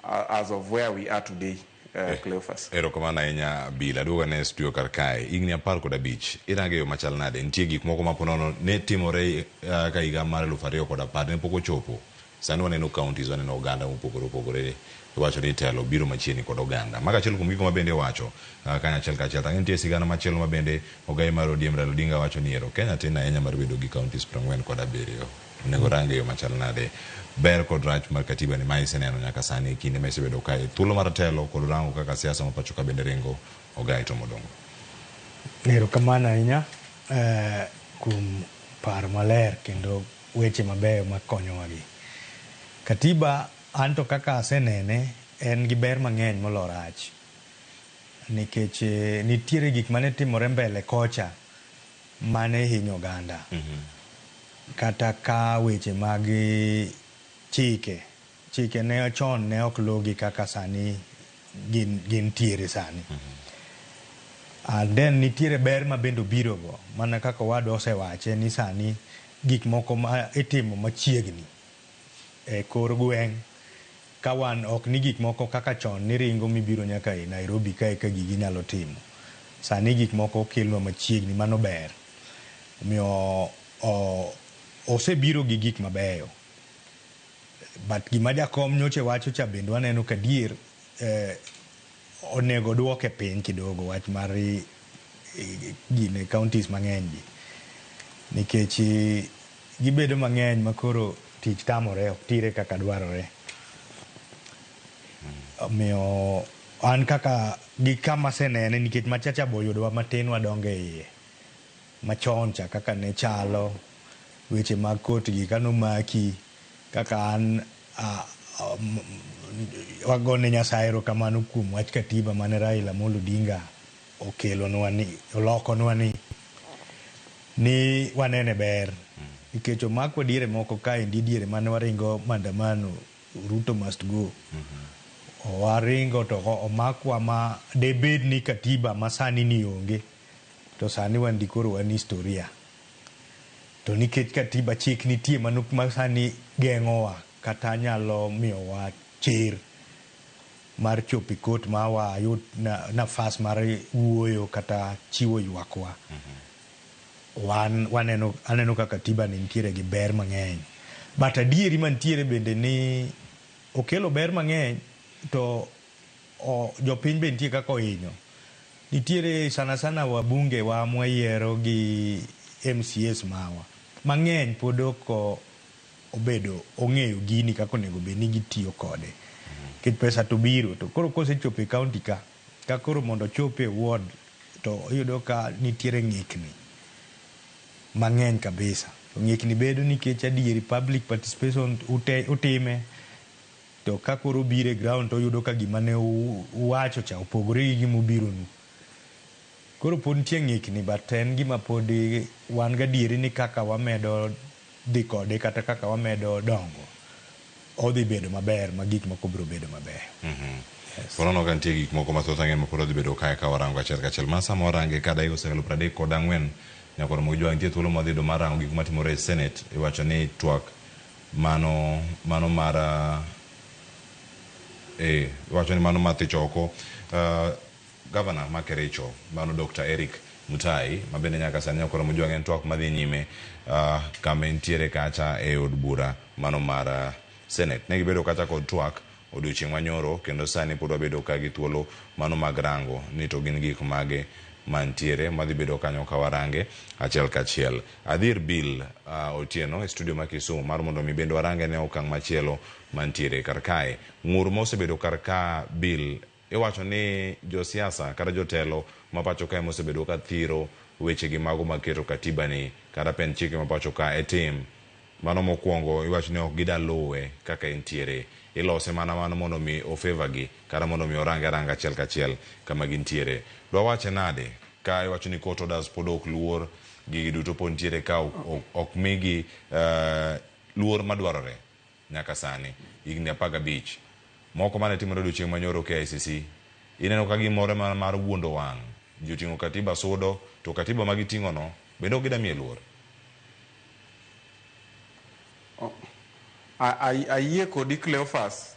as of where we are today, Cleophas. Erokamano ahinya Bill, aduogo ne studio kar kae. Higni 15 irango e yo machal nade? Nitie gik moko ma ponono ne timore ka higa mar 2010 ne pok ochopo. Sani waneno counties, waneno oganda mopogore opogore, iwacho ni telo biro machiegni kod oganda. Mago achiel kuom gigo ma bende iwacho kanyachiel kachiel. Tang'e nitie sigana machielo ma bende ogai mar ODM Raila Odinga wacho ni ero Kenya tin ahinya mar bedo gi counties 47. Onego range yo machal nade? Ber kod rach mar katiba ni ma iseneno nyaka sani e kinde ma isebedo kae. Thuolo mar telo kod rango kaka siasa ma pacho ka bende ringo ogai to modongo. Erokamano ahinya kuom paro maler kendo weche mabeyo makonyowa gi. Katiba anto kaka asenene en gi ber mang'eny molo rach. Nikech nitiere gik mane timore mbele kocha mane hinyo oganda. Kata ka weche mag chike ne chon ne ok lugi kaka sani gintiere sani. And then nitiere ber ma bende obiro go, mana kaka owadwa osewache ni sani gik moko ma itimo machiegni e kor gweng' ka wan ok ni gik moko kaka chon ni ringo mibiro nyaka e Nairobi kae ka gigi nyalo timo. Sani gik moko okelnwa machiegni, mano ber. Omiyo osebiro gi gik mabeyo. But gima jakom nyocha wacho cha bende waneno ka adier onego duoke piny kidogo wach mar gine counties mang'eny gi. Nikech gibedo mang'eny ma koro tich tamore, ok tire kaka dwarore. Omiyo an kaka gi kama asenene nikech machacha bo yudowa matin wadongo e iye. Machon cha kaka ne chalo, weche mag kot gi kanomaki, kaka an wagone Nyasaye erokamano kuom wach katiba mane Raila Amolo Odinga okelonwa ni, olokonwa ni wanene ber. Nikech omakwa diere moko kaendi diere mane waringo maandamano Ruto must go. Waringo to omakwa ma debed ni katiba ma sani ni onge, to sani wan di koro wan historia. To nikech katiba chik nitie mano ma sani geng'owa kata nyalo miyowa chir mar chopo e kot ma wayud nafas mar wuoyo kata chiwo ywakwa. Wan waneno aneno ka katiba ni nitiere gi ber mang'eny. But adieri mantiere bende ni okelo ber mang'eny to jopiny be nitie kaka ohinyo. Nitiere sana sana wabunge wa mwayiero gi MCAs mawa mang'eny pod ok obedo ong'eyo gini kaka onego bed ni gitiyo kode. Nikech pesa to biro to koro kosechopo e county ka koro mondo ochop e ward to iyudo ka nitiere ng'ikni. Mang'eny kabisa. To ng'ikni bedo nikech adieri public participation utime to ka koro obiro e ground to oyudo ka gima ne uwacho cha opogore gi gima obironu. Koro pod nitie ng'ikni but en gima pod wan gadieri ni kaka wamedo dhi kode kata kaka wamedo dongo odhi bedo maber ma gik moko biro bedo maber. Yes. Waneno ka nitie gik moko mathoth ang'e ma pod odhi bedo kae ka warango achiel kachiel. Ma sama warange ka dakika osekalo 34 nyaka oromo gi jwang' nitie thuolo mwadhi yudo mar rango gik matimore e Senate. Iwacho ni twak mano mar iwacho ni mano mar thicho oko Gavana ma Kericho mano Dr. Eric Mutai ma bende nyaka sani nyaka oromo jwang' en twak madhi nyime kama entiere kacha e od bura mano mar Senate. Ne gibedo kacha kod twak odiochieng' manyoro kendo sani pod wabedo ka gi thuolo mano mag rango ni to gin gik mage mantiere madhi bedo kanyo ka warange achiel kachiel. Adhir Bill Otieno e studio ma Kisumu mar mondo mi bende warange ne okang' machielo mantiere kar kae. Ng'ur mosebedo kar ka Bill iwacho ni josiasa kata jotelo ma pacho kae mosebedo ka thiro wechegi mago mag keto katiba ni kata pend chike ma pacho ka e tim. Mano mokwongo iwacho ni ok gida luwe kaka entiere. Ilose mana mano mondo mi o favor gi kata mondo mi orange aranga achiel kachiel kama gintiere. Dwa wache nade ka iwacho ni court orders pod ok luor, gigi duto pod nitiere ka ok migi luor madwarore nyaka sani higni 15. Moko mane timore odiochieng' manyoro KICC ineno ka gimoro mana mar wuondo wang'. Ji oting'o katiba sudo to katiba ma giting'o no bende ok gida miye luor. Ayie kodi Cleophas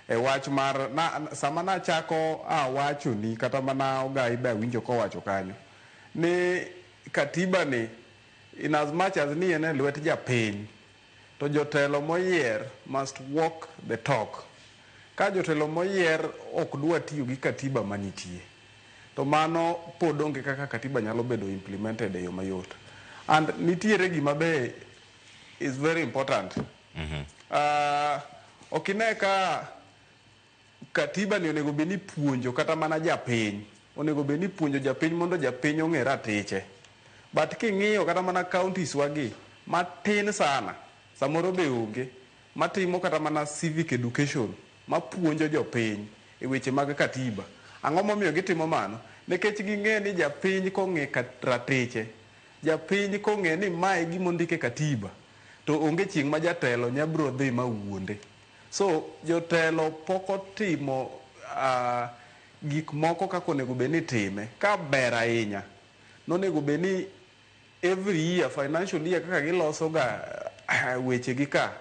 e wach mar sama nachako awachoni kata mana Ogai be awinjo kowacho kanyo ni katiba ni in as much as ni en e lwet japiny to jotelo moyier must walk the talk. Ka jotelo moyier ok dwa tiyo gi katiba manitie to mano pod onge kaka katiba nyalo bedo implemented e yo mayot. And nitiere gima be is very important. Ok ine ka katiba ni onego bed ni puonjo kata mana japiny. Onego bed ni puonjo japiny mondo japiny ong'e ratiche. But king'iyo kata mana counties wagi matin sana, samoro be onge, matimo kata mana civic education mapuonjo jopiny e weche mag katiba. Ang'o momiyo gitimo mano? Nikech ging'e ni japiny kong'e ratiche, japiny kong'e ni mae gima ondik e katiba, to onge chieng' ma jatelo nya biro dhi ma wuonde. So jotelo pok otimo gik moko kaka onego bed ni time. Ka ber ahinya, nonego bed ni every year, financial year kaka giloso ga weche gi ka,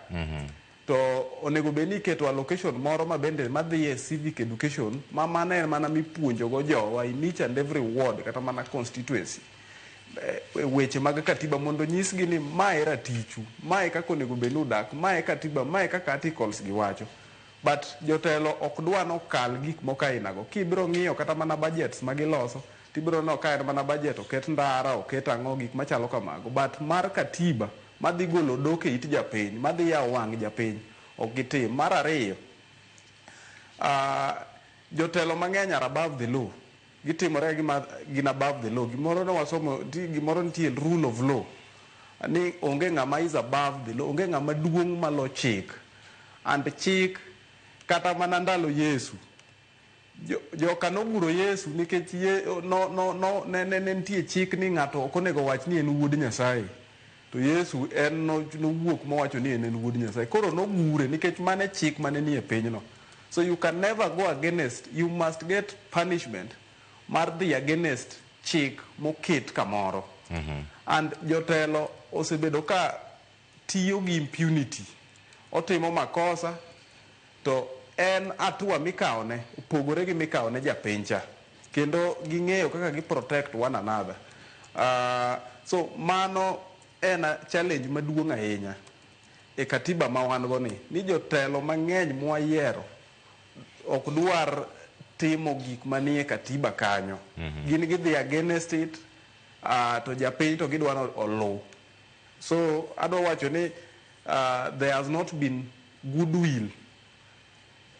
to onego bed ni iketo allocation moro ma bende madhi e civic education ma mano en mana mipuonjo go jowa in each and every ward kata mana constituency weche mag katiba mondo nyisgi ni mae ratichu, mae kaka onego bed ni udak, mae katiba, mae kaka articles gi wacho. But jotelo ok dwa nokal gik moko ainago. Kibiro ng'iyo kata mana budgets ma giloso, tibiro neno ka en mana budget oket ndara, oket ang'o, gik machalo kamago. But mar katiba madhi golo dok e it japiny, madhi yawo wang' japiny, ok gitim. Mar ariyo, jotelo mang'eny are above the law. Gitimore gima gin above the law. Gimoro ne wasomo, gimoro nitie rule of law. Ni onge ng'ama is above the law, onge ng'ama duong' malo chik. And chik kata mana ndalo Yesu, joka noguro Yesu nikech no, ne nitie chik ni ng'ato ok onego wach ni en wuod Nyasaye. To Yesu en nowuok mowacho ni en wuod Nyasaye. Koro nogure nikech mane chik mane nie pinyno. So you can never go against, you must get punishment mar dhi against chik moket kamoro. And jotelo osebedo ka tiyo gi impunity. Otimo makosa to en hatua mikawone opogore gi mikawone japiny cha. Kendo ging'eyo kaka gi protect one another. So mano en challenge maduong' ahinya e katiba ma wan go ni jotelo mang'eny mwayiero ok dwar timo gik manie katiba kanyo. Gin gidhi against it, to japiny to gidwa ni oluw. So adwa wacho ni there has not been goodwill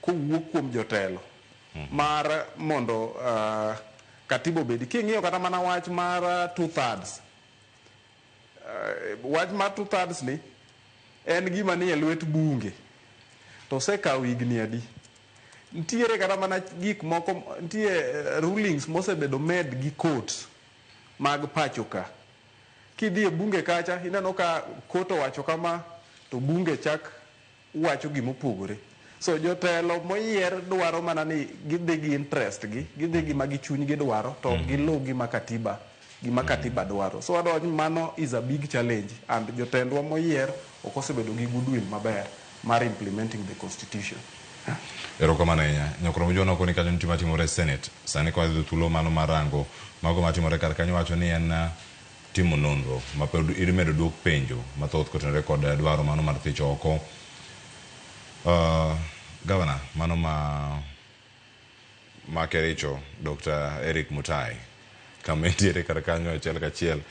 kowuok kuom jotelo mar mondo katiba obedi. King'iyo kata mana wach mar 2/3 Wach mar 2/3 ni en gima nie lwet bunge to osekawo higni adi. Nitiere kata mana gik moko, nitie rulings mosebedo made gi courts mag pacho ka. Kidhi e bunge kacha, ineno ka court owacho kama, to bunge chak wacho gimopogore. So jotelo moyier dwaro mana ni gidhi gi interest gi, gidhi gi ma gi chuny gi dwaro, to ok giluw gima katiba dwaro. So adwa ni mano is a big challenge, and jotendwa moyier ok osebedo gi goodwill maber mar implementing the constitution. Erokamano ahinya. Nyakoro Mujona koni kanyo nitie matimore e Senate. Sani kwa dhi thuolo mano mar rango mago matimore kar kanyo wacho ni en timo nonro ma pod imedo duok penjo mathoth kotenore kod dwaro mano mar thicho oko gavana mano ma Kericho Dr. Eric Mutai kama entiere kar kanyo achiel kachiel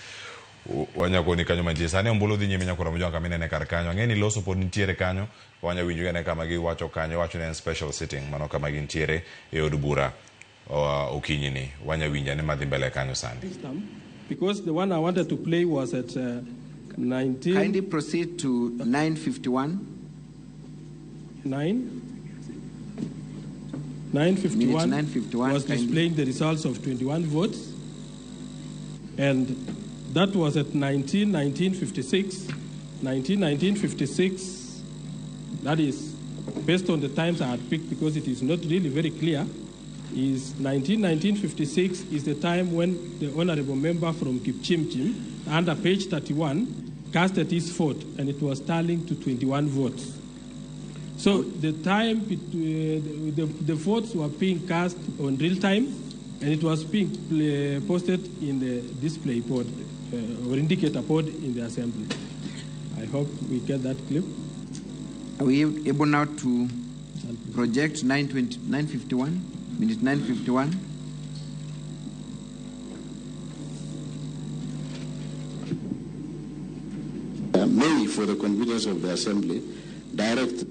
wanyakoni kanyo mantie sani ombulu dhi nyime. Nyakoro Mujona kama inene kar kanyo ang'e ni loso pod nitiere kanyo wanya winjo gane kama giwacho kanyo wacho ni en special sitting mano kama gintiere e od bura okinyi ni wanya winjo ane madhi mbele kanyo sani. System, because the one I wanted to play was at 19. Kindly proceed to 9:51. 9. 9:51 Minute 9:51, was kindly. Displaying the results of 21 votes. And that was at 19, 1956. 19, 1956, that is based on the times I had picked because it is not really very clear, is 19, 1956 is the time when the honorable member from Kipchimchim, under page 31, casted his vote, and it was tallying to 21 votes. So the time, the votes were being cast on real time, and it was being posted in the display board or indicator board in the assembly. I hope we get that clip. Are we able now to project 920, 9:51? Minute 9:51. May, for the convenience of the Assembly, direct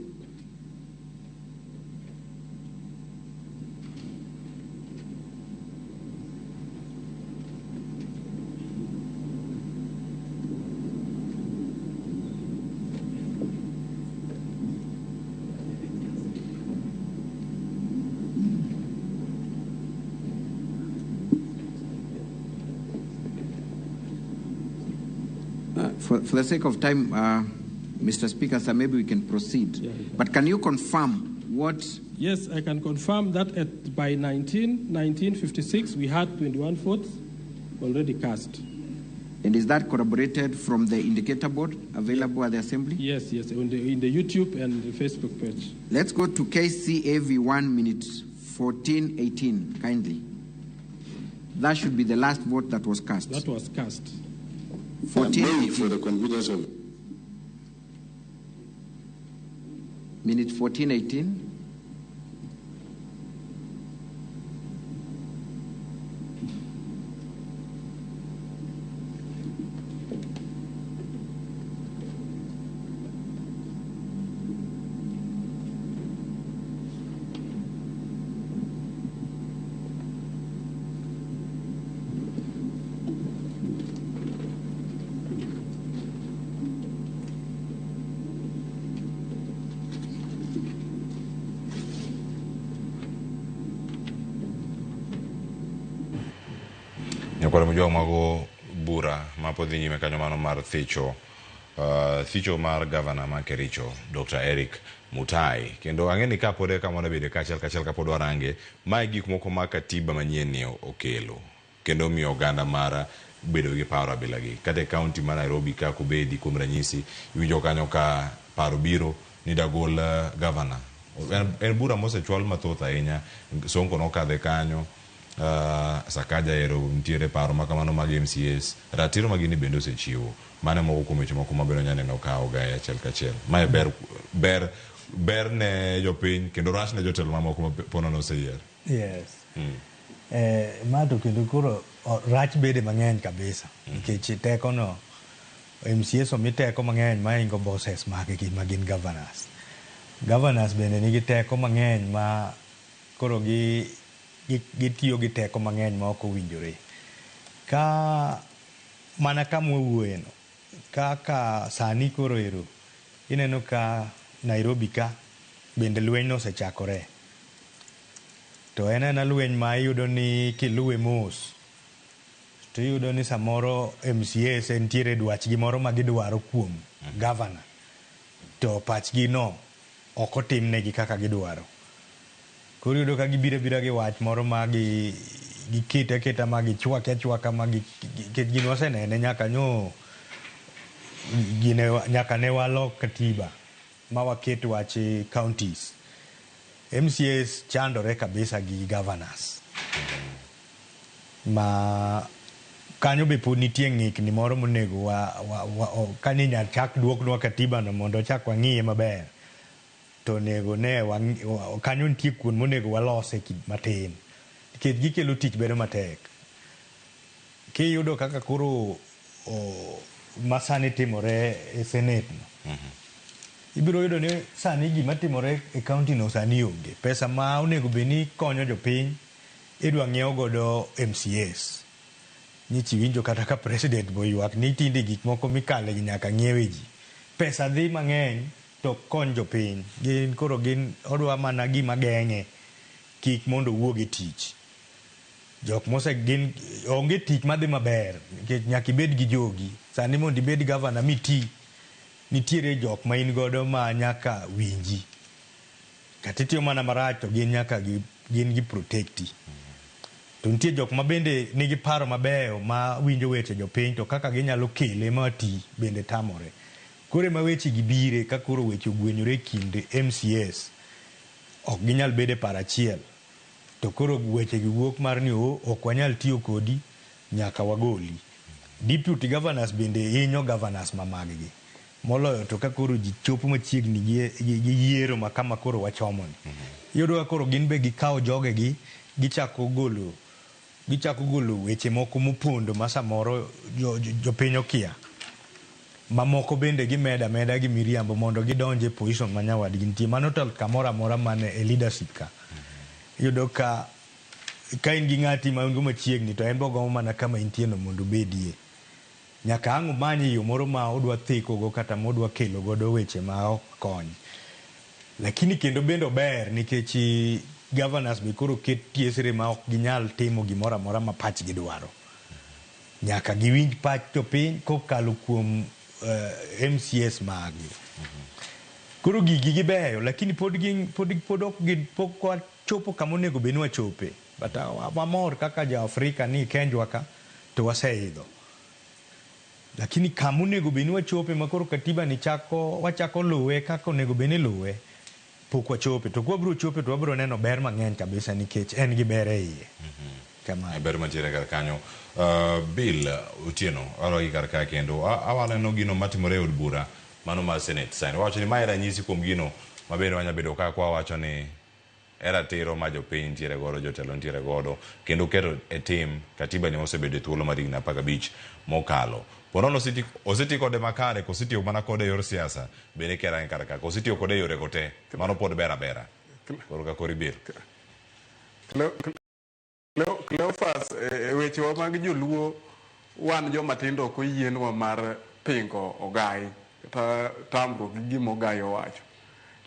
For the sake of time, Mr. Speaker, sir, maybe we can proceed. But can you confirm what Yes, I can confirm that by 1956, we had 21 votes already cast. And is that corroborated from the indicator board available at the Assembly? Yes, in the YouTube and the Facebook page. Let's go to KCAV 1 minute 14:18, kindly. That should be the last vote that was cast. That was cast. 14 May, for the convenience of Minute 14:18. Nyakwar Mojwang mago bura mapod dhi nyime kanyo mano mar thicho mar gavana ma Kericho Dr. Eric Mutai. Kendo ang'e ni kapod eka mondo bedo kachiel kachiel kapod warange mae gik moko ma katiba manyien ni okelo kendo miyo oganda mara bedo gi paro abila gi kata e kaunti ma Nairobi ka kobedi kuom ranyisi iwinjo kanyo ka paro biro ni dagol gavana en bura mosechwal mathoth ahinya. Sonko nokadhe kanyo, Sakaja ero nitiere paro ma kamano mag MCAs ratiro ma gini bende osechiwo. Mano e moko kuom weche moko mabende wanya neno ka ogaye achiel kachiel. Mae ber ber ber ne jopiny kendo rach ne jotelo mamoko ma ponono oseyier. Yes. Ma to kendo koro rach bede mang'eny kabisa nikech teko no MCAs omi teko mang'eny mahingo bosses mag-gi ma gin governors. Governors bende nigi teko mang'eny ma koro gi gitiyo gi teko mang'eny ma ok owinjore. Ka mana kama wawuoye no, Kaka sani koro ero ineno ka Nairobi ka bende lweny no osechakore. To en aena lweny ma iyudo ni kiluwe mos to iyudo ni samoro MCAs nitiere dwachgi moro ma gidwaro kuom gavana to pachgi no ok otimnegi kaka gidwaro. Koro iyudo ka gibiro abira gi wach moro ma gi gikete aketa ma gichwake achwaka ma nikech gini wasenene nyaka nyo gine nyaka ne walok katiba ma waket wach counties. MCAs chandore kabisa gi governors. Ma kanyo be pod nitie ng'ikni moro monego wa, wa, wa, o, kani inyal chak duoknwa katiba no mondo ochak wang'iye maber to onego ne wa, kanyo nitie kuond monego walose matin nikech gikelo tich bedo matek. Kiyudo kaka koro masani timore e Senate no, ibiro yudo ni sani gima timore e county no sani onge. Pesa ma onego bed ni konyo jopiny idwa ng'iew godo MCAs. Nyichi winjo kata ka president boywak ni tinde gik moko mikale nyaka ng'iewe ji. Pesa dhi mang'eny to kony jopiny. Gin koro gin odwa mana gima geng'e kik mondo owuog e tich. Jok mose gin onge tich madhi maber nikech nyaka ibed gi jogi. Sani mondo ibed gavana miti, nitiere jok ma in godo ma nyaka winji. Kata itiyo mana marach to gin nyaka gin gi protecti. To nitie jok ma bende nigi paro mabeyo ma winjo weche jopiny to kaka ginyalo kele ma ti bende tamore. Koro ema weche gi bire ka koro weche ogwenyore e kind MCAs. Ok ginyal bedo e paro achiel. To koro weche gi wuok mar ni o ok wanyal tiyo kodi nyaka wagoli. Deputy governors bende hinyo governors ma mag gi. Moloyo to ka koro ji chopo machiegni gi yiero ma kama koro wachomo ni. Iyudo ka koro gin be gikawo jogegi gichako golo weche moko mopondo ma samoro jopiny okia. Mamoko bende gimedo ameda gi miriambo mondo gidonj e position ma nyawadgi nitie. Mano to kamoro amora man e leadership ka. Iyudo ka in gi ng'ati ma un go machiegni to en be ogombo mana kama intie no mondo obedie. Nyaka ang' umany yo moro ma odwa thiko go kata modwa kelo godo weche ma ok kony. Lakini kendo bende ober nikech governors be koro ket tiesre ma ok ginyal timo gimoro amora ma pachgi dwaro. Nyaka giwinj pach jopiny kokalo kuom MCAs maggi. Koro gigi gibeyo lakini pod pok wachopo kama onego bed ni wachope. But wamor kaka jo Afrika ni Kenjwa ka to waseidho. Lakini kama onego bed ni wachope ma koro katiba ni wachako luwe kaka onego bed ni luwe pok wachope. To kwa wabiro chope to wabiro neno ber mang'eny kabisa nikech en gi ber e iye. Kamano. Ber mantiere kar kanyo. Bill Otieno, arwaki kar kae kendo. Awaneno gino matimore e od bura mano mar Senate sani. Wawacho ni mae ranyisi kuom gino mabende wanyalo bedo ka wawacho ni e ratiro ma jopiny nitiere godo, jotelo nitiere godo, kendo keto e tim katiba ni osebedo e thuolo mar higni 15 mokalo. Ponono oseti kode makare, kosetiyo mana kode e yor siasa, bende kerang'e kar ka, kosetiyo kode e yore go te, mano pod ber abera. Koro ka koro ibiro. Cleophas, e wechewa mag joluo, wan joma tindo ok oyienwa mar pingo ogai, kata tamruok gi gima ogai owacho.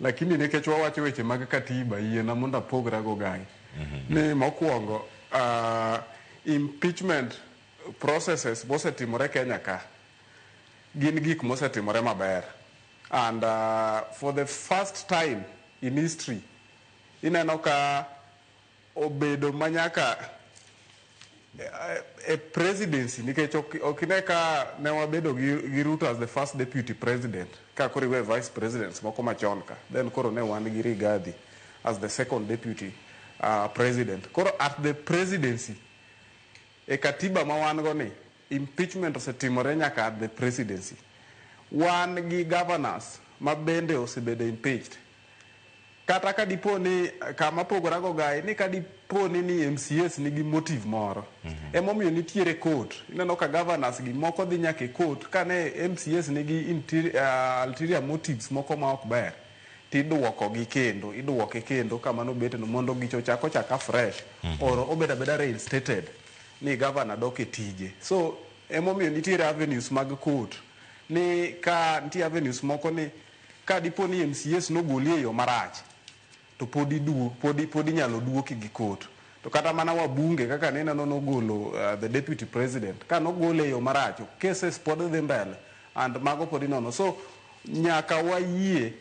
Lakini nikech wawacho weche mag katiba, yiena mondo apogra go ogai. Ni mokwongo, impeachment processes mosetimore Kenya ka, gin gik mosetimore maber. And for the first time in history, ineno ka obedo manyaka e presidency, nikech ok ine ka ne wabedo gi Ruto as the first deputy president, ka koro iwe vice presidents moko machon ka, then koro ne wan gi Rigathi as the second deputy president. Koro at the presidency, e katiba ma wan go ni, impeachment osetimore nyaka at the presidency. Wan gi governors ma bende osebedo impeached. Kata ka dipo ni kama pogora go gai ni ka dipo ni MCAs nigi motive moro. Emomiyo nitiere court. Ineno ka governors gi moko dhi nyaka e court ka ne MCAs nigi ulterior motives moko ma ok ber. Tiduoko gi kendo, iduoke kendo kama nobete no mondo gicho chako chaka fresh. Or obed abeda reinstated ni governor dok e tije. So emomiyo nitiere avenues mag court. Ni ka nitie avenues moko ni ka dipo ni MCAs nogoli e yo marach to pod inyalo duoki gi court. To kata mana wabunge kaka nineno nogolo the deputy president ka nogole e yo marach, cases pod dhi mbele and mago pod inono. So nyaka wayie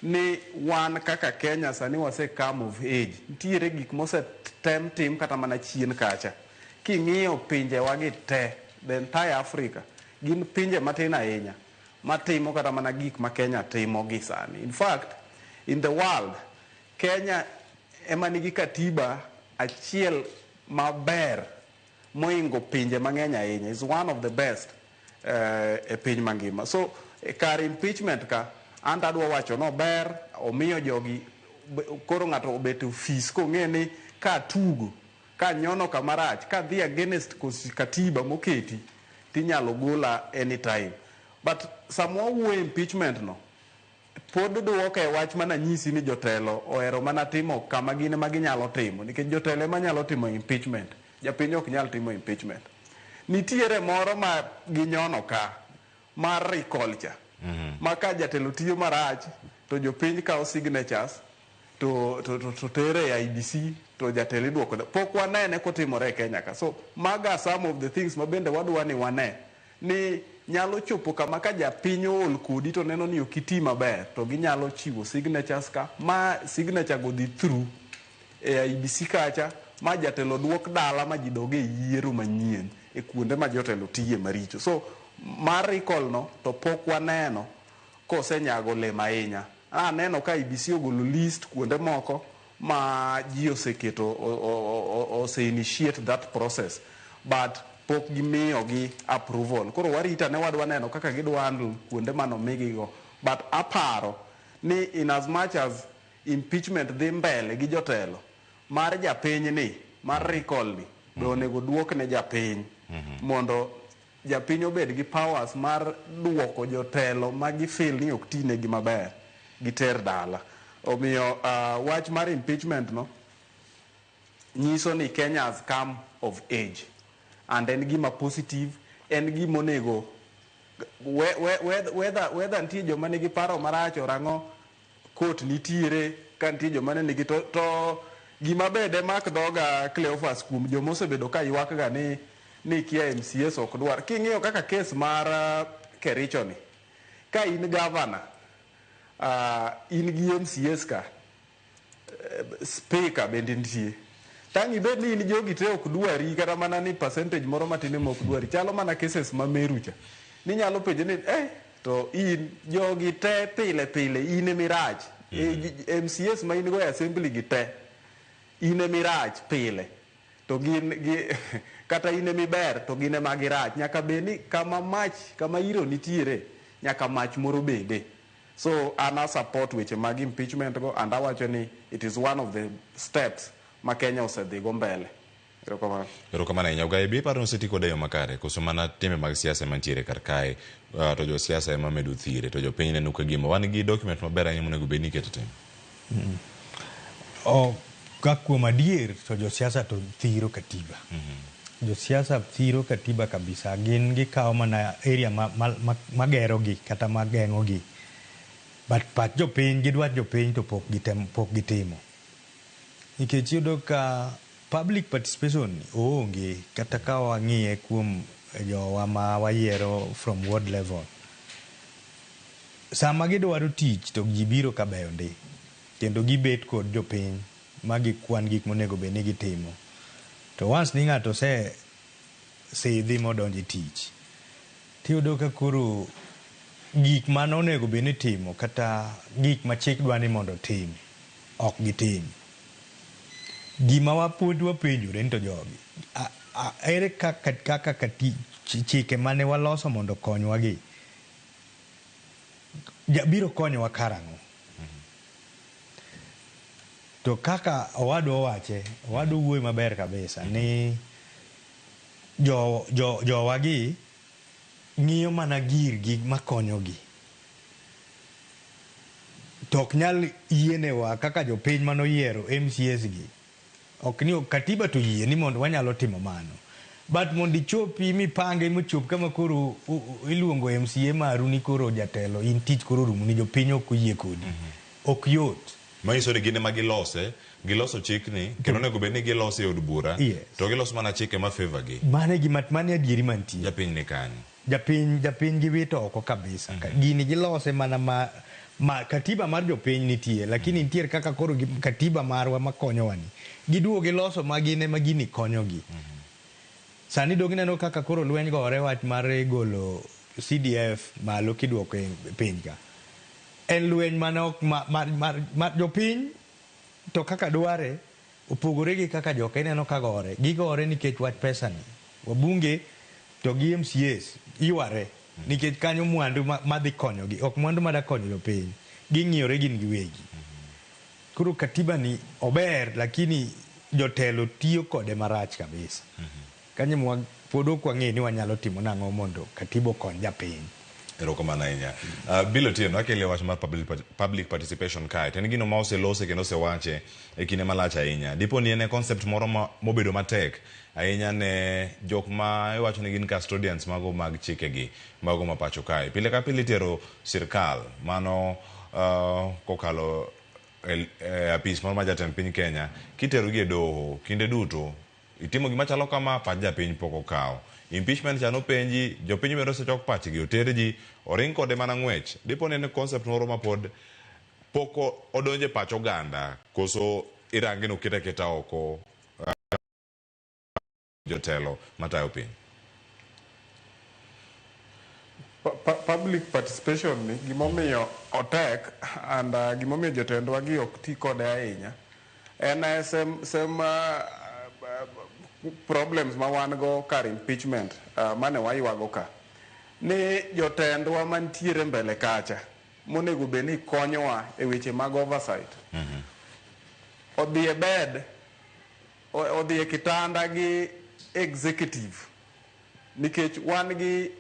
ni wan kaka Kenya sani wase come of age. Nitiere gik mosetem tim kata mana chien kacha. King'iyo pinjewa gi te, the entire Africa, gin pinje matin ahinya matimo kata mana gik ma Kenya timo gi sani. In fact, in the world, Kenya ema nigi katiba achiel maber moingo pinje mang'eny ahinya. Is one of the best e piny mangima. So kar impeachment ka, an adwa wacho no ber omiyo jogi koro ng'ato obet e ofis kong'e ni ka tugo ka nyono kamarach ka dhi against katiba moketi tinyalo gola anytime. But sama wawuoyo impeachment no pod duoke wach mana nyisi ni jotelo ohero mana timo kama gin ema ginyalo timo, nikech jotelo ema nyalo timo impeachment, japiny ok nyal timo impeachment. Nitiere moro ma ginyono ka mar recall cha, ma ka jatelo tiyo marach to jopiny kawo signatures to tere e IEBC to jatelo iduoko. Pok wanene kotimore e Kenya ka. So maga some of the things ma bende wadwa ni wane ni nyalo chopo kama ka japiny ool kodi to neno ni ok iti maber to ginyalo chiwo signatures ka ma signature go dhi through e IEBC kacha ma jatelo duok dala ma ji dog e yiero manyien e kuonde ma jotelo tiye maricho. So mar recall no to pok waneno kosenyago olemo ahinya. Aneno ka IEBC ogolo list kuonde moko ma ji oseketo ose initiate that process, but pok gimiyogi approval. Koro warita ne wadwa neno kaka gidwa handle kuonde manomigigo. But aparo ni in as much as impeachment dhi mbele gi jotelo mar japiny ni mar recall ni be onego duok ne japiny mondo japiny obed gi powers mar duoko jotelo ma gifeel ni ok tinegi maber giter dala. Omiyo wach mar impeachment no nyiso ni Kenya has come of age and en gima positive, en gima onego whether nitie joma nigi paro marach orang'o court nitiere ka nitie joma ne nigi to gima bende mak dhoga Cleophas kuom joma osebedo ka ywak ga ni kia MCAs ok dwar. King'iyo kaka case mar Kericho ni, ka in governor, in gi MCAs ka, speaker bende nitie. Tang' ibed ni in jogi te ok dwari kata mana ni percentage moro matin ema ok dwari. Chalo mana cases ma Meru cha. Ninyalo penjo ni to in jogi te pile pile in emirach. MCAs ma in go e assembly gi te in emirach pile. To gin gi kata in emiber to gin ema girach. Nyaka bed ni kama mach kama iro nitiere nyaka mach moro bede. So an a support weche mag impeachment go and awacho ni it is one of the steps ma Kenya osedhi go mbele. Erokamano. Erokamano ahinya. Ogaye, be iparo ni oseti kode e yo makare koso mana timbe mag siasa ema nitiere kar kae, to josiasa ema medo thire to jopiny neno ka gima wan gi document maber ahinya monego bed ni iketo tim? Ka kuom adier to josiasa to thiro katiba. Josiasa thiro katiba kabisa. Gin gikawo mana area ma gerogi kata mageng'ogi. But pach jopiny gi dwach jopiny to pok gitimo. Nikech iyudo ka public participation oonge kata ka wang'iye kuom jowa ma wayiero from ward level. Sama gidwaro tich to ji biro ka beyo ndi. Kendo gibet kod jopiny ma gikwan gik monego bed ni gitimo. To once ni ng'ato ose sidhi modonjo e tich, tiyudo ka koro gik mane onego bed ni itimo kata gik ma chik dwa ni mondo otim ok gitim. Gima wapod wapenjore ni to jogi ere kaka chike mane waloso mondo okonywa gi biro konyowa karang'o? To kaka owadwa owache, owadwa wuoyo maber kabisa ni jowagi ng'iyo mana girgi makonyogi. To ok nyal yienewa kaka jopiny manoyiero MCAs gi. Ok ni katiba to yie ni mondo wanyalo timo mano. But mondo ichopi mipange mochop kama koro iluongo MCA maru ni koro jatelo in tich koro orumo ni jopiny ok oyie kodi. Ok yot. Manyiso ni gin ema gilose, giloso chikni kendo onego bed ni gilose e od bura to giloso mana chike ma favor gi. Mano e gima mano e adieri mantie. Japiny ni kanye? Japiny japiny giwito oko kabisa. Gini gilose mana ma katiba mar jopiny nitie lakini nitiere kaka koro katiba marwa makonyowa ni giduogo giloso ma gin ema gini konyogi. Sani dong ineno kaka koro lweny gore wach mar golo CDF malo kiduoko e piny ka. En lweny mane ok ma jopiny to kaka dware opogore gi kaka joka ineno ka gore. Gigore nikech wach pesa ni. Wabunge to gi MCAs yware nikech kanyo mwandu madhi konyogi ok mwandu mada konyo jopiny. Ging'iyore gin giwegi. Koro katiba ni ober lakini jotelo tiyo kode marach kabisa. Kanyo pod ok wang'eyo ni wanyalo timo nang'o mondo katiba okony japiny. Erokamano ahinya. Bill Otieno, akele wach mar public participation kae. To en gino ma oselose kendo osewache e kinde malach ahinya. Dipo ni en e concept moro mobedo matek ahinya ne jok ma iwacho ni gin custodians mago mag chikegi mago ma pacho kae. Pile ka pile itero sirkal mano kokalo e apis moro mar jatend piny Kenya kitero gi e doho kinde duto itimo gima chalo kama pach japiny pok okawo. Impeachment cha nopenji, jopiny bende osechok pachgi oter ji oring kode mana ng'wech. Dipo ni en concept moro ma pod pok odonjo e pach oganda koso irange ni okete aketa oko jotelo matayo piny. Public participation ni gimomiyo otek and gimomiyo jotendwa gi ok ti kode ahinya en same problems ma wan go kar impeachment mane waywago ka ni jotendwa mantiere mbele kacha monego bed ni konyowa e weche mag oversight odhi e bed odhi e kitanda gi executive nikech wan gi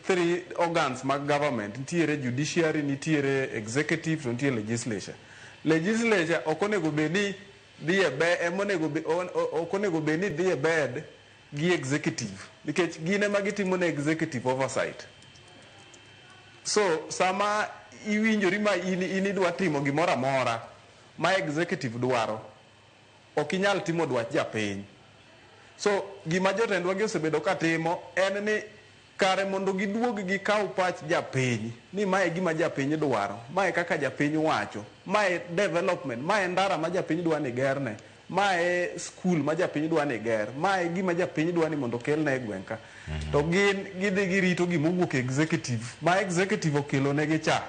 three organs mag government nitiere judiciary, nitiere executive to nitie legislature. Legislature ok onego bed ni dhi e be ema onego ok onego bed ni dhi e bed gi executive nikech gin ema gitimo ne executive oversight. So sama iwinjori ma in idwa timo gimoro amora ma executive dwaro, ok inyal timo dwach japiny. So gima jotendwa gi osebedo ka timo en ni kare mondo giduog gikaw pach japiny ni mae gima japiny dwaro, mae kaka japiny wacho, mae development, mae ndara ma japiny dwa ni gerne, mae skul ma japiny dwa ni ger, mae gima japiny dwa ni mondo okelne e gweng' ka. To gin gidhi girito gimowuok e executive, ma executive okelo negi cha,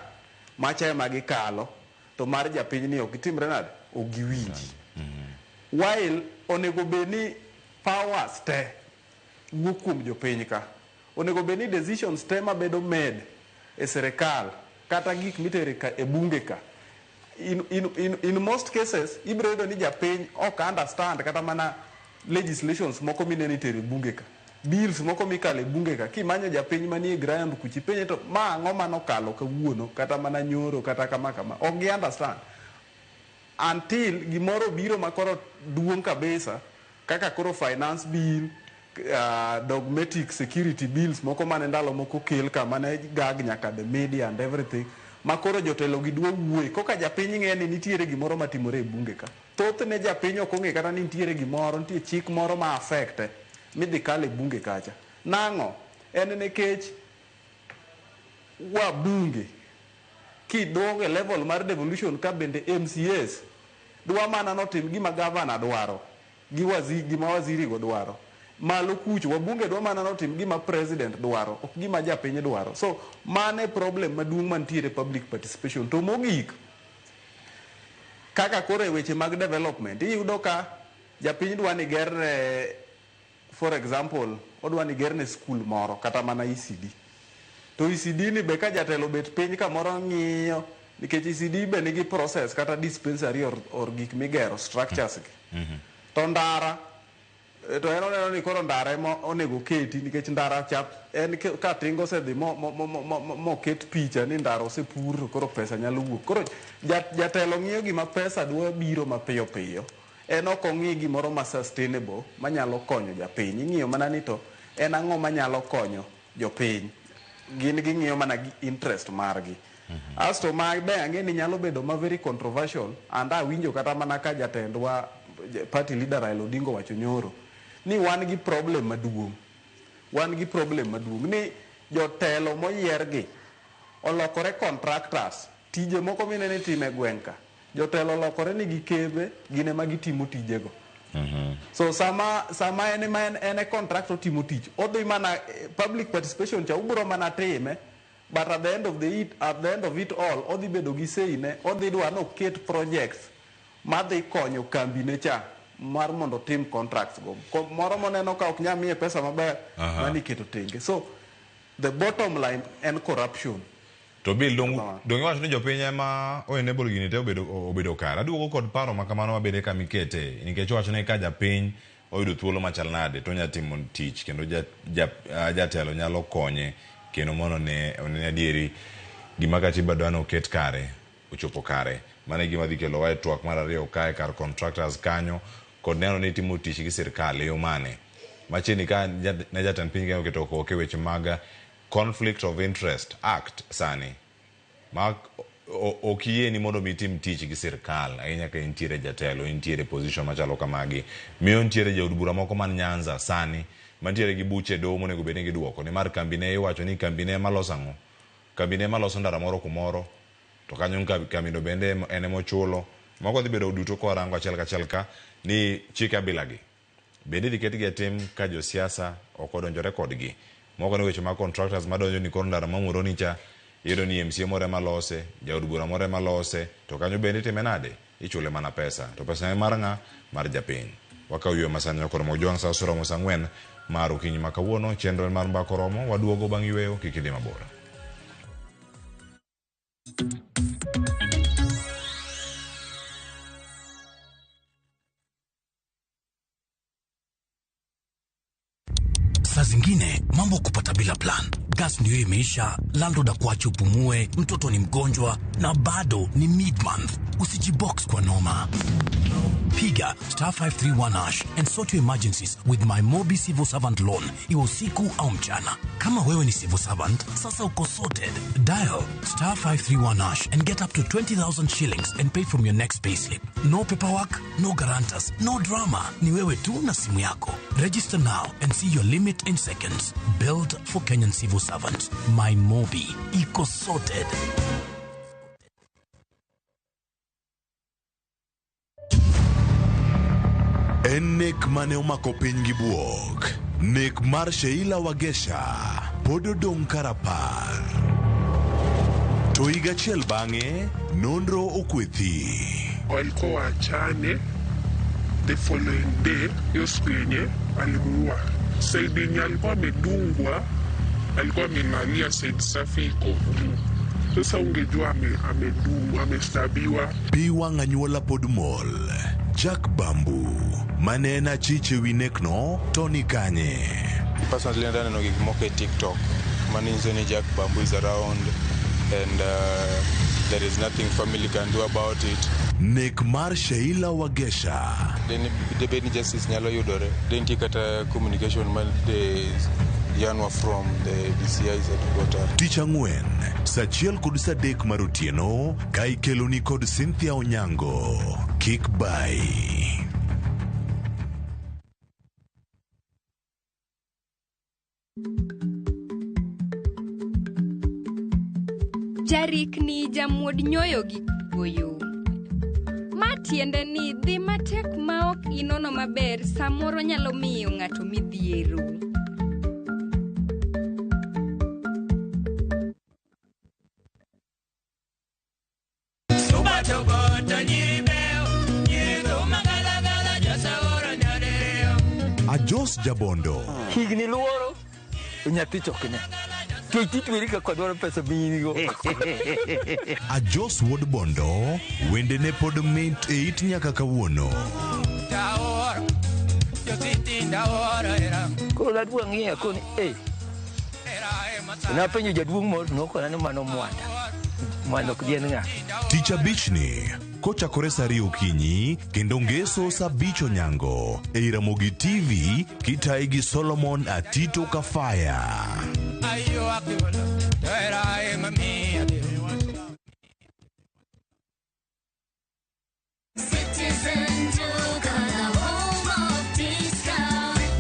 macha ema gikalo, to mar japiny ni ok gitimre nade? Ok giwinji. While onego bed ni powers te wuok kuom jopiny ka. Onego bed ni decisions te mabedo made e sirikal kata gik mitere ka e bunge ka. In most cases, ibiro yudo ni japiny ok understand kata mana legislations moko mineno itero e bunge ka. Bills moko mikalo e bunge ka. Kimanyo japiny manie ground kucha ipenje to ma ang'o manokalo kawuono kata mana nyoro kata kama kama. Ok gi understand. Until gimoro obiro makoro duong' kabisa kaka koro finance bill, dogmatic security bills moko mane ndalo moko kel ka mane gag nyaka the media and everything ma koro jotelo gi dwa wuoye koka japiny ng'e ni nitiere gimoro matimore e bunge ka. Thothne japiny ok ong'e kata ni nitiere gimoro, nitie chik moro ma affect midhi kal e bunge kacha. Nang'o? En nikech wabunge kidong e level mar devolution ka bende MCAs dwa mana notim gima gavana dwaro gi gima waziri go dwaro. Malo kucho wabunge dwa mana notim gima president dwaro ok gima japiny dwaro. So mano e problem maduong' mantiere public participation. To mogik, kaka koro e weche mag development iyudo ka japiny dwa ni gerne for example odwa ni gerne skul moro kata mana ECD. To ECD ni be ka jatelo obet piny kamoro ng'iyo nikech ECD be nigi process kata dispensary or gik migero structures gi. To ndara to en oneno ni koro ndara ema onego keti nikech ndara cha en ka tinga osedhi moket picha ni ndara osepur to koro pesa nyalo wuok. Koro jatelo ng'iyo gima pesa dwa biro mapiyo piyo. En ok ong'i gimoro ma sustainable manyalo konyo japiny. Ing'iyo mana ni to en ang'o manyalo konyo jopiny. Gin ging'iyo mana gi interest margi. Asto ma be ang'e ni nyalo bedo ma very controversial and awinjo kata mana ka jatendwa party leader Raila Odinga owacho nyoro ni wan gi problem maduong'. Wan gi problem maduong' ni jotelo moyier gi olokore contractors. Tije moko minene itimo e gweng' ka, jotelo olokore ni gi kembe, gin ema gitimo tijego. So sama en ema en e contractor otimo tich, odhi mana public participation cha ubiro mana time, but at the end of it all, odhi bedo gi say ne, odhi dwa ni oket projects madhi konyo kambine cha mar mondo otim contracts go. Moro moneno ka ok nyal miye pesa maber, mano iketo tenge. So the bottom line en corruption. To Bill, dong iwacho ni jopiny ema o enable gini te obedo kare. Aduogo kod paro ma kamano mabende kama ikete nikech owacho ni ka japiny oyudo thuolo machal nade to onya timo tich kendo jatelo nyalo konye kendo mondo ne one adieri gima katiba dwa ni oket kare ochopo kare. Mano e gima dhi kelowa e twak mar ariyo kae kar contractors kanyo kod neno ni itimo tich gi sirkal e yo mane. Machiegni ka ne jatend piny Kenya oketo koke weche mag Conflict of Interest Act sani ma ok yieni mondo mi itim tich gi sirkal ahinya ka intiere jatelo, intiere position machalo kamagi. Miyo nitiere jood bura moko man Nyanza sani mantiere gi buche doho monego bed ni giduoko nimar kambine iwacho ni kambine ema loso ang'o? Kambine ema loso ndara moro kumoro to kanyo kambino bende en emochulo. Moko dhi bedo duto kwarango achiel kachiel ka ni chike abilagi bende idhi ketgi e tim ka josiasa ok odonjore kodgi. Moko ne weche mag contractors madonjo ni koro ndara ma Muhoroni cha iyudo ni MCA moro ema lose, jaod bura moro ema lose, to kanyo bende itime nade? Ichule mana pesa. To pesa en mar ng'a? Mar japiny. Wakawo yweyo masani nyakoro Mojwang' sa osoromo sa 4 mar okinyi ma kawuono. Chenro en mar mbaka oromo. Waduogo bang' yweyo, kik idhi mabor. Saa zingine mambo kupata bila plan. Gas ndio imeisha, landlord akuache upumue, mtoto ni mgonjwa na bado ni mid-month. Usijibox kwa noma. Piga star 531 hash and sort your emergencies with my Mobi Civil Servant Loan, iwe usiku au mchana. Kama wewe ni civil servant, sasa uko sorted. Dial star 531 hash and get up to 20,000 shillings and pay from your next payslip. No paperwork, no guarantors, no drama. Ni wewe tu na simu yako. Register now and see your limit in seconds. Built for Kenyan civil servants. My Mobi. Iko sorted. En nek mane omako piny gi buok. Nek mar Sheila Wagesha pod odong' karapar. To higa achiel bang'e, nonro okwethi. Walikuwa waachane the following day, hiyo siku yenye alimuua. Side yenye alikuwa amedungwa, alikuwa amelalia side safi iko juu. Sasa ungejua amedungwa, amestabiwa. Pi wang' anyuola pod mol. Jack Bambu, mane en achich ewi nekno, to ni kanye? Personally, neno gik moko e TikTok manyiso ni Jack Bambu is around and there is nothing family can do about it. Nek mar Sheila Wagesha. Debed ni justice nyalo yudore. De nitie kata communication ma de yanwa from the DCI's headquarter. Tich ang'wen, sa 1:30 mar otieno, ka ikeloni kod Cynthia Onyango. Kik bai. Jarikni jamuod nyoyo gi goyo. Ma tiende ni dhi matek ma ok inono maber samoro nyalo miyo ng'ato midhiero. Ajos Jabondo. Higni luoro, nyathi to ok ne. Kech itweri kaka dwaro pesa miyinigo. Ajos Wuod Bondo, wendene pod mit e it nyaka kawuono. Koro naduogo ang'iyo koni, eh. Napenjo jaduong' moro to nokona ni mano Mwanda. Mwanda ok en ng'a. Tich abichni, kochakore sa 2 okinyi kendo ngeso sa 5 onyango ei Ramogi TV kitayi gi Solomon Atito Kafaya.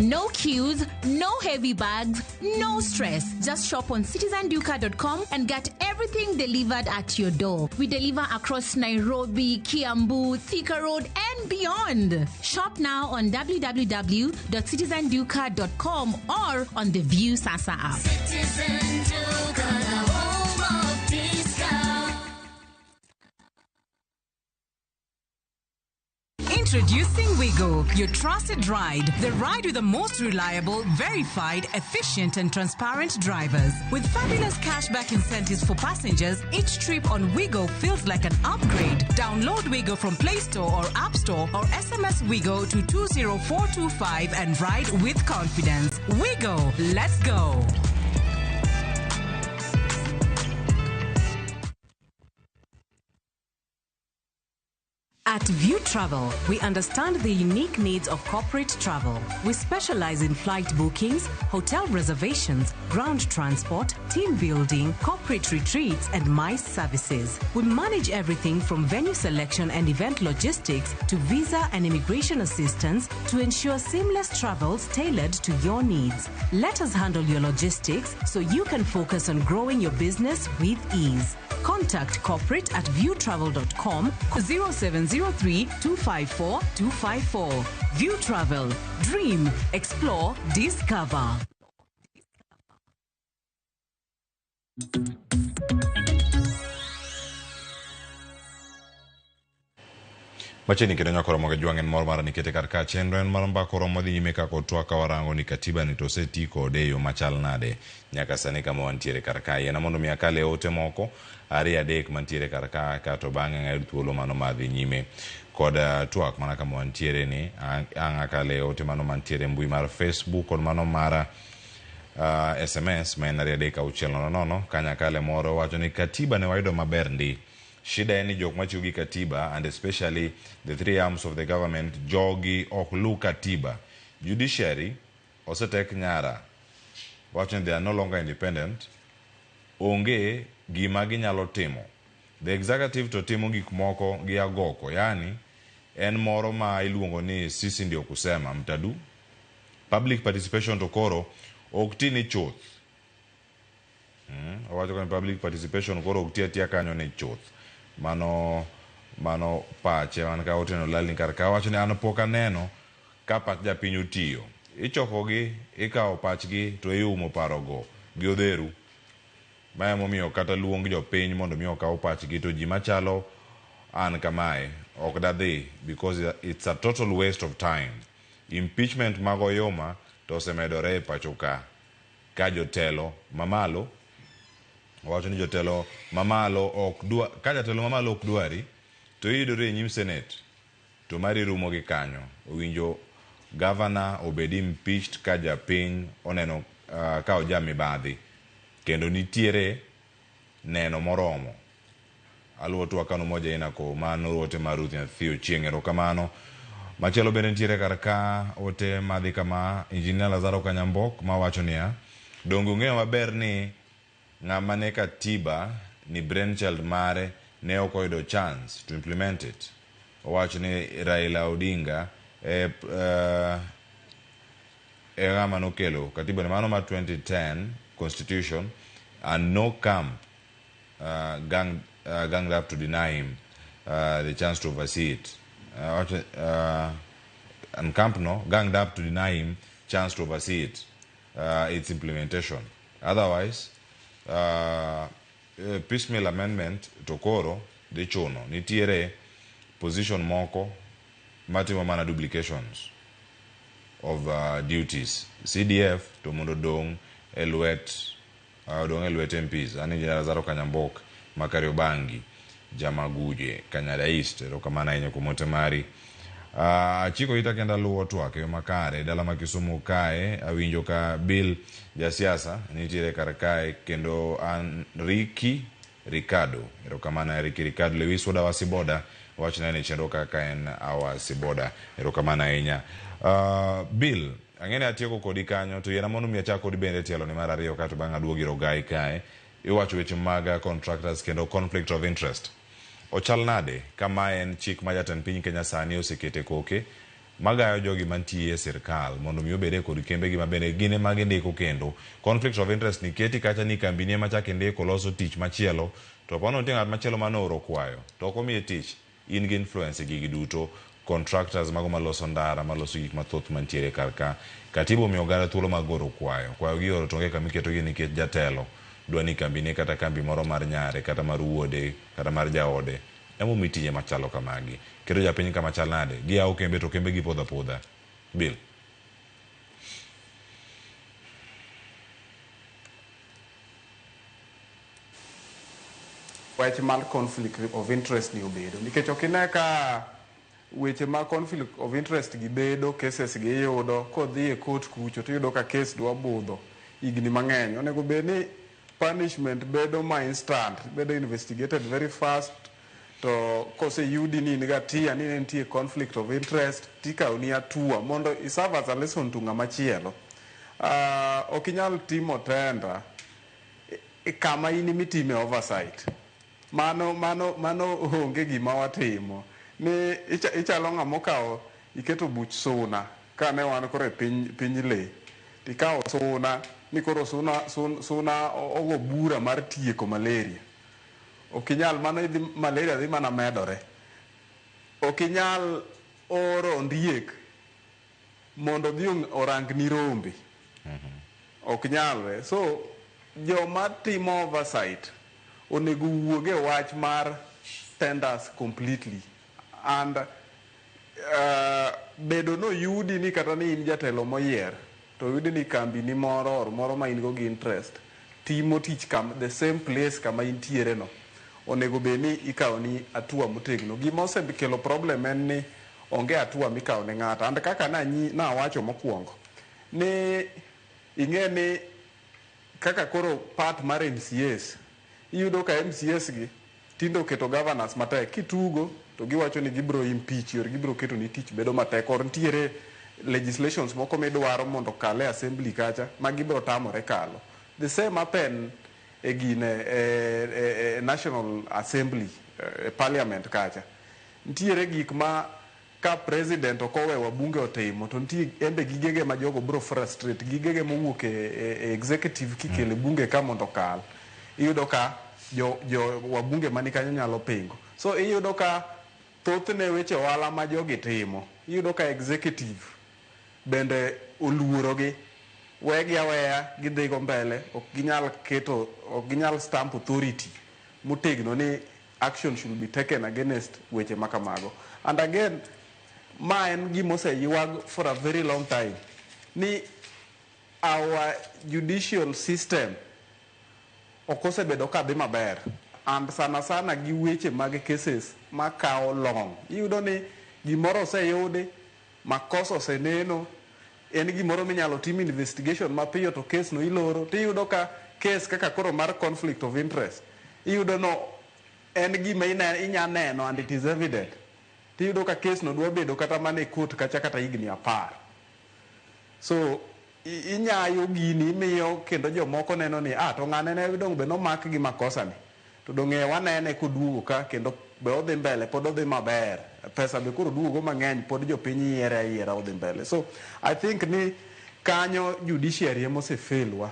No queues, no heavy bags, no stress. Just shop on citizenduka.com and get everything delivered at your door. We deliver across Nairobi, Kiambu, Thika Road, and beyond. Shop now on www.citizenduka.com or on the View Sasa app. Citizen Duka, the home of discount. Introducing Wigo, your trusted ride. The ride with the most reliable, verified, efficient, and transparent drivers. With fabulous cashback incentives for passengers, each trip on Wigo feels like an upgrade. Download Wigo from Play Store or App Store or SMS Wigo to 20425 and ride with confidence. Wigo, let's go. At View Travel, we understand the unique needs of corporate travel. We specialize in flight bookings, hotel reservations, ground transport, team building, corporate retreats, and MICE services. We manage everything from venue selection and event logistics to visa and immigration assistance to ensure seamless travels tailored to your needs. Let us handle your logistics so you can focus on growing your business with ease. Contact corporate at viewtravel.com 0703 254 254. View Travel. Dream, explore, discover. Machiegni kendo nyaka romo gi jwang' en mor mara nikete kar ka chenro en mar mbaka oromo dhi nyime kaka otwak ka warango ni katiba ni to oseti kode e yo machal nade nyaka sani kama wantiere kar ka. Yiena mondo mi akal e ote moko ariyo adek mantiere kar ka kato bang'e ang'ayud thuolo mano mar dhi nyime kod twak mana kama wantiere ni ang' akal e ote mano mantiere e mbui mar Facebook kod mano mar SMS ma en 23600 kanyo akale moro wacho ni katiba ne wayudo maber ndi. Shida en ni jok matiyo gi katiba and especially the three arms of the government jogi ok lu katiba. Judiciary osetek nyara wacho ni they are no longer independent. Onge gima ginyalo timo. The executive to timo gik moko gi agoko, yani en moro ma iluongo ni sisi ndio kusema mtadu. Public participation to koro ok ti ni chuth. Owacho ni public participation koro ok ti atiya kanyo ni chuth. Mano mano pache man ka oteno lalni kar ka wacho ni an pok aneno ka pach japiny otiyo. Ichokogi, ikawo pachgi to iumo parogo gi odheru. Ma emomiyo kata luong jopiny mondo mi okaw pachgi to ji machalo an kamae ok dadhi because it's a total waste of time. Impeachment mag oyuma to osemedore e pacho ka. Ka jotelo mamalo owacho ni jotelo mamalo ok dwa ka jatelo mamalo ok dwari to iyudori e nyim senate to mari rumo gi kanyo. Owinjo governor obed impeached ka japiny oneno ka oja mibadhi kendo nitiere neno moromo. Aluwo twak kano moja ina ko mano ote mar Ruth Nyathi Ochieng' erokamano. Machielo bende nitiere kar ka ote madhi kama Engineer Lazaro Kanyambok mawacho niya donge ung'eyo maber ni ng'ama ne katiba ni brainchild mare ne ok oyudo chance to implement it. Owacho ni Raila Odinga e ng'ama nokelo katiba ni mano mar 2010 constitution and no camp ganged up to deny him the chance to oversee it. And camp no ganged up to deny him chance to oversee it, its implementation. Otherwise, piecemeal amendment to koro dhi chuno nitiere position moko matimo mana duplications of duties. CDF to mondo dong e lwet odong' e lwet MPs. An Engineer Lazaro Kanyambok ma Kariobangi, Jamaguje, Kanyada East. Erokamano ahinya kuom ote mari. Achiko ita kendo aluwo twak e yo makare. Dala ma Kisumu kae awinjo ka Bill jasiasa nitiere kar kae kendo an Ricky Ricardo. Erokamano Ricky Ricardo. Lewis Wuoda Wasiboda Wach nene chenro kaka en Awasi Boda. Erokamano ahinya. Bill, ang'e ni atieko kodi kanyo to yiena mondo mi achak kodi bende tielo ni mar ariyo kato bang' aduogo ir Ogai kae. Iwacho weche mag contractors kendo conflict of interest. Ochal nade ka mae en chik ma jatend piny Kenya sani osekete koke magayo jogi mantie e sirkal mondo mi obede kod kembegi ma bende gin ema gindiko kendo conflict of interest ni keti kacha ni kambini ema chak indiko loso tich machielo to pono nitie ng'at machielo manooro kwayo to ok omiye tich in gi influence e gigi duto contractors mago maloso ndara maloso gik mathoth mantiere kar ka katiba omiyo oganda thuolo mag goro kwayo kwayo gi oro to onge kama iketogi nikech jatelo dwa ni kambine kata kambi moro mar nyare kata mar wuode kata mar jaode ema omi tije machalo kamagi keto japiny kama chal nade giyawo kembe to kembe gi podho apodha Bill. Wach mar conflict of interest ni obedo nikech ok ine ka weche mag conflict of interest gi bedo cases gi iyudo kodhi e court kucho tiyudo ka case dwa budho higni mang'eny. Onego bed ni punishment bedo ma instant, bedo investigated very fast to koseyudi ni in gi hatia ni ne nitie conflict of interest tikawoni hatua mondo i serve as a lesson to ng'ama chielo. Ok inyal timo tender kama in emitime oversight. Mano mano mano onge gima watimo. Ni ichalo ng'ama okawo iketo buch suna kane wan koro e piny piny lee tikawo suna ni koro suna suna ogo bura mar tieko malaria. Ok inyal mano idhi malaria dhi mana medore. Ok inyal oro ondiek mondo odhi orangni rombe. Ok nyalre. So joma timo oversight onego wuog e wach mar tenders completely and bedo noyudi ni kata ni in jatelo moyier to oyudi ni kambi ni moro or moro ma in go gi interest timo tich kam the same place kama intiere no onego bed ni ikawo ni hatua motegno. Gima osekelo problem en ni onge hatua mikawo ne ng'ato and kaka nawacho mokwongo ni ing'e ni kaka koro part mar MCAs iyudo ka MCAs gi tinde oketo governors matek kitugo to giwacho ni gibro impeach or gibro keto ni tich bedo matek or nitiere legislations moko midwaro mondo okal e assembly kacha ma gibro tamore kalo. The same happen e gine e National Assembly e parliament kacha. Nitiere gik ma ka president ok owe wabunge otimo to nitie embe gigege ma jogo bro frustrate gigege mowuok e executive kikelo e bunge ka mondo okal. Iyudo ka jo wabunge mani kanyo nyalo pingo. So iyudo ka thothne weche ohala ma jogi timo iyudo ka executive bende oluorogi wegi aweya gidhigo mbele ok ginyal keto ok ginyal stamp authority motegno ni action should be taken against weche makamago. And again ma en gima oseywag for a very long time ni our judicial system ok osebedo ka dhi maber and sana sana gi weche mag cases makawo long. Iyudo ni gimoro oseyudi, makosa oseneno, en gimoro minyalo tim investigation mapiyo to case no iloro tiyudo ka case kaka koro mar conflict of interest iyudo no en gima inya neno and it is evident tiyudo ka case no dwa bedo kata mana e court kacha kata higni 10. So inyayo gini imiyo kendo jomoko neno ni to ng'ane ne dong be nomak gi makosa ni to dong' e wanene koduogo ka kendo be odhi mbele pod odhi maber pesa be koro duogo mang'eny pod jopiny yiere ayiera odhi mbele. So I think ni kanyo judiciary ema osefail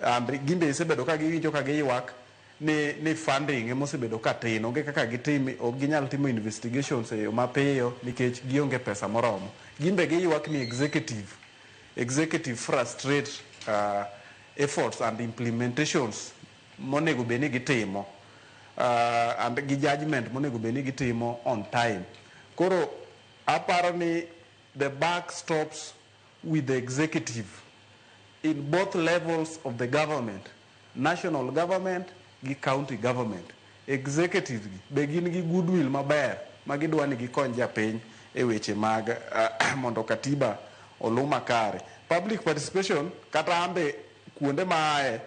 and gimbe isebedo ka giwinjo ka giywak ni funding ema osebedo ka tin onge kaka gitim ok ginyal timo investigations e yo mapiyo nikech gionge pesa moromo. Gimbe giywak ni executive frustrate efforts and implementations monego bed ni gitimo and gi judgment monego bed ni gitimo on time. Koro aparo ni the buck stops with the executive in both levels of the government, national government gi county government. Executive gi be gin gi goodwill maber ma gidwa ni gikony japiny e weche mag mondo katiba olu makare. Public participation kata ambe kuonde ma ae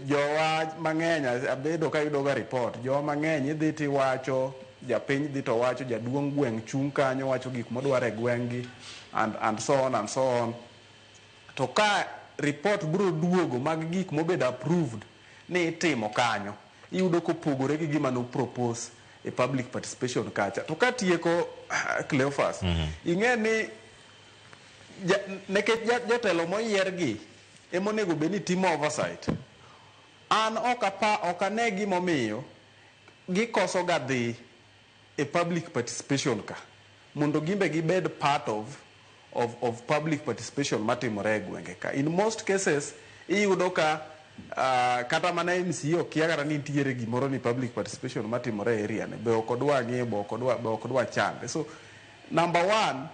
jowa mang'eny abedo kayudo ga report jowa mang'eny idhi tiwacho Japiny dhi to wacho, jaduong' gweng' chung' kanyo wacho gik modwaro e gweng'gi and so on and so on. To ka report biro duogo mag gik mobedo approved ni itimo kanyo, iyudo kopogore gi gima no propose e public participation kacha. To katieko, Cleophas, ing'e ni nikech jotelo moyier gi emonego bed ni timo oversight. An ok ok ane gimomiyo gikoso ga dhi e public participation ka mondo gimbe gibed part of public participation matimore e gwenge ka. In most cases iyudo ka kata mana MCA okia kata ni nitiere gimoro ni public participation matimore e area ne, be ok odwa ng'eyo, be ok odwa chande. So number one,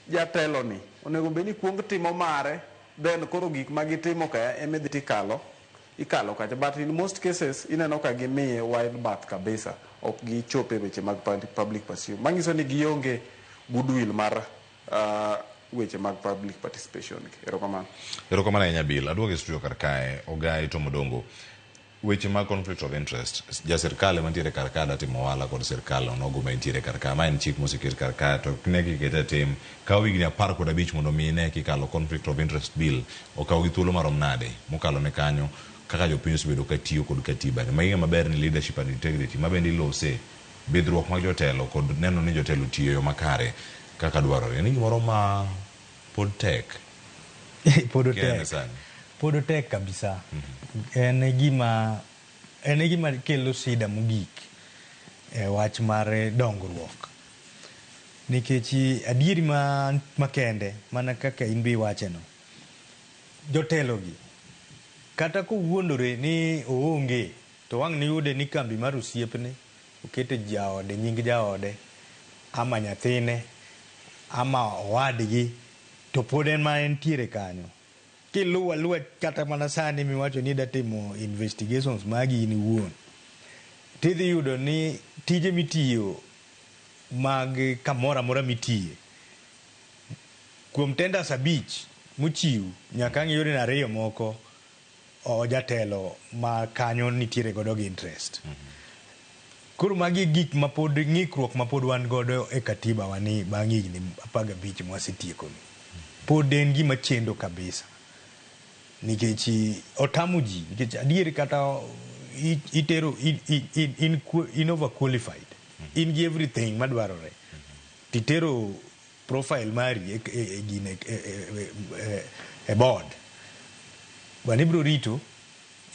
jatelo ni onego bed ni kuong timo mare, then koro gik ma gitimo ka ema idhi tikalo ikalo kacha. But in most cases ineno ka gimiye wide berth kabisa, ok gichope weche mag public participation, manyiso ni gionge goodwill mar weche mag public participation gi. Erokamano. Erokamano ahinya, Bill. Aduogo e studio kar kae, Ogai Tomodongo. Weche mag conflict of interest, ja sirkal ema nitiere kar ka da timo ohala kod sirkal onogo ma entiere kar ka. Ma en chik moseket kar ka to ne kikete e tim. Kawo higni 15 mondo mi ine kikalo conflict of interest bill. Okawo gi thuolo marom nade mokalo ne kanyo kaka jopiny osebedo ka tiyo kod katiba ni. Magi maber ni leadership and integrity ma bende ilose bidhruok mag jotelo kod neno ni jotelo tiyo e yo makare kaka dwarore. En gimoro ma pod tek. Pod Kinene otek. sani. Pod otek kabisa. En e gima kelo shida mogik e wach mar dongruok. Nikech adieri ma makende mana kaka in be iwache no. Jotelo gi kata kowuondore ni oonge to wang' niyude ni kambi mar osiepne okete jaode, nying jaode ama nyathine ama owadgi, to pod en ma entiere kanyo. Kiluwo aluwa kata mana sani miwacho ni ida timo investigations magi in iwuon, tidhi yudo ni tije mitiyo mag kamoro amora mitiye kuom tenders 5 mochiw, nyaka ang' iyud ni ariyo moko o jatelo ma kanyo nitiere godo gi interest. Koro magi e gik mapod ng'ikruok mapod wan godo e katiba wa ni bang' higni 15 mwasetieko ni. Pod en gima chendo kabisa. Nikech otamo ji, nikech adier kata itero in overqualified. In gi everything madwarore. Titero profile mari e gine e board. Bwana ibiro rito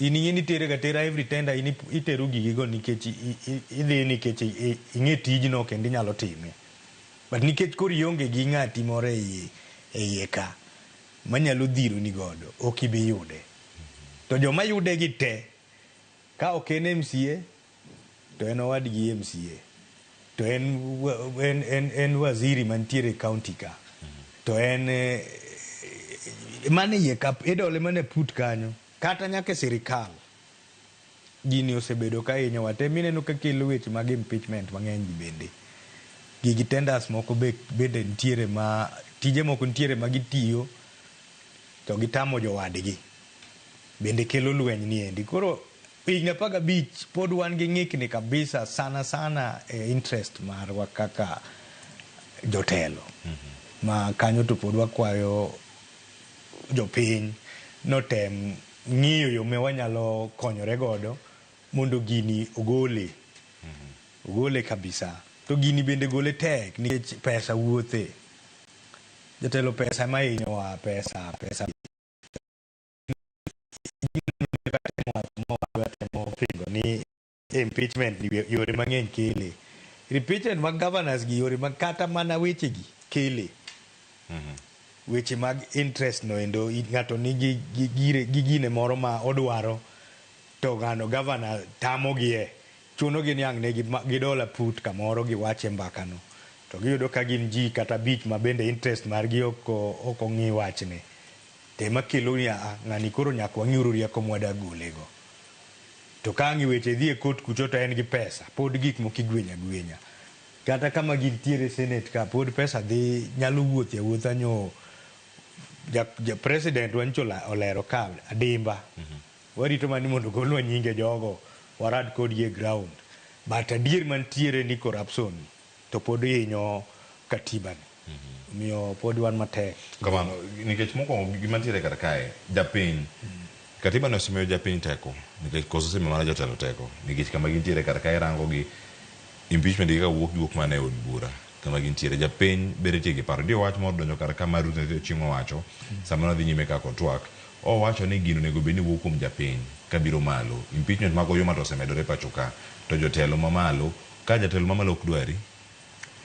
in ing'e ni itere ga tera every tender, in itero gigigo nikech idhi nikech ing'e tijno kendo inyalo time. But nikech koro ionge gi ng'ati moro e iye ka manyalo dhironi godo, ok ibi yude. To joma yude gi te, ka ok en MCA to en owadgi MCA, to en waziri mantiere e county ka, to en mane iye ka idole mana put kanyo kata nyaka e sirikal. Gini osebedo ka hinyowa te mineno ka kelo weche mag impeachment mang'eny gi bende. Gigi tenders moko be bende nitiere ma tije moko nitiere ma gitiyo to gitamo jowadgi. Bende kelo lweny ni endi. Koro higni 15 pod wan gi ng'ikni kabisa, sana sana e interest marwa kaka jotelo. Ma kanyo to pod wakwayo jopiny notem ng'iyo yo ma wanyalo konyore godo mondo gini ogole. Ogole kabisa. To gini bende gole tek nikech pesa wuothe. Jatelo, pesa ema hinyowa, pesa, pesa. Temo pingo ni impeachment ni yore mang'eny kele. Impeachment mag governors gi yore mag kata mana weche gi kele. Weche mag interest no endo, ng'ato nigi gi gire gi gine moro ma odwaro to ng'ano governor tamogie. Chuno gi ni ang' ne gidola put kamoro giwache mbaka no. To giyudo ka gin ji kata 5 ma bende interest margi ok ong'i wachne. To ema kelo ni a ng'ani koro nyaka wang'iuru rieko mwada gole go. To ka ang' weche dhi e court kucho to en gi pesa, pod gik moko igwenyo agwenya. Kata kama gintiere senate ka pod pesa dhi nyalo wuothe awuotha nyo ja president wa nyocha olero ka adimba. Warito mana ni mondo ogolnwa nyinge jogo warad kodgi e ground. But adier mantiere ni corruption to pod hinyo katiba ni. Omiyo pod wan matek. Kamano, nikech mokwongo gima nitiere kar kae, japiny, katiba no osemiyo japiny teko, nikech koso osemiyo mana jotelo teko, nikech kama gintiere kar kae rango gi impeachment gi kawuok giwuok mana e od bura kama gintiere japiny bende nitie gi paro. Nitie wach moro donjo kar ka ma Ruth Nathaniel Chieng' owacho sama nodhi nyime kaka otwak, owacho ni gino onego bed ni wuok kuom japiny kabiro malo. Impeachment mag Oyuma to osemedore pacho ka, to jotelo mamalo, ka jatelo mamalo ok dwari,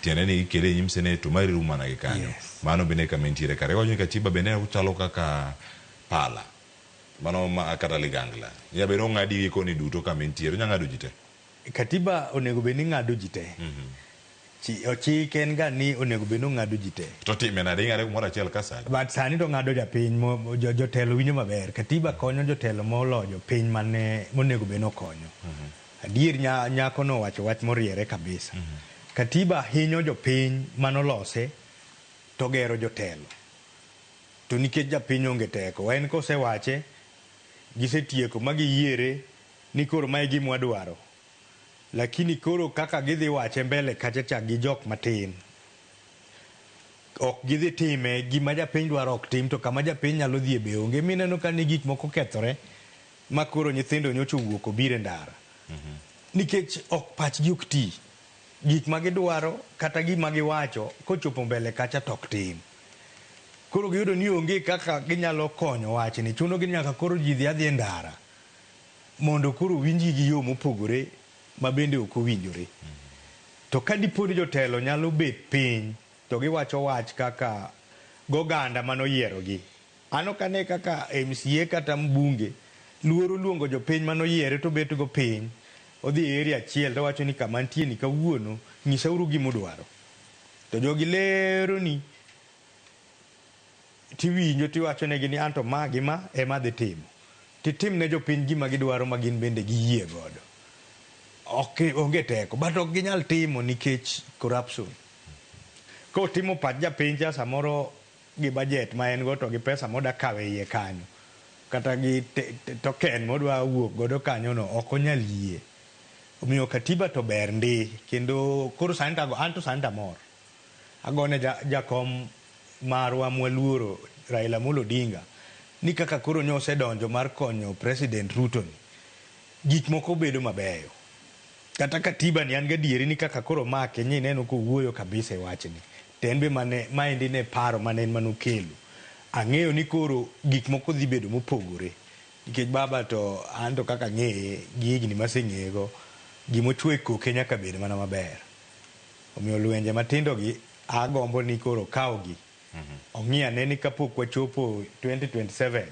tiende ni ikele e nyim senate to mari rumo mana gi kanyo. Mano bende kama entiere kare. Iwacho ni katiba bende chalo kaka pala. Mano ma kata ligangla. Nyalo bedo ong'adi gi koni duto kama entiere. Onya ng'ado ji te. Katiba onego bed ni ng'ado ji te. Chik en ga ni onego bed ni ong'ado ji te. To time nade? Ing'ade kumoro achiel ka sani. But sani to ng'ado japiny, jotelo winjo maber. Katiba konyo jotelo moloyo piny mane monego bed ni okonyo. Adier nyako no owacho wach moriere kabisa. Katiba hinyo jopiny manolose to gero jotelo. To nikech japiny onge teko, en kosewache, gisetieko ma giyiere ni koro mae gima wadwaro. Lakini koro kaka gidhi wache mbele kacha cha gi jok matin. Ok gidhi time, gima japiny dwaro ok tim, to kama japiny nyalo dhie be onge. Mineno ka ni gik moko kethore, ma koro nyithindo nyocha owuok obiro e ndara. Nikech ok pachgi ok ti. Gik ma gidwaro kata gima giwacho kochopo mbele kacha to ok tim. Koro giyudo ni onge kaka ginyalo konyo wachni. Chuno gi nyaka koro ji dhi adhi e ndara mondo koro winji gi yo mopogore ma bende ok owinjore. To ka dipo ni jotelo nyalo bet piny to giwacho wach kaka goganda manoyierogi. An ok ane kaka MCA kata mbunge luoro luongo jopiny manoyiere to bet go piny. Odhi e area achiel to wacho ni kama nitie ni kawuono nyisauru gima udwaro. To jogi lero ni tiwinjo tiwacho negi ni anto ma gi ma ema adhi timo. Titim ne jopiny gima gidwaro ma gin bende giyie godo. Ok onge teko, but ok ginyal timo nikech corruption. Kotimo pach japiny cha samoro gi budget ma en go to gi pesa moda kawe iye kanyo. Kata gi token modwa wuok godo kanyo no ok onyal yie. Omiyo katiba to ber ndi kendo koro sani to anto sani to amor. Agone jakom marwa mwaluoro Raila Amolo Odinga ni kaka koro nyosedonjo mar konyo President Ruto ni gik moko bedo mabeyo. Kata katiba ni an gadieri ni kaka koro make nyineno kowuoyo kabisa e wachni. To en be mane maendi ne paro mane en manokelo. Ang'eyo ni koro gik moko dhi bedo mopogore. Nikech baba to an to kaka ang'eye gi higni maseng'eye go, gimochwe koke nyaka bed mana maber. Omiyo lwenje matindo gi agombo ni koro kawgi. Ong'i ane ni kapok wachopo 2027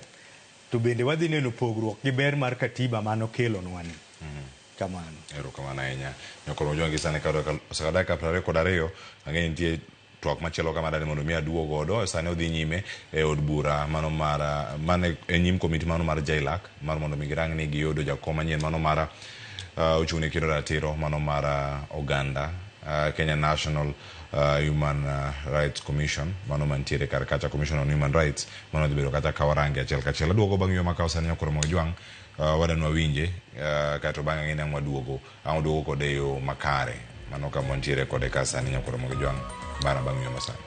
to bende wadhi neno pogruok gi ber mar katiba manokelonwa ni. Kamano. Erokamano ahinya. Nyakoro Ojwang' gi sani osekawo dakika 22, ang'e ni nitie twak machielo kama dani mondo mi aduog godo. Sani odhi nyime e od bura mano mar mane e nyim komiti mano mar JLAC mar mondo mi girang ni giyudo jakom manyien mano mar ochung' ne kedo ratiro mano mar oganda Kenya National Human Rights Commission mano mantiere kar kacha Commission on Human Rights mano dhi bedo kata ka warange achiel kachiel. Aduogo bang' yo makawo sani Nyakoro Ojwang' wadanwa winje kaeto bang'e ng'e ni ang' waduogo ang' waduogo kode e yo makare mano kama wantiere kode ka sani Nyakoro Ojwang' mana bang' yo masani.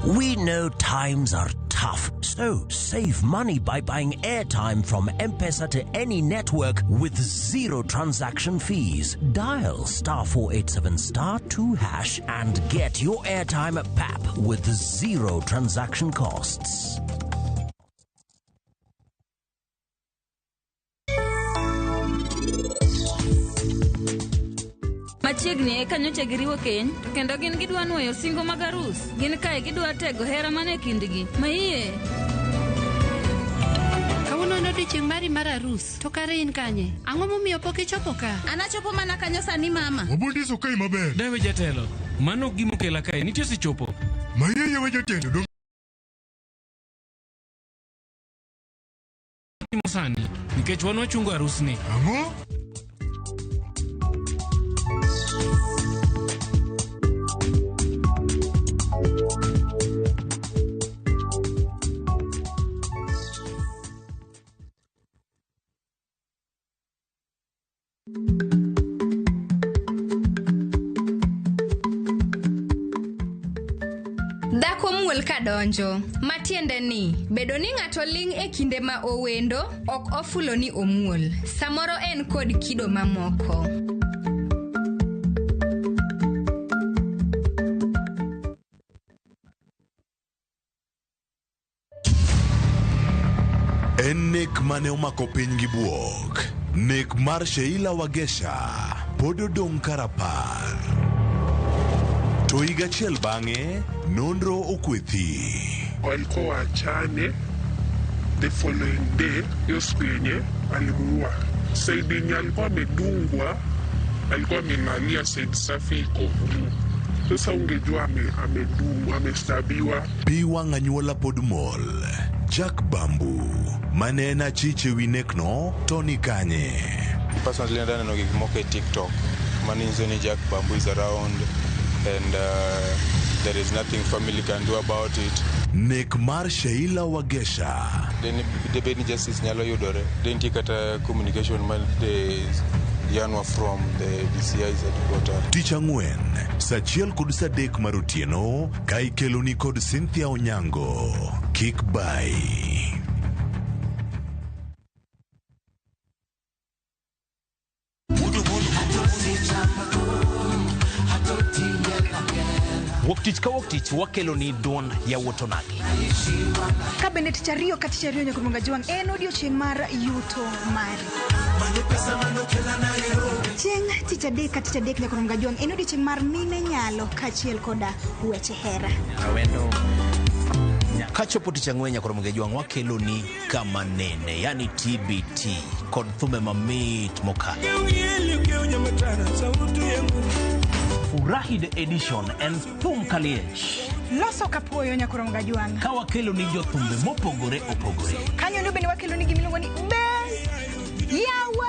We know times are tough, so save money by buying airtime from M-Pesa to any network with zero transaction fees. Dial *487 *2# and get your airtime at PAP with zero transaction costs. Machiegni eka nyocha giriwo keny, to kendo gin gidwa nwoyo singo mag arus. Gin kae gidwa tego hera mane kindgi. Maiye! Kawuono en odiochieng' mari mar arus, to kare in kanye? Ang'o momiyo pok ichopo ka? An achopo mana kanyo sani mama. Wabondiso kae maber. Dawe jatelo, mano ok gima okela kae, nitie osechopo. Mayeye we jatelo dong timo sani nikech wan wachungo arusni. Ang'o? Dhako muol ka donjo, matiende ni bedo ni ng'ato ling' e kinde ma owendo ok ofulo ni omuol. Samoro en kod kido mamoko. En nek mane omako piny gi buok. Nek mar Sheila Wagesha pod odong' ka rapar. To higa achiel bang'e, nonro okwethi. Walikuwa waachane the following day, hiyo siku yenye alimuua. Side yenye alikuwa amedungwa, alikuwa amelalia side safi iko juu. Sasa ungejua amedungwa, amestabiwa. Pi wang' anyuola pod mol. Jack Bambu, mane en achich e wi nekno, to ni kanye? Personally, aneno gik moko e TikTok manyiso ni Jack Bambu is around and there is nothing family can do about it. Nek mar Sheila Wagesha. Debed ni justice nyalo yudore. De nitie kata communication ma de yanwa from the DCI's headquarter. Tich ang'wen, saa achiel kod saa adek mar otieno, ka ikeloni kod Cynthia Onyango. Kik bayi. Wuok tich ka wuok tich wakelo ni duond yawuot onagi. Ka bende tich ariyo ka tich ariyo nyaka Ruonga Jwang' en odiochieng' mar yuto mari. Chieng' tich adek ka tich adek nyaka Ruonga Jwang' en odiochieng' mar mine nyalo kaachiel koda weche hera. Kachopo tich ang'wen nyaka Ruonga Jwang' wakelo ni kama nene, yani TBT kod thumbe mamit mokalo. Furahi the edition en thum kaliech. Loso kapuoyo nyaka Ruonga Jwang'. Ka wakelo ni jothumbe mopogore opogore. Kanyo ndo bende wakelo ni gimiluongo ni Bel Yawa.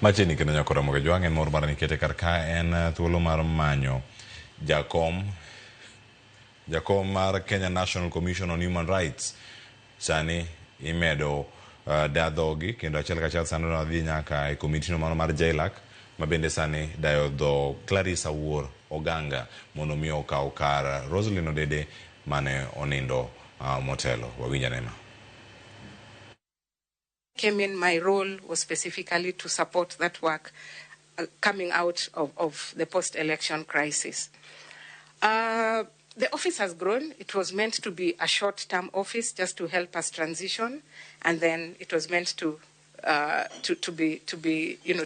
Machiegni kendo nyaka Ramogi Jwang' en mor mar nikete kar ka en thuolo mar manyo jakom mar Kenya National Commission on Human Rights. Sani imedo da dhogi kendo achiel kachiel sani dhi nyaka e komiti no mano mar JLAC ma bende sani dayo dho Clarice Awuor Oganga mondo mi okaw kar Roselyn Odede mane onindo motelo. Wawinj ane ma. Came in, my role was specifically to support that work coming out of the post-election crisis. The office has grown. It was meant to be a short-term office just to help us transition, and then it was meant to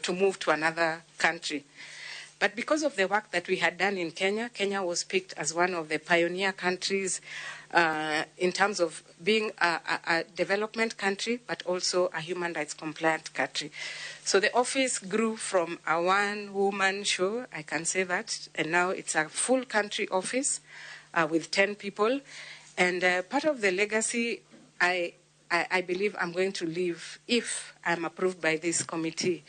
move to another country. But because of the work that we had done in Kenya, Kenya was picked as one of the pioneer countries in terms of being a development country, but also a human rights compliant country. So the office grew from a one-woman show, I can say that, and now it's a full country office with 10 people. And part of the legacy I believe I'm going to leave, if I'm approved by this committee,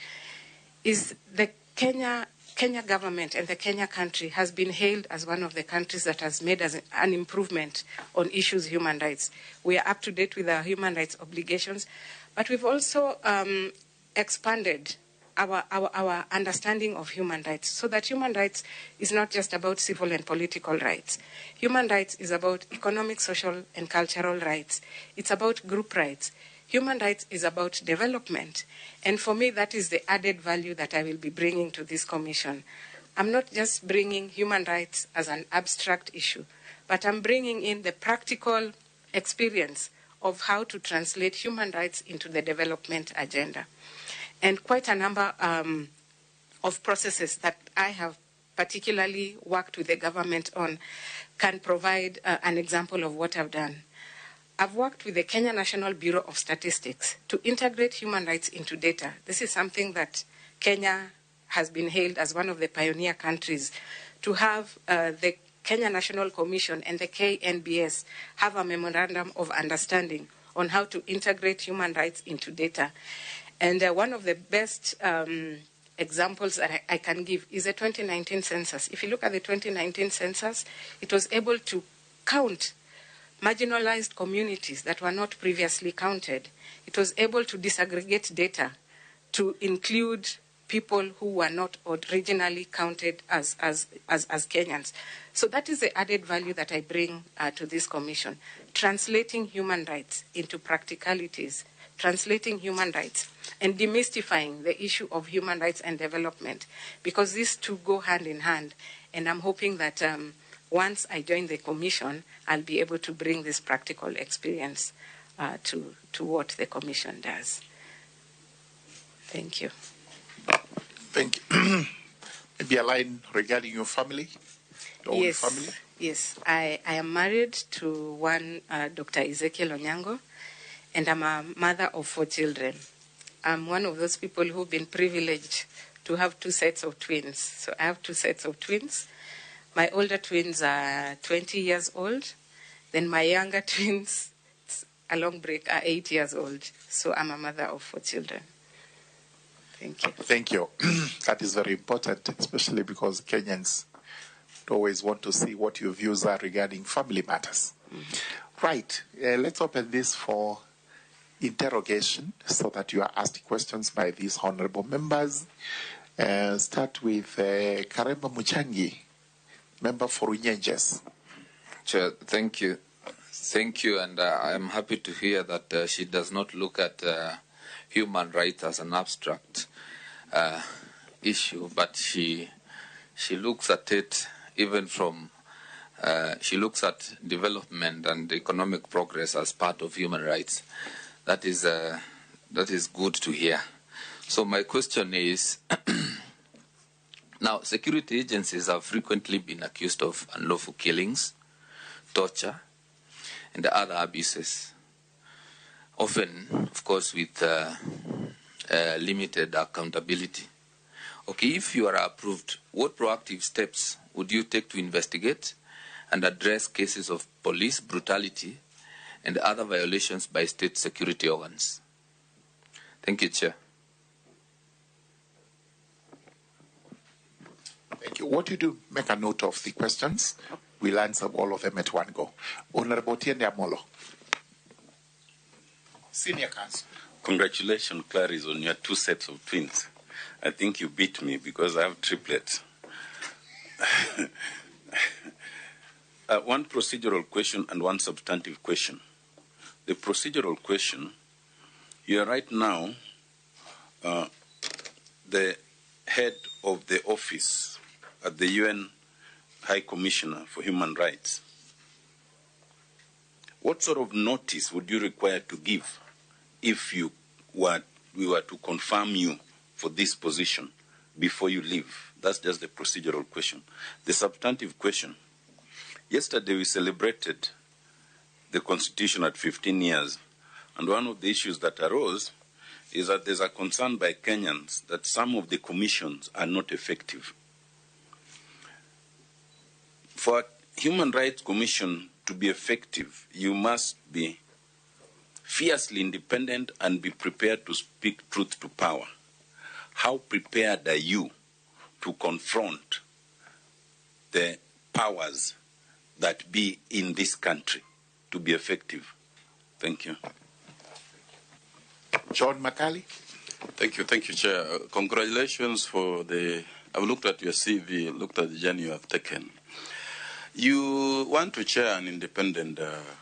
is the Kenya government and the Kenya country has been hailed as one of the countries that has made an improvement on issues human rights. We are up to date with our human rights obligations, but we've also expanded our understanding of human rights, so that human rights is not just about civil and political rights. Human rights is about economic, social, and cultural rights. It's about group rights. Human rights is about development. And for me, that is the added value that I will be bringing to this commission. I'm not just bringing human rights as an abstract issue, but I'm bringing in the practical experience of how to translate human rights into the development agenda. And quite a number of processes that I have particularly worked with the government on can provide an example of what I've done. I've worked with the Kenya National Bureau of Statistics to integrate human rights into data. This is something that Kenya has been hailed as one of the pioneer countries to have the Kenya National Commission and the KNBS have a memorandum of understanding on how to integrate human rights into data. And one of the best examples that I can give is the 2019 census. If you look at the 2019 census, it was able to count marginalized communities that were not previously counted. It was able to disaggregate data to include people who were not originally counted as Kenyans. So that is the added value that I bring to this commission, translating human rights into practicalities, translating human rights and demystifying the issue of human rights and development, because these two go hand in hand. And I'm hoping that once I join the commission, I'll be able to bring this practical experience to what the commission does. Thank you. Thank you. Maybe a line regarding your family, your own family? Yes, I am married to one Dr. Ezekiel Onyango, and I'm a mother of 4 children. I'm one of those people who've been privileged to have 2 sets of twins. So I have 2 sets of twins. My older twins are 20 years old. Then my younger twins, a long break, are 8 years old. So I'm a mother of 4 children. Thank you. Thank you. That is very important, especially because Kenyans always want to see what your views are regarding family matters. Mm-hmm. Right. Let's open this for interrogation so that you are asked questions by these honorable members. Start with Karemba Muchangi, member for Runyenjes. Chair, thank you. Thank you, and I'm happy to hear that she does not look at human rights as an abstract issue, but she looks at it even from she looks at development and economic progress as part of human rights. That is good to hear. So my question is, now security agencies have frequently been accused of unlawful killings, torture, and other abuses. Often, of course, with limited accountability. Okay, if you are approved, what proactive steps would you take to investigate and address cases of police brutality and other violations by state security organs? Thank you, Chair. Thank you. What you do, make a note of the questions. We'll answer all of them at one go. Honorable Tiende Amolo. Senior Counsel. Congratulations, Clarice, on your 2 sets of twins. I think you beat me because I have triplets. One procedural question and one substantive question. The procedural question, you are right now the head of the office at the UN High Commissioner for Human Rights. What sort of notice would you require to give if we were to confirm you for this position before you leave? That's just the procedural question. The substantive question, yesterday we celebrated the Constitution at 15 years, and one of the issues that arose is that there's a concern by Kenyans that some of the commissions are not effective. For a Human Rights Commission to be effective, you must be fiercely independent and be prepared to speak truth to power. How prepared are you to confront the powers that be in this country to be effective? Thank you. John Makali. Thank you, Chair. Congratulations for the... I've looked at your CV, looked at the journey you have taken. You want to chair an independent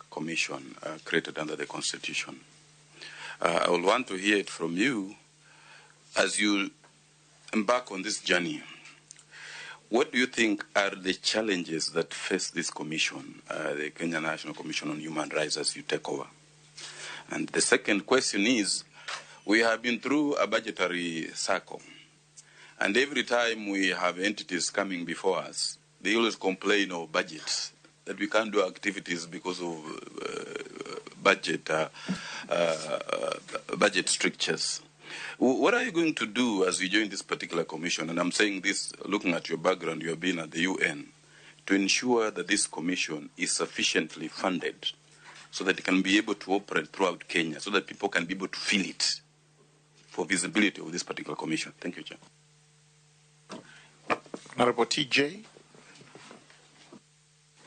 commission created under the Constitution. I will want to hear it from you as you embark on this journey. What do you think are the challenges that face this commission, the Kenya National Commission on Human Rights, as you take over? And the second question is, we have been through a budgetary cycle, and every time we have entities coming before us, they always complain of budgets, that we can't do activities because of budget strictures. What are you going to do as you join this particular commission? And I'm saying this looking at your background, you have been at the UN, to ensure that this commission is sufficiently funded so that it can be able to operate throughout Kenya, so that people can be able to feel it for visibility of this particular commission? Thank you, Chair. Honorable TJ.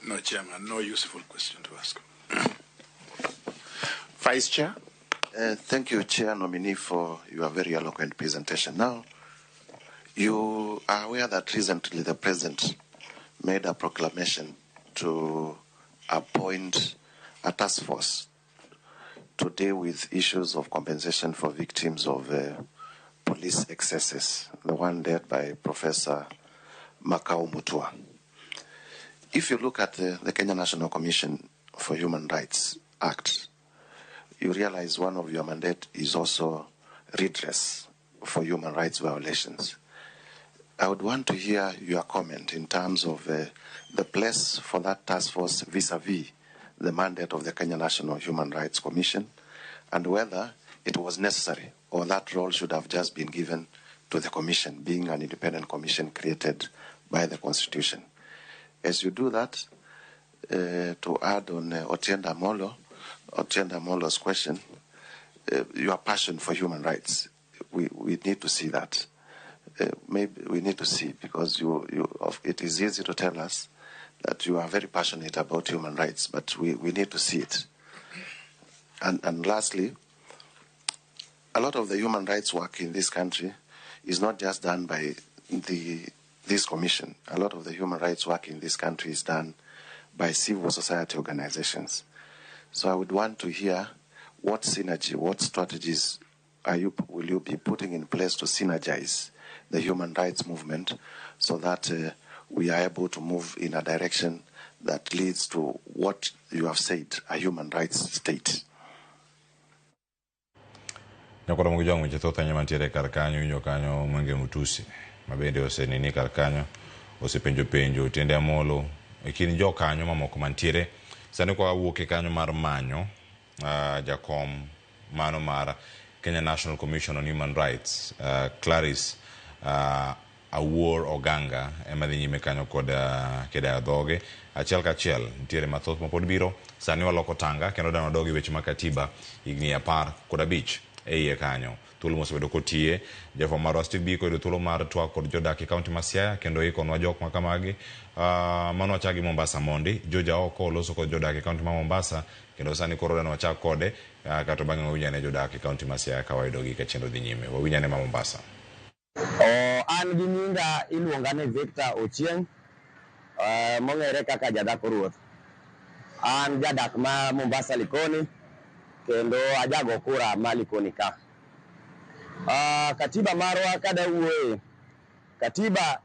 No, Chairman, no useful question to ask. Vice Chair. Thank you, Chair nominee, for your very eloquent presentation. Now, you are aware that recently the President made a proclamation to appoint a task force to deal with issues of compensation for victims of police excesses, the one led by Professor Makau Mutua. If you look at the Kenya National Commission for Human Rights Act, you realize one of your mandate is also redress for human rights violations. I would want to hear your comment in terms of the place for that task force vis-a-vis the mandate of the Kenya National Human Rights Commission, and whether it was necessary or that role should have just been given to the commission, being an independent commission created by the Constitution. As you do that, to add on Otiende Amollo's question, your passion for human rights, we need to see that. Maybe we need to see, because it is easy to tell us that you are very passionate about human rights, but we need to see it. And lastly, a lot of the human rights work in this country is not just done by this commission. A lot of the human rights work in this country is done by civil society organizations. So I would want to hear what synergy, what strategies will you be putting in place to synergize the human rights movement so that we are able to move in a direction that leads to what you have said, a human rights state. Nyakoro mugijong weche thoth ahinya mantiere kar kanyo, winjo kanyo Mwenge Mutusi mabende osenini kar kanyo, osepenjo penjo Otiende Amollo e kind jokanyo mamoko mantiere. Sani kwa wuok e kanyo mar manyo jakom mano mar Kenya National Commission on Human Rights, Clarice Awuor Oganga ema dhi nyime kanyo kod kedayo dhoge achiel kachiel. Nitiere mathoth mapod biro. Sani waloko tanga kendo dano dogi weche mag katiba higni 15 e iye kanyo. Thuolo mosebedo kotiye, jafwambo marwa Steve Biko oyudo thuolo mar twak kod jodak e kaunti ma Siaya kendo ikonwa jok ma kamagi. Mano wachak gi Mombasa mondi. Joja oko oloso kod jodak e kaunti ma Mombasa kendo sani koro dano wachak kode kato bang'e wawinj ane jodak e kaunti ma Siaya ka wayudogi ka chenro dhi nyime. Wawinj ane ma Mombasa. An gi nyinga iluonga ni Victor Ochieng, mong'ere kaka Jadako Ruoth. An jadak ma Mombasa Likoni kendo ajago kura ma Likoni ka. Katiba marwa kada wuoye, katiba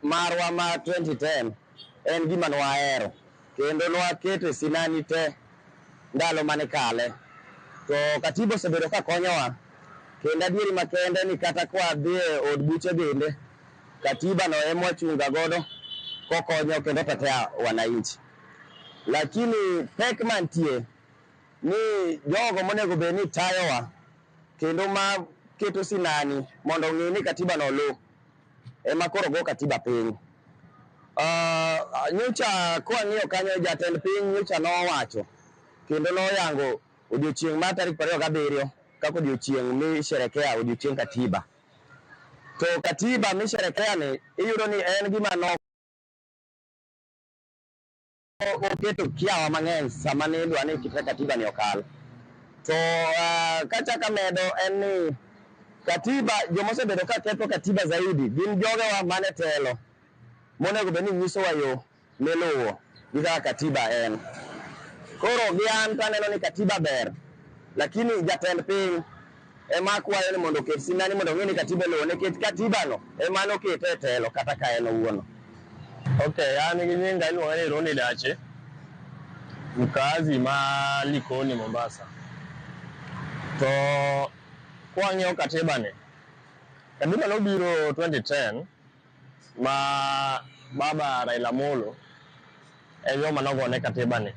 marwa ma 2010 en gima nwahero kendo nwakete sinani te ndalo mane kale. To katiba osebedo ka konyowa kendo adieri makende ni kata kwa dhi e od buche bende katiba no ema wachunga godo kokonyo kendo tetea wananchi. Lakini pek mantie ni jogo monego bed ni tayowa kendo ma keto sinani mondo ong'e ni katiba no oluw ema koro go katiba piny. Nyocha kwang'iyo kanyo jatend piny nyocha nowacho kendo noyango odiochieng' mar tarik 27 kaka odiochieng' misherekea odiochieng' katiba. To katiba misherekea ni iyudo ni en gima no oketo kiawa mang'eny sama ne idwa ni kite katiba ni okal. To kachaka medo en ni katiba jomosebedo ka ketho katiba zaidi gin jogewa mane telo monego bed ni nyisowa yo miluwo gi kaka katiba en. Koro gi an to aneno ni katiba ber, lakini jatend piny ema akwayo ni mondo oket sinani mondo ong'e ni katiba iluwo, nikech katiba no ema nokete e telo kata ka en owuon. Okay, an gi nyinga iluonga ni Roni Dache, mkazi ma Likoni Mombasa. To kwang'iyo katiba ni, katiba nobiro 2010 ma baba Raila Amolo e joma nogone katiba ni,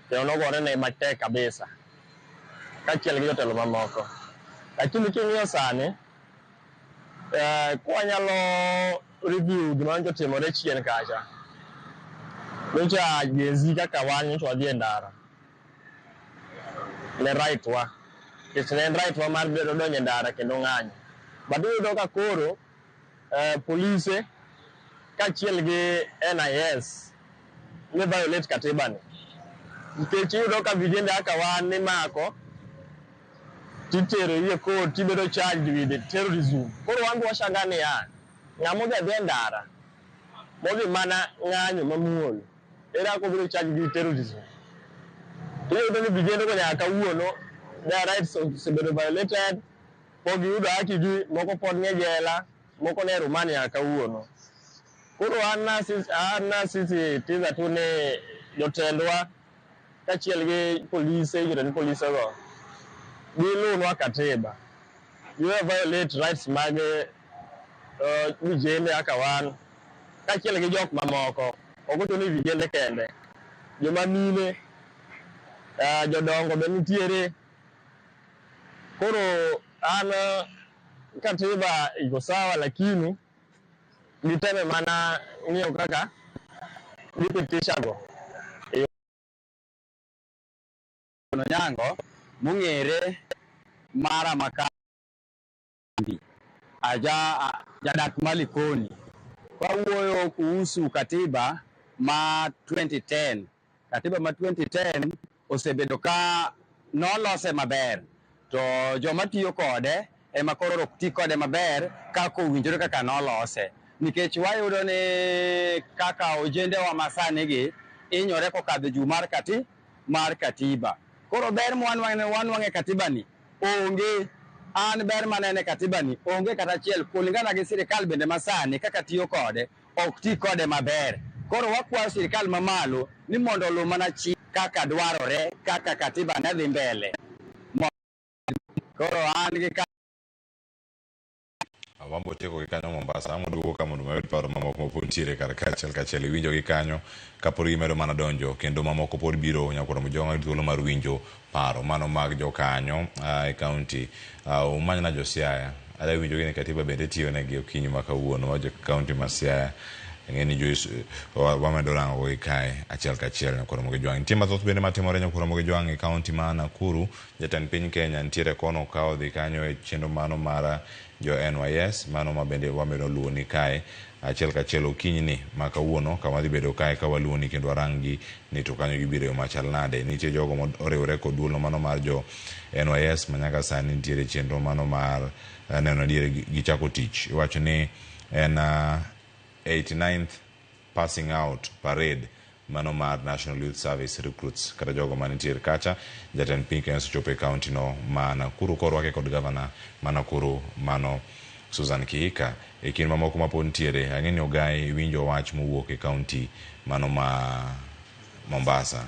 kendo nogore ne matek kabisa kaachiel gi jotelo mamoko. Lakini king'iyo sani, kwanyalo review gima nyocha otimore chien kacha, Nyocha Gen Z kaka wan nyocha wadhi e ndara ne right wa nikech ne en right wa mar bedo donjo e ndara kendo ng'anyo. But iyudo ka koro polise kaachiel gi NIS ne violate katiba ni. Nikech iyudo ka vijende kaka wan imako titero gi e court tibedo charged with terrorism. Koro wan be washangaa niya, ng'ama odhi adhiya e ndara modhi mana ng'anyo mamuol, ere kaka obiro charge gi terrorism? Iyudo ni vijende go nyaka kawuono their rights osebedo violated, pok giyudo haki gi, moko pod nie jela, moko nie remand nyaka kawuono. Koro an nasisitiza tu ni jotendwa kaachiel gi polise, jotend polise go giluwnwa katiba. Giwe violate rights mag vijende kaka wan kaachiel gi jok mamoko. Ok ochuno ni vijende kende, joma mine, jodongo be nitiere. Koro an katiba iko sawa, lakini giteme mana ng'iyo kaka gipitisha go. Onyango mong'ere mara makambi aja jadak ma Likoni. Wawuoyo kuhusu katiba ma 2010. Katiba ma 2010 osebedo ka nolose maber to joma tiyo kode ema koro ok ti kode maber kaka owinjore kaka nolose. Nikech wayudo ni kaka ojendewa masani gi hinyore kokadho juu mar mar katiba. Koro ber mwanwang'o e katiba ni onge. An ber maneno e katiba ni onge kata achiel kulingana gi sirikal bende masani kaka tiyo kode ok ti kode maber. Koro wakwayo sirikal mamalo ni mondo oluw mana chik kaka dwarore kaka katiba ne dhi mbele. Koro an gi Wambo tieko gi kanyo Mombasa, ang' waduogo ka mondo wayud paro mamoko mapod nitiere kar kaachiel kachiel. Iwinjo gi kanyo kapod gimedo mana donjo kendo mamoko pod biro nyakwar Mojong'a yudo thuolo mar winjo paro mano mag jokanyo e kaunti. Umanyna jo Siaya. Adwa winjo gi ni katiba bende tiyo negi okinyi ma kawuono ma jo kaunti ma Siaya. Ang'e ni Joyce wamedo rango gi kae achiel kachiel nyakwar Mojwang'. Nitie mathoth bende matimore nyakwar Mojwang' e kaunti ma Nakuru. Jatend piny Kenya nitiere kono ka odhi kanyo e chenro mano mar jo NYS mano ma bende wamedo luwo ni kae achiel kachiel okinyi ni ma kawuono kama dhi bedo kae ka waluwo ni kendo warang gi ni to kanyo gibiro yo machal nade. Nitie jogo moriwore kod duol mano mar jo NYS ma nyaka sani nitiere chenro mano mar neno adier gichako tich. Iwacho ni en 89th passing out parade mano mar National Youth Service recruits kata jogo manitiere kacha. Jatend piny Kenya osechopo e kaunti no ma Nakuru korwake kod gavana ma Nakuru mano Susan Kihika. E kind mamoko mapod nitiere, ang'e ni Ogai iwinjo wach mowuok e kaunti mano ma Mombasa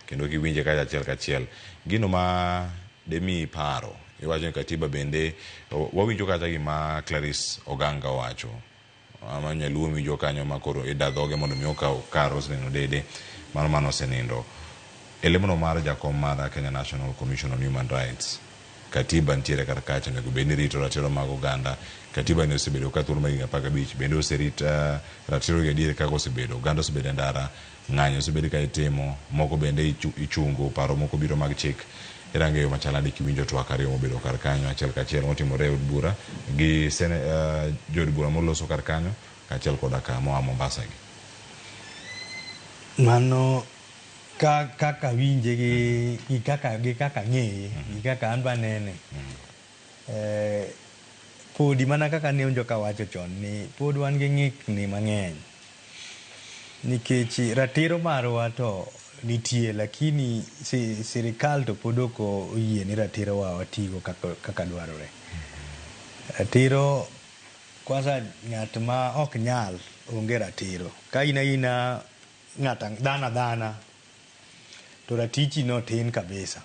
kendo kiwinje kacha achiel kachiel gino ma demiyi paro iwacho ni katiba bende wawinjo kacha gima Clarice Oganga owacho ama nyaluo miwinjo kanyo ma koro ida dhoge mondo mi okaw kar Roselyn Odede mano mano osenindo. E lemono mar jakom mar Kenya National Commission on Human Rights, katiba nitiere kar kacha onego bed ni rito ratiro mag oganda. Katiba ni osebedo ka thuolo mar higni 15 bende oserit ratiro gi adier kaka osebedo. Oganda osebedo e ndara, ng'anyo osebed ka itimo, moko bende ichungo, paro moko biro mag chik. Irango e yo machal nade kiwinjo twak ariyo mobedo kar kanyo achiel kachiel motimore e od bura gi jood bura moloso kar kanyo kaachiel koda ka moa Mombasa gi. Mano kaka winje gi kaka ng'eye gi kaka an be anene. Podi mana kaka ne awinjo kawacho chon ni pod wan gi ng'ikni mang'eny. Nikech ratiro marwa to nitie lakini sirikal to pod ok oyie ni ratiro wa watigo kaka dwarore. Ratiro kwanza ng'at ma ok nyal onge ratiro. Ka in aina ng'at dhano adhana to ratichi no tin kabisa.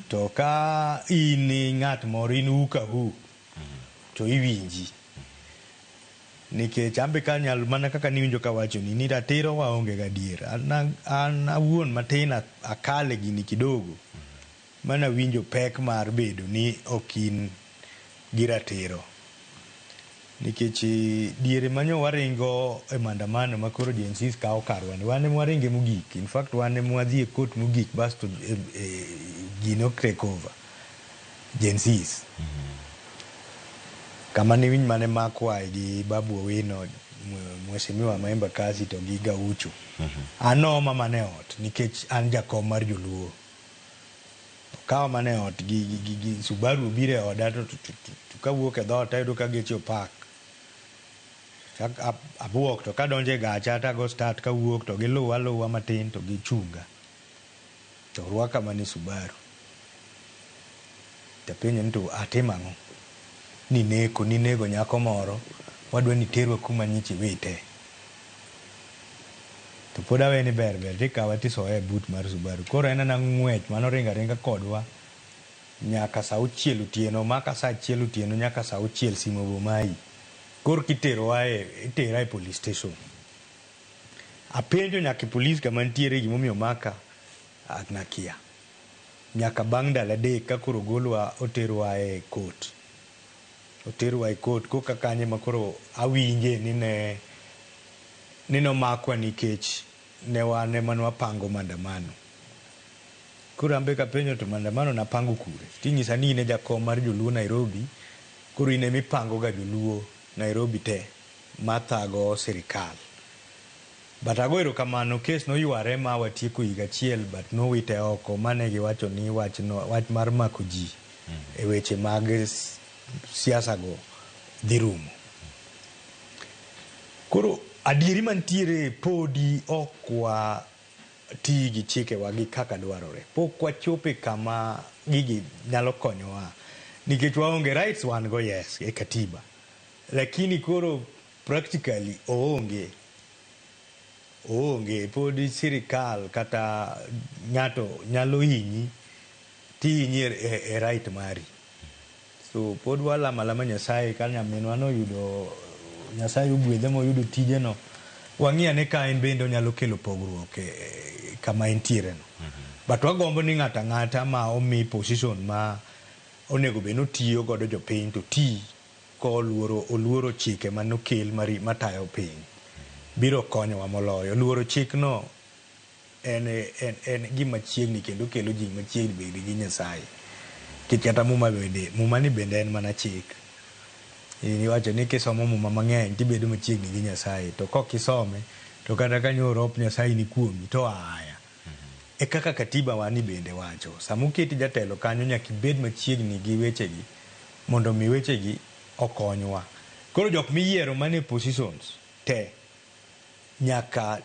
To ka in ng'at moro in who ka who to iwinji. Nikech an be kanyalo mana kaka niwinjo kawachoni ni ratiro waonge gadier. An awuon matin akale gini kidogo mana winjo pek mar bedo ni ok in gi ratiro. Nikech diere manyo waringo e maandamano ma koro Gen Zs kawo karwa ni, wan ema waringe mogik. In fact, wan ema wadhi e court mogik, basto gino take over Gen Zs. Kama ne winj mane makwa gi Babu Owino, Mheshimiwa ma Embakasi to gi Gaucho. An nooma mana e ot nikech an jakom mar joluo. Okawa mana e ot gi Subaru obiro e oda to kawuok e dhoot ayudo ka geche opak. Abuok to kadonjo e gacha tago start kawuok to giluwa aluwa matin to gichunga. To rwaka mana e Subaru. Tapenjo ni to atimo ang'o? Ni neko, ninego nyako moro, wadwa ni iterwa kuma nyocha iwite. To pod awe ni ber ber tikawa tisoya e boot mar Subaru. Koro en ana ng'wech manoringo aringa kodwa nyaka saa auchiel otieno, maka saa achiel otieno nyaka saa auchiel simu be omayi. Koro kiterowa e, itera e police station. Apenjo nyaka e police kama nitiere gimomiyo omaka, nakia. Nyaka bang' ndalo 3 ka koro ogolwa oterwa e court. Oterwa e court koka kanyo ema koro awinje ni ne ni nomakwa nikech ne wan ema nwapango maandamano. Koro an be kapenjo to maandamano napango kure? Tinyisa ni in e jakom mar joluo Nairobi, koro in ema ipango ga joluo Nairobi te mathago sirikal. But ago erokamano, kes noyware ma watieko higa achiel, but nowite oko mane giwacho ni wach no, wach mar mako ji e weche mag siasa go dhi rumo. Koro adieri mantiere podi ok wati gi chikewa gi kaka dwarore. Pok wachope kama gigi nyalo konyowa. Nikech waonge rights wan go, yes, e katiba. Lakini koro practically oonge. Oonge, podi sirikal kata ng'ato nyalo hinyi tihinyi e right mari. So pod walamo alama Nyasaye ka nyaminwa noyudo Nyasaye ogwedhe moyudo tijeno. Wang'i ane ka en bende onyalo kelo pogruok e kama entiere no. But wagombo ni ng'ato ang'ata ma omi position ma onego bed ni otiyo godo jopiny to ti koluoro oluoro chike manokel matayo piny. Biro konyowa moloyo. Luoro chikno en gima chiegni kendo kelo ji machiegni bende gi Nyasaye. Nikech kata muma bende, muma ni bende en mana chik. Iwacho ni kisomo muma mang'eny tibedo machiegni gi Nyasaye. To kok isome, to kata ka nyorop Nyasaye ni kuomi, to oaya. E kaka katiba wa ni bende wacho. Sama oketi jatelo kanyo nyaka ibed machiegni gi wechegi mondo mi wechegi okonywa. Koro jok miyiero manie positions te nyaka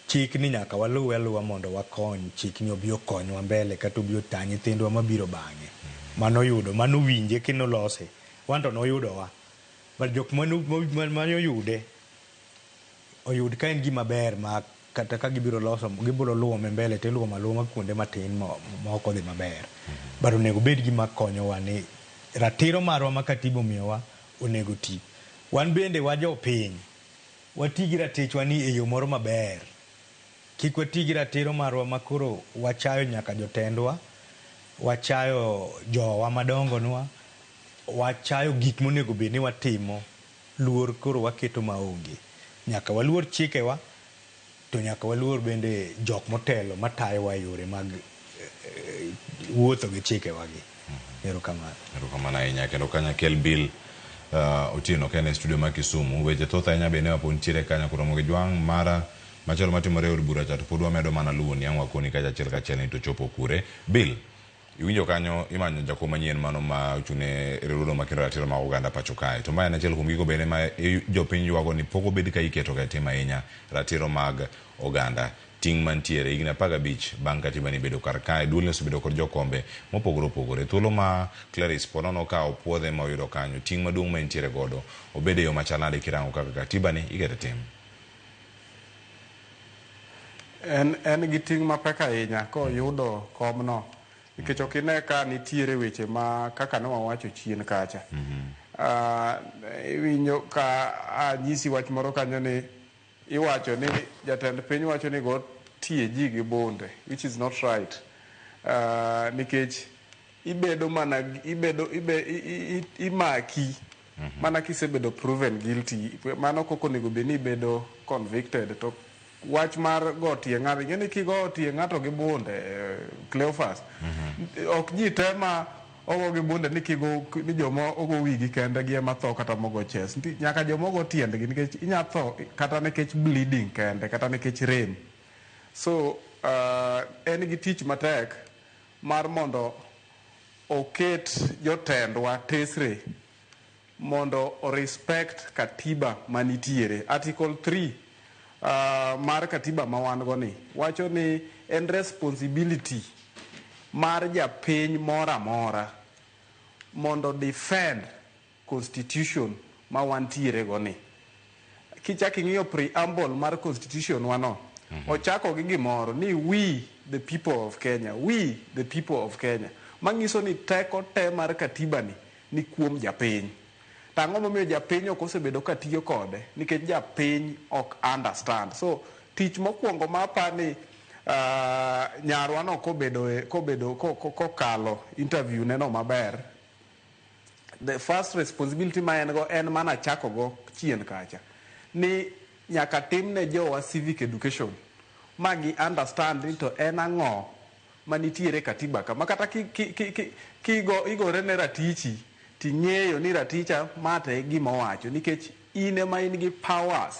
chik ni nyaka waluwe aluwa mondo wakony chik ni obi okonywa mbele kata obi ota nyithindwa mabiro bang'e. Manoyudo, manowinje kinolose. Wan to noyudowa. But jok manoyude, oyud ka en gima ber ma kata ka gibiro loso, gibiro luwo mbele tiluwo aluwa kuonde matin ma ok odhi maber. But onego bed gima konyowa ni ratiro marwa ma katiba omiyowa onego ti. Wan bende wajopiny, wati gi ratichwa ni e yo moro maber. Kik wati gi ratiro marwa ma koro wachayo nyaka jotendwa, wachayo jowa madongonwa, wachayo gik monego bed ni watimo, luor koro waketo maonge. Nyaka waluor chikewa, to nyaka waluor bende jok motelo matayowa e yore mag wuotho gi chikewa gi. Erokamano. Erokamano ahinya kendo kanyakel Bill Otieno ka en e studio ma Kisumu. Weche thoth ahinya bende wapo nitiere kanyo koromo gi jwang' mara machalo matimore e od bura cha to pod wamedo mana luwo ni ang' wakoni kacha achiel kachiel ni to chopo kure. Bill, iwinjo kanyo imanyo jakom manyien mano ma ochung' ne riwruogno makendo ratiro mag oganda pacho kae. To ma en achiel kuom gigo bende ma jopiny ywago ni pok obed ka iketo ga e tim ahinya ratiro mag oganda. Ting' mantiere higni 15 bang' katiba ni bedo kar kae, duolni osebedo kod jokombe mopogore opogore. Thuolo ma Clarice Ponono okawo puodhe ma oyudo kanyo, ting' maduong' ma entiere godo obed e yo machal nade kirango kaka katiba ni iketo e tim? En gi ting' mapek ahinya koyudo komno nikech ok ine ka nitiere weche ma kaka ne wawacho chien kacha. Iwinjo ka anyisi wach moro kanyo ni iwacho ni jatend piny wacho ni go tie ji gi bunde, which is not right, nikech ibedo mana ibedo ibe, i, i, imaki. Mana kisebedo proven guilty, mano koko onego bed ni ibedo convicted. To wach mar go tie ng'ato, ing'e ni kigo tie ng'ato gi bunde, Cleophas, ok ji te ma ogo gi bunde ni kigo ni joma ogo wigi kende gi ema tho kata mogo chest. Nyaka joma ogo tiendgi nikech inya tho kata nikech bleeding kende kata nikech rem. So en gi tich matek mar mondo oket jotendwa tesre mondo o respect katiba manitiere. Article 3 mar katiba ma wan go ni wacho ni en responsibility mar japiny moro amora mondo defend constitution ma wantiere go ni. Kichak ing'iyo preamble mar constitution wa no, ochako gi gimoro ni we the people of Kenya, we the people of Kenya, manyiso ni teko te mar katiba ni ni kuom japiny. To ang'o momiyo japiny ok osebedo ka tiyo kode? Nikech japiny ok understand. So tich mokwongo ma apani nyarwa no kobedo kokalo interview ne no maber, the first responsibility ma en go en mana chako go chien kacha ni nyaka timne jowa civic education ma gi understand ni to en ang'o manitiere katiba ka ma kata ki igore ne ratichi ting'eyo ni raticha ma to e gima owacho nikech in ema in gi powers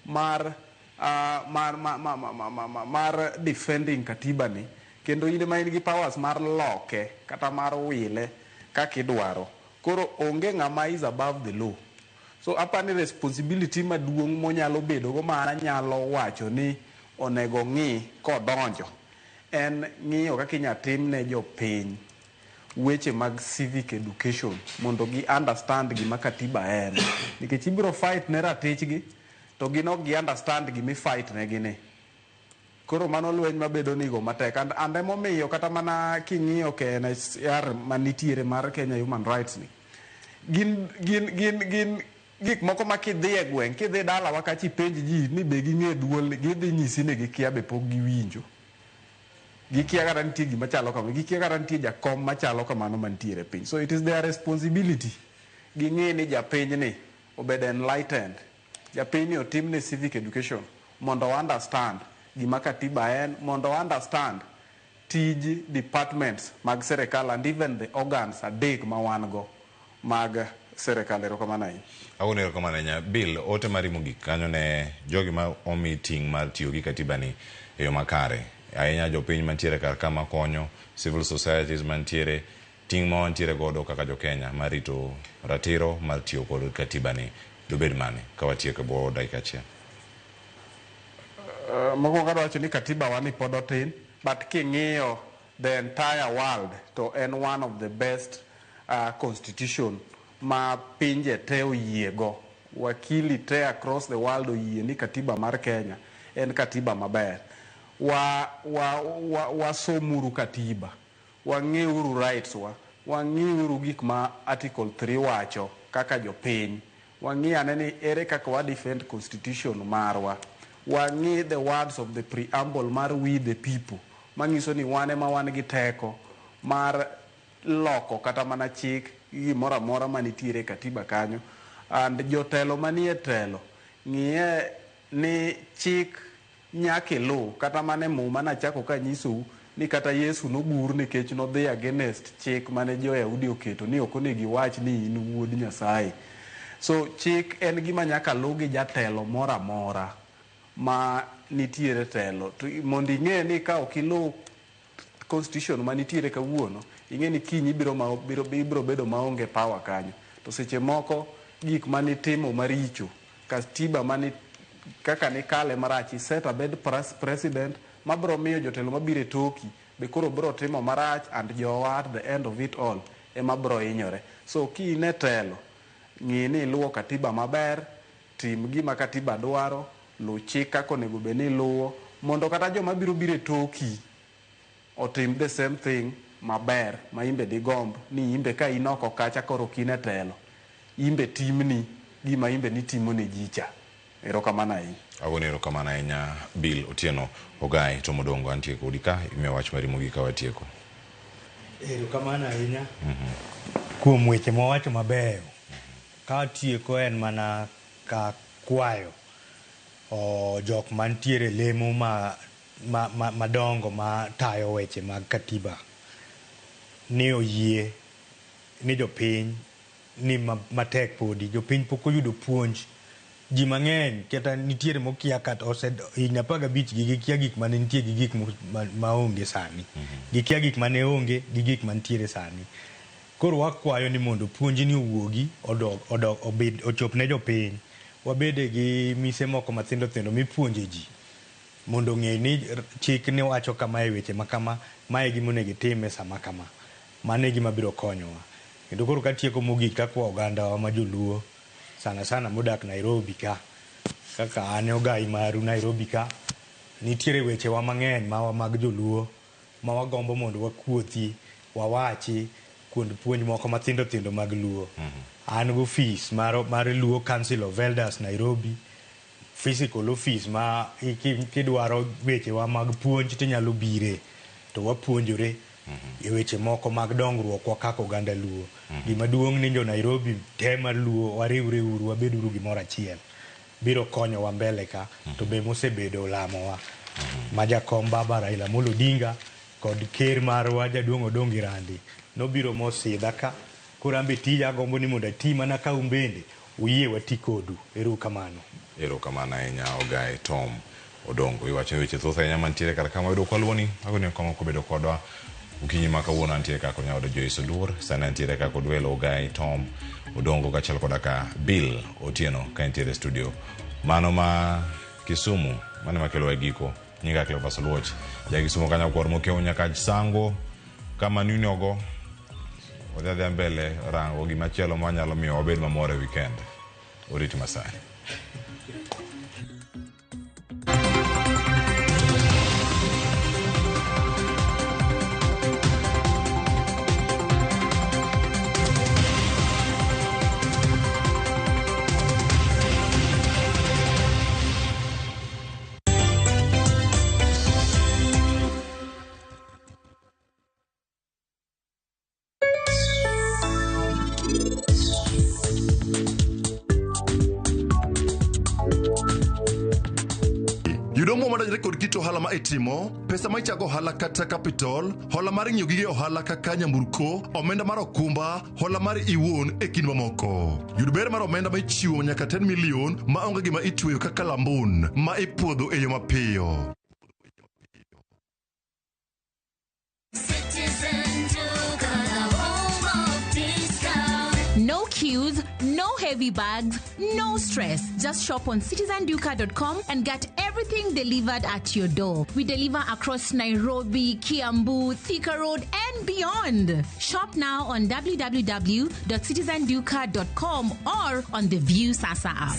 mar mar, ma, ma, ma, ma, ma, ma, mar defending katiba ni kendo in ema in gi powers mar loke kata mar wile kaka idwaro. Koro onge ng'ama is above the law. So apani responsibility maduong' monyalo bedo go ma anyalo wacho ni onego ng'i kodonjo en ng'iyo kaka inya tim ne jopiny weche mag civic education mondo gi understand gima katiba en nikech ibiro fight ne ratichgi to gin ok gi understand gima i fight negi ni. Koro mano lweny mabedo nigo matek and emomiyo kata mana king'iyo KNHR manitiere mar Kenya Human Rights ni gin gik moko ma kidhi e gweng' kidhi dalawa kacha ipenj ji ni be ging'e duol ni gidhi nyisi ni gikia be pok giwinjo. Gikia kata nitie gima chalo kamano, gikia kata nitie jakom machalo kamano mantiere e piny. So it is their responsibility ging'e ni japiny ni obed enlightened, japiny ni otimne civic education mondo o understand gima katiba en, mondo o understand tij departments mag sirikal and even the organs adek ma wan go mag sirikal. Erokamano ahinya. Awuono erokamano ahinya. Bill, ote mari mogik kanyo ne jogi ma omi ting' mar tiyo gi katiba ni e yo makare. Ahinya jopiny mantiere kar kama konyo, civil societies mantiere, ting' ma wantiere godo kaka jo Kenya mar rito ratiro mar tiyo kod katiba ni dobed mane ka watieko e bwo dakika achiel. Mokwongo adwa wacho ni katiba wa ni pod otin, but king'iyo the entire world to en one of the best constitution ma pinje te oyiego. Wakili te across the world oyie ni katiba mar Kenya en katiba maber. Wasomuru katiba, wang'euru rights wa, wang'iuru gik ma Article 3 wacho kaka jopiny. Wang'i ane ni ere kaka wa defend constitution marwa. Wang'i the words of the preamble mar we the people, manyiso ni wan ema wan gi teko mar loko kata mana chik gimoro amora manitiere e katiba kanyo. And jotelo manie telo ng'iye ni chik nyaka iluw kata mana e muma nachako kanyisou ni kata Yesu nogur nikech nodhi against chik mane jo-Yahudi oketo ni ok onego iwach ni in wuod Nyasaye. So chik en gima nyaka luw gi jatelo moro amora ma nitiere telo. To mondo ing'e ni ka ok iluw constitution manitiere kawuono, ing'e ni kiny ibiro bedo maonge power kanyo. To seche moko gik manitimo maricho, katiba mani kaka nikale marach, i set a bad president mabiro miyo jotelo mabiro e toki be koro biro timo marach and jowa at the end of it all ema biro hinyore. So ki in e telo, ng'i ni iluwo katiba maber, tim gima katiba dwaro, luw chik kaka onego bed ni iluwo, mondo kata joma biro biro e toki otim the same thing maber ma imbe digomb ni imbe ka in oko kacha koro ok in e telo, imbe timni gima imbe nitimo ne ji cha. Erokamano ahinya. Agoni erokamano ahinya Bill Otieno Ogai to modongo antie kodi ka imiyo wach mari mogik ka watieko. Erokamano ahinya kuom weche mowacho mabeyo. Katieko en mana ka kwayo o jok mantiere lemo madongo ma tayo weche mag katiba ni oyie ni jopiny ni matek podi jopiny pok oyudo puonj. Ji mang'eny kata nitiere mokia kata ose higni 15 gi gikia gik mane nitie gi gik maonge sani. Gikia gik mane onge gi gik mantiere sani. Koro wakwayo ni mondo puonj ni owuogi odog obed ochop ne jopiny. Wabede gi mise moko mathindo thindo mipuonje ji mondo ong'e ni chik ni wacho kama e weche ma kama, mae e gima onego itim e sama kama. Mano e gima biro konyowa. Kendo koro katieko mogik kakwa ogandawa ma joluo sana sana modak Nairobi ka, kaka an ogai maru Nairobi ka, nitiere wechewa mang'eny mawa mag joluo ma wagombo mondo wakuothi, wawachi kuond puonj moko mathindo thindo mag luo. An go ofis mar Luo Council of Elders Nairobi, physical office ma kidwaro wechewa mag puonj tinyalo bire to wapuonjore e weche moko mag dongruokwa kaka oganda luo. Gima duong' ni jo Nairobi te mar luo wariwre uru wabed uru gimoro achiel. Biro konyowa mbele ka to be mosebedo olamowa. Ma jakom baba Raila Amolo Odinga kod ker marwa jaduong' Odongi Randi nobiro mosidha ka. Koro an be tija agombo ni mondo ati mana ka un bende uyie wati kodu. Erokamano. Erokamano ahinya Ogai Tom Odongo. Iwacho ni weche thoth ahinya mantiere kar ka wayudo kwaluwoni. Agoni okong kobedo kodwa okinyi ma kawuono antiere ka kod nyaoda Joyce Oduor, sani antiere ka kod welo Ogai Tom Odongo kaachiel koda ka Bill Otieno ka entiere e studio. Mano ma Kisumu, mano ema kelowa e giko. Nyinga Cleophas Oluoch. Ja Kisumu kanyo kwar mokiewo nyaka Sango kama ninogo. Wadhi adhiya mbele rango gimachielo manyalo miyo wabed mamor e weekend. Orit masani. Yudo omuom madonjore kod kit ohala ma itimo, pesa ma ichago ohala kata capital, hola mar ng'iewo gige ohala kaka nyamburko, omenda mar okumba, hola mar iwuon e kind mamoko. Yud ber mar omenda ma ichiwo nyaka 10 million ma onge gima itweyo kaka lambun ma ipuodho e yo mapiyo. No queues, no heavy bags, no stress. Just shop on citizenduka.com and get everything delivered at your door. We deliver across Nairobi, Kiambu, Thika Road, and beyond. Shop now on www.citizenduka.com or on the View Sasa app.